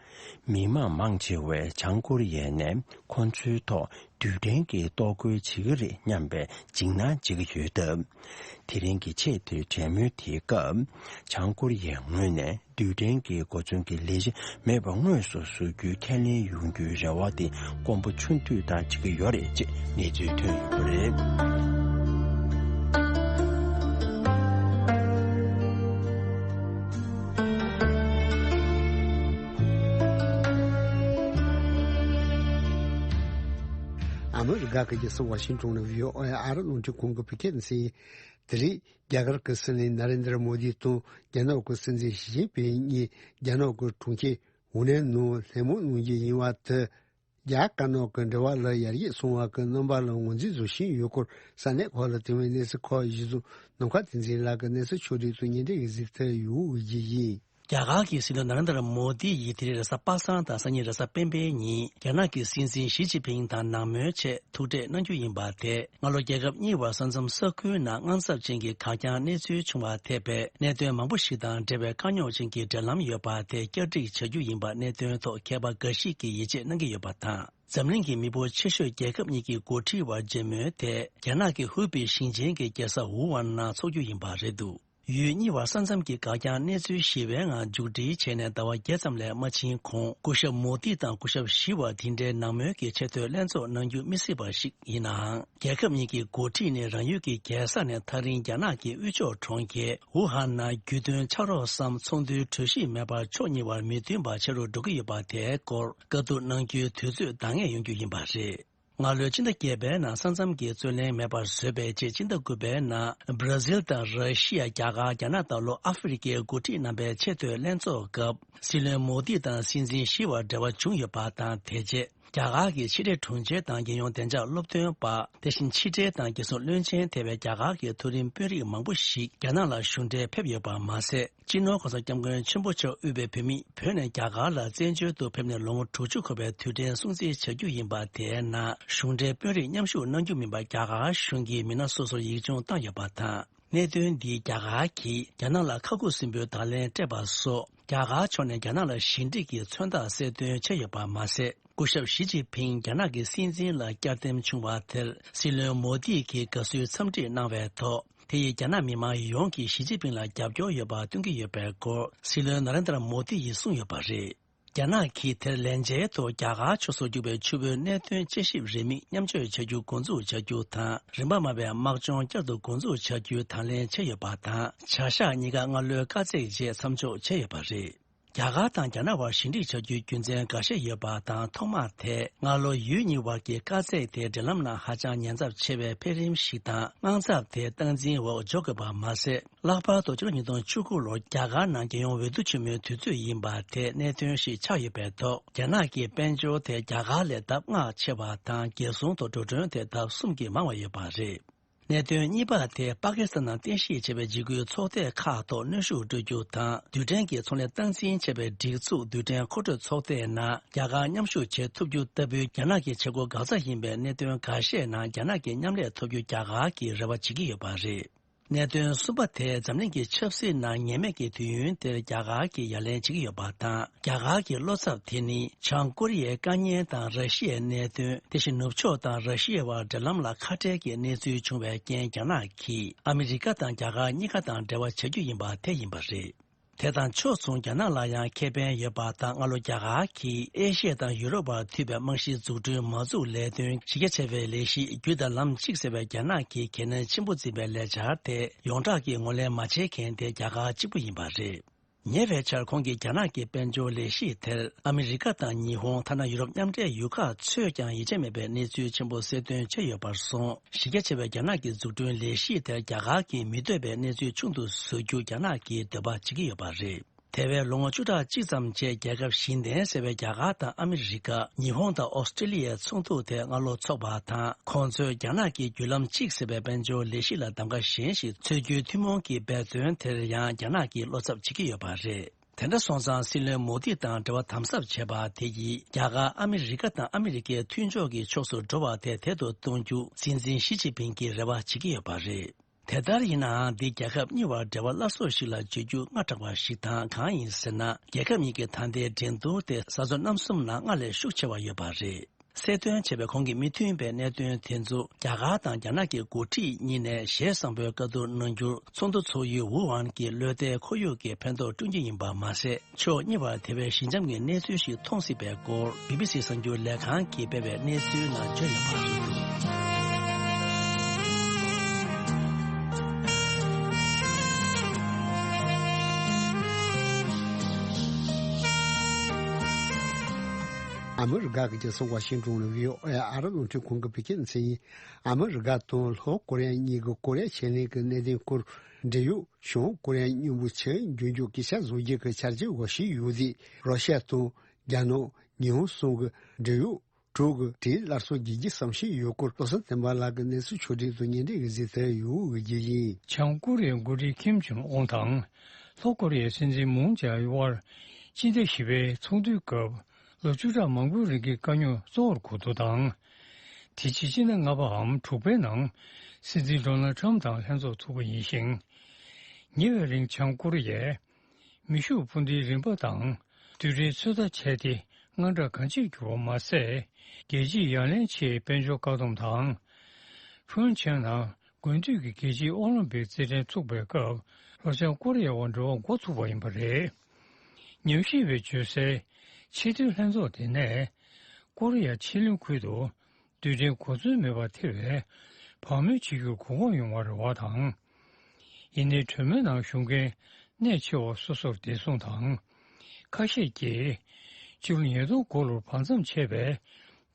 མི་མང་མང་ཆེ་བས་བྱང་ཀོ་རི་ཡ་ནས་ཁོ་ཚོའི་ཐོག་རྡུལ་ཕྲན་གྱི་གཏོར་རྒོལ་བྱེད་ཀྱི་རེད་སྙམ་པའི་འཇིགས་སྣང་བྱེད་ཀྱི་ཡོད་སྟབས། དེ་རིང་གི་ཆེས་མཐོའི་གྲོས་མོལ་དེའི་སྐབས་བྱང་ཀོ་རི་ཡའི་ངོས་ནས་རྡུལ་ཕྲན་གྱི་གོ་མཚོན་གྱི་ལས་གཞི་མེད་པ་དངོས་སུ་བཟོ་རྒྱུའི་ཁས་ལེན་ཡོང་རྒྱུའི་རེ་བ་དེ་དཀོན་པོ་ཆུང་དུས་ལྟར་བྱེད་ཀྱི་ཡོད་རེད་ཅེས་གནས་ཚུལ་ཐོན་ཡོད་པ་རེད། ཨ་མི་རི་ཀ་གི་རྒྱལ་ས་ཝ་ཤིང་ཏོན་ནས་བྷི་ཨོ་ཨེ་ཨ་རི་རླུང་འཕྲིན་ཁང་གི་བོད་སྐད་སྡེ་ཚན། དེ་རིང་རྒྱ་གར་གྱི་སྲིད་བློན་ན་རེན་དྲ་མོ་དི་དང་རྒྱ་ནག་གི་སྲིད་འཛིན་ཞི་ཅིན་ཕིང་གཉིས་རྒྱ་ནག་གི་གྲོང་ཁྱེར་ཝུ་ནན་ནང་གླེང་མོལ་གནང་རྒྱུ་ཡིན་པ་དེ། རྒྱ་དཀར་ནག་གི་འབྲེལ་བ་ལ་ཡར་རྒྱས་སོང་བ་གི་རྣམ་པ་ལ་ངོས་འཛིན་བཟོ་བཞིན་ཡོད་སྐོར་ས་གནས་ཁག་ལ་ཐོན་པའི་གནས་ཚུལ་ཁག་གཞི་བཟུང་ནམ་མཁའ་བསྟན་འཛིན་ལགས་ཀྱིས་གནས་ཚུལ་ཕྱོགས་བསྒྲིགས་དང་སྙན་སྒྲོན་ཡིག་གཟིགས་ཐུབ་ཡོད་ཀྱི་ཡིན། རྒྱ་གར་གྱི་སྲིད་བློན་ན་རེན་དྲ་མོ་དི་ཡིས་དེ་རིང་རེས་གཟའ་པ་སངས་དང་སང་ཉིན་རེས་གཟའ་སྤེན་པའི་ཉིན་རྒྱ་ནག་གི་སྲིད་འཛིན་ཞི་ཅིན་ཕིང་དང་ནང་མོལ་ཆེད་ཐུག་འཕྲད་གནང་རྒྱུ་ཡིན་པ་དེས་སྔ་ལོ་རྒྱལ་ཁབ་གཉིས་བར་ས་མཚམས་ས་ཁུལ་ནང་དངངས་འཚབ་ཅན་གྱི་གར་རྐྱང་གནས་ཚུལ་བྱུང་བ་ཐེ་བའི་གནད་དོན་མང་པོ་ཞིག་དང་འབྲེལ་བའི་དཀའ་རྙོག་ཅན་གྱི་འབྲེལ་ལམ་ཡོད་པ་དེ་བསྐྱར་སྒྲིག་བྱ་རྒྱུ་ཡིན་པ་གནད་དོན་ཐོག་མཁས་པ་འགའ་ཞིག་གིས་ཡིད་ཆེས་གནང་གི་ཡོད་པ་དང་། འཛམ་གླིང་གི་མི་འབོར་ཆེ་ཤོས་རྒྱལ་ཁབ་གཉིས་ཀྱི་འགོ་ཁྲིད་བར་མཇལ་མོལ་དེ་རྒྱ་ནག་གི་ཧུའུ་པེ་ཞིང་ཆེན་གྱི་རྒྱལ་ས་ཝུ་ཝན་ནང་འཚོགས་རྒྱུ་ཡིན་པ་རེད་འདུག་ཡུལ་གཉིས་བར་ས་མཚམས་ཀྱི་གར་རྐྱང་གནས་ཚུལ་ཞི་བའི་ངང་མཇུག་སྒྲིལ་བྱས་ནས་ཟླ་བ་བརྒྱད་ཙམ་ལས་མ་ཕྱིན་གོང་སྐུ་ཞབས་མོ་དི་དང་སྐུ་ཞབས་ཞི་བར་དེ་འདྲའི་ནང་མོལ་གྱི་ཆེད་དོན་ལྷན་ཚོགས་གནང་རྒྱུ་མི་སྲིད་པ་ཞིག་ཡིན་ནའང་། རྒྱལ་ཁབ་གཉིས་ཀྱི་འགོ་ཁྲིད་ནི་རང་ཡུལ་གྱི་རྒྱལ་ས་ནས་ཐག་རིང་རྒྱ་ནག་གི་དབུས་ཕྱོགས་གྲོང་ཁྱེར་ཝུ་ཧན་ནང་རྒྱུས་སྟོན་ཕྱག་རོགས་སམ་ཚོགས་འདུའི་གྲོས་གཞི་མེད་པར་ཕྱོགས་གཉིས་བར་མི་མཐུན་པ་ཆེ་རུ་འགྲོ་གི་ཡོད་པ་དེའི་སྐོར་བཀའ་བསྡུར་གནང་རྒྱུའི་དུས་ཚོད་འདང་ངེས་ཡོང་རྒྱུ་ཡིན་པ་རེད། སྔ་ལོའི་ཕྱི་ཟླ་བརྒྱད་པའི་ནང་ས་མཚམས་ཀྱི་རྩོད་གླེང་མེད་པར་བཟོས་པའི་རྗེས། ཕྱི་ཟླ་དགུ་པའི་ནང་བྷ་ར་ཟིལ་དང་ར་ཤི་ཡ། རྒྱ་གར། རྒྱ་ནག་དང་ལྷོ་ཨ་ཧྥེ་རི་ཁའི་འགོ་ཁྲིད་རྣམ་པའི་ཆེས་མཐོའི་ལྷན་ཚོགས་སྐབས། སྲིད་བློན་མོ་དི་དང་སྲིད་འཛིན་ཞི་བར་འབྲེལ་བ་བྱུང་ཡོད་པ་དང་། དེ་རྗེས་རྒྱ་གར་གྱི་ཕྱི་དྲིལ་དྲུང་ཆེ་དང་རྒྱལ་ཡོངས་བདེ་འཇགས་སློབ་སྟོན་པ། དེ་བཞིན་ཕྱི་དྲིལ་དང་རྒྱལ་སྲུང་བློན་ཆེན་ཐེ་བའི་རྒྱ་གར་གྱི་མཐོ་རིམ་དཔོན་རིགས་མང་པོ་ཞིག་རྒྱ་ནག་ལ་གཞུང་འབྲེལ་ཕེབས་ཡོད་པ་མ་ཟད། སྤྱི་ནོར་གོང་ས་སྐྱབས་མགོན་ཆེན་པོ་མཆོག་དབུས་པའི་བོད་མིས་བོད་ནས་རྒྱ་གར་ལ་བཙན་བྱོལ་དུ་ཕེབས་ནས་ལོ་ངོ་དྲུག་ཅུ་འཁོར་བའི་དུས་དྲན་སྲུང་བརྩི་བྱ་རྒྱུ་ཡིན་པ། དེའི་ནང་གཞུང་འབྲེལ་དཔོན་རིགས་མཉམ་ཞུགས་གནང་རྒྱུ་མིན་པ་རྒྱ་གར་གཞུང་གིས་མི་སྣ་སོ་སོར་ཡིག་ཆུང་བཏང་ཡོད་པ་དང་། གནད་དོན་འདིས་རྒྱ་གར་གྱིས་རྒྱ་ནག་ལ་ཁ་ཁུ་སིམ་པོའི་བརྡ་ལན་སྤྲད་པ་སོགས། རྒྱ་གར་ཕྱོགས་ནས་རྒྱ་ནག་ལ་ཞི་འགྲིག་གི་མཚོན་རྟགས་གསལ་སྟོན་བྱས་ཡོད་པ་མ་ཟད། སྐུ་ཞབས་ཞི་ཅིན་ཕིང་རྒྱ་ནག་གི་སྲིད་འཛིན་ལ་བསྐྱར་འདེམས་བྱུང་བ་དེར་སྲིད་བློན་མོ་དི་གིས་དགའ་བསུའི་འཚམས་འདྲི་གནང་བའི་ཐོག་དེ་ཡིས་རྒྱ་ནག་མི་མང་ཡོངས་ཀྱིས་ཞི་ཅིན་ཕིང་ལ་རྒྱབ་སྐྱོར་ཡོད་པ་སྟོན་གྱི་ཡོད་པའི་སྐོར་སྲིད་བློན་ན་རེན་དྲ་མོ་དི་ཡིས་གསུངས་ཡོད་པ་རེད། རྒྱ་ནག་གིས་དེར་ལན་འཇལ་དུ་རྒྱ་གར་ཕྱོགས་སུ་རྒྱུག་པའི་ཆུ་བོའི་གནད་དོན་དཔྱད་ཞིབ་རེའུ་མིག་མཉམ་སྤྱོད་བྱ་རྒྱུ་འགོ་འཛུགས་བྱ་རྒྱུ་དང་། རིམ་པ་མ་བའི་དམག་སྦྱོང་བསྐྱར་དུ་འགོ་འཛུགས་བྱ་རྒྱུའི་དང་ལེན་བྱས་ཡོད་པ་དང་། བྱ་གཞག་གཉིས་ཀ་སྔ་ལོའི་དཀའ་ཚེགས་རྗེས་མཚམས་འཇོག་བྱས་ཡོད་པ་རེད། རྒྱ་གར་དང་རྒྱ་ནག་དབར་ཞི་འགྲིག་བྱ་རྒྱུའི་རྒྱུ་མཚན་འགའ་ཤས་ཡོད་པ་དང་། ཐོག་མར་དེ་སྔ་ལོ་ཡུལ་གཉིས་དབར་གྱི་དཀའ་ཚེགས་དེ་འབྲེལ་ལམ་ནང་ཧ་ཅང་ཉེན་ཚབས་ཆེ་བའི་འཕེལ་རིམ་ཞིག་དང་། དངངས་འཚབ་དེ་སྟངས་འཛིན་འོག་འཇོག་དགོས་པ་མ་ཟད། ལྷག་པར་དུ་ཕྱི་ལོ་ཉིས་སྟོང་བཅུ་དགུ་ལོར་རྒྱ་གར་ནང་རྒྱལ་ཡོངས་འོས་བསྡུ་ཆེན་མོའི་དུས་ཚོད་ཡིན་པ་དེ་གནད་དོན་ཞིག་ཆགས་ཡོད་པའི་ཐོག་རྒྱ་ནག་གི་དཔལ་འབྱོར་དེ་རྒྱ་གར་ལས་ལྡབ་ལྔ་ཆེ་བ་དང་། རྒྱལ་སྲུང་ཐོག་འགྲོ་གྲོན་དེ་ལྡབ་གསུམ་གྱིས་མང་བ་ཡོད་པ་རེད། གནད་དོན་གཉིས་པ་དེ་པ་ཀི་སི་ཐན་ནང་རྟེན་གཞི་བྱས་པའི་འཇིགས་སྐུལ་ཚོགས་སྡེ་ཁག་ཐོག་གནོན་ཤུགས་སྤྲོད་རྒྱུ་དང་། རྡུལ་ཕྲན་གྱི་ཚོང་ལས་སྟངས་འཛིན་བྱས་པའི་སྒྲིག་འཛུགས་རྡུལ་ཕྲན་མཁོ་སྤྲོད་ཚོགས་སྡེའི་ནང་རྒྱ་གར་མཉམ་ཞུགས་བྱེད་ཐུབ་རྒྱུ་ལྟ་བུའི་རྒྱ་ནག་གི་བྱེད་སྒོ་འགག་རྩ་ཡིན་པའི་གནད་དོན་འགའ་ཤས་ནང་རྒྱ་ནག་གིས་མཉམ་ལས་ཐོབ་རྒྱུ་རྒྱ་གར་གྱིས་རེ་བ་བྱེད་ཀྱི་ཡོད་པ་རེད། གནད་དོན་གསུམ་པ་དེ་འཛམ་གླིང་གི་ཆབ་སྲིད་ནང་ངེས་མེད་ཀྱི་དུས་ཡུན་དེར་རྒྱ་གར་གྱིས་ཡ་ལན་བྱེད་ཀྱི་ཡོད་པ་དང་། རྒྱ་གར་གྱི་བློ་འཚབ་དེ་ནི་བྱང་ཀོ་རི་ཡའི་དཀའ་ངལ་དང་ར་ཤི་ཡའི་གནད་དོན། དེ་བཞིན་ནུབ་ཕྱོགས་དང་ར་ཤི་ཡའི་བར་འབྲེལ་ལམ་ལ་ཁ་བྲལ་གྱི་གནས་ཚུལ་བྱུང་བའི་རྐྱེན། རྒྱ་ནག་གིས་ཨ་མི་རི་ཀ་དང་རྒྱ་གར་གཉིས་ཀ་དང་འབྲེལ་བ་བྱ་རྒྱུ་ཡིན་པ་དེ་ཡིན་པ་རེད། དེ་དང་ཕྱོགས་མཚུངས་རྒྱ་ནག་ལ་ཡང་ཁེ་ཕན་ཡོད་པ་དང་། སྔ་ལོ་རྒྱ་གར་གྱིས་ཨེ་ཤི་ཡ་དང་ཡུ་རོབ་བར་མཐུད་པའི་རྨང་གཞིའི་འཛུགས་སྐྲུན་མ་འཛུགས་ལས་དོན་གཞི་རྒྱ་ཆེ་བའི་ལས་གཞི་རྒྱུ་དང་ལམ་གཅིག་ཟེར་བའི་རྒྱ་ནག་གི་གལ་གནད་ཆེན་པོ་འཛིན་པའི་ལས་འཆར་དེ་ཡོངས་གྲགས་ཀྱིས་ངོས་ལེན་མ་བྱེད་མཁན་དེ་རྒྱ་གར་གཅིག་པུ་ཡིན་པ་རེད། ཉེ་བའི་ཆར་ཁོང་གིས་རྒྱ་ནག་གི་དཔལ་འབྱོར་ལས་གཞི་དེར་ཨ་མི་རི་ཀ་དང་ཉི་ཧོང་། ཐ་ན་ཡུ་རོབ་མཉམ་འབྲེལ་ཡུལ་ཁག་ཚོས་ཀྱང་ཡིད་ཆེས་མེད་པའི་གནས་ཚུལ་ཆེན་པོ་གསལ་སྟོན་བྱས་ཡོད་པར་སོང་། གཞི་རྒྱ་ཆེ་བའི་རྒྱ་ནག་གི་འཛུགས་སྐྲུན་ལས་གཞི་དེར་རྒྱ་གར་གྱིས་མི་འདོད་པའི་གནས་ཚུལ་ཆུང་དུ་བཟོ་རྒྱུ་རྒྱ་ནག་གིས་འདོད་པ་བྱེད་ཀྱི་ཡོད་པ་རེད། དེ་བས་ལོ་ངོ་བཅུ་ཕྲག་གཅིག་ཙམ་རྗེས་རྒྱལ་ཁབ་བཞི་ལྡན་ཟེར་བའི་རྒྱ་གར་དང་ཨ་མི་རི་ཀ། ཉི་ཧོང་དང་ཨོ་སི་ཀྲི་ལི་ཡའི་ཚོགས་འདུ་དེ་སྔ་ལོ་འཚོགས་པ་དང་། ཁོང་ཚོས་རྒྱ་ནག་གི་བརྒྱུད་ལམ་གཅིག་ཟེར་བའི་དཔལ་འབྱོར་ལས་གཞི་ལ་གདམ་ག་གཞན་ཞིག་འཚོལ་རྒྱུའི་ཐུན་མོང་གི་འབད་བརྩོན་དེར་ཡང་རྒྱ་ནག་གིས་བློ་འཚབ་བྱེད་ཀྱི་ཡོད་པ་རེད། དེ་འདྲ་སོང་ཙང་སྲིད་བློན་མོ་དི་དང་འབྲེལ་བ་དམ་ཟབ་བྱས་པ་དེ་ཡིས་རྒྱ་གར་ཨ་མི་རི་ཀ་དང་ཨ་མི་རི་ཀའི་མཐུན་ཕྱོགས་ཀྱི་ཕྱོགས་སུ་འགྲོ་བ་དེ་དལ་དུ་གཏོང་རྒྱུ་སྲིད་འཛིན་ཞི་ཅིན་ཕིང་གིས་རེ་བ་བྱེད་ཀྱི་ཡོད་པ་རེད། དེ་ལྟར་ཡིན་ནའང་འདི་རྒྱལ་ཁབ་གཉིས་བར་འབྲེལ་བ་སླར་གསོ་ཞིག་ལ་བརྗོད་རྒྱུ་སྔ་དྲགས་པ་ཞིག་དང་། གང་ཡིན་ཟེར་ན། རྒྱལ་ཁབ་གཉིས་ཀྱི་ད་ལྟའི་འགྲན་བསྡུར་དེ་གཟའ་ཚོ་གནམ་གསུམ་ནང་སྔར་ལས་ཤུགས་ཆེ་བ་ཡོད་པ་རེད། གསལ་སྟོན་བྱས་པའི་གོང་གི་མི་མཐུན་པའི་གནད་དོན་དེ་ཚོ་རྒྱ་གར་དང་རྒྱ་ནག་གི་འགོ་ཁྲིད་གཉིས་ནས་ཞལ་བཟང་པོའི་བཀའ་བསྡུར་གནང་རྒྱུར་ཚོགས་འདུ་ཚོགས་ཡུལ་ཝུ་ཧན་གྱི་ལོ་ཟླའི་ཁོར་ཡུག་གིས་ཕན་ཐོགས་བསྐྲུན་རྒྱུ་ཡིན་པ་མ་ཟད། ཕྱོགས་གཉིས་བར་དེ་བས་ཞི་འཇམ་གྱི་གནས་ཚུལ་ཞིག་མཐོང་སྲིད་པའི་སྐོར་བི་བི་སི་གསར་འགྱུར་ལས་ཁང་གིས་སྤེལ་བའི་གནས་ཚུལ་ནང་བརྗོད་ཡོད་པ་རེད། ཨ་མི་རི་ཀ་གི་རྒྱལ་ས་ཝ་ཤིང་ཏོན་ལ་བྷི་ཨོ་ཨེ་ཨ་རི་རླུང་འཕྲིན་ཁང་གི་བོད་སྐད་སྡེ་ཚན་ཡིན། ཨ་མི་རི་ཀ་དང་ལྷོ་ཀོ་རི་ཡ་གཉིས་ཀྱིས་ཀོ་རི་ཡ་ཕྱེད་གླིང་གི་གནད་དོན་སྐོར་འབྲེལ་ཡོད་བྱང་ཀོ་རི་ཡ་མཉམ་དུ་ཕྱིར་འབྱོར་རྒྱུ་སྐད་ཆ་བཟོ་རྒྱུ་གི་འཆར་གཞི་འོག་ཞུགས་ཡོད་དེ། རོ་ཤི་ཡ་དང་རྒྱ་ནག་ཉི་ཧོང་གསུམ་གྱི་འབྲེལ་ཡོད་དྲུག་གི་གྲོས་སླར་གསོ་བགྱི་རྒྱུ་བསམ་བཞིན་ཡོད་སྐོར་བློ་བཟང་བསྟན་པ་ལགས་ཀྱིས་གནས་ཚུལ་ཕྱོགས་སྒྲིག་དང་སྙན་སྒྲོན་གྱིས་གཟིགས་ཐོན་ཡོད་ཀྱི་ཡིན། བྱང་ཀོ་རི་ཡའི་འགོ་ཁྲིད་ཁིམ་ཇོང་ཨུན་དང་ལྷོ་ཀོ་རི་ཡའི་སྲིད་འཛིན་མུན་ཇེ་ཨིན་དབར་སྤྱི་ཟླ་བཞི་པའི་ཚོགས་འདུའི་སྐབས་ལོ་བཅུ་ཕྲག་མང་པོའི་རིང་གི་དཀའ་རྙོག་གཙོ་བོར་གོ་བསྡུར་དང་། དེ་རྗེས་སྤྱི་ཟླ་ལྔ་པའམ་དྲུག་པའི་ནང་སྲིད་འཛིན་ཌོ་ནལ་ཁྲམ་དང་ལྷན་ཚོགས་ཚོགས་པ་ཡིན་ཞིང་། ཉེ་བའི་རིང་བྱང་ཀོ་རི་ཡས། མེ་ཤུགས་འཕུར་མདེལ་རིམ་པ་དང་རྡུལ་ཕྲན་ཚོད་ལྟ་བྱས་ཏེ་དངངས་སྐྲག་གང་ཆེར་གྱུར་པ་མ་ཟད། རྒྱལ་སྤྱིས་ཡ་ལན་ཆེའི་དཔལ་འབྱོར་བཀག་སྡོམ་དང་། ཕུན་ཆེང་ནང་དགུན་དུས་ཀྱི་རྒྱལ་སྤྱིའི་ཨོ་ལིམ་པིག་རྩེད་འགྲན་ཚུགས་པའི་སྐབས་ལྷོ་བྱང་ཀོ་རི་ཡ་དབར་འབྲེལ་བ་འགོ་ཚུགས་པ་ཡིན་པ་རེད། ཉམས་ཞིབ་པས་བརྗོད་གསལ། ཆེས་མཐོའི་ལྷན་ཚོགས་དེ་ནས་ཀོ་རི་ཡ་ཕྱེད་གླིང་ཁུལ་དུ། རྡུལ་ཕྲན་གོ་མཚོན་མེད་པར་ཐེ་བའི་བག་མེད་བྱེད་རྒྱུར་གོ་སྐབས་ཡོང་བར་རེ་བ་དང་། ཡིན་ནའི་གྲོས་མོལ་ནང་ཞུགས་མཁན་གནད་ཆེ་བ་སོ་སོར་བདེ་སྲུང་དང་། ཁ་ཤས་ཀྱིས་ཕྱི་ལོ་ཉིས་སྟོང་དགུ་ལོར་བར་མཚམས་ཆད་པའི་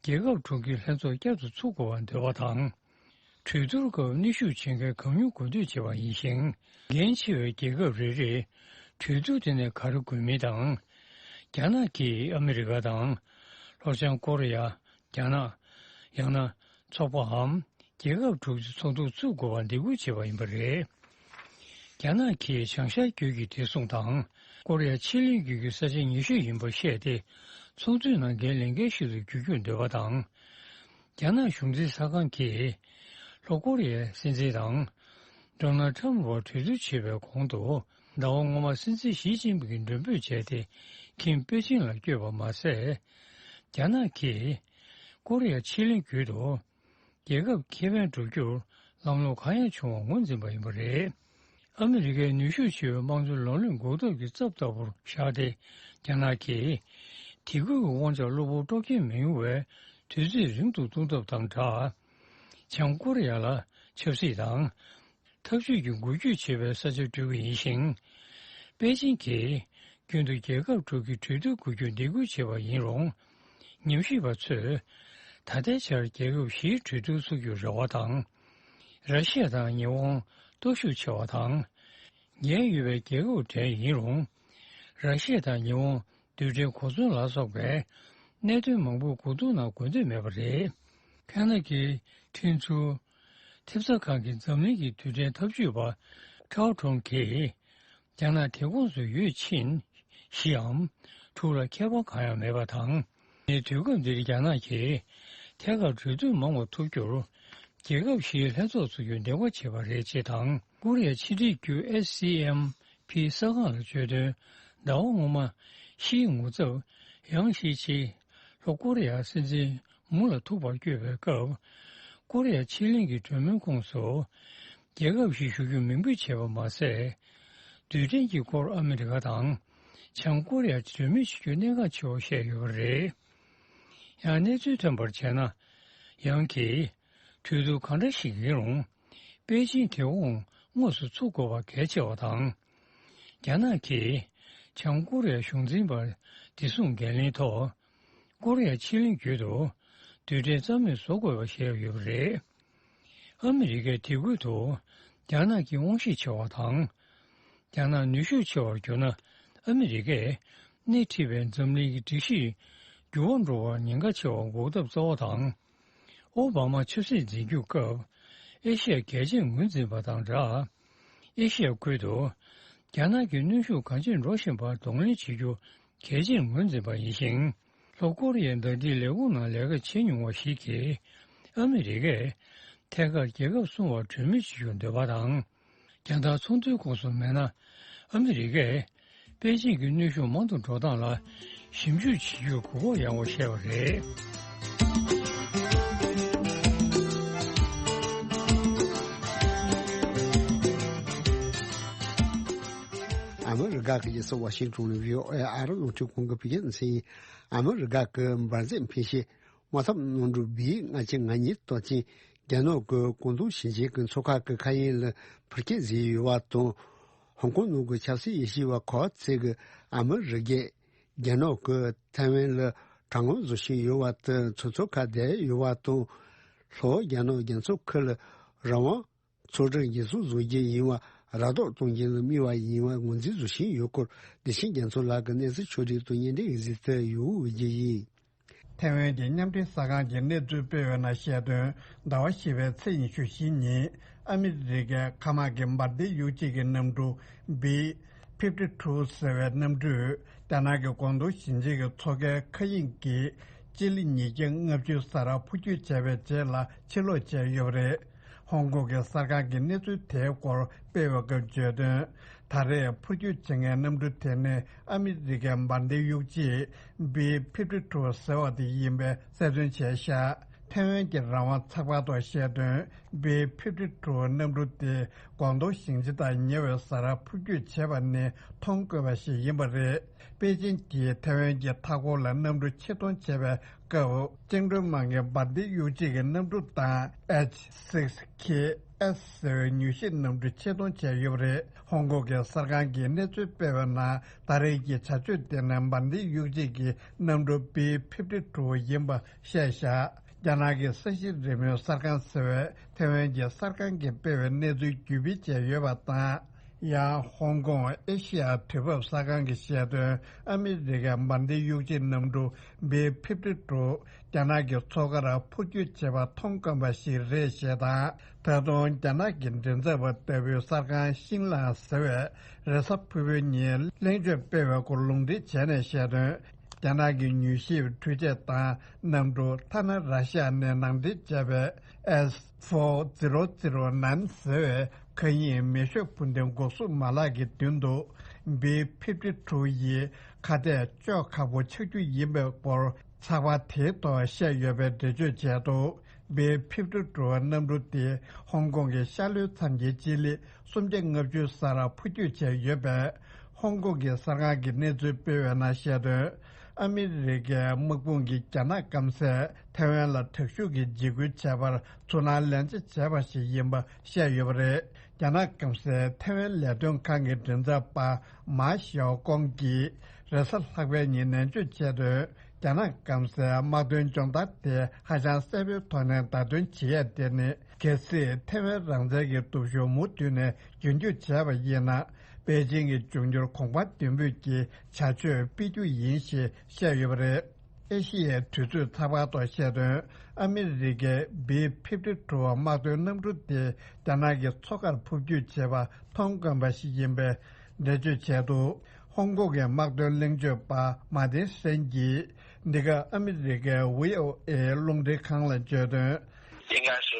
རྒྱལ་ཁབ་དྲུག་གི་ལྷན་ཚོགས་བསྐྱར་དུ་ཚུགས་དགོས་པར་འདོད་པ་དང་། གྲོས་བསྡུར་སྐབས་གནོན་ཤུགས་ཆེ་མཁན་གང་མྱུར་གོ་སྡུད་བྱེད་པ་ཡིན་ཞིང་། འགན་ཆེ་བའི་རྒྱལ་ཁབ་རེ་རེས་གྲོས་བསྡུར་དེ་ནས་ག་རེ་དགོས་མིན་དང་། རྒྱ་ནག་གིས་ཨ་མི་རི་ཀ་དང་། ལྷོ་བྱང་ཀོ་རི་ཡ། རྒྱ་ནག་ཡང་ན་ཚོགས་པའམ་རྒྱལ་ཁབ་དྲུག་ཅུ་ཚོགས་འདུ་བཙུགས་དགོས་པར་འདེད་སྐུལ་བྱས་པ་ཡིན་པ་རེད། རྒྱ་ནག་གིས་བྱང་ཤར་རྒྱུད་ཀྱི་བདེ་སྲུང་དང་ཀོ་རི་ཡ་ཕྱེད་གླིང་རྒྱུད་ཀྱི་ས་ཆ་ཉེ་ཤོས་ཡིན་པར་བཤད་དེ། ཚོགས་འདུའི་ནང་འགན་ལེན་མཁན་ཞིག་ཏུ་འགྱུར་རྒྱུར་འདོད་པ་དང་། རྒྱ་ནག་གཞུང་འཛིན་གསར་ཁང་གིས་ལྷོ་ཀོ་རི་ཡའི་སྲིད་འཛིན་དང་ཌོ་ནལ་ཁྲམ་བར་གྲོས་བསྡུར་བྱེད་པའི་གོང་དུ། ཟླ་བ་སྔོན་མ་སྲིད་འཛིན་ཞི་ཅིན་ཕིང་གིས་མགྲོན་འབོད་བྱས་ཏེ། ཁྱིམ་པེ་ཅིང་ལ་བསྐྱོད་པ་མ་ཟད། རྒྱ་ནག་གིས་ཀོ་རི་ཡ་ཕྱེད་གླིང་བརྒྱུད་དུ། རྒྱལ་ཁབ་ཁེ་ཕན་བསྒྲུབ་རྒྱུར་ལམ་ལྷོང་གང་ཡང་བྱུང་བར་ངོས་འཛིན་པ་ཡིན་པ་རེད། ཨ་མི་རི་ཀའི་ནུས་ཤུགས་ཆེ་བའི་དམངས་གཙོའི་ལམ་ལུགས་འགོག་ཐབས་ཀྱི་རྩབ་ལྟ་བུར་བཞག་སྟེ། རྒྱ་ནག་གིས་དེ་ཁུལ་གྱི་དབང་ཆར་གློ་བུར་དཀྲོག་རྐྱེན་མི་ཡོང་བའི་དུས་ཚོད་རིང་དུ་གཏོང་ཐབས་དང་སྦྲགས། བྱང་ཀོ་རི་ཡ་ལ་ཆབ་སྲིད་དང་། འཐབ་ཇུས་ཀྱི་འགུལ་སྐྱོད་བྱེད་པའི་ས་ཆ་སྤྲོད་ཀྱི་ཡིན་ཞིང་། པེ་ཅིང་གིས་རྒྱུན་དུ་རྒྱལ་ཁབ་དྲུག་གི་གྲོས་བསྡུར་འགུལ་སྐྱོད་འདེད་སྐུལ་བྱས་པ་ཡིན་རུང་། ཉམས་ཞིབ་པ་ཚོས་ད་ལྟའི་ཆར་རྒྱལ་ཁབ་བཞིའི་གྲོས་བསྡུར་ཚུགས་རྒྱུར་རེ་བ་དང་། ར་ཤི་ཡ་དང་ཉི་ཧོང་སྟོབས་ཤུགས་ཆེ་བ་དང་། འགན་ཡོད་པའི་རྒྱལ་ཁབ་གྲས་ཡིན་རུང་། ར་ཤི་ཡ་དང་ཉི་ཧོང་། རྡུལ་ཕྲན་གོ་མཚོན་ལ་སོགས་པའི་གནད་དོན་མང་པོའི་གོ་བསྡུར་ནང་འགོད་འདོད་མེད་པ་རེད། ཁ་ན་ཌའི་ཁྲིན་ཚུའུ་ཐེབས་རྩ་ཁང་གི་འཛམ་གླིང་གི་རྡུལ་ཕྲན་འཐབ་ཇུས་པ་ཁྲའོ་ཁྲོང་གིས། རྒྱ་ནག་དེ་ཁོངས་སུ་ཡོད་ཕྱིན། བཞིའམ་དྲུག་ལ་ཁྱད་པར་གང་ཡང་མེད་པ་དང་། ངས་དུས་སྐབས་འདིར་རྒྱ་ནག་གིས་ཐད་ཀར་གྲོས་བསྡུར་མང་བ་ཐུབ་རྒྱུར། རྒྱལ་ཁབ་བཞིའི་ལྷན་ཚོགས་ཚུགས་རྒྱུར་འདེགས་པ་བྱས་པ་རེད་ཅེས་དང་། ཀོ་རི་ཡ་ཕྱི་འབྲེལ་བརྒྱུད་ཨེ་སི་ཨེམ་ཕི་གསར་ཁང་ལ་བརྗོད་དོན། ཟླ་བ་སྔོན་མ་ཕྱིའི་ངོ་ཚབ་ཡང་ཞི་ཅི། ལྷོ་ཀོ་རི་ཡ་སྲིད་འཛིན་མུ་ལ་ཐུག་པར་བསྐྱོད་པའི་སྐབས། ཀོ་རི་ཡ་ཕྱེད་གླིང་གི་གྲོས་མོལ་ཁོངས་སུ། རྒྱལ་ཁབ་བཞི་ཞུ་རྒྱུ་མིང་འབོད་བྱས་པ་མ་ཟད། རྡུལ་ཕྲན་གྱི་སྐོར་ཨ་མི་རི་ཀ་དང་། བྱང་ཀོ་རི་ཡ་གྲོས་མོལ་བྱེད་རྒྱུ་གནད་འགག་ཆེ་བར་བཤད་ཡོད་པ་རེད། ཡང་གནས་ཚུལ་ཐོན་པར་བྱས་ན། ཡང་གིས་གྲོས་བསྡུར་གང་འདྲ་ཞིག་ཡིན་རུང་། པེ་ཅིང་དེ་དབང་དངོས་སུ་ཚུགས་དགོས་པ་གལ་ཆེ་བ་དང་། རྒྱ་ནག་གིས་བྱང་ཀོ་རི་ཡ་གཞུང་འཛིན་པར་བདེ་སྲུང་འགན་ལེན་ཐོག་ཀོ་རི་ཡ་ཕྱེད་གླིང་བརྒྱུད་དུ་རྡུལ་ཕྲན་རྩ་མེད་བཟོ་དགོས་པ་བཤད་ཡོད་པ་རེད། ཨ་མི་རི་ཀས་དེ་ཁུལ་དུ་རྒྱ་ནག་གི་དབང་ཤེད་ཆེ་བ་དང་། རྒྱ་ནག་ནུས་ཤུགས་ཆེ་བར་གྱུར་ན། ཨ་མི་རི་ཀས་སྣེ་ཁྲིད་པའི་འཛམ་གླིང་གི་སྒྲིག་གཞི་འགྱུར་བ་འགྲོ་བར་ཉེན་ཁ་ཆེ་བ་འགོག་ཐབས་གཙོ་བོ་དང་། ཨོ་བྷ་མ་ཆབ་སྲིད་འཛིན་སྐྱོང་སྐབས། ཨེ་ཤི་ཡ་གལ་ཆེར་ངོས་འཛིན་པ་དང་སྦྲགས། ཨེ་ཤི་ཡ་ཁུལ་དུ་རྒྱ་ནག་གི་གནོན་ཤུགས་གང་ཆེར་འགྲོ་བཞིན་པར་གདོང་ལེན་བྱེད་རྒྱུ་གལ་ཆེར་ངོས་འཛིན་པ་ཡིན་ཞིང་། ལྷོ་ཀོ་རི་ཡའི་ཟླ་སྒྲིལ་ལས་ཁུངས་ནང་ལས་ཀ་བྱེད་མྱོང་བ་ཞིག་གིས། ཨ་མི་རི་ཀས་ཐད་ཀར་རྒྱལ་ཁབ་སྲུང་བར་གྲོས་མོལ་བྱེད་རྒྱུར་འདོད་པ་དང་། རྒྱང་ཐག་ཚོགས་འདུའི་ཁོངས་སུ་མེད་ན། ཨ་མི་རི་ཀས་པེ་ཅིང་གི་གནོན་ཤུགས་མང་དུ་འགྲོ་སྟངས་ལ་ཞིབ་འཇུག་བྱེད་རྒྱུར་གོ་སྐབས་ཡག་པོ་བཤད་པ་རེད། ཨ་མི་རི་ཀ་གི་རྒྱལ་ས་ཝ་ཤིང་ཊོན་ནས་བྷི་ཨོ་ཨེ་ཨ་རི་རླུང་འཕྲིན་ཁང་གི་བོད་སྐད་སྡེ་ཚན་ཡིན། ཨ་མི་རི་ཀ་གི་འབར་རྫས་འཕེན་བྱེད་དམག་འཐབ་གནམ་གྲུ་བྷི་ལྔ་བཅུ་ང་གཉིས་གཏོང་མཁན་རྒྱ་ནག་གི་ཀོང་ཏུང་ཞིང་ཆེན་གྱི་མཚོ་ཁ་གི་མཁའ་དབྱིངས་ལ་འཕུར་སྐྱོད་བྱས་ཡོད་པ་དང་། ཧོང་ཀོང་ནང་གི་ཆབ་སྲིད་དབྱེ་ཞིབ་པ་ཁོ་ཚེ་གིས་ཨ་མི་རི་ཀས་རྒྱ་ནག་གིས་ཐའེ་ཝན་ལ་དྲག་གནོན་བཟོ་བཞིན་ཡོད་པ་དང་། མཚོ་མཚོ་ཁ་བསྡད་ཡོད་པ་དང་། ལྷོ་རྒྱ་ནག་རྒྱ་མཚོ་ཁུལ་ལ་རང་དབང་ཚོགས་སྒྲིག་འགན་སྲུང་བཟོ་རྒྱུ་ཡིན་པ་ར་སྤྲོད་གཏོང་རྒྱུ་ལ་དམིགས་པ་ཡིན་པ་ངོས་འཛིན་བཟོ་བཞིན་ཡོད་སྐོར། བདེ་ཆེན་རྒྱ་མཚོ་ལགས་ཀྱིས་གནས་ཚུལ་ཕྱོགས་སྒྲིག་དང་སྙན་སྒྲོན་གཟིགས་ཏེ་ཡོད་རྒྱུ་ཡིན། ཐའེ་ཝན་གྱི་མཉམ་འབྲེལ་གསར་ཁང་གིས་གནས་ཚུལ་སྤེལ་བའི་ནང་བཤད་དོན། ཟླ་བ་བཞི་པའི་ཚེས་ཉི་ཤུ་བཞི་ཉིན་ཨ་མི་རི་ཀའི་མཁའ་དམག་གི་འབར་མདེལ་གཡུག་ལྕི་གི་གནམ་གྲུ་བྷི་ཕིབ་ཊི་ཊུ་ཟེར་བའི་གནམ་གྲུས་རྒྱ་ནག་གི་ཀོང་ཏུང་ཞིང་ཆེན་གྱི་མཚོ་ཁའི་མཁའ་དབྱིངས་ཀྱི་སྤྱི་ལེ་ཉིས་བརྒྱ་ལྔ་བཅུ་ས་ར་འཕུར་སྐྱོད་བྱས་པའི་རྗེས་ལ་ཕྱིར་ལོག་བྱས་ཡོད་པ་རེད། ཧོང་ཀོང་གི་གསར་ཁང་གིས་གནས་ཚུལ་དེའི་སྐོར་སྤེལ་བའི་སྐབས་བརྗོད་དོན། ད་རེས་འཕུར་སྐྱོད་བྱེད་མཁན་གནམ་གྲུ་དེ་ནི་ཨ་མི་རི་ཀའི་འབར་མདེལ་གཡུག་ལྕི་བྷི་ཕིབ་ཊི་ཊུ་ཟེར་བ་དེ་ཡིན་པའི་གསལ་སྟོན་བྱས་ཤག་ཐའེ་ཝན་གྱི་རང་དབང་ཚགས་པར་ཐོག་བཤད་དོན། བྷི་ཕིབ་ཊི་ཊུ་གནམ་གྲུ་དེ་ཀོང་ཏུང་ཞིང་ཆེན་དང་ཉེ་བའི་ས་རར་འཕུར་སྐྱོད་བྱས་པ་ནི་མཐོང་དཀོན་པ་ཞིག་ཡིན་པ་རེད། པེ་ཅིན་གྱིས་ཐའེ་ཝན་གྱི་མཐའ་འཁོར་ལ་གནམ་གྲུ་ཕྱིར་གཏོང་བྱས་པའི་སྐབས། བཅིངས་འགྲོལ་དམག་གི་འབར་མདེལ་གཡུག་ལྕི་གི་གནམ་གྲུ་དང་ཨེཆ་སིག་སི་ཁེ་ ཨེས་ཟེར་བའི་མྱུལ་ཞིབ་གནམ་གྲུ་ཆེད་གཏོང་བྱས་ཡོད་པ་རེད། ཧོང་ཀོང་གི་གསར་ཁང་གིས་གནས་ཚུལ་སྤེལ་བའི་ནང་། ད་རེས་ཀྱི་བྱ་སྤྱོད་དེ་ནི་འབར་མདེལ་གཡུག་བྱེད་ཀྱི་གནམ་གྲུ་བི་ཕིབ་ཊི་ཊུ་ཡིན་པ་བཤད་བཞག་རྒྱ་ནག་གི་ས་གཞི་རི་མོའི་གསར་ཁང་ཟེར་བས་ཐེ་ཝན་གྱི་གསར་ཁང་གིས་སྤེལ་བའི་གནས་ཚུལ་བརྒྱུད་སྤེལ་བྱས་ཡོད་པ་དང་། ཡང་ཧོང་ཀོང་ཨེ་ཤི་ཡ་དུས་བབ་གསར་ཁང་གིས་བཤད་དོན། ཨ་མི་རི་ཀའི་འབར་མདེལ་གཡུག་བྱེད་གནམ་གྲུ་བི་ཕིབ་ཊི་ཊུ་རྒྱ་ནག་གི་མཚོ་ཁར་འཕུར་སྐྱོད་བྱེད་པ་མཐོང་དཀོན་པ་ཞིག་རེད་ཞེས་དང་། ད་དུང་རྒྱ་ནག་གི་མགྲིན་ཚབ་པ་ལྟ་བུའི་གསར་ཁང་ཤིང་ལང་ཟེར་བས་རེས་གཟའ་ཕུར་བུའི་ཉིན་གླེང་བརྗོད་སྤེལ་བའི་སྐོར་ལུང་འདྲེན་བྱས་ནས་བཤད་དོན། རྒྱ་ནག་གི་མྱུལ་ཞིབ་འཕྲུལ་ཆས་དང་གནམ་གྲུ། ཐ་ན་ར་ཤི་ཡ་ནས་ནང་འདྲེན་བྱས་པའི་S four zero zero nine ཟེར་བའི་མཁའ་དབྱིངས་མེ་ཤོག་འཕུར་མདེལ་འགོག་སྲུང་མ་ལག་གི་མདུན་དུ་བི་ཕིབ་ཊི་ཊུ་ཡི་ཁ་གཏད་གཅོག་ཁག་པོ་ཆགས་རྒྱུ་ཡིན་པའི་སྐོར། ཚགས་པར་དེའི་ཐོག་བཤད་ཡོད་པའི་འགྲེལ་བརྗོད་བྱས་འདུག་བི་ཕིབ་ཊི་ཊུ་གནམ་གྲུ་དེ་ཧོང་ཀོང་གི་ཤར་ལྷོའི་མཚམས་ཀྱི་སྤྱི་ལེ་སུམ་བརྒྱ་ལྔ་བཅུ་སར་འཕུར་སྐྱོད་བྱས་ཡོད་པས། ཧོང་ཀོང་གི་གསར་ཁང་གིས་གནས་ཚུལ་སྤེལ་བའི་ནང་བཤད་དོན། ཨ་མི་རི་ཀའི་དམག་དཔུང་གིས་རྒྱ་ནག་སྐམ་སས་ཐེ་ཝན་ལ་དྲག་ཤུགས་ཀྱིས་འཇིགས་སྐུལ་བྱས་པར་ཚུར་སྣང་ལན་ཆ་བྱས་པ་ཞིག་ཡིན་པ་བཤད་ཡོད་པ་རེད། རྒྱ་ནག་སྐམ་སའི་ཐེ་ཝན་ལས་དོན་ཁང་གི་མགྲིན་ཚབ་པ་མཱ་ཞའོ་ཀོང་གིས་རེས་གཟའ་ལྷག་པའི་ཉིན་ནན་བརྗོད་བྱས་དོན། རྒྱ་ནག་སྐམ་སའི་དམག་དོན་སྦྱོང་བརྡར་དེ་ཧ་ཅང་གསལ་པོའི་ཐོག་ནས་བརྡ་སྟོན་བྱེད་ཡས་དེ་ནི། གལ་སྲིད་ཐེ་ཝན་རང་བཙན་གྱི་སྟོབས་ཤུགས་མུ་མཐུད་ནས་རྒྱུན་སྐྱོང་བྱས་པ་ཡིན་ན། པེ་ཅིང་གི་འབྱུང་འགྱུར་གོང་འཕེལ་ལྡན་པོས་ཀྱི་བྱ་སྤྱོད་སྤེལ་རྒྱུ་ཡིན་ཞེས་བཤད་ཡོད་པ་རེད། ཨེ་ཤི་ཡའི་དུས་ཚོད་ཚགས་པར་ཐོག་བཤད་དོན། ཨ་མི་རི་ཀའི་བི་ཕིབ་ཊི་ཊུ་དམག་དོན་གནམ་གྲུ་དེ་རྒྱ་ནག་གི་མཚོ་ཁར་འཕུར་སྐྱོད་བྱེད་པ་མཐོང་དཀོན་པ་ཞིག་ཡིན་པའི་འགྲེལ་བརྗོད་བྱས་འདུག་ཧོང་ཀོང་གི་དམག་དོན་གླེང་བརྗོད་པ་མ་ཏིན་སན་གྱིས་འདི་ག་ཨ་མི་རི་ཀའི་བྷི་ཨོ་ཨེ་རླུང་འཕྲིན་ཁང་ལ་བརྗོད་དོན། 应该是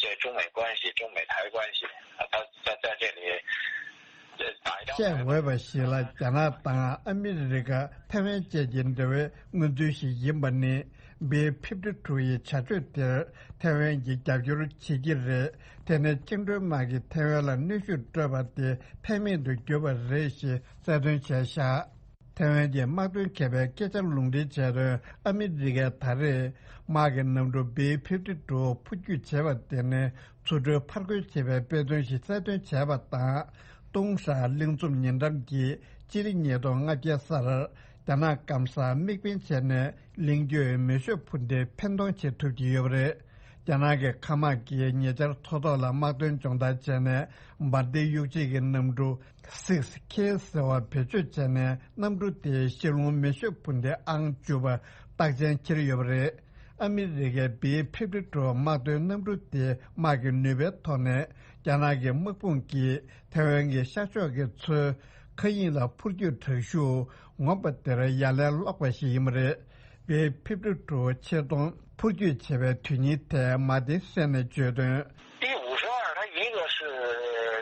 在中美关系、中美台关系啊，他在在这里，呃，摆到 བཤད་འོས་པ་ཞིག་ལ། རྒྱ་ནག་དང་ཨ་མི་རི་ཀ་ཐེ་ཝན་བཅས་ཀྱི་འབྲེལ་བའི་མངོན་ཚུལ་ཞིག་ཡིན་པ་ནི། བི་ཕིབ་ཊི་ཊུ་ཡི་བྱ་སྤྱོད་དེར་ཐེ་ཝན་གྱིས་རྒྱབ་སྐྱོར་བྱེད་ཀྱི་རེད། དེ་ནི་བཅིངས་འགྲོལ་དམག་གིས་ཐེ་ཝན་ལ་གནོན་ཤུགས་སྤྲོད་པ་དེ་ཕན་མེད་དུ་གྱུར་པ་རེད་ཞེས་གསལ་སྟོན་བྱས་བཞག་ཐེ་ཝན་གྱི་དམག་དོན་མཁས་པའི་སྐད་ཆར་ལུང་འདྲེན་བྱས་དོན། ཨ་མི་རི་ཀས་ད་རེས་དམག་གི་གནམ་གྲུ་བི་ཕིབ་ཊི་ཊུ་འཕུར་སྐྱོད་བྱས་པ་དེ་ནི་ཚུར་འགྲོའི་ཕར་རྒོལ་བྱེད་པའི་དཔེ་སྟོན་ཞིག་གསལ་སྟོན་བྱས་པ་དང་། ཏུང་ཧྲ་གླིང་ཚོམས་ཉེ་འགྲམ་གྱི་སྤྱི་ལེ་ཉིས་སྟོང་ལྔ་བརྒྱ་སར་རྒྱ་ནག་སྐམ་སར་དམིགས་འབེན་བྱས་ནས་གླིང་བརྒྱུད་མེ་ཤོག་འཕུར་མདེལ་འཕེན་གཏོང་བྱེད་ཐུབ་ཀྱི་ཡོད་པ་རེད། རྒྱ་ནག་གི་མཁའ་དམག་གིས་ཉེ་ཆར་མཚོ་ཐོག་ལ་དམག་དོན་སྦྱོང་བརྡར་བྱས་ནས་འབར་མདེལ་གཡུག་བྱེད་ཀྱི་གནམ་གྲུ་Six K ཟེར་བ་བེད་སྤྱོད་བྱས་ནས་གནམ་གྲུ་དེའི་ཤར་རླུང་མེ་ཤོག་འཕུར་མདེལ་ཨང་བཅུ་པ་རྟགས་ཅན་འཁྱེར་ཡོད་པ་རེད། ཨ་མི་རི་ཀའི་བི་ཕིབ་ཊི་ཊུ་དམག་དོན་གནམ་གྲུ་དེ་དམག་གི་ནུས་པའི་ཐོག་ནས་རྒྱ་ནག་གི་དམག་དཔུང་གིས་ཐེ་ཝན་གྱི་ཤར་ཕྱོགས་ཀྱི་མཚོའི་མཁའ་དབྱིངས་ལ་འཕུར་སྐྱོད་དྲག་ཤུགས་ངོམ་པ་དེར་ཡ་ལན་སློག་པ་ཞིག་ཡིན་པ་རེད། བི་ཕིབ་ཊི་ཊུ་ཆེད་གཏོང་འཕུར་སྐྱོད་བྱས་པའི་དོན་སྙིང་ཐད་མ་ཏིན་སན་ནས་བརྗོད་དོན། 第五十二，它一个是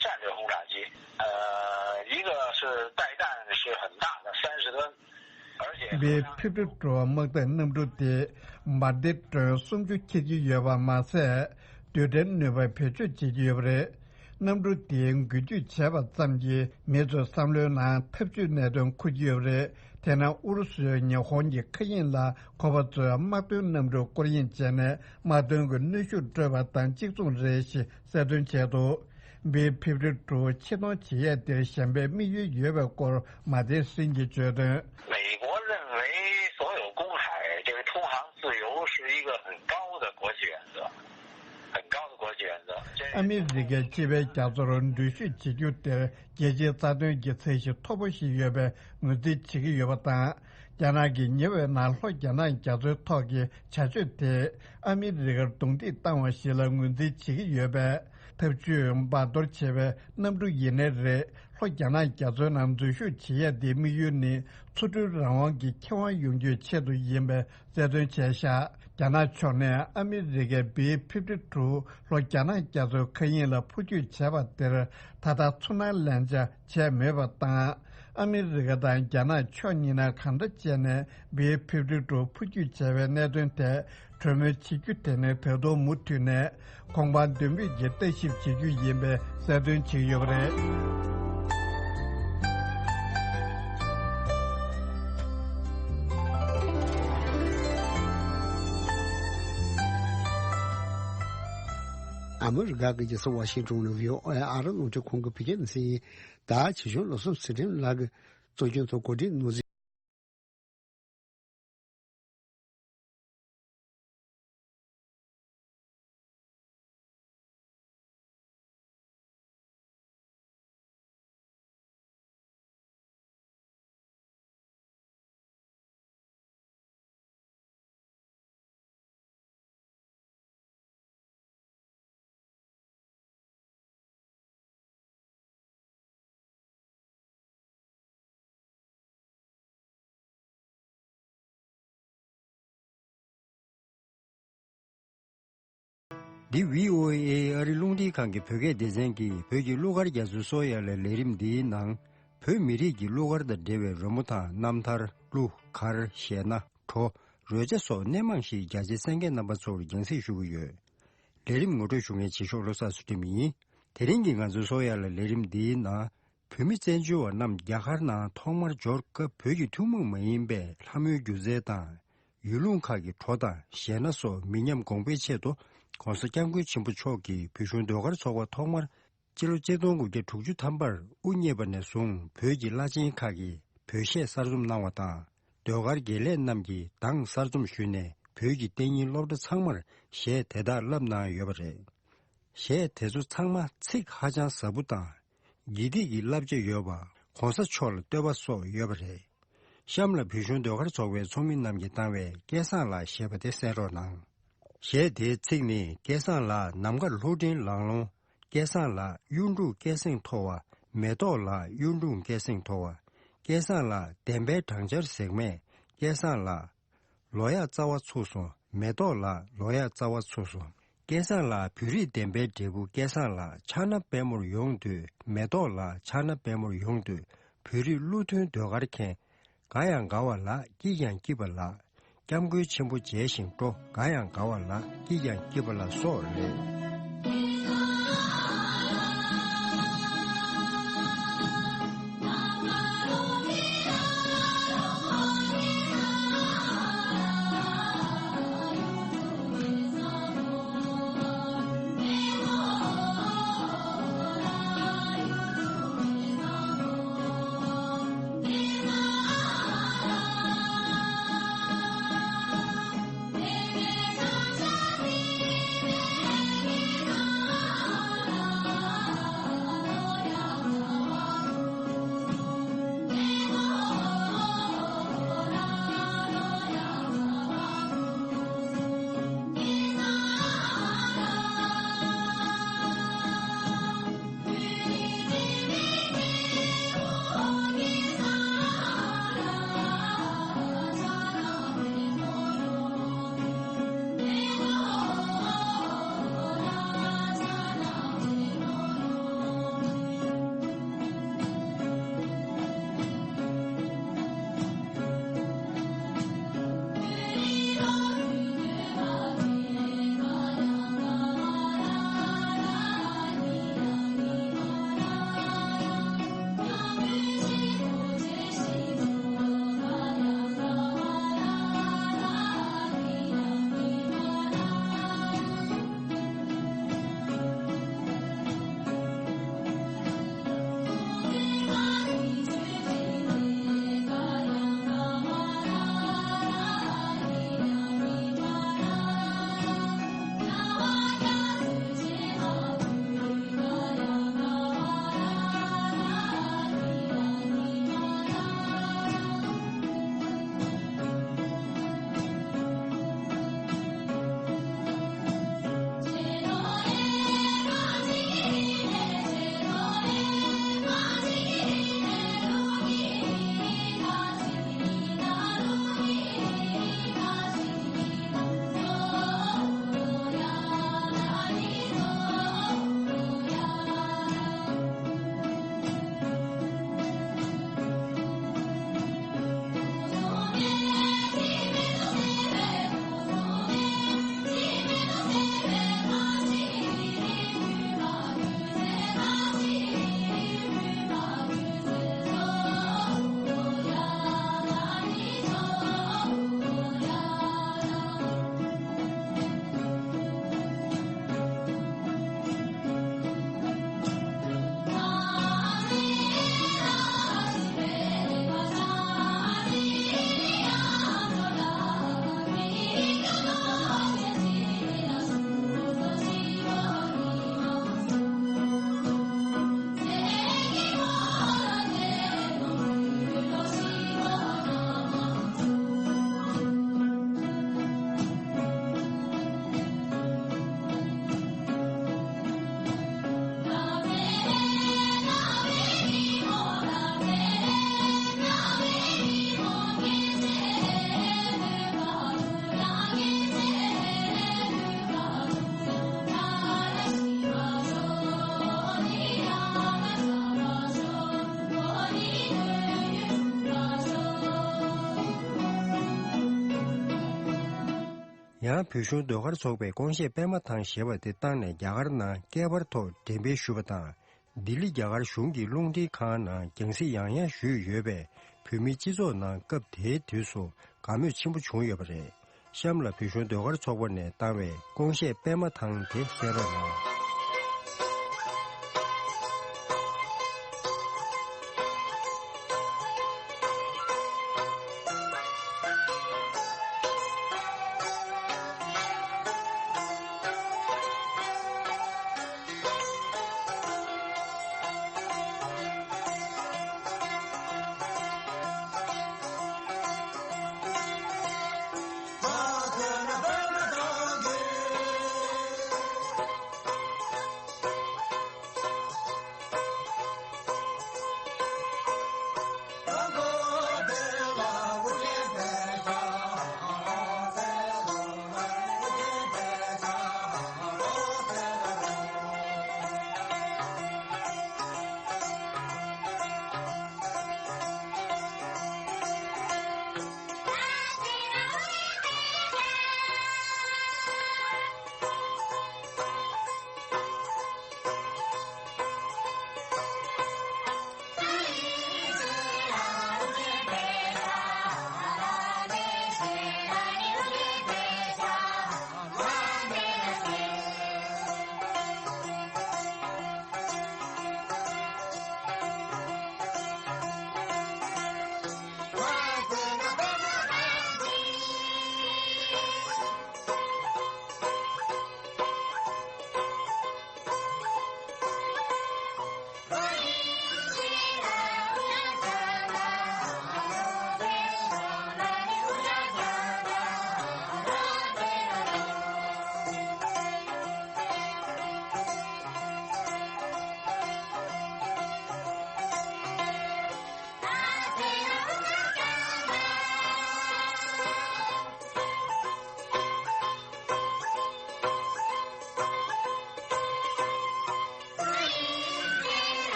战略轰炸机，呃，一个是带弹是很大的，三十吨，而且 བི་ཕིབ་ཊི་ཊུ་དམག་འཐབ་གནམ་གྲུ་དེ་འབར་མདེལ་ཊོན་སུམ་ཅུ་འཁྱེར་གྱི་ཡོད་པ་མ་ཟད། རྡུལ་ཕྲན་ནུས་པ་བེད་སྤྱོད་བྱེད་ཀྱི་ཡོད་པ་རེད། གནམ་གྲུ་དེའི་འགུལ་སྐྱོད་བྱས་པ་ཙམ་གྱིས་མི་ཚོའི་བསམ་བློའི་ནང་འཐབ་ཇུས་གནད་དོན་འཁུར་གྱི་ཡོད་པ་རེད། དེས་ན་ཨུ་རུ་སུས་ཉི་ཧོང་གི་མཁའ་དབྱིངས་ལ་ཁོ་པ་ཚོའི་དམག་དོན་གནམ་གྲུ་སྐོར་གཡེང་བྱས་ནས་དམག་དོན་གྱི་གནོན་ཤུགས་སྤྲོད་པ་དང་གཅིག་མཚུངས་རེད་ཞེས་གསལ་སྟོན་བྱས་འདུག་བི་ཕིབ་ཊི་ཊུ་ཆེད་གཏོང་བྱེད་ཡས་དེར་གཞན་པའི་དམིགས་ཡུལ་ཡོད་པའི་སྐོར་མ་ཏིན་སན་གྱིས་བརྗོད་དོན། 美国认为所有公海这个通航自由是一个很高的国际原则，很高的国际原则。这 ཨ་མི་རི་ཀའི་སྤྱི་པའི་རྒྱ་མཚོར་འགྲུལ་བཞུད་བྱེད་རྒྱུ་དེར་རྒྱལ་སྤྱིའི་རྩ་དོན་གྱི་ཚད་གཞི་མཐོ་པོ་ཞིག་ཡོད་པའི་ངོས་འཛིན་བྱེད་ཀྱི་ཡོད་པ་དང་། རྒྱ་ནག་གིས་ཉེ་བའི་ནང་ལྷོ་རྒྱ་ནག་རྒྱ་མཚོའི་ཐོག་གི་བྱ་སྤྱོད་དེས་ཨ་མི་རི་ཀར་རྡུང་རྡེག་བཏང་བ་ཞིག་ལ་ངོས་འཛིན་བྱེད་ཀྱི་ཡོད་པས། འཐབ་ཇུས་འབར་གཏོར་བྱེད་པའི་གནམ་གྲུ་ཡིན་ནའི་རེད། ལྷོ་རྒྱ་ནག་རྒྱ་མཚོའི་ནང་འཛུལ་ཞུགས་བྱེད་ཡས་དེའི་དམིགས་ཡུལ་ནི་མཚོ་གྲུའི་རང་དབང་གི་ཁེ་དབང་ཡོང་རྒྱུའི་ཆེད་དུ་ཡིན་པའི་གསལ་སྟོན་བྱས་བཞག་རྒྱ་ནག་ཕྱོགས་ནས་ཨ་མི་རི་ཀའི་བི་ཕིབ་ཊི་ཊུ་ལྷོ་རྒྱ་ནག་རྒྱ་མཚོའི་མཁའ་དབྱིངས་ལ་འཕུར་སྐྱོད་བྱས་པ་དེར་ད་ལྟ་ཚུར་སྣང་ལན་ཆ་བྱས་མེད་པ་དང་། ཨ་མི་རི་ཀ་དང་རྒྱ་ནག་ཕྱོགས་གཉིས་ནས་གང་འདྲ་བྱས་ནས་བི་ཕིབ་ཊི་ཊུ་འཕུར་སྐྱོད་བྱས་པའི་གནད་དོན་ཐད་གྲོས་མོལ་བྱེད་རྒྱུ་དེ་ནི་ད་དུང་མུ་མཐུད་ནས་ཁོང་པ་མདུན་སྤོས་ཀྱིས་ལྟ་ཞིབ་བྱེད་རྒྱུ་ཡིན་པའི་གསལ་སྟོན་བྱེད་ཀྱི་ཡོད་པ་རེད། ཨ་མི་རི་ཀ་གི་རྒྱལ་ས་ཝ་ཤིང་ཏོན་ནས་བྷི་ཨོ་ཨེ་ཨ་རི་རླུང་འཕྲིན་ཁང་གི་བོད་སྐད་སྡེ་ཚན་ཡིན། ད་ཆེད་སྦྱོང་བློ་བཟང་ཚུལ་ཁྲིམས་ལགས་ཀྱིས་གཙོ་སྐྱོང་དང་གོ་སྒྲིག་གནང་ཟིན། འདི་བྷི་ཨོ་ཨེ་ཨ་རི་རླུང་འཕྲིན་ཁང་གི་བོད་སྐད་སྡེ་ཚན་གྱིས་བོད་ཀྱི་གླུ་གར་རྒྱ་མཚོའི་སོ་ཡ་ལ་ལས་རིམ་འདིའི་ནང་བོད་མི་རིགས་ཀྱི་གླུ་གར་དང་འབྲེལ་བའི་རོལ་མོ་དང་རྣམ་ཐར། གླུ་གར། གཞས་སྣ། བྲོ། རོལ་ཆ་སོགས་སྣེ་མང་ཞིག་རྒྱ་ཆེའི་གསན་མཁན་རྣམ་པ་ཚོར་རྒྱང་སྲིང་ཞུ་གི་ཡོད། ལས་རིམ་ངོ་སྤྲོད་ཞུ་མཁན་རྗེས་ཕྱོགས་བློ་བཟང་ཚུལ་ཁྲིམས་ཡིན། དེ་རིང་གི་ང་ཚོའི་སོ་ཡ་ལ་ལས་རིམ་འདིའི་ནང་། བོད་མི་བཙན་བྱོལ་བ་རྣམས་རྒྱ་གར་ནང་ཐོག་མར་འབྱོར་སྐབས་བོད་ཀྱི་ཐུན་མོང་མ་ཡིན་པའི་ལྷ་མོའི་སྒྱུ་རྩལ་དང་། ཡུལ་ལུང་ཁག་གི་བྲོ་དང་གཞས་སྣ་སོགས་མི་ཉམས་གོང་འཕེལ་ཆེད་དུ། ྋགོང་ས་ྋསྐྱབས་མགོན་ཆེན་པོ་མཆོག་གིས་བོད་གཞུང་ཟློས་གར་ཚོགས་པ་ཐོག་མར་སྤྱི་ལོ་ཆིག་སྟོང་དགུ་བརྒྱ་དྲུག་ཅུ་ཐམ་པར་དབུ་བརྙེས་པ་ནས་བཟུང་བོད་ཀྱི་བླ་ཆེན་ཁག་གིས་བོད་གཞས་གསར་རྩོམ་གནང་བ་དང་། ཟློས་གར་དགེ་ལས་རྣམས་ཀྱིས་གདངས་གསར་རྩོམ་ཞུས་ནས་བོད་ཀྱི་གཏན་ཉིན་སློབ་གྲྭ་ཚང་མར་གཞས་དེ་དག་བསླབ་གནང་ཡོད་པ་རེད། གཞས་དེ་ཚོ་ཚང་མ་ཚིག་ཧ་ཅང་ཟབ་པོ་དང་། དགེ་སྡིག་གི་བསླབ་བྱ་ཡོད་པ། ྋགོང་ས་མཆོག་ལ་བསྟོད་པ་སོགས་ཡོད་པ་རེད། གཤམ་ལ་བོད་གཞུང་ཟློས་གར་ཚོགས་པའི་ཚོགས་མི་རྣམས་ཀྱིས་བཏང་བའི་སྐལ་བཟང་ལགས་ཞེས་པ་དེ་གསན་རོགས་གནང་། གཞས་དེའི་ཚིག་ནི། སྐལ་བཟང་ལགས་ནམ་མཁར་ལྷུན་སྒྲིང་ལང་ལོང་། སྐལ་བཟང་ལགས་གཡུ་འབྲུག་སྐད་གསེང་མཐོ་བ། མེ་ཏོག་ལགས་གཡུ་འབྲུག་སྐད་གསེང་མཐོ་བ། སྐལ་བཟང་ལགས་བདེན་པའི་སྦྲང་ཆར་ཟེགས་མས། སྐལ་བཟང་ལགས། ལོ་ཡག་རྩ་བ་ཚུགས་སོང་། མེ་ཏོག་ལགས་ལོ་ཡག་རྩ་བ་ཚུགས་སོང་། སྐལ་བཟང་ལགས་བོད་རིགས་བདེན་པའི་འབྲས་བུ། སྐལ་བཟང་ལགས་ཕྱག་ན་པད་མོར་ཡོང་དུས། མེ་ཏོག་ལགས་ཕྱག་ན་པད་མོར་ཡོང་དུས། བོད་རིགས་བློ་མཐུན་ཟློས་གར་མཁན། དགའ་ཡང་དགའ་བ་ལགས་སྐྱིད་ཀྱང་སྐྱིད་པ་ལགས། སྐྱབས་མགོན་ཆེན་པོ་མཇལ་ཞིང་སྤྲོ། དགའ་ཡང་དགའ་བ་ལགས་སྐྱིད་ཀྱང་སྐྱིད་པ་ལགས་སོགས་རེད། ཡང་བོད་གཞུང་ཟློས་གར་ཚོགས་པས་ཀོང་གཞས་པད་མ་ཐང་ཞེས་པ་དེ་བཏང་ནས་རྒྱ་གར་ནང་བསྐལ་པར་ཐོག་འགྲེམས་སྤེལ་ཞུས་པ་དང་། ལྡི་ལི་རྒྱ་གར་གཞུང་གི་རླུང་འཕྲིན་ཁང་ནང་རྒྱང་སྲིང་ཡང་ཡང་ཞུས་ཡོད་པས། བོད་མིའི་སྤྱི་ཚོགས་ནང་སྐབས་དེའི་དུས་སུ་དགའ་མོས་ཆེན་པོ་བྱུང་ཡོད་པ་རེད། གཤམ་ལ་བོད་གཞུང་ཟློས་གར་ཚོགས་པ་ནས་བཏང་བའི་ཀོང་གཞས་པད་མ་ཐང་དེ་གསན་རོགས་གནང་།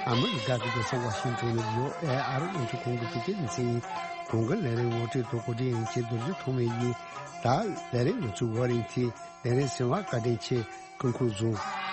ཨ་མི་རི་ཀ་གི་རྒྱལ་ས་ཝ་ཤིང་ཊོན་ནས་ཡོ་ཨེ་ཨར་དབང་འདུས་ཁང་གི་དུས་དེབ་འཛིན། གོང་གི་ལས་རིམ་ངོ་སྤྲོད་དུ་གོ་སྒྲིག་ཡིན་གྱི་རྡོ་རྗེ་ཐོགས་མེད་ཡིན། ད་ལས་རིམ་ནང་ཚུད་པ་རིང་ཚེ་ལས་རིམ་གསན་པར་བཀའ་དྲིན་ཆེ། སྐུ་ཁམས་བཟང་།